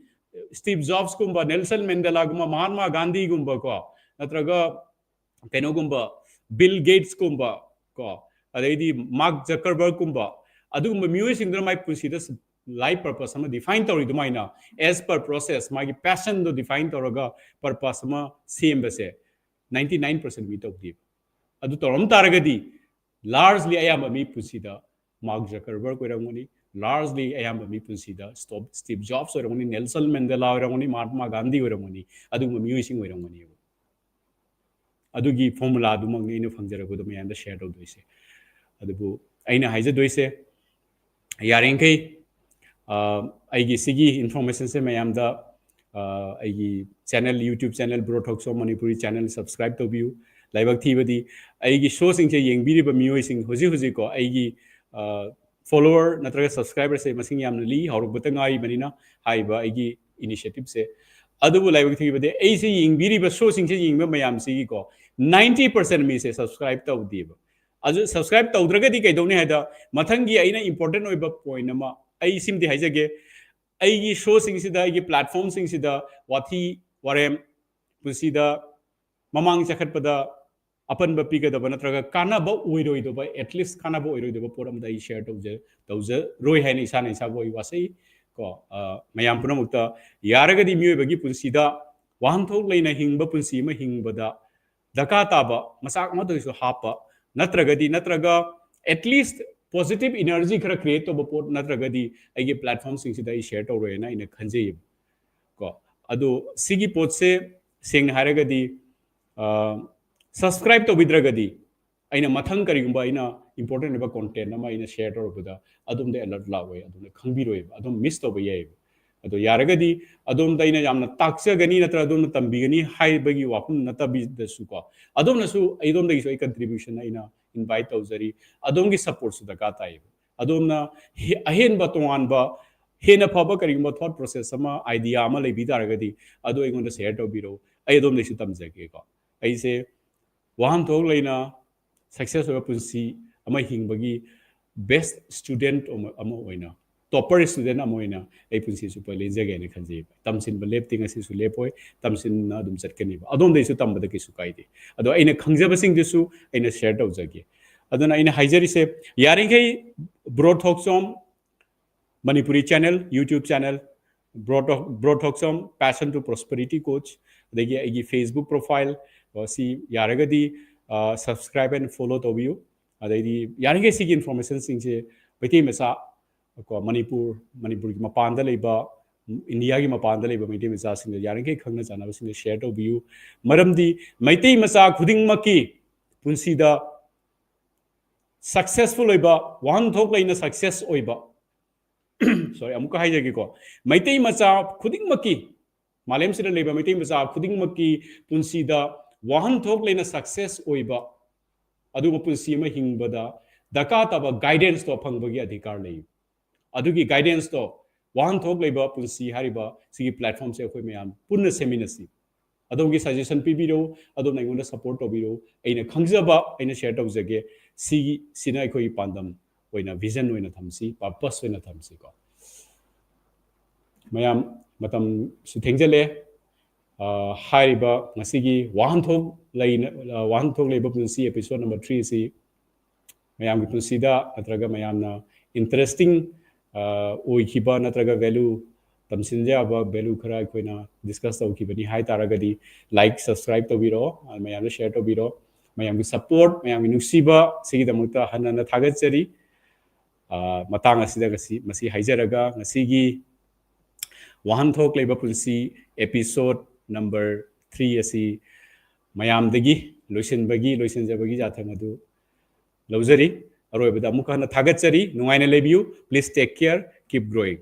ꯁ꯭ꯇꯤꯚ ꯖꯣꯕꯁꯀꯨꯝꯕ, ꯅꯦꯜꯁꯟ ꯃꯦꯟꯗꯦꯂꯥꯒꯨꯝꯕ, ꯃꯍꯥꯠꯃꯥ ꯒꯥꯟꯙꯤꯒꯨꯝꯕ ꯀꯣ, ꯅꯠꯇ꯭ꯔꯒ ꯀꯩꯅꯣꯒꯨꯝꯕ, ꯕꯤꯜ ꯒꯦꯠꯁꯀꯨꯝꯕ ꯀꯣ, ꯑꯗꯩꯗꯤ ꯃꯥꯔꯛ ꯖꯀꯔꯕꯔꯒꯀꯨꯝꯕ, ꯑꯗꯨꯒꯨꯝꯕ ꯃꯤꯑꯣꯏꯁꯤꯡꯗꯨꯅ ꯃꯥꯏ ꯄꯨꯟꯁꯤꯗ ꯂꯥꯏꯐ ꯄꯔꯄꯁ ꯑꯃ ꯗꯤꯐꯥꯏꯟ ꯇꯧꯔꯤ ꯑꯗꯨꯃꯥꯏꯅ, ꯑꯦꯁ ꯄꯔ ꯄ꯭ꯔꯣꯁꯦꯁ, ꯃꯥꯒꯤ ꯄꯦꯁꯟꯗꯣ ꯗꯤꯐꯥꯏꯟ ꯇꯧꯔꯒ ꯄꯔꯄꯁ ꯑꯃ ꯁꯦꯝꯕꯁꯦ ꯅꯥꯏꯟꯇꯤ ꯅꯥꯏꯟ ꯄꯥꯔꯁꯦꯟ ꯃꯤ ꯇꯧꯗꯦꯕ꯫ ꯑꯗꯨ ꯇꯧꯔꯝ ꯇꯥꯔꯒꯗꯤ ꯂꯥꯔꯖꯂꯤ ꯑꯌꯥꯝꯕ ꯃꯤ ꯄꯨꯟꯁꯤꯗ ꯃꯥꯔꯛ ꯖꯀꯔꯕꯔꯒ ꯑꯣꯏꯔꯝꯒꯅꯤ, ꯂꯥꯔꯖꯂꯤ ꯑꯌꯥꯝꯕ ꯃꯤ ꯄꯨꯟꯁꯤꯗ ꯁ꯭ꯇꯣꯞ-, ꯁ꯭ꯇꯤꯚ ꯖꯣꯕꯁ ꯑꯣꯏꯔꯝꯒꯅꯤ, ꯅꯦꯜꯁꯟ ꯃꯦꯟꯗꯦꯂꯥ ꯑꯣꯏꯔꯝꯒꯅꯤ, ꯃꯍꯥꯠꯃꯥ ꯒꯥꯟꯙꯤ ꯑꯣꯏꯔꯝꯒꯅꯤ, ꯑꯗꯨꯒꯨꯝꯕ ꯃꯤꯑꯣꯏꯁꯤꯡ ꯑꯣꯏꯔꯝꯒꯅꯦꯕ꯫ ꯑꯗꯨꯒꯤ ꯐꯣꯔꯃꯨꯂꯥꯗꯨꯃꯛꯅꯤ ꯑꯩꯅ ꯐꯪꯖꯔꯛꯄꯗꯣ ꯃꯌꯥꯝꯗ ꯁꯦꯌꯔ ꯇꯧꯗꯣꯏꯁꯦ꯫ ꯑꯗꯨꯕꯨ ꯑꯩꯅ ꯍꯥꯏꯖꯗꯣꯏꯁꯦ, ꯌꯥꯔꯤꯈꯩ ꯑꯩꯒꯤ ꯁꯤꯒꯤ informationꯁꯦ ꯃꯌꯥꯝꯗ ꯑꯩꯒꯤ channel, YouTube channel Bro Talk Show Manipuri channel subscribe ꯇꯧꯕꯤꯌꯨ꯫ ꯂꯥꯏꯕꯛ ꯊꯤꯕꯗꯤ ꯑꯩꯒꯤ showꯁꯤꯡꯁꯦ ꯌꯦꯡꯕꯤꯔꯤꯕ ꯃꯤꯑꯣꯏꯁꯤꯡ ꯍꯧꯖꯤꯛ ꯍꯧꯖꯤꯛꯀꯣ ꯑꯩꯒꯤ follower ꯅꯠꯇ꯭ꯔꯒ subscriberꯁꯦ ꯃꯁꯤꯡ ꯌꯥꯝꯅ ꯂꯤ, ꯍꯧꯔꯛꯄꯇ ꯉꯥꯏꯔꯤꯕꯅꯤꯅ ꯍꯥꯏꯔꯤꯕ ꯑꯩꯒꯤ initiativeꯁꯦ꯫ ꯑꯗꯨꯕꯨ ꯂꯥꯏꯕꯛ ꯊꯤꯕꯗꯤ ꯑꯩꯁꯦ ꯌꯦꯡꯕꯤꯔꯤꯕ showꯁꯤꯡꯁꯦ ꯌꯦꯡꯕ ꯃꯌꯥꯝꯁꯤꯒꯤꯀꯣ ninety percent ꯃꯤꯁꯦ subscribe ꯇꯧꯗꯦꯕ꯫ ꯑꯗꯨ subscribe ꯇꯧꯗ꯭ꯔꯒꯗꯤ ꯀꯩꯗꯧꯅꯤ ꯍꯥꯏꯗ, ꯃꯊꯪꯒꯤ ꯑꯩꯅ important ꯑꯣꯏꯕ point ꯑꯃ ꯑꯩ ꯁꯤꯃꯗꯤ ꯍꯥꯏꯖꯒꯦ, ꯑꯩꯒꯤ showꯁꯤꯡꯁꯤꯗ, ꯑꯩꯒꯤ platformꯁꯤꯡꯁꯤꯗ ꯋꯥꯊꯤ ꯋꯥꯔꯦꯝ, ꯄꯨꯟꯁꯤꯗ ꯃꯃꯥꯡ ꯆꯈꯠꯄꯗ ꯑꯄꯟꯕ ꯄꯤꯒꯗꯕ ꯅꯠꯇ꯭ꯔꯒ ꯀꯥꯟꯅꯕ ꯑꯣꯏꯔꯣꯏꯗꯕ, at least ꯀꯥꯟꯅꯕ ꯑꯣꯏꯔꯣꯏꯗꯕ ꯄꯣꯠ ꯑꯃꯗ ꯑꯩ share ꯇꯧꯖ ꯇꯧꯖꯔꯣꯏ ꯍꯥꯏꯅ ꯏꯁꯥꯅ ꯏꯁꯥꯕꯨ ꯑꯩ ꯋꯥꯁꯛꯏ ꯀꯣ꯫ ꯃꯌꯥꯝ ꯄꯨꯝꯅꯃꯛꯇ ꯌꯥꯔꯒꯗꯤ ꯃꯤꯑꯣꯏꯕꯒꯤ ꯄꯨꯟꯁꯤꯗ ꯋꯥꯍꯟꯊꯣꯛ ꯂꯩꯅ ꯍꯤꯡꯕ ꯄꯨꯟꯁꯤ ꯑꯃ ꯍꯤꯡꯕꯗ ꯗꯔꯀꯥꯔ ꯇꯥꯕ ꯃꯆꯥꯛ ꯑꯃꯗ ꯑꯣꯏꯁꯨ ꯍꯥꯞꯄ ꯅꯠꯇ꯭ꯔꯒꯗꯤ, ꯅꯠꯇ꯭ꯔꯒ at least positive energy ꯈꯔ create ꯇꯧꯕ ꯄꯣꯠ ꯅꯠꯇ꯭ꯔꯒꯗꯤ ꯑꯩꯒꯤ platformꯁꯤꯡꯁꯤꯗ ꯑꯩ share ꯇꯧꯔꯣꯏꯅ ꯑꯩꯅ ꯈꯟꯖꯩꯌꯦꯕ ꯀꯣ꯫ ꯑꯗꯣ ꯁꯤꯒꯤ ꯄꯣꯠꯁꯦ ꯁꯦꯡꯅ ꯍꯥꯏꯔꯒꯗꯤ subscribe ꯇꯧꯕꯤꯗ꯭ꯔꯒꯗꯤ ꯑꯩꯅ ꯃꯊꯪ ꯀꯔꯤꯒꯨꯝꯕ ꯑꯩꯅ important ꯑꯣꯏꯕ content ꯑꯃ ꯑꯩꯅ share ꯇꯧꯔꯛꯄꯗ ꯑꯗꯣꯝꯗ alert ꯂꯥꯛꯑꯣꯏ, ꯑꯗꯣꯝꯅ ꯈꯪꯕꯤꯔꯣꯏꯕ, ꯑꯗꯨꯝ miss ꯇꯧꯕ ꯌꯥꯏꯌꯦꯕ꯫ ꯑꯗꯣ ꯌꯥꯔꯒꯗꯤ ꯑꯗꯣꯝꯗ ꯑꯩꯅ ꯌꯥꯝꯅ ꯇꯥꯛꯆꯒꯅꯤ ꯅꯠꯇ꯭ꯔꯒ ꯑꯗꯣꯝꯅ ꯇꯝꯕꯤꯒꯅꯤ ꯍꯥꯏꯕꯒꯤ ꯋꯥꯐꯝ ꯅꯠꯇꯕꯤꯗꯁꯨꯀꯣ, ꯑꯗꯣꯝꯅꯁꯨ ꯑꯩꯗꯣꯝꯗꯒꯤꯁꯨ ꯑꯩ contribution ꯑꯩꯅ invite ꯇꯧꯖꯔꯤ꯫ ꯑꯗꯣꯝꯒꯤ supportꯁꯨ ꯗꯔꯀꯥꯔ ꯇꯥꯏꯌꯦꯕ꯫ ꯑꯗꯣꯝꯅ ꯑꯍꯦꯟꯕ ꯇꯣꯉꯥꯟꯕ ꯍꯦꯟꯅ ꯐꯕ ꯀꯔꯤꯒꯨꯝꯕ thought process ꯑꯃ, idea ꯑꯃ ꯂꯩꯕꯤ ꯇꯥꯔꯒꯗꯤ ꯑꯗꯨ ꯑꯩꯉꯣꯟꯗ share ꯇꯧꯕꯤꯔꯛꯎ, ꯑꯩ ꯑꯗꯣꯝꯗꯒꯤꯁꯨ ꯇꯝꯖꯒꯦꯀꯣ꯫ ꯑꯩꯁꯦ ꯋꯥꯍꯟꯊꯣꯛ ꯂꯩꯅ success ꯑꯣꯏꯕ ꯄꯨꯟꯁꯤ ꯑꯃ ꯍꯤꯡꯕꯒꯤ best student ꯑꯃ ꯑꯣꯏꯅ, topper student ꯑꯃ ꯑꯣꯏꯅ ꯑꯩ ꯄꯨꯟꯁꯤ ꯆꯨꯞꯄ ꯂꯦꯟꯖꯒꯦ ꯍꯥꯏꯅ ꯈꯟꯖꯩꯕ꯫ ꯇꯝꯁꯤꯟꯕ ꯂꯦꯞꯇꯦ, ꯉꯁꯤꯁꯨ ꯂꯦꯞꯄꯣꯏ, ꯇꯝꯁꯤꯟꯅ ꯑꯗꯨꯝ ꯆꯠꯀꯅꯤꯕ꯫ ꯑꯗꯣꯝꯗꯒꯤꯁꯨ ꯇꯝꯕꯗ ꯀꯩꯁꯨ ꯀꯥꯏꯗꯦ꯫ ꯑꯗꯣ ꯑꯩꯅ ꯈꯪꯖꯕꯁꯤꯡꯗꯨꯁꯨ ꯑꯩꯅ share ꯇꯧꯖꯒꯦ꯫ ꯑꯗꯨꯅ ꯑꯩꯅ ꯍꯥꯏꯖꯔꯤꯁꯦ, ꯌꯥꯔꯤꯈꯩ Bro Talk Show Manipuri channel, YouTube channel, Bro Talk, Bro Talk Show Passion to Prosperity Coach, ꯑꯗꯒꯤ ꯑꯩꯒꯤ Facebook profile, ꯁꯤ ꯌꯥꯔꯒꯗꯤ subscribe and follow ꯇꯧꯕꯤꯌꯨ꯫ ꯑꯗꯩꯗꯤ ꯌꯥꯔꯤꯈꯩ ꯁꯤꯒꯤ informationꯁꯤꯡꯁꯦ ꯃꯩꯇꯩ ꯃꯆꯥ ꯀꯣ, ꯃꯅꯤꯄꯨꯔ, ꯃꯅꯤꯄꯨꯔꯒꯤ ꯃꯄꯥꯟꯗ ꯂꯩꯕ, ꯏꯟꯗꯤꯌꯥꯒꯤ ꯃꯄꯥꯟꯗ ꯂꯩꯕ ꯃꯩꯇꯩ ꯃꯆꯥꯁꯤꯡꯗ ꯌꯥꯔꯤꯈꯩ ꯈꯪꯅ ꯆꯥꯟꯅꯕꯁꯤꯡꯗ share ꯇꯧꯕꯤꯌꯨ꯫ ꯃꯔꯝꯗꯤ ꯃꯩꯇꯩ ꯃꯆꯥ ꯈꯨꯗꯤꯡꯃꯛꯀꯤ ꯄꯨꯟꯁꯤꯗ ꯁꯛꯁꯦꯁꯐꯨꯜ ꯑꯣꯏꯕ, ꯋꯥꯍꯟꯊꯣꯛ ꯂꯩꯅ ꯁꯛꯁꯦꯁ ꯑꯣꯏꯕ, ꯁꯣꯔꯤ, ꯑꯃꯨꯛꯀ ꯍꯥꯏꯖꯒꯦꯀꯣ, ꯃꯩꯇꯩ ꯃꯆꯥ ꯈꯨꯗꯤꯡꯃꯛꯀꯤ, ꯃꯥꯂꯦꯝꯁꯤꯗ ꯂꯩꯕ ꯃꯩꯇꯩ ꯃꯆꯥ ꯈꯨꯗꯤꯡꯃꯛꯀꯤ ꯄꯨꯟꯁꯤꯗ ꯋꯥꯍꯟꯊꯣꯛ ꯂꯩꯅ ꯁꯛꯁꯦꯁ ꯑꯣꯏꯕ, ꯑꯗꯨꯒ ꯄꯨꯟꯁꯤ ꯑꯃ ꯍꯤꯡꯕꯗ ꯗꯔꯀꯥꯔ ꯇꯥꯕ ꯒꯥꯏꯗꯦꯟꯁꯇꯣ ꯐꯪꯕꯒꯤ ꯑꯙꯤꯀꯥꯔ ꯂꯩ꯫ ꯑꯗꯨꯒꯤ ꯒꯥꯏꯗꯦꯟꯁꯇꯣ, ꯋꯥꯍꯟꯊꯣꯛ ꯂꯩꯕ ꯄꯨꯟꯁꯤ ꯍꯥꯏꯔꯤꯕ ꯁꯤꯒꯤ ꯄ꯭ꯂꯦꯠꯐꯣꯝꯁꯦ ꯑꯩꯈꯣꯏ ꯃꯌꯥꯝ ꯄꯨꯟꯅ ꯁꯦꯝꯃꯤꯟꯅꯁꯤ꯫ ꯑꯗꯣꯝꯒꯤ ꯁꯖꯦꯁꯟ ꯄꯤꯕꯤꯔꯛꯎ, ꯑꯗꯣꯝꯅ ꯑꯩꯉꯣꯟꯗ ꯁꯄꯣꯔꯠ ꯇꯧꯕꯤꯔꯛꯎ꯫ ꯑꯩꯅ ꯈꯪꯖꯕ ꯑꯩꯅ ꯁꯦꯌꯔ ꯇꯧꯖꯒꯦ꯫ ꯁꯤꯒꯤ, ꯁꯤꯅ ꯑꯩꯈꯣꯏꯒꯤ ꯄꯥꯟꯗꯝ ꯑꯣꯏꯅ, ꯚꯤꯖꯟ ꯑꯣꯏꯅ ꯊꯝꯁꯤ, ꯄꯔꯄꯁ ꯑꯣꯏꯅ ꯊꯝꯁꯤꯀꯣ꯫ ꯃꯌꯥꯝ, ꯃꯇꯝꯁꯨ ꯊꯦꯡꯖꯜꯂꯦ꯫ ꯑ, ꯍꯥꯏꯔꯤꯕ ꯉꯁꯤꯒꯤ ꯋꯥꯍꯟꯊꯣꯛ ꯂꯩꯅ, ꯑ, ꯋꯥꯍꯟꯊꯣꯛ ꯂꯩꯕ ꯄꯨꯟꯁꯤ ꯑꯦꯄꯤꯁꯣꯗ ꯅꯝꯕꯔ ꯊ꯭ꯔꯤ ꯑꯁꯤ ꯃꯌꯥꯝꯒꯤ ꯄꯨꯟꯁꯤꯗ ꯅꯠꯇ꯭ꯔꯒ ꯃꯌꯥꯝꯅ ꯏꯟꯇꯔꯦꯁꯇꯤꯡ, ꯑ, ꯑꯣꯏꯈꯤꯕ ꯅꯠꯇ꯭ꯔꯒ ꯚꯦꯂꯨ, ꯇꯝꯁꯤꯟꯕ ꯌꯥꯕ ꯚꯦꯂꯨ ꯈꯔ ꯑꯩꯈꯣꯏꯅ ꯗꯤꯁꯀꯁ ꯇꯧꯈꯤꯕꯅꯤ ꯍꯥꯏ ꯇꯥꯔꯒꯗꯤ, ꯂꯥꯏꯛ, ꯁꯕꯁꯀ꯭ꯔꯥꯏꯕ ꯇꯧꯕꯤꯔꯣ, ꯑ, ꯃꯌꯥꯝꯗ ꯁꯦꯌꯔ ꯇꯧꯕꯤꯔꯣ꯫ ꯃꯌꯥꯝꯒꯤ ꯁꯄꯣꯔꯠ, ꯃꯌꯥꯝꯒꯤ ꯅꯨꯡꯁꯤꯕ ꯁꯤꯒꯤꯗꯃꯛꯇ ꯍꯟꯅ ꯍꯟꯅ ꯊꯥꯒꯠꯆꯔꯤ꯫ ꯑ, ꯃꯇꯥꯡ ꯑꯁꯤꯗ ꯉꯁꯤ, ꯃꯁꯤ ꯍꯥꯏꯖꯔꯒ, ꯉꯁꯤꯒꯤ ꯋꯥꯍꯟꯊꯣꯛ ꯂꯩꯕ ꯄꯨꯟꯁꯤ ꯑꯦꯄꯤꯁꯣꯗ ꯅꯝꯕꯔ ꯊ꯭ꯔꯤ ꯑꯁꯤ ꯃꯌꯥꯝꯗꯒꯤ ꯂꯣꯏꯁꯤꯟꯕꯒꯤ, ꯂꯣꯏꯁꯤꯟꯖꯕꯒꯤ ꯌꯥꯊꯪ ꯑꯗꯨ ꯂꯧꯖꯔꯤ꯫ ꯑꯔꯣꯏꯕꯗ ꯑꯃꯨꯛ ꯍꯟꯅ ꯊꯥꯒꯠꯆꯔꯤ꯫ ꯅꯨꯡꯉꯥꯏꯅ ꯂꯩꯕꯤꯌꯨ꯫ Please take care, keep growing.